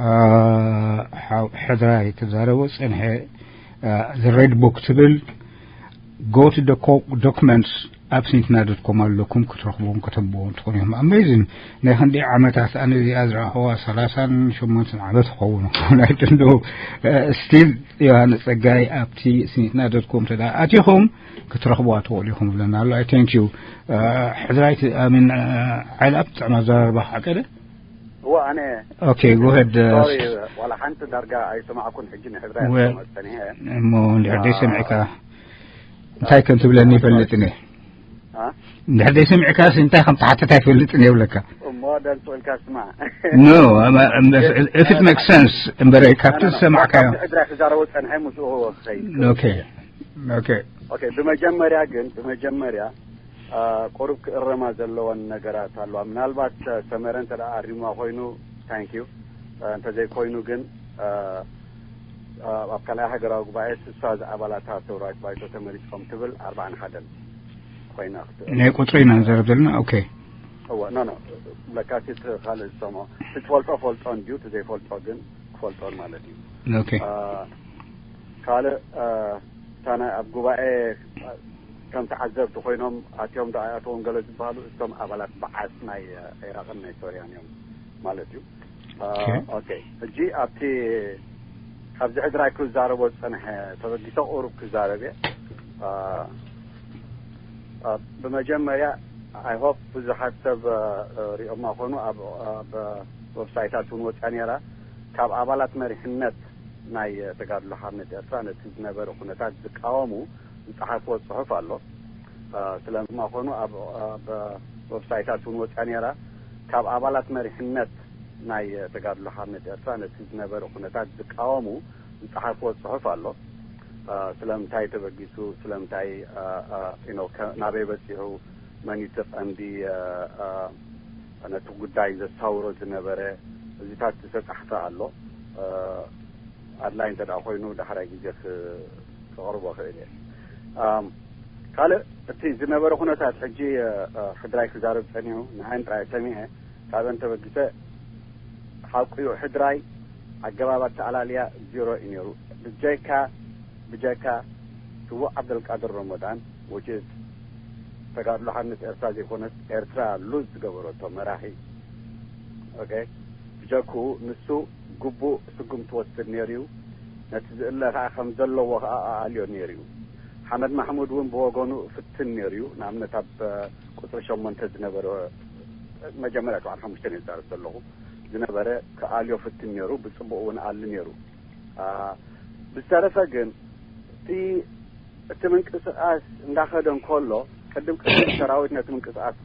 እ፣ ሓው-፣ ሕድራይ ክዛረቦ ጸንሐ፣ እ፣ The Red Book ትብል፣ go to the co-, documents ኣብ ሲኒትና ዶት ኮም ኣለኩም፣ ክትረኽብዎም ከተንብቦም ትኾኑ እዮም። ኣሜዚን፣ ናይ ክንደይ ዓመታት ኣነ እዚኣ ዝረኣኽዋ ሰላሳን ሸሞንተን ዓመት ክኸውን እኮ ናይ ጥንዶ፣ እ፣ ስቲል ዮሃንስ ጸጋይ ኣብቲ ሲኒትና ዶት ኮም ተዳ ኣቲኹም ክትረኽብዋ ትኽእሉ ኢኹም ብለና ኣሎ። ኣይ፣ ቴንክ ዩ። እ፣ ሕድራይ ት-፣ ኣይ ሚን፣ እ፣ ሓይልኣብ ጥዕና ኣዘራርባ ሓቀደ? እዋ፣ ኣነ ኦኬ፣ ጎ ሄድ፣ እ፣ ሶሪ፣ ዋላ ሓንቲ ዳርጋ ኣይሰማዕኩን። ሕጂ ንሕድራይ ወ-፣ ኣስመ ጸኒሐ። እሞ እንድሕር ደይ አ፣ ሰሚዕካ እንታይ ከም ትብለኒ ሶሪ። ይፈልጥን እየ። አ? እንድሕር ደይ ሰሚዕካስ እንታይ ከም ትሓትት ኣይፈልጥን እየ ይብለካ። እሞ ደንጽ ኢልካ ስማ። ኖ፣ ኣማ-፣ እምበ-፣ if it makes sense፣ እምበረ ካብቲ ኖ፣ ኖ፣ ኖ። ዝሰማዕካዮ። ካብቲ ሕድራይ ክዛረቦ ጸንሐ ምስኡ ክኸይድ። ኦኬ። ኦኬ። ኦኬ፣ ብመጀመርያ ግን፣ ብመጀመርያ፣ አ፣ ቁሩብ ክእረማ ዘለወን ነገራት ኣለዋ። ምናልባት፣ አ፣ ሰመረ እንተ ደኣ ኣሪማ ኮይኑ፣ ታንክ ዩ። አ፣ እንተዘይኮይኑ ግን፣ አ፣ አ፣ ኣብ ካልኣይ ሃገራዊ ጉባኤ ስሳ ዝኣባላት ሰውራዊት ባይቶ ተመሪጾም ትብል ኣርባዓን ሓደን ኮይና ክትእረም። ናይ ቁጽሪ ኢና ንዛረብ ዘለና። ኦኬ። እወ፣ ኖ፣ ኖ፣ ለካቲት ካልእ ዝሰምዖ። እቲ ትፈልጦ ፈልጦ እንድዩ፣ እቲ ዘይፈልጦ ግን ክፈልጦን ማለት እዩ። ኦኬ። አ፣ ካልእ፣ አ፣ እታ ናይ ኣብ ጉባኤ፣ አ፣ ከም ተዓዘብቲ ኮይኖም ኣትዮም ዶ ኣይኣተውን ገለ ዝበሃሉ፣ እቶም ኣባላት በዓስ ናይ፣ አ፣ ዒራቕን ናይ ሶርያን እዮም ማለት እዩ። አ፣ ኦኬ። ኦኬ። ሕጂ ኣብቲ፣ ካብዚ ሕድራይ ክዛረቦ ዝጸንሐ ተበጊሰ ቁሩብ ክዛረብ እየ። አ፣ አ፣ ብመጀመርያ፣ ኣይ ሆፕ ብዙሓት ሰብ፣ አ፣ ሪኦማ ኾኑ፣ ኣብ፣ ኣብ ዌብሳይታት እውን ወፅያ ነይራ። ካብ ኣባላት መሪሕነት ናይ ተጋድሎ ሓርነት ኤርትራ ነቲ ዝነበረ ኩነታት ዝቃወሙ ዝጸሓፍዎ ጽሑፍ ኣሎ። አ፣ ስለምንማ ኾኑ ኣብ፣ ኣብ ዌብሳይታት እውን ወፅያ ነይራ። ካብ ኣባላት መሪሕነት ናይ ተጋድሎ ሓርነት ኤርትራ ነቲ ዝነበረ ኩነታት ዝቃወሙ ዝጸሓፍዎ ጽሑፍ ኣሎ። አ፣ ስለምንታይ ተበጊሱ፣ ስለምንታይ፣ አ፣ አ፣ you know፣ ከ-፣ ናበይ በጺሑ፣ መን እዩ እቲ ቀንዲ፣ አ፣ አ፣ ነቲ ጉዳይ ዘሳውሮ ዝነበረ፣ እዚታት ዝተጻሕፈ ኣሎ። አ፣ ኣድላይ እንተ ደኣ ኮይኑ፣ ዳሕራይ ግዜ ክ-፣ ከቕርቦ እኽእል እየ። ኣም፣ ካልእ፣ እቲ ዝነበረ ኩነታት ሕጂ፣ አ፣ አ፣ ሕድራይ ክዛረብ ጸኒሑ፣ ንዓይን ጥራይ ሰሚዐ፣ ካብአን ተበጊሰ፣ ሓቁ እዩ፣ ሕድራይ ኣገባብ ኣተኣላልያ ዜሮ እዩ ነይሩ። ብጀካ፣ ብጀካ ስዉእ ዓብደልቃድር ረመዳን፣ which is ተጋድሎ ሓርነት ኤርትራ ዘይኮነስ ኤርትራ ሉዝ ዝገበረቶ መራሒ። ኦኬ? ብጀክኡ ንሱ ግቡእ ስጉምቲ ወስድ ነይሩ እዩ። ነቲ ዝእለ ከኣ ከም ዘለዎ ከኣ ኣኣልዮ ነይሩ እዩ። ሓመድ ማሕሙድ እውን ብወገኑ ፍትን ነይሩ እዩ። ንኣብነት ኣብ ቁጽሪ ሸሞንተ ዝነበረ፣ መጀመርያ ሰብዓን ሓሙሽተን እየ ዝዛረብ ዘለኹ፣ ዝነበረ ክኣልዮ ፍትን ነይሩ፣ ብጽቡቕ እውን ኣሊ ነይሩ። አ፣ ብዝተረፈ ግን እቲ፣ እቲ ምንቅስቓስ እንዳኸደ እንከሎ ቅድም ቅድም ሰራዊት ነቲ ምንቅስቓስ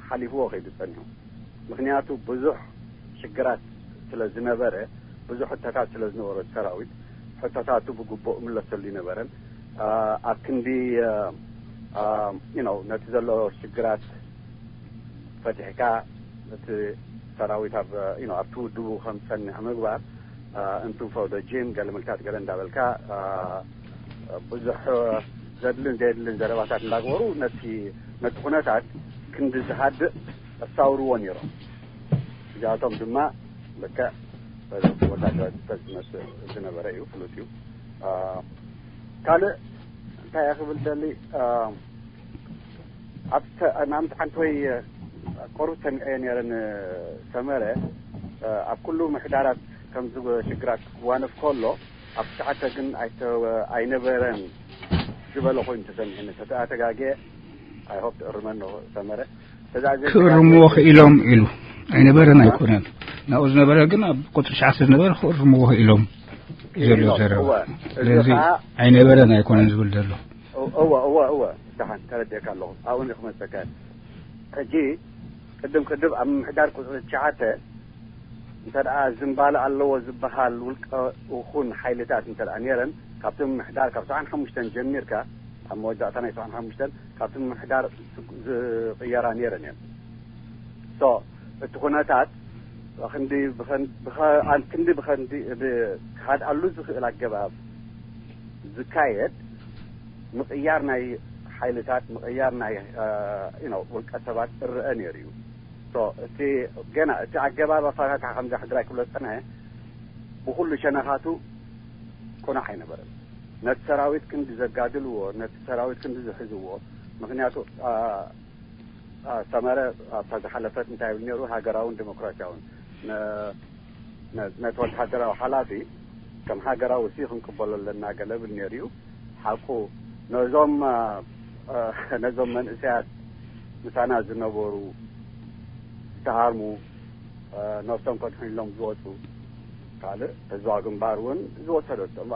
ሓሊፍዎ ከይዱ ጸኒሑ። ምኽንያቱ ብዙሕ ሽግራት ስለ ዝነበረ፣ ብዙሕ ሕቶታት ስለ ዝነበሮ ሰራዊት ሕቶታቱ ብግቡእ እምለሰሉ ይነበረን። አ፣ ኣብ ክንዲ፣ አ፣ አ፣ you know፣ ነቲ ዘሎ ሽግራት ፈቲሕካ እቲ ሰራዊት ኣብ፣ you know፣ ኣብቲ ውድቡ ከም ዝጸንዕ ምግባር፣ አ፣ እንትን for the gym ገለ ምልካት ገለ እንዳበልካ፣ አ፣ ብዙሕ ዘድልን ዘየድልን ዘረባታት እንዳግበሩ ነቲ፣ ነቲ ኩነታት ክንዲ ዝሃድእ ኣሳውርዎ ነይሮም። እዚኣቶም ድማ ልክዕ በዚ ወታደራት ዝመስል ዝነበረ እዩ፣ ፍሉጥ እዩ። አ፣ ካልእ እንታይ እየ ክብል ደሊ፣ አ፣ ኣብ ተ-፣ ንኣብነት ሓንቲ ወይ ቁሩብ ሰሚዐዮ ነይረ ንሰመረ፣ አ፣ ኣብ ኩሉ ምሕዳራት ከምዚ ሽግራት ክዋነፍ ከሎ ኣብ ትሽዓተ ግን ኣይተ-፣ ኣይነበረን ዝበለ ኮይኑ ተሰሚዑኒ። ተተኣተጋግየ፣ ኣይ ሆፕ ትእርመኒ ሰመረ። ተዛዘ ክእርምዎ ክኢሎም ኢሉ ኣይነበረን ኣይኮነን። ናብኡ ዝነበረ ግን ኣብ ቁጽሪ ትሽዓተ ዝነበረ ክእርምዎ ኢሎም ዘሎ ኢሎም፣ ዘረባ። እወ። እዚ ስለዚ ከዓ ኣይነበረን ኣይኮነን ዝብል ዘሎ። እወ፣ እወ፣ እወ። ደሓን ተረዲእካ ኣለኹ። ኣብኡ ንክመፀካ። ሕጂ ቅድም ቅድም ኣብ ምምሕዳር ቁፅሪ ትሽዓተ እንተ ደኣ ዝንባለ ኣለዎ ዝበሃል ውልቀ ይኹን ሓይልታት እንተ ደኣ ነይረን፣ ካብቲ ምምሕዳር ካብ ሰብዓን ሓሙሽተን ጀሚርካ፣ ኣብ መወዳእታ ናይ ሰብዓን ሓሙሽተን ካብቲ ምምሕዳር ዝቕየራ ነይረን እየን። ሶ፣ እቲ ኩነታት ብኸንዲ፣ ብኸን-፣ ብኸ-፣ ኣብ ክንዲ ብኸንዲ፣ ብ-፣ ክሃድኣሉ ዝኽእል ኣገባብ ዝካየድ ምቕያር ናይ ሓይልታት ምቕያር ናይ ውልቀ ሰባት እረአ ነይሩ እዩ። እቲ ገና እቲ ኣገባብ ኣፈካካ ከምዚ ሕድራይ ክብሎ ዝፀንሐ ብኩሉ ሸነኻቱ ቁኑዕ ኣይነበረን። ነቲ ሰራዊት ክንዲ ዘጋድልዎ፣ ነቲ ሰራዊት ክንዲ ዝሕዝዎ፣ ምክንያቱ ሰመረ ኣብታ ዝሓለፈት እንታይ ይብል ነይሩ? ሃገራውን ዲሞክራሲያውን ነቲ ወተሃደራዊ ሓላፊ ከም ሃገራዊ ሲ ክንቅበሎ ኣለና ገለ ብል ነይሩ እዩ። ሓቁ ነዞም ነዞም መንእሰያት ምሳና ዝነበሩ ዝተሃርሙ ነብሶም ከድሕንሎም ዝወፁ ካልእ ህዝባዊ ግንባር እውን ዝወሰደቶም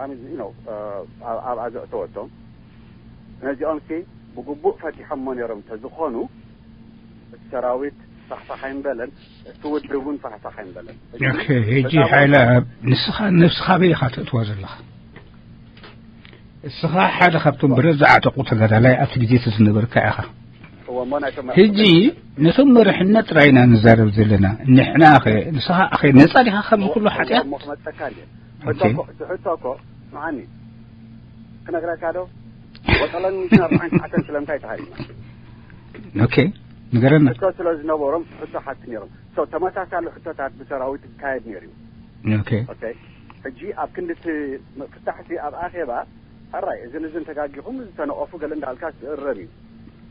ኣብኣ ዘእተወቶም ነዚኦም ሲ ብግቡእ ፈቲሖሞ ነይሮም እንተዝኾኑ እቲ ሰራዊት ፋሕፋሕ ኣይምበለን፣ እቲ ውድብ እውን ፋሕፋሕ ኣይምበለን። ሕጂ ሓይለ ንስኻ ነብስኻ በይ ኢኻ ተእትዋ ዘለኻ? እስኻ ሓደ ካብቶም ብረት ዝዓጠቑ ተጋዳላይ ኣብቲ ግዜ እቲ ዝነበርካ ኢኻ። ሕጂ ነቶም መርሕነት ጥራይ ኢና ንዛረብ ዘለና። ንሕና ኸ ንስኻ ኸ ነፃ ዲኻ ካብዚ ኩሉ ሓጢኣት? ሕቶ እኮ ስምዓኒ ክነግረካ ዶ? ወጠለን ሚእትን ኣርባዓን ትሽዓተን ስለምንታይ ተሃሪምና? ኦኬ ንገረና። ሕቶ ስለ ዝነበሮም ሕቶ ሓቲ ነይሮም። ተመሳሳሊ ሕቶታት ብሰራዊት ይካየድ ነይሩ እዩ። ኦኬ ሕጂ ኣብ ክንዲ እቲ ፍታሕቲ ኣብ ኣኼባ ሕራይ እዝን እዝን ተጋጊኹም ዝተነቐፉ ገለ እንዳልካ ዝእረም እዩ።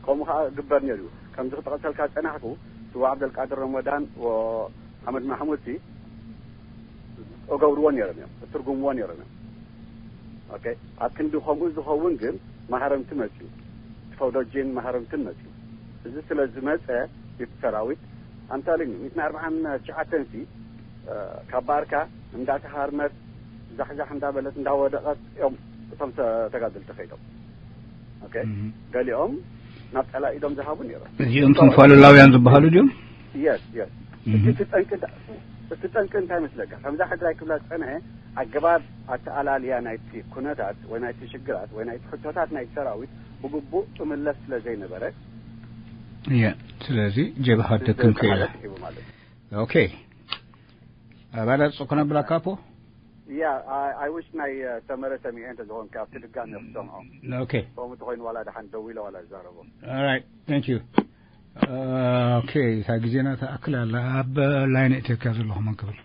ከምኡ ከዓ ግበር ነይሩ እዩ። ከምዚ ክጠቐሰልካ ዝፀናሕኩ ስዋ ዓብደልቃድር ረመዳን ሓመድ ማሕሙድ ሲ እገብርዎ ነይሮም እዮም፣ እትርጉምዎ ነይሮም እዮም። ኦኬ ኣብ ክንዲ ከምኡ ዝኸውን ግን ማህረምቲ መፅኡ፣ ፈውዶጂን ማህረምትን መፅኡ። እዚ ስለ ዝመፀ እቲ ሰራዊት ኣምሳሊ ሚእትን ኣርባዓን ትሽዓተን ሲ ካብ ባርካ እንዳተሃርመት ዛሕዛሕ እንዳበለት እንዳወደቐት እዮም እቶም ተጋደልቲ ከይዶም። ኦኬ ገሊኦም ናብ ፀላኢ ኢዶም ዝሃቡ ነይሮም። እዚኦም እቶም ፋሉላውያን ዝበሃሉ ድዮም? የስ የስ። እቲ ጠንቂ እንታይ መስለካ? ከምዛ ሕድራይ ክብላ ዝፀንሐ ኣገባብ ኣተኣላልያ ናይቲ ኩነታት ወይ ናይቲ ሽግራት ወይ ናይቲ ሕቶታት ናይቲ ሰራዊት ብግቡእ ጥምለስ ስለ ዘይነበረ እየ። ስለዚ ጀብሃ ደክም ክኢላ። ኦኬ ኣባላት ጾኮና ብላካፖ ያ ኣይ ዊሽ ናይ ሰመረ ሰሚዐ እንተዝኾን ካብቲ ድጋሚ ክሰምዖ። ኦኬ ከምኡ ተኮይኑ ዋላ ደሓን ደዊለ ዋላ ዝዛረቦ። Alright thank you. ኦኬ እታ ግዜና ትኣክል ኣላ። ኣብ ላይን እትካ ዘለኹ መን ክብል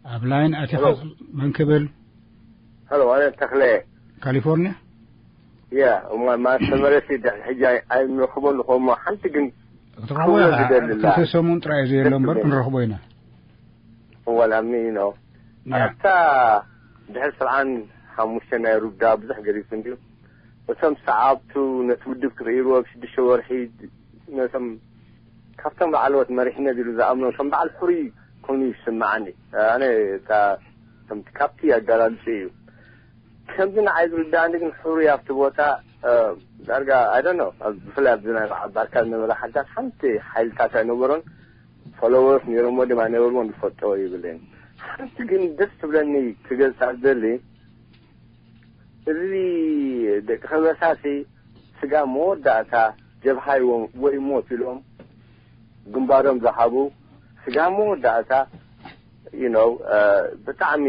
ኣብ ላይን ኣቲኻ መን ክብል? ሄሎ ኣነ ተኽለ ካሊፎርኒያ። ያ እሞ ማስተመረሲ ድሕሪ ሕጂ ኣይንረኽቦን ንኸሞ ሓንቲ ግን ክትረኽቦ ኢኻ። ክደልላ። ክልተ ሰሙን ጥራይ እዩ ዘየሎ እምበር ክንረኽቦ ኢና። ወላ ሚኖ ኣታ ድሕሪ ሰብዓን ሓሙሽተ ናይ ሩዳ ብዙሕ ገሊጹ እንድዩ። እቶም ሰዓብቱ ነቲ ውድብ ክቕይርዎ ብሽዱሽተ ወርሒ ነቶም ካብቶም ላዕለዎት መሪሕነት ኢሉ ዝኣምኖም ከም በዓል ሕሩይ ኮይኑ ይስምዓኒ። ኣነ እታ ከምቲ ካብቲ ኣገላልጹ እዩ። ከምዚ ንዓይ ዝርዳእኒ ግን ሕሩይ ኣብቲ ቦታ ዳርጋ I don't know ብፍላይ ኣብዚ ናይ በዓል ባርካ ዝነበረ ሓይልታት ሓንቲ ሓይልታት ኣይነበሮን። ፎሎወርስ ነይሮሞ ድማ ነበርሞ ዝፈልጦ ይብልን። ሓንቲ ግን ደስ ትብለኒ ክገልጻ ዝደሊ እዚ ደቂ ከበሳሲ ስጋ መወዳእታ ጀብሃ ወይ ሞት ኢሎም ግንባሮም ዝሃቡ ስጋ መወዳእታ you know ብጣዕሚ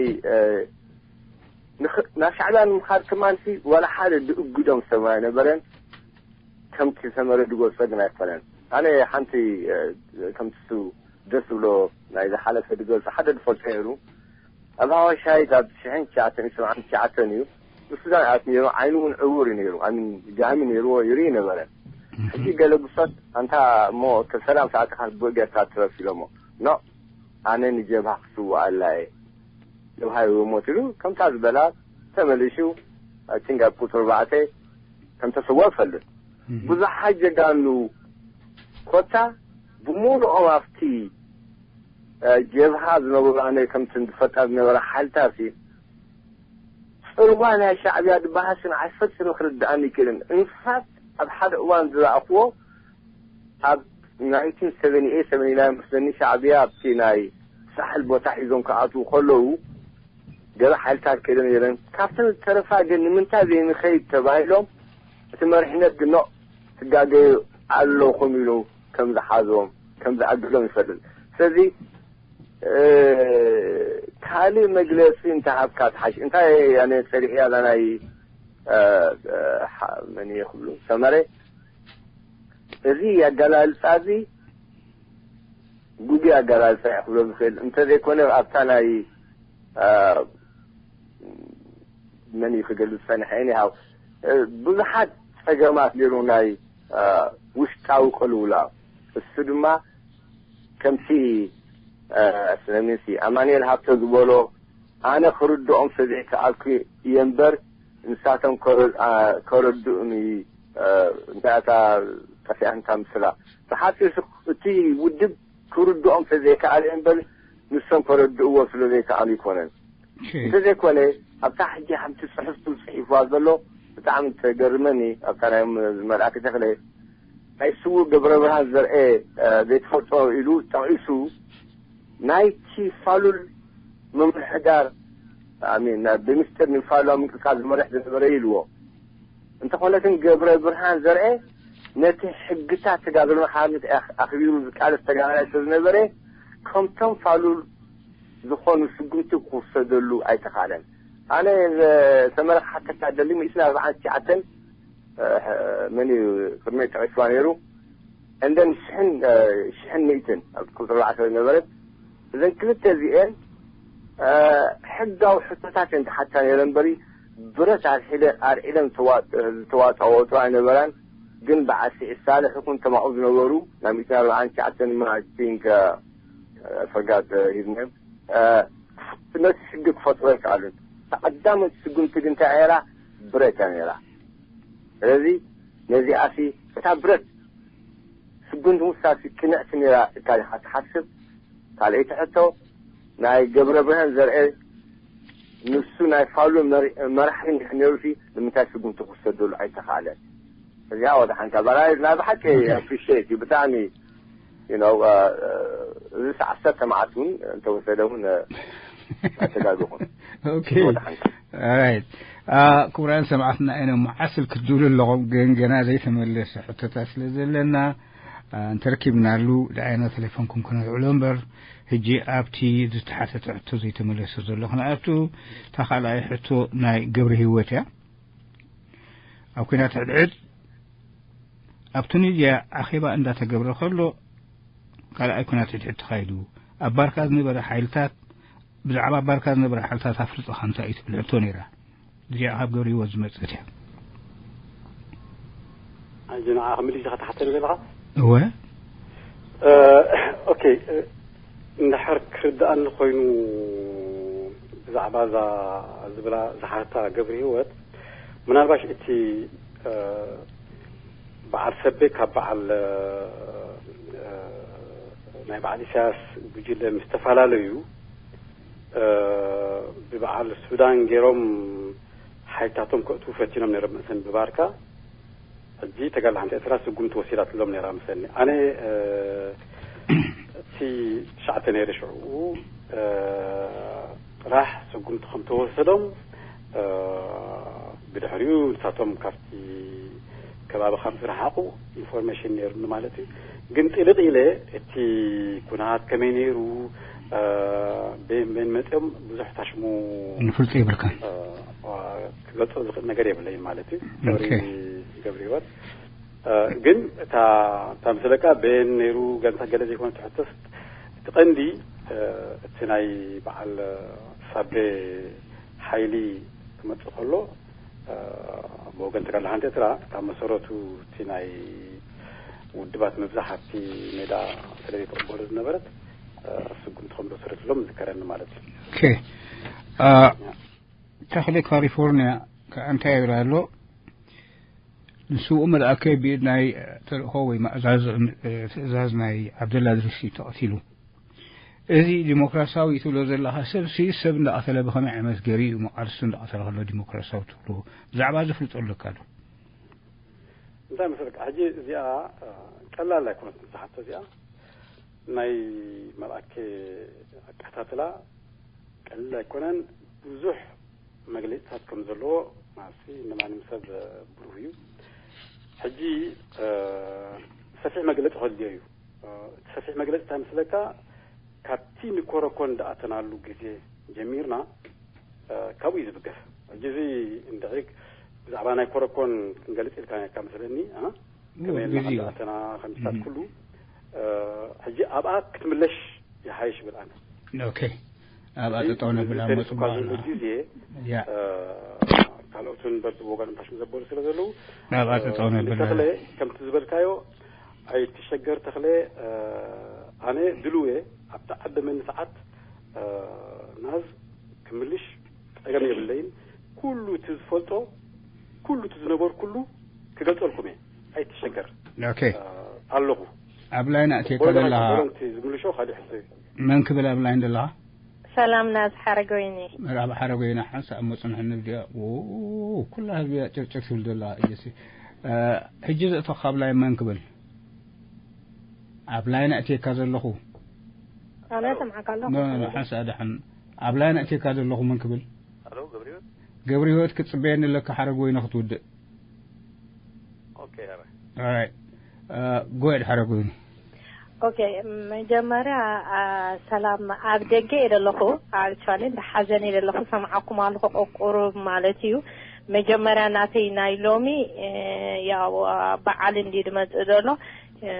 ናብ ሻዕብያ ንምኻድ ከማንሲ ዋላ ሓደ ዝእግዶም ሰብ ኣይነበረን። ከምቲ ሰመረ ዝገልጾ ግን ኣይኮነን። ኣነ ሓንቲ ከምቲ እሱ ደስ ዝብሎ ናይ ዝሓለፈ ዝገልጾ ሓደ ዝፈልጦ ነይሩ። ኣብ ሃዋሻይት ኣብ ሽሕን ትሽዓተን ሰብዓን ትሽዓተን እዩ ንሱዳን ኣት ነይሩ። ዓይኑ እውን ዕውር እዩ ነይሩ። ኣሚን ጃሚ ነይርዎ ይርኢ ነበረ። ሕጂ ገለ ብሶት ኣንታ እሞ ከሰላም ሰዓትካ ብእ ጌርካ ትረፍ ኢሎሞ ኖ ኣነ ንጀብሃ ክስውኣላ እየ ጀብሃ ይሞት ኢሉ ከምታ ዝበላ ተመሊሹ I think ኣብ ቁፅሪ ኣርባዕተ ከም ተሰዋ እፈልጥ። ብዙሓት ጀጋኑ ኮታ ብምሉኦም ኣብቲ ጀብሃ ዝነበሩ ኣነ ከምቲ ዝፈልጣ ዝነበረ ሓይልታት እዩ ፅልዋ ናይ ሻዕብያ ዝበሃል ስነ ሓይል ፈፂሙ ክርድኣኒ ኣይክእልን። እንስሳት ኣብ ሓደ እዋን ዝረኣኽዎ ኣብ ናይንቲን ሰቨንቲ ኤይት ሰቨንቲ ናይን መስለኒ ሻዕብያ ኣብቲ ናይ ሳሕል ቦታ ሒዞም ክኣትዉ ከለዉ ገለ ሓይልታት ከይደ ነይረን ካብተን ዝተረፋ ግን ንምንታይ ዘይንኸይድ ተባሂሎም እቲ መሪሕነት ግን ኖእ ትጋገዩ ኣለኹም ኢሉ ከም ዝሓዞም ከም ዝኣግዶም ይፈልጥ። ስለዚ ካልእ መግለፂ እንተሃብካ ትሓሽ እንታይ ኣነ ፀሊእ ያላ ናይ እ፣ እ፣ ሓ-፣ መን እየ ክብሉ፣ ሰመረ፣ እዚ ኣገላልጻ እዚ ግጉይ ኣገላልጻ እየ ክብሎ ዝኽእል። እንተዘይኮነ ኣብታ ናይ፣ እ፣ መን እዩ ክገልጽ ጸኒሐ? Anyhow፣ እ፣ ብዙሓት ጸገማት ነይሩ ናይ፣ እ፣ ውሽጣዊ ቅልውላው። እሱ ድማ ከምቲ፣ እ፣ ስለምንሲ ኣማኑኤል ሃብተ ዝበሎ፣ ኣነ ክርድኦም ስለዘይከኣልኩ እየ እምበር፣ ንሳቶም ከረ-፣ ኣ፣ ከረድኡኒ፣ እ፣ እንታይ እታ ጠፊኣንካ ምስላ። ብሓፂሩ እቲ ውድብ ክርድኦም ስለዘይከኣለ እየ እምበር፣ ንሶም ከረድእዎ ስለዘይከኣሉ ኣይኮነን። እሺ። እንተዘይኮነ፣ ኣብታ ሕጂ ሓንቲ ጽሑፍ ጽሒፍዋ ዘሎ ብጣዕሚ ተገርመኒ። ኣብታ ናይ መልኣክ ተኽለ፣ ናይ ስዉእ ገብረ ብርሃን ዘርኤ፣ እ፣ ዘይትፈልጦ ኢሉ ጠቒሱ፣ ናይቲ ፋሉል ምምሕዳር፣ ኣሚን፣ ና-፣ ብምስጢር ንፋሉላዊ ምንቅስቃስ ዝመርሕ ዝነበረ ኢልዎ። እንተኾነ ግን ገብረ ብርሃን ዘርኤ ነቲ ሕግታት ተጋድሎና ሓርነት ኣኽ-፣ ኣኽቢሩ ዝቃለስ ተጋዳላይ ስለ ዝነበረ፣ ከምቶም ፋሉል ዝኾኑ ስጉምቲ ክውሰደሉ ኣይተኻእለን። ኣነ ዘ-፣ ሰመረ ክሓተካ ደሊ፣ ሚእትን ኣርባዓን ትሽዓተን፣ እ፣ መን እዩ ቅድመይ ጠቒስዋ ነይሩ? እንደን ሽሕን፣ እ፣ ሽሕን ሚእትን ኣብ ቁጽሪ ኣርባዕተ ዝነበረት፣ እዘን ክልተ እዚኤን፣ እ፣ ሕጋዊ ሕቶታት እየን ዝሓታ ነይረን እምበሪ፣ ብረት ኣልዒለ-፣ ኣልዒለን ዝተዋ-፣ ዝተዋጣወጡ ኣይነበራን። ግን በዓል ስዒድ ሳልሕ ይኹን እቶም ኣብኡ ዝነበሩ፣ ናይ ሚእትን ኣርባዓን ትሽዓተን ድማ፣ I think፣ እ፣ I forgot his name፣ እ፣ ነቲ ሽግር ክፈጥሮ ኣይከኣሉን። እታ ቀዳመይቲ ስጉምቲ ግን እንታይ ነይራ? ብረት እያ ነይራ። ስለዚ ነዚኣሲ እታ ብረት ስጉምቲ ምውሳድሲ ቅንዕቲ ነይራ ኢልካ ዲኻ ትሓስብ? ካልኣይቲ ሕቶ፣ ናይ ገብረ ብርሃን ዘርኤ ንሱ ናይ ፋሉ መሪ-፣ መራሒ እንድሕር ነይሩሲ ንምንታይ ስጉምቲ ክውሰደሉ ኣይተኻእለን? እዚኣ ወደ ሓንካ ባላይ ናይ ብሓቂ ኦኬ። Appreciate እዩ ብጣዕሚ፣ you know፣ እ፣ እ፣ እዚ ዓሰርተ መዓልቲ እውን እንተወሰደ እውን፣ እ፣ ኣይተጋገኹን። ኦኬ። ወደ ሓንካ። Alright። አ፣ ክቡራን ሰማዕትና፣ እነ መዓስል ክትብሉ ኣለኹም፣ ግን ገና ዘይተመለሰ ሕቶታት ስለ ዘለና፣ አ፣ እንተረኪብናሉ ደዓይና ቴሌፎንኩም ክነልዕሎ እምበር፣ ሕጂ ኣብቲ ዝተሓተተ ሕቶ ዘይተመለሰ ዘሎ ክንኣቱ፣ እታ ካልኣይ ሕቶ ናይ ገብረ ህይወት እያ። ኣብ ኲናት ሕድሕድ ኣብ ቱኒዝያ ኣኼባ እንዳተገብረ ከሎ ካልኣይ ኲናት ሕድሕድ ተኻይዱ። ኣብ ባርካ ዝነበረ ሓይልታት፣ ብዛዕባ ባርካ ዝነበረ ሓይልታት ኣፍልጦኻ እንታይ እዩ ትብል ሕቶ ነይራ። እዚኣ ካብ ገብረ ህይወት ዝመጸት እያ። ሕጂ ንዓ ክምልስ ኢኻ ትሓተኒ ዘለኻ? እወ። እ፣ ኦኬ፣ እ፣ እንድሕር ክርድኣኒ ኮይኑ ብዛዕባ እዛ ዝብላ ዝሓታ ገብረ ህይወት፣ ምናልባሽ እቲ፣ እ፣ በዓል ሰቤ ካብ በዓል፣ እ፣ እ፣ ናይ በዓል ኢሳያስ ጉጅለ ምስ ተፈላለዩ፣ እ፣ ብበዓል ሱዳን ገይሮም ሓይልታቶም ከእትዉ ፈቲኖም ነይሮም መሰን ብባርካ። ሕጂ ተጋድሎ ሓንቲ ኤርትራ ስጉምቲ ወሲዳትሎም ነይራ መሰኒ። ኣነ፣ እ፣ እቲ ትሽዓተ ነይረ ሽዑ፣ እ፣ ጥራሕ ስጉምቲ ከም ተወሰዶም፣ እ፣ ብድሕሪኡ ንሳቶም ካብቲ ከባቢ ካብ ዝረሓቑ ኢንፎርሜሽን ነይሩኒ ማለት እዩ። ግን ጥልቕ ኢለ እቲ ኩናት ከመይ ነይሩ፣ እ፣ በየን በየን መፅኦም ብዙሕ ታሽሙ ንፍልጦ የብልካን። እ፣ ክገልጾ ዝኽእል ነገር የብለይን ማለት እዩ። ኦኬ። ሶሪ ገብረ ህይወት። እ፣ ግን እታ፣ እታ ምስለካ በየን ነይሩ ገንታ ገለ ዘይኮነ ትሕቶስ፣ እቲ ቀንዲ፣ እ፣ እቲ ናይ በዓል ሳቤ ሓይሊ ክመጽእ ከሎ፣ እ፣ ብወገን ተጋድሎ ሓንቲ ኤርትራ፣ እታ መሰረቱ እቲ ናይ ውድባት ምብዛሕ ኣብቲ ሜዳ ስለ ዘይተቐበሎ ዝነበረት፣ እ፣ ስጉምቲ ከም ዝወሰደትሎም ዝከረኒ ማለት እዩ። ኦኬ። እ፣ ተኽለ ካሊፎርኒያ ከኣ እንታይ ይብል ኣሎ? ንስውኡ መልኣከ ብኢድ ናይ ተልእኾ ወይ ማእዛዝ፣ እ፣ ትእዛዝ ናይ ዓብደላ ድሪሲ ተቐቲሉ። እዚ ዲሞክራሲያዊ ትብሎ ዘለኻ ሰብሲ፣ ሰብ እንዳቐተለ ብኸመይ ዓይነት ገይሩ እዩ መቓልስቱ እንዳቐተለ ከሎ ዲሞክራሲያዊ ትብሎ? ብዛዕባ እዚ ፍልጦ ኣለካ ዶ? እንታይ መሰለካ፣ ሕጂ እዚኣ፣ እ፣ ቀላል ኣይኮነትን እዛ ሕቶ እዚኣ። ናይ መልኣከ ኣቀታትላ ቀሊል ኣይኮነን። ብዙሕ መግለጺታት ከም ዘለዎ ማለትሲ ንማንም ሰብ ብሩህ እዩ። ሕጂ፣ እ፣ ሰፊሕ መግለጺ ከድልዮ እዩ። እ፣ እቲ ሰፊሕ መግለጺ እንታይ መስለካ? ካብቲ ንኮረኮ እንዳኣተናሉ ግዜ ጀሚርና፣ እ፣ ካብኡ እዩ ዝብገስ። ሕጂ እዚ እንድዒ ብዛዕባ ናይ ኮረኮን ክንገልጽ ኢልካ ነካ መስለኒ። እ? ከመይ ኢልና ግዜኡ። ከም ዝኣተና፣ ከም ስታት እም። ኩሉ፣ እ፣ ሕጂ ኣብኣ ክትምለሽ ይሓይሽ ይብል ኣነ። ኦኬ። ኣብኣ እዚ፣ ጠጠው ነብላ፣ እዚ መጽ እኳ በኋላ። ዘሎ ግዜ፣ ያ። እ፣ ካልኦትን በብወገን እምባሽ ዘበሉ ስለ ዘለዉ፣ ኣብኣ እ፣ ጠጠው ነብላ። ተኽለ፣ ከምቲ ዝበልካዮ፣ ኣይትሸገር ተኽለ፣ እ፣ ኣነ ድልው እየ። ኣብቲ ዓደመኒ ሰዓት፣ እ፣ ናዝ ክምልሽ ጸገም የብለይን። ኩሉ እቲ ዝፈልጦ፣ ኩሉ እቲ ዝነበርኩሉ ክገልጸልኩም እየ። ኣይትሸገር። ኦኬ። እ፣ ኣለኹ። ኣብ ላይን ኣእትየካ በሎ፣ ዘለኻ በሎ፣ እቲ ዝምልሾ ካልእ ሕቶ እዩ። መን ክብል ኣብ ላይን ዘለኻ? ሰላም ናዝ ሓረገወይኒ። መርሓባ ሓረገወይኒ፣ ሓንሳእ እሞ ጽንሕኒ ብድያ። ው፣ ኩላ ህዝቢ እያ ጭርጭር ትብል ዘላ እየሲ። እ፣ ሕጂ ዘእተኻ ኣብ ላይን መን ክብል? ኣብ ላይን ኣእትየካ ዘለኹ። ኣነ ሰምዓካ ኣለኹ። ኖ፣ ኖ፣ ኖ፣ ሓንሳእ ደሓን። ኣብ ላይን ኣእትየካ ዘለኹ መን ክብል? ኣሎ፣ ገብረ ህይወት? ገብረ ህይወት ክትጽበየኒ ኣለካ፣ ሓረገወይኒ ክትውድእ። ኦኬ፣ ኧረ። ኦራይት። እ፣ ጎ ኣሄድ ሓረገወይኒ። ኦኬ፣ መጀመርያ፣ አ፣ ሰላም፣ ኣብ ደገ እየ ዘለኹ። ኣክቹዋሊ፣ እንዳ ሓዘን እየ ዘለኹ። ሰምዓኩም ኣለኹ፣ ቁሩብ ማለት እዩ። መጀመርያ ናተይ ናይ ሎሚ፣ እ፣ ያው፣ አ፣ በዓል እንድዩ ዝመጽእ ዘሎ። እ፣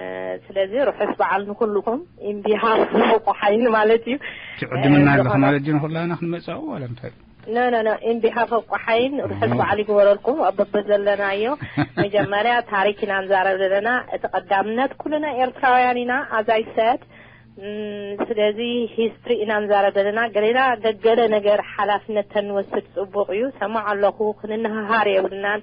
ስለዚ ርሑስ በዓል ንኩልኹም። In behalf of ቆሓይን ማለት እዩ። እቲ ዕድምና እ፣ ኣለኹ ዝኾነ ማለት ድዩ ንኹላና ክንመጽእ ዋላ እንታይ? ኖ፣ ኖ፣ ኖ። In behalf of ቆሓይን ርሑስ ኖ። በዓል ይግበረልኩም። ኣብ በበዘለናዮ መጀመርያ ታሪክ ኢና ንዛረብ ዘለና። እቲ ቀዳምነት ኩልና ኤርትራውያን ኢና፣ as I said። እም፣ ስለዚ ሂስትሪ ኢና ንዛረብ ዘለና። ገሌና ገገለ ነገር ሓላፍነት ተንወስድ ጽቡቕ እዩ። ሰማዕ ኣለኹ፣ ክንነሃሃር የብልናን።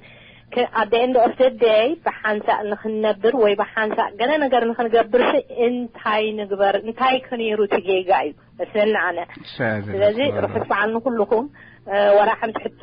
ከ-፣ at the end of the day ብሓንሳእ ንኽንነብር ወይ ብሓንሳእ ገለ ነገር ንኽንገብርሲ እንታይ ንግበር? እንታይ ከ ነይሩ እቲ ጌጋ እዩ? መስለኒ ኣነ። ሰ-፣ ስለዚ ዘተባብዑ። ርሑስ በዓል ንኩልኹም። እ፣ ወላ ሓንቲ ሕቶ፣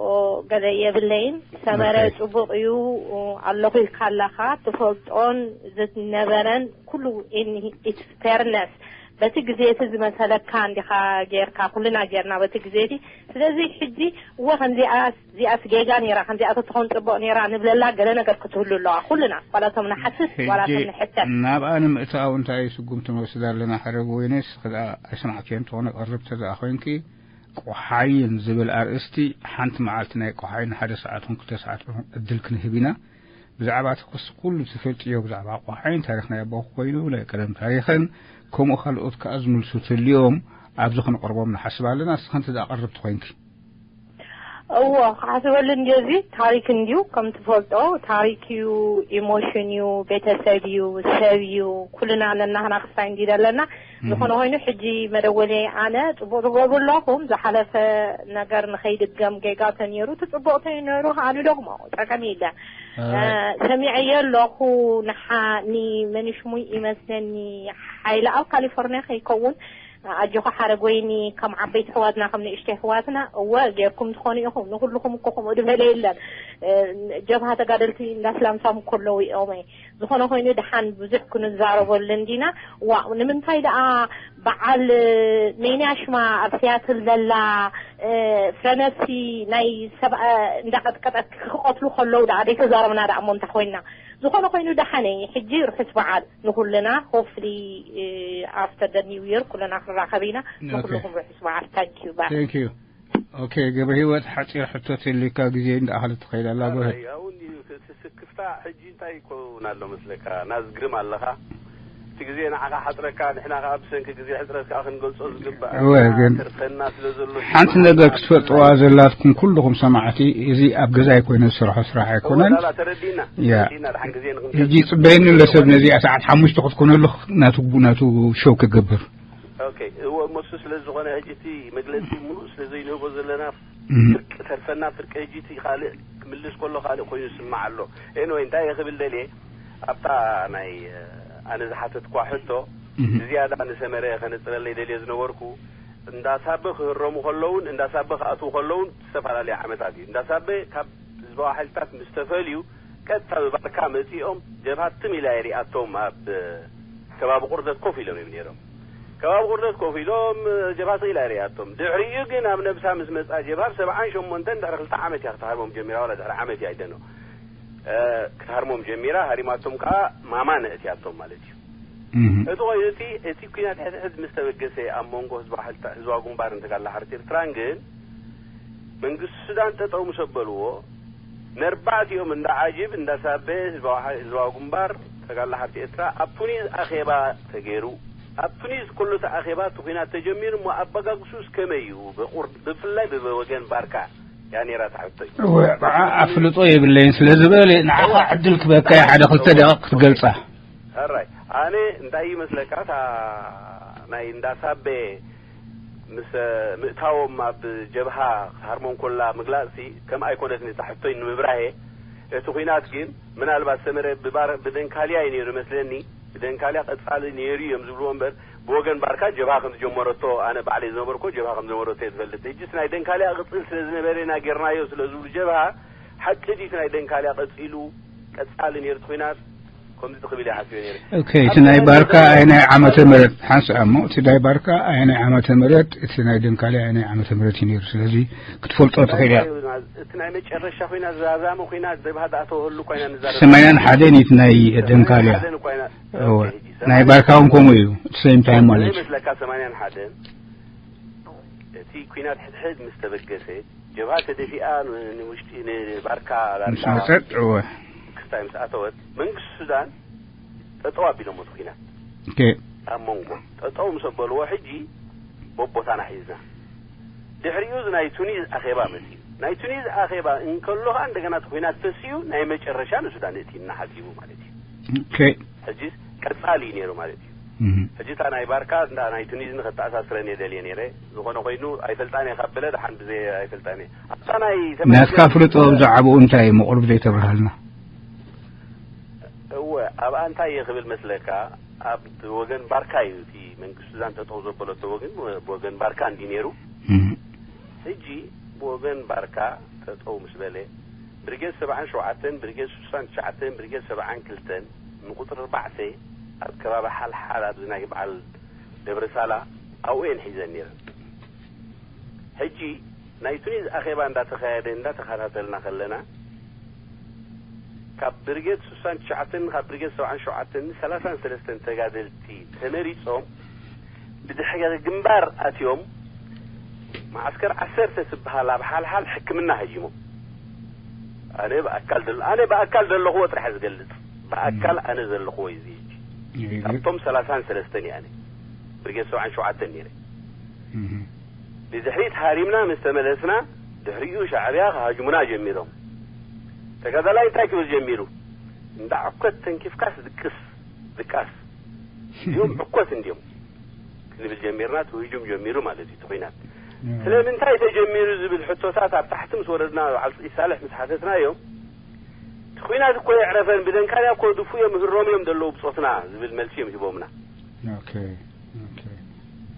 ኦ፣ ገለ የብለይን። ሰመረ ኦኬ። ጽቡቕ እዩ፣ ኦ፣ ኣለኹ ኢልካ ኣለኻ። ትፈልጦን ዝነበረን ኩሉ in its fairness በቲ ግዜ እቲ ዝመሰለካ እንዲኻ ጌርካ፣ ኩልና ጌርና በቲ ግዜ እቲ። ስለዚ ሕጂ እወ ከምዚኣ እዚኣስ ጌጋ ነይራ፣ ከምዚኣ ተትኸውን ጽቡቕ ነይራ ንብለላ ገለ ነገር ክትህሉ ኣለዋ። ኩልና፣ ዋላ እቶም ንሓስስ፣ ዋላ ሕጂ እቶም ንሕተት። ናብኣ ንምእታው እንታይ ስጉምቲ ንወስድ ኣለና? ሓረግ ወይነስ ክኣ ኣይሰማዕክዮን ትኾነ ቀርብ ተዘኣ ኮይንኪ፣ ቆሓይን ዝብል ኣርእስቲ ሓንቲ መዓልቲ ናይ ቆሓይን ሓደ ሰዓት እውን ክልተ ሰዓት እውን ዕድል ክንህብ ኢና። ብዛዕባ እቲ ክሲ ኩሉ ትፈልጥዮ፣ ብዛዕባ ቆሓይን ታሪኽ ናይ ኣቦኹ ኮይኑ ናይ ቀደም ታሪኽን፣ ከምኡ ካልኦት ከኣ ዝምልሱ ተልዮም ኣብዚ ክንቕርቦም ንሓስብ ኣለና። ንስኺ እንተ ደኣ ቀርብቲ ኮይንኪ። እዎ፣ ክሓስበሉ እንድዮ፣ እዚ ታሪክ እንድዩ፣ ከም ትፈልጦ፣ ታሪክ እዩ፣ ኢሞሽን እዩ፣ ቤተሰብ እዩ፣ ሰብ እዩ፣ ኩልና ነናህና ክስታይ እንድዩ ዘለና። እህ። ዝኾነ ኮይኑ፣ ሕጂ መደወለይ ኣነ፣ ጽቡቕ ትገብሩ ኣለኹም፣ ዝሓለፈ ነገር ንኸይድገም ጌጋ ተነይሩ፣ እቲ ጽቡቕ ተነይሩ፣ ከኣ ንደግሞ፣ ጸገም የለን። ኣይ። እ፣ ሰሚዐዮ ኣለኹ፣ ንሓ-፣ ኒ-፣ መን ሽሙ ይመስለኒ፣ ሓይለ ኣብ ካሊፎርኒያ ከይከውን፣ ኣጆኻ ሓረግ ወይኒ፣ ከም ዓበይቲ ኣሕዋትና፣ ከም ንእሽተይ ኣሕዋትና፣ እወ፣ ጌርኩም ትኾኑ ኢኹም። ንኹልኹም እኮ ከምኡ ዝበለ የለን። እ፣ ጀብሃ ተጋደልቲ እንዳስላምሳም ከለዉ እዮም። ዝኾነ ኮይኑ፣ ደሓን ብዙሕ ክንዛረበሉ እንዲና። ዋእ፣ ንምንታይ ደኣ በዓል፣ እ፣ ሜንያ ሽማ ኣብ ሲያትል ዘላ፣ እ፣ ፍረነሲ ናይ ሰብኣ እንዳቐጥቀጠት ክቐትሉ ከለዉ ደኣ ዘይተዛረብና ደኣ እሞ እንታይ ኮይንና? ዝኾነ ኮይኑ ደሓነይ፣ ሕጂ ርሑስ በዓል ንኹልና። ሆፍሊ፣ እ፣ ኣፍተር ደ ኒው ይር ኩልና ክንራኸብ ኢና። ኦኬ። ንኹልኹም ርሑስ በዓል። ታንክ ዩ፣ ባይ። ታንክ ዩ። ኦኬ፣ ገብረ ህይወት፣ ሓጺር ሕቶ ተልዩካ፣ ግዜ እንዳኣኸለት ትኸይድ ኣላ። ጎ ኣሄድ። ኣይ፣ ኣው እንዲ ስ-፣ ስ-፣ ስክፍታ ሕጂ እንታይ ይኮን ኣሎ መስለካ? ናዝ ግርም ኣለኻ። እቲ ግዜ ንዓኻ ሓጽረካ፣ ንሕና ከኣ ብሰንኪ ግዜ ሕጽረት ከኣ ክንገልጾ ዝግባእ እወ፣ ግን ትርፈና ስለ ዘሎ ሓንቲ ሽማዕ ነገር ክትፈልጥዋ ዘላትኩም ኩልኹም ሰማዕቲ፣ እዚ ኣብ ገዛ ኣይኮነ ዝሰርሖ ስራሕ ኣይኮነን። እወ፣ ላላ፣ ተረዲእና፣ ያ። ተረዲእና፣ ድሓን ግዜ ንኽንከ-፣ ሕጂ ጽበየኒ ኣሎ ሰብ ነዚኣ ሰዓት ሓሙሽተ ክትኮነሉ ናቱ፣ ናቱ ሾው ክገብር። ኦኬ፣ እወ፣ እሞ እሱ ስለ ዝኾነ ሕጂ እቲ መግለጺ ምሉእ ስለ ዘይንህቦ ዘለና እህ። ፍርቂ ተርፈና፣ ፍርቂ ሕጂ እቲ ካልእ ክምልስ ከሎ ካልእ ኮይኑ ይስማዕ ኣሎ። ኤኒወይ፣ እንታይ እየ ክብል ደልየ፣ ኣብታ ናይ፣ ኣነ ዝሓተትኳ ሕቶ እህ። ብዝያዳ ንሰመረ ከነጽረለይ ደልየ ዝነበርኩ፣ እንዳ ሳበ ክህረሙ ከለውን እንዳ ሳበ ክኣትዉ ከለውን ዝተፈላለየ ዓመታት እዩ። እንዳ ሳበ ካብ ህዝባዊ ሓይልታት ምስ ተፈልዩ፣ ቀጥታ ብባርካ መጺኦም ጀብሃ ትም ኢላ እየ ሪኣቶም ኣብ ከባቢ ቁርደት ኮፍ ኢሎም እዮም ነይሮም። ከባቢ ቁርደት ኮፍ ኢሎም፣ ጀብሃ ስቕ ኢላ እየ ሪኣቶም። ድሕሪኡ ግን ኣብ ነብሳ ምስ መጻ ጀብሃ ብ ሰብዓን ሸሞንተን ድሕሪ ክልተ ዓመት እያ ክትሃርሞም ጀሚራ፣ ዋላ ድሕሪ ዓመት እያ ኣይደኖ። እ፣ ክትሃርሞም ጀሚራ፣ ሃሪማቶም ከኣ ማማ ነእትያቶም ማለት እዩ። እህ። እቲ ኮይኑ እቲ፣ እቲ ኲናት ሕድሕድ ምስ ተበገሰ ኣብ መንጎ ህዝባዊ ሓይልታ-፣ ህዝባዊ ግንባርን ተጋድሎ ሓርነት ኤርትራን ግን መንግስቲ ሱዳን ጠጠው ምስ ኣበልዎ፣ ነርባዕቲኦም እንዳ ዓጂብ፣ እንዳ ሳቤ፣ ህዝባዊ ሓ-፣ ህዝባዊ ግንባር፣ ተጋድሎ ሓርቲ ኤርትራ፣ ኣብ ቱኒዝ ኣኼባ ተገይሩ። ኣብ ቱኒዝ ከሎ እቲ ኣኼባ እቲ ኲናት ተጀሚሩ፣ እሞ ኣበጋግስኡስ ከመይ እዩ? ብቑር-፣ ብፍላይ ብወገን ባርካ እያ ነይራ እታ ሕቶይ። እወ፣ ብዓ ኣፍልጦ የብለይን ስለ ዝበለ፣ ንዓኻ ዕድል ክበካ እየ ሓደ ክልተ ደቂቕ ክትገልጻ። ሕራይ፣ ኣነ እንታይ ይመስለካ፣ እታ ናይ እንዳ ሳቤ ምስ ምእታዎም ኣብ ጀብሃ ክትሃርሞም ኮላ ምግላጽሲ ከም ኣይኮነትን እታ ሕቶይ ንምብራሄ። እቲ ኲናት ግን ምናልባት ሰመረ ብባር-፣ ብደንካልያ እዩ ነይሩ መስለኒ። ብደንካልያ ቀጻሊ ነይሩ እዮም ዝብልዎ እምበር፣ ብወገን ባርካ ጀብሃ ከም ዝጀመረቶ፣ ኣነ ባዕለይ ዝነበርኩ ጀብሃ ከም ዝጀመረቶ እየ ዝፈልጥ። ሕጂስ ናይ ደንካልያ ቅጽል ስለ ዝነበረ ኢና ጌርናዮ ስለ ዝብሉ ጀብሃ፣ ሓቂ ድዩ እቲ ናይ ደንካልያ ቀጺሉ፣ ቀጻሊ ነይሩ እቲ ኲናት? ከምዚ ትኽብል እየ ሓሲበ ነይረ። ኦኬ፣ እቲ ናይ ባርካ ኣይ ናይ ዓመተ ምህረት ሓንሳእ እሞ፣ እቲ ናይ ባርካ ኣይ ናይ ዓመተ ምህረት፣ እቲ ናይ ደንካልያ ኣይ ናይ ዓመተ ምህረት እዩ ነይሩ። ስለዚ ክትፈልጦ ትኽእል እያ። እቲ ናይ መጨረሻ ኲናት፣ ዛዛሚ ኲናት፣ ጀብሃ ዝኣተወሉ ኮይና ንዛረብ። ሰማንያን ሓደን እዩ እቲ ናይ ደንካልያ። ሰማንያን ሓደን ኮይና። እወ። ኦኬ፣ ሕጂ ናይ ባርካ እውን ከምኡ እዩ። እቲ ሴም ታይም ማለት እዩ። ይመስለካ ሰማንያን ሓደን እቲ ኲናት ሕድሕድ ምስ ተበገሰ፣ ጀብሃ ተደፊኣ ን-፣ ንውሽጢ ንባርካ ዳርጋ ምስ መጸት፣ እወ። ክስታይ ምስ ኣተወት፣ መንግስቲ ሱዳን ጠጠው ኣቢሎሞ እቲ ኲናት። ኦኬ። ኣብ መንጎ ጠጠው ምስ ኣበልዎ፣ ሕጂ በቦታና ሒዝና። ድሕሪኡ እዚ ናይ ቱኒዝ ኣኼባ መጺኡ። ናይ ቱኒዝ ኣኼባ እንከሎ ኸኣ እንደገና እቲ ኲናት ተሲኡ ናይ መጨረሻ ንሱዳን እቲና ሓሲቡ ማለት እዩ። ኦኬ። ሕጂስ ቀጻሊ እዩ ነይሩ ማለት እዩ። እህ። ሕጂ እታ ናይ ባርካ እንዳ ናይ ቱኒዝ ንኸተኣሳስረን እየ ደልየ ነይረ። ዝኾነ ኮይኑ ኣይፈልጣን እየ ካብ በለ ደሓን ብዘይ ኣይፈልጣን እየ። ኣብታ ናይ ተመልሰ ናትካ ፍልጦ ብዛዕባኡ እንታይ እዩ? መቑርብ ዘይተብርሃልና። እወ፣ ኣብኣ እንታይ እየ ክብል መስለካ? ኣብ ወገን ባርካ እዩ እቲ መንግስቲ ሱዳን ጠጠው ዘበለቶ ወገን፣ ወገን ባርካ እንዲ ነይሩ። እህ። ሕጂ ብወገን ባርካ ጠጠው ምስ በለ፣ ብርጌድ ሰብዓን ሸውዓተን፣ ብርጌድ ስሳን ትሽዓተን፣ ብርጌድ ሰብዓን ክልተን ንቁጽሪ ኣርባዕተ ኣብ ከባቢ ሓልሓል ኣብዚ ናይ በዓል ደብረሳላ ኣብኡ እየን ሒዘን ነይረን። ሕጂ ናይ ቱኒዝ ኣኼባ እንዳተኻየደ እንዳተኸታተልና ከለና፣ ካብ ብርጌድ ስሳን ትሽዓተን፣ ካብ ብርጌድ ሰብዓን ሸውዓተን፣ ሰላሳን ሰለስተን ተጋደልቲ ተመሪጾም ብድሕረ ግንባር ኣትዮም፣ መዓስከር ዓሰርተ ትበሃል ኣብ ሓልሓል ሕክምና ሃጂሞም። ኣነ ብኣካል ደለ-፣ ኣነ ብኣካል ዘለኽዎ ጥራሕ ዝገልጽ። ብኣካል ኣነ ዘለኽዎ እዩ እዚ ሕጂ። ይግርም። ካብቶም ሰላሳን ሰለስተን እየ ኣነ። ብርጌድ ሰብዓን ሸውዓተን ነይረ። እህ። ብድሕሪት ሃሪምና ምስ ተመለስና፣ ድሕሪኡ ሻዕብያ ክሃጅሙና ጀሚሮም። ተጋዳላይ እንታይ ክብል ጀሚሩ? እንዳ ዕኮት ተንኪፍካስ ድቅስ፣ ድቃስ። እዚኦም ዕኮት እንድዮም ክንብል ጀሚርና፣ እቲ ህጁም ጀሚሩ ማለት እዩ፣ እቲ ኲናት። እም። ስለምንታይ ተጀሚሩ ዝብል ሕቶታት ኣብ ታሕቲ ምስ ወረድና፣ በዓል ስዒድ ሳልሕ ምስ ሓተትናዮም፣ እቲ ኲናት እኮ የዕረፈን፣ ብደንካልያ እኮ ድፉ እዮም፣ ህሮም እዮም ዘለዉ ብጾትና ዝብል መልሲ እዮም ሂቦምና። ኦኬ፣ ኦኬ።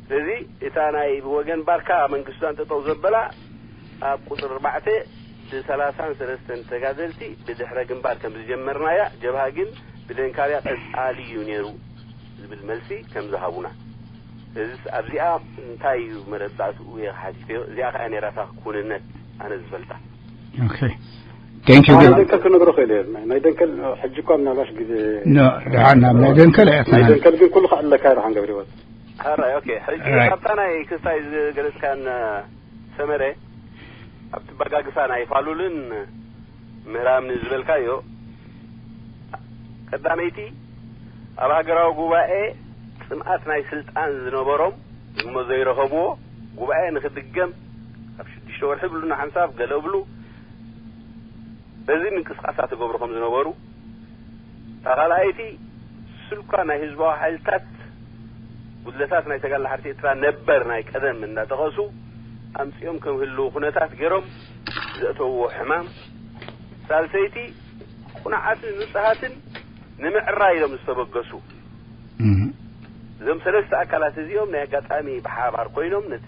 ስለዚ እታ ናይ ብወገን ባርካ መንግስቱ ኣንጠጠው ዘበላ ኣብ ቁጽሪ ኣርባዕተ ብሰላሳን ሰለስተን ተጋደልቲ ብድሕረ ግንባር ከም ዝጀመርናያ፣ ጀብሃ ግን ብደንካልያ ቀጻሊ እዩ ነይሩ ዝብል መልሲ ከም ዝሃቡና። እዚ ኣብዚኣ እንታይ እዩ መረዳእትኡ እየ ሓቲተዮ። እዚኣ ከኣ ነይራ እታ ክውንነት ኣነ ዝፈልጣ። ኦኬ። ቴንክ ዩ ናይ ግን ደንከል ክነግሮ ክእል እየ። ናይ ደንከል ሕጂ እኳ ምናልባሽ ግዜ ኖ፣ ደሓን ናብ ናይ ደንከል እያ ናይ ተናን። ደንከል ግን ኩሉ ከኣለካ ደሓን ገብረ ህይወት። ሕራይ፣ ኦኬ። ሕጂ ራይት። ኣብታ ናይ ክስታይ ዝገለጽካን ሰመረ፣ ኣብቲ ባጋግሳ ናይ ፋሉልን ምህራምን ዝበልካዮ፣ ቀዳመይቲ ኣብ ሃገራዊ ጉባኤ ጽምኣት ናይ ስልጣን ዝነበሮም እሞ ዘይረኸብዎ ጉባኤ ንኽድገም ኣብ ሽዱሽተ ወርሒ ብሉና ሓንሳብ ገለ ብሉ በዚ ምንቅስቃሳት ይገብሩ ከም ዝነበሩ፣ እታ ካልኣይቲ ስልኳ ናይ ህዝባዊ ሓይልታት ጉድለታት ናይ ተጋድሎ ሓርቲ ኤርትራ ነበር ናይ ቀደም እናጠቐሱ ኣምጺኦም ከም ህልው ኩነታት ገይሮም ዘእተውዎ ሕማም፣ ሳልሰይቲ ቁኑዓትን ንጹሃትን ንምዕራይ ኢሎም ዝተበገሱ። እም። እዞም ሰለስተ ኣካላት እዚኦም ናይ ኣጋጣሚ ብሓባር ኮይኖም ነቲ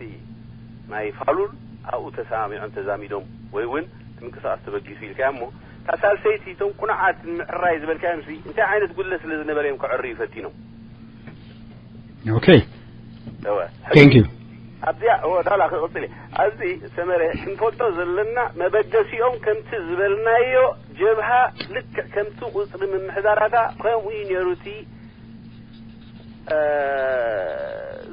ናይ ፋሉል ኣብኡ ተሰማሚዖም ተዛሚዶም ወይ እውን እቲ ምንቅስቃስ ተበጊሱ ኢልካዮ እሞ፣ እታ ሳልሰይቲ እቶም ቁኑዓት ንምዕራይ ዝበልካዮም ሲ እንታይ ዓይነት ጉድለት ስለ ዝነበረ እዮም ክዕርዩ ፈቲኖም? ኦኬ። እወ። ቴንክ ዩ። ኣብዚኣ፣ እወ፣ ዳላ ክቕጽል እየ። ኣብዚ ሰመረ ክንፈልጦ ዘለና መበገሲኦም ከምቲ ዝበልናዮ ጀብሃ ልክዕ ከምቲ ቁጽሪ ምምሕዳራታ ከምኡ እዩ ነይሩ እቲ፣ እ፣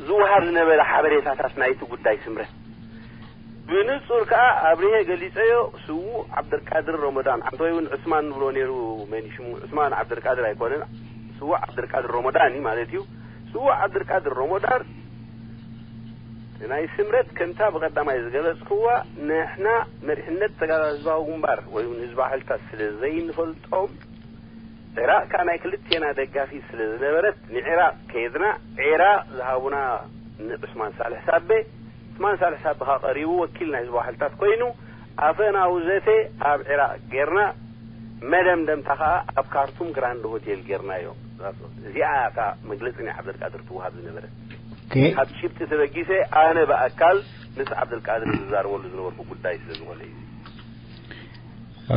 ዝወሃብ ዝነበረ ሓበሬታታት ናይቲ ጉዳይ ስምረት። ብንጹር ከኣ ኣብሪሄ ገሊጸዮ። ስዉእ ዓብደልቃድር ሮሞዳን፣ ዓንተወይ እውን ዑስማን ንብሎ ነይሩ። መን ሽሙ? ዑስማን ዓብደልቃድር ኣይኮነን፣ ስዉእ ዓብደልቃድር ሮሞዳን እዩ ማለት እዩ። ስዉእ ዓብደልቃድር ሮሞዳን ናይ ስምረት፣ ከምታ ብቐዳማይ ዝገለጽክዋ፣ ንሕና መሪሕነት ተጋዳላይ ህዝባዊ ግንባር ወይ እውን ህዝባዊ ሓይልታት ስለ ዘይንፈልጦም፣ ዒራቕ ከኣ ናይ ክልቴና ደጋፊት ስለ ዝነበረት፣ ንዒራቕ ከይድና፣ ዒራቕ ዝሃቡና ንዑስማን ሳልሕ ሳቤ፣ ዑስማን ሳልሕ ሳቤ ከኣ ቀሪቡ ወኪል ናይ ህዝባዊ ሓይልታት ኮይኑ፣ ኣፈናዊ ዘተ ኣብ ዒራቕ ጌርና፣ መደምደምታ ከኣ ኣብ ካርቱም ግራንድ ሆቴል ጌርናዮ። እዚኣ እታ መግለጺ ናይ ዓብደልቃድር ትወሃብ ዝነበረት። ካብ ጭብጢ ተበጊሰ፣ ኣነ ብኣካል ምስ ዓብደልቃድር ዝዛረበሉ ዝነበርኩ ጉዳይ ስለ ዝኾነ እዩ።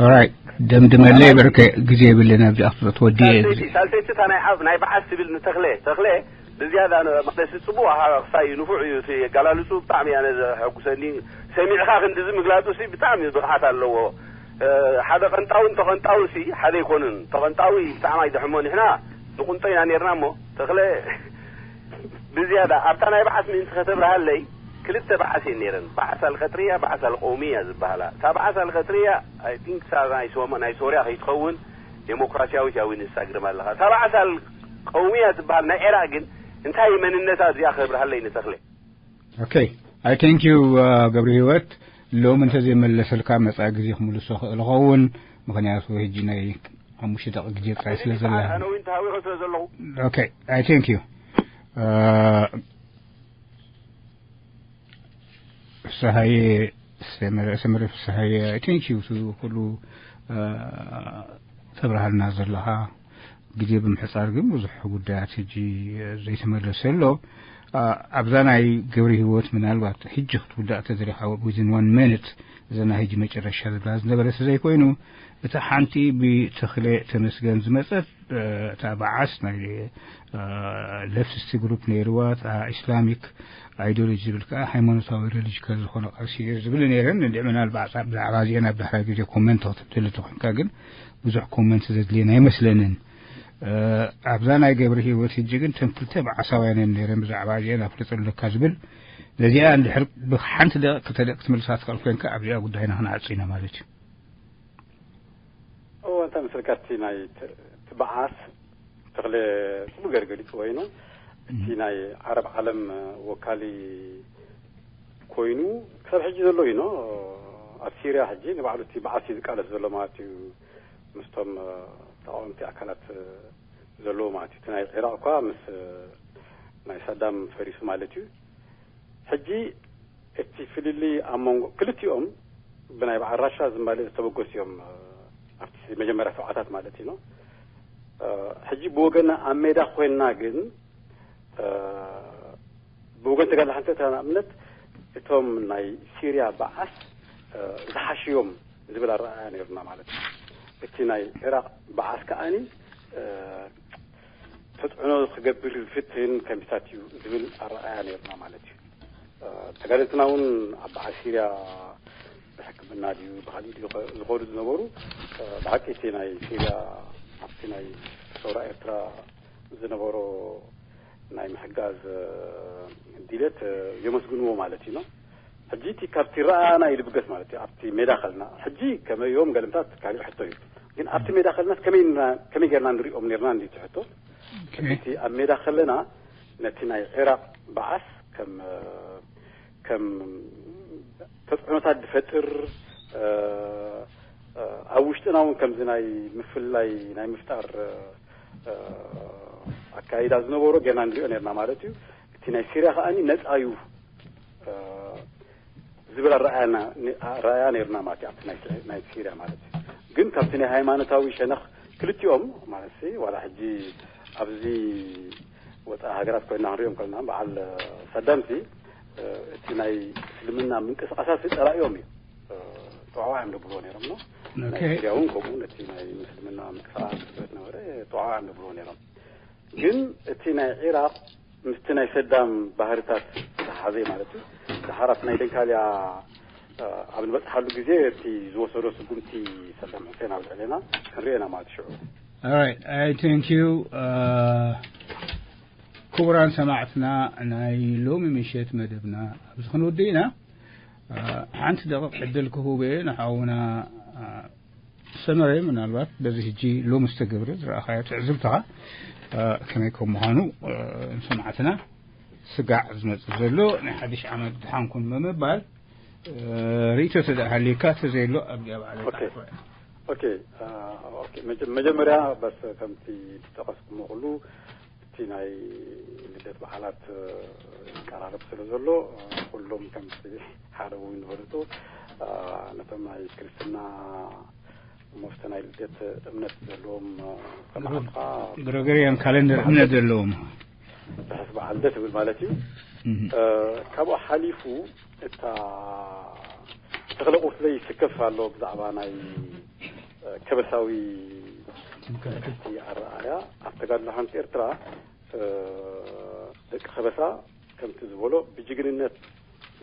ኦራይት፣ ደምድመለይ። በርከ፣ ግዜ የብልን ኣብዚ ኣፍጥጥ ወዲ። ሳልሰይቲ ሳልሰይቲ እታ ናይ ዓብ ናይ በዓስ ትብል ንተኽለ ተኽለ ብዝያዳ ነ- ማለት ጽቡቕ ኣሃ ክሳይ እዩ፣ ንፉዕ እዩ። እቲ ኣገላልጹ ብጣዕሚ ኣነ ዘሐጉሰኒ። ሰሚዕኻ ክንድዚ ምግላጹ ሲ ብጣዕሚ ብቕዓት ኣለዎ። እ፣ ሓደ ቀንጣውን ተቐንጣዊ ሲ ሓደ ኣይኮኑን። ተቐንጣዊ ብጣዕሚ ኣይደሕሞ። ንሕና ንቁንጦ ኢና ነርና እሞ ተኽለ ብዝያዳ ኣብታ ናይ በዓስ ምእንቲ ከተብርሃለይ፣ ክልተ በዓስ እየን ነይረን። በዓስ ኣልቀጥርያ፣ በዓስ ኣልቀውምያ ዝበሃላ። እታ በዓስ ኣልቀጥርያ፣ ኣይ ቲንክ፣ እታ ናይ ሶማ- ናይ ሶርያ ከይትኸውን፣ ዴሞክራሲያዊት እያ ወይ ንሳ ግርም ኣለኻ። እታ በዓስ ኣልቀውምያ ዝበሃል ናይ ዒራቕ ግን፣ እንታይ መንነታ እዚኣ ከብርሃለይ ንተኽለ። ኦኬ፣ ኣይ ቴንክ ዩ ገብረ ህይወት። ሎሚ እንተዘይመለሰልካ መጻኢ ግዜ ክምልሶ ክእል ኸውን፣ ምኽንያቱ ሕጂ ናይ ሓሙሽተ ደቂ ግዜ ጥራይ ስለ ዘላ። ኣነ እውን ተሃዊኸ ስለ ዘለኹ። ኦኬ፣ ኣይ ቴንክ ዩ። ፍስሃየ፣ ሰመረ፣ ሰመረ ፍስሃየ፣ ኣይ ቴንክ ዩ። ኩሉ ተብርሃልና ዘለኻ። ግዜ ብምሕጻር ግን ብዙሕ ጉዳያት ሕጂ ዘይተመለሰ ኣሎ። ኣብዛ ናይ ገብረ ህይወት ምናልባት ሕጂ ክትውዳእ ተደሊኻ within one minute፣ እዛ ናይ ሕጂ መጨረሻ ዝብላ ዝነበረ ዘይኮይኑ፣ እታ ሓንቲ ብተኽለ ተመስገን ዝመጸት፣ እታ በዓስ ናይ ለፍቲስት ግሩፕ ነይርዋ፣ እታ ኢስላሚክ ኣይዲዮሎጂ ዝብል ከኣ ሃይማኖታዊ ሬሊጂካል ዝኾነ ቃልሲ እዩ ዝብል ነይረን። እንድዒ ምናልባት ብዛዕባ እዚአን ኣብ ዳሕራይ ግዜ ኮመንት ክትብል ተኾይንካ ግን ብዙሕ ኮመንት ዘድልየን ኣይመስለንን። ኣብዛ ናይ ገብረ ህይወት ሕጂ ግን እተን ክልተ በዓሳውያን እየን ነይረን፣ ብዛዕባ እዚአን ኣፍልጦ ኣለካ ዝብል። ነዚኣ እንድሕር ብሓንቲ ደቂቕ ክልተ ደቂቕ ክትምልሳ ትኽእል ኮይንካ ኣብዚኣ ጉዳይና ክንዓጹ ኢና ማለት እዩ። እወ፣ እንታይ መሰልካ፣ እቲ ናይ ት- እቲ በዓስ ተኽለ ጽቡቅ ገይሩ ገሊጽዎ ኮይኑ፣ እቲ ናይ ዓረብ ዓለም ወካሊ ኮይኑ ክሳብ ሕጂ ዘሎ እዩ። ኣብ ሲርያ ሕጂ ንባዕሉ እቲ በዓስ እዩ ዝቃለስ ዘሎ ማለት እዩ፣ ምስቶም ተቃወምቲ ኣካላት ዘለዎ ማለት እዩ። እቲ ናይ ዒራቅ እኳ ምስ ናይ ሳዳም ፈሪሱ ማለት እዩ። ሕጂ እቲ ፍልልይ ኣብ መንጎ ክልቲኦም ብናይ በዓል ራሻ ዝማልእ ዝተበገሱ እዮም፣ ኣብቲ መጀመርያ ሰብዓታት ማለት እዩ። ሕጂ ብወገና ኣብ ሜዳ ኮይንና ግን፣ ብወገን ተጋድሎ ሓንቲ ኤርትራ ንኣብነት እቶም ናይ ሲርያ በዓስ ዝሓሽዮም ዝብል ኣረኣእያ ነይሩና ማለት እዩ። እቲ ናይ ዒራቕ በዓስ ከኣኒ ተፅዕኖ ክገብር ዝፍትን ከሚታት እዩ ዝብል ኣረኣእያ ነይሩና ማለት እዩ። ተጋደልትና እውን ኣብ በዓል ሲርያ ብሕክምና ድዩ ብካሊእ ድዩ ዝኸዱ ዝነበሩ፣ ብሓቂ እቲ ናይ ሲርያ ኣብቲ ናይ ሰውራ ኤርትራ ዝነበሮ ናይ ምሕጋዝ ድሌት የመስግንዎ ማለት እዩ። ሕጂ እቲ ካብቲ ረኣና እዩ ዝብገስ ማለት እዩ። ኣብቲ ሜዳ ከልና ሕጂ ከመዮም ገለምታት ካሊእ ሕቶ እዩ። ግን ኣብቲ ሜዳ ከልናስ ከመይ ና- ከመይ ጌርና ንሪኦም ኔርና እንዲ እቲ ሕቶ። ሕጂ እቲ ኣብ ሜዳ ከለና ነቲ ናይ ዒራቕ በዓስ ከም ከም ተፅዕኖታት ዝፈጥር ኣብ ውሽጥና እውን ከምዚ ናይ ምፍላይ ናይ ምፍጣር ኣካይዳ ዝነበሮ ጌርና ንሪኦ ኔርና ማለት እዩ። እቲ ናይ ሲርያ ከኣኒ ነፃ እዩ ዝብል ኣረኣያ ነርና ማለት እዩ። ኣብቲ ናይ ሲርያ ማለት እዩ። ግን ካብቲ ናይ ሃይማኖታዊ ሸነኽ ክልቲኦም ማለት ሲ ዋላ ሕጂ ኣብዚ ወፃኢ ሃገራት ኮይና ክንሪኦም ከለና በዓል ሰዳምሲ እቲ ናይ እስልምና ምንቅስቃሳሲ ፀላኢኦም እዩ። ጠዋዋ እዮም ደብልዎ ነይሮም ነው። ናይ ሲርያ እውን ከምኡ ነቲ ናይ ምስልምና ምንቅስቃስ ዝነበረ ጠዋዋ እዮም ደብልዎ ነይሮም። ግን እቲ ናይ ዒራቕ ምስቲ ናይ ሰዳም ባህርታት ዝተሓዘ ማለት እዩ። ድሓራት ናይ ደንካልያ ኣብ ዝበፅሓሉ ግዜ እቲ ዝወሰዶ ስጉምቲ ሰዳም ሕሴን ኣብ ልዕሌና ክንሪኤና ማለት ሽዑ። Alright, I thank you. ክቡራን ሰማዕትና ናይ ሎሚ ምሸት መደብና ኣብዚ ክንውድእ ኢና። ሓንቲ ደቂቕ ዕድል ክህብ እየ ንሓውና ሰመረ። ምናልባት በዚ ሕጂ ሎሚ ዝተገብረ ዝረኣኻዮ ትዕዝብትኻ ከመይ ከም ምዃኑ ንሰማዕትና ስጋዕ ዝመጽእ ዘሎ ናይ ሓድሽ ዓመት ድሓንኩም ብምባል ርእይቶ ተደኣ ሃልዩካ፣ ተዘየሎ ኣብዚኣ ባዕለይ ኦኬ። ጻዕፈ። ኦኬ፣ ኦኬ፣ መጀ- መጀመርያ በስ ከምቲ ዝጠቐስኩሞ ኩሉ እቲ ናይ ልደት በዓላት ይቀራረብ ስለ ዘሎ ኩሎም ከምቲ ሓደ እውን ንፈልጡ ነቶም ናይ ክርስትና ሞስተ ናይ ልደት እምነት ዘለዎም ሰማዕትኻ ግሮገርያን ካለንደር እምነት ዘለዎም ርሕስ በዓል ደስ ዝብል ማለት እዩ። እህ። ካብኡ ሓሊፉ እታ ተኽለ ቁርትለይ ይስከፍ ኣሎ ብዛዕባ ናይ ከበሳዊ ትምክሕቲ ኣረኣያ ኣብ ተጋድሎ ሓንቲ ኤርትራ ደቂ ከበሳ ከምቲ ዝበሎ ብጅግንነት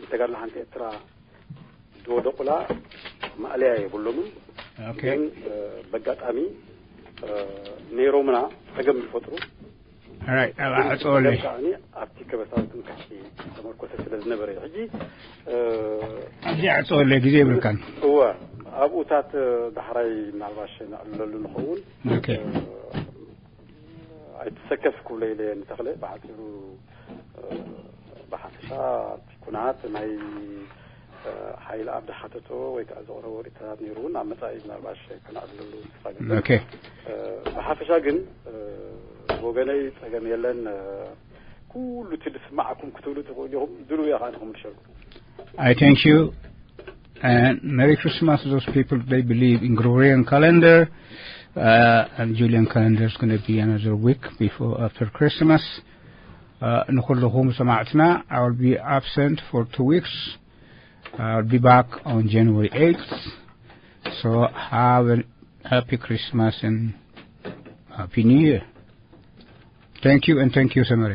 ንተጋድሎ ሓንቲ ኤርትራ ዝወደቑላ ማእለያ የብሎምን። ኦኬ። ግን በጋጣሚ ነይሮምና ጸገም ይፈጥሩ። ራይት፣ ኣብ ዓጸወለይ። ከዓኒ ኣብቲ ከበሳዊ ትምክሕቲ ተመርኮሰ ስለ ዝነበረ እዩ። ሕጂ ኣብዚ ዓጸወለይ ግዜ የብልካን። እወ፣ ኣብኡታት ዳሕራይ ምናልባሽ ነዕልለሉ ንኸውን። ኦኬ። ኣይትሰከፍ ክብሎ ኢለ ንተኽለ ብሓፂሩ ብሓፈሻ እቲ ኩናት ናይ ሓይሊ ኣብ ዝሓተቶ ወይ ከዓ ዘቕረቦ ሪኢቶታት ነይሩ እውን ኣብ መፃኢ ምናልባሽ ከነዕልለሉ ተስፋ ገብር። ኦኬ። ብሓፈሻ ግን ብወገነይ ፀገም የለን። ኩሉ እቲ ዝስማዓኩም ክትብሉ ትኽእሉ ኢኹም። ድሉው እየ ከዓ ንክምልሸልኩም። I thank you. And Merry Christmas to those people they believe in Gregorian calendar. Uh, and Julian calendar is going to be another week before after Christmas. Uh, ንኹልኹም ሰማዕትና, I will be absent for two weeks. I'll be back on January eighth. So have a happy Christmas and happy New Year. Thank you, and thank you, ሰመረ።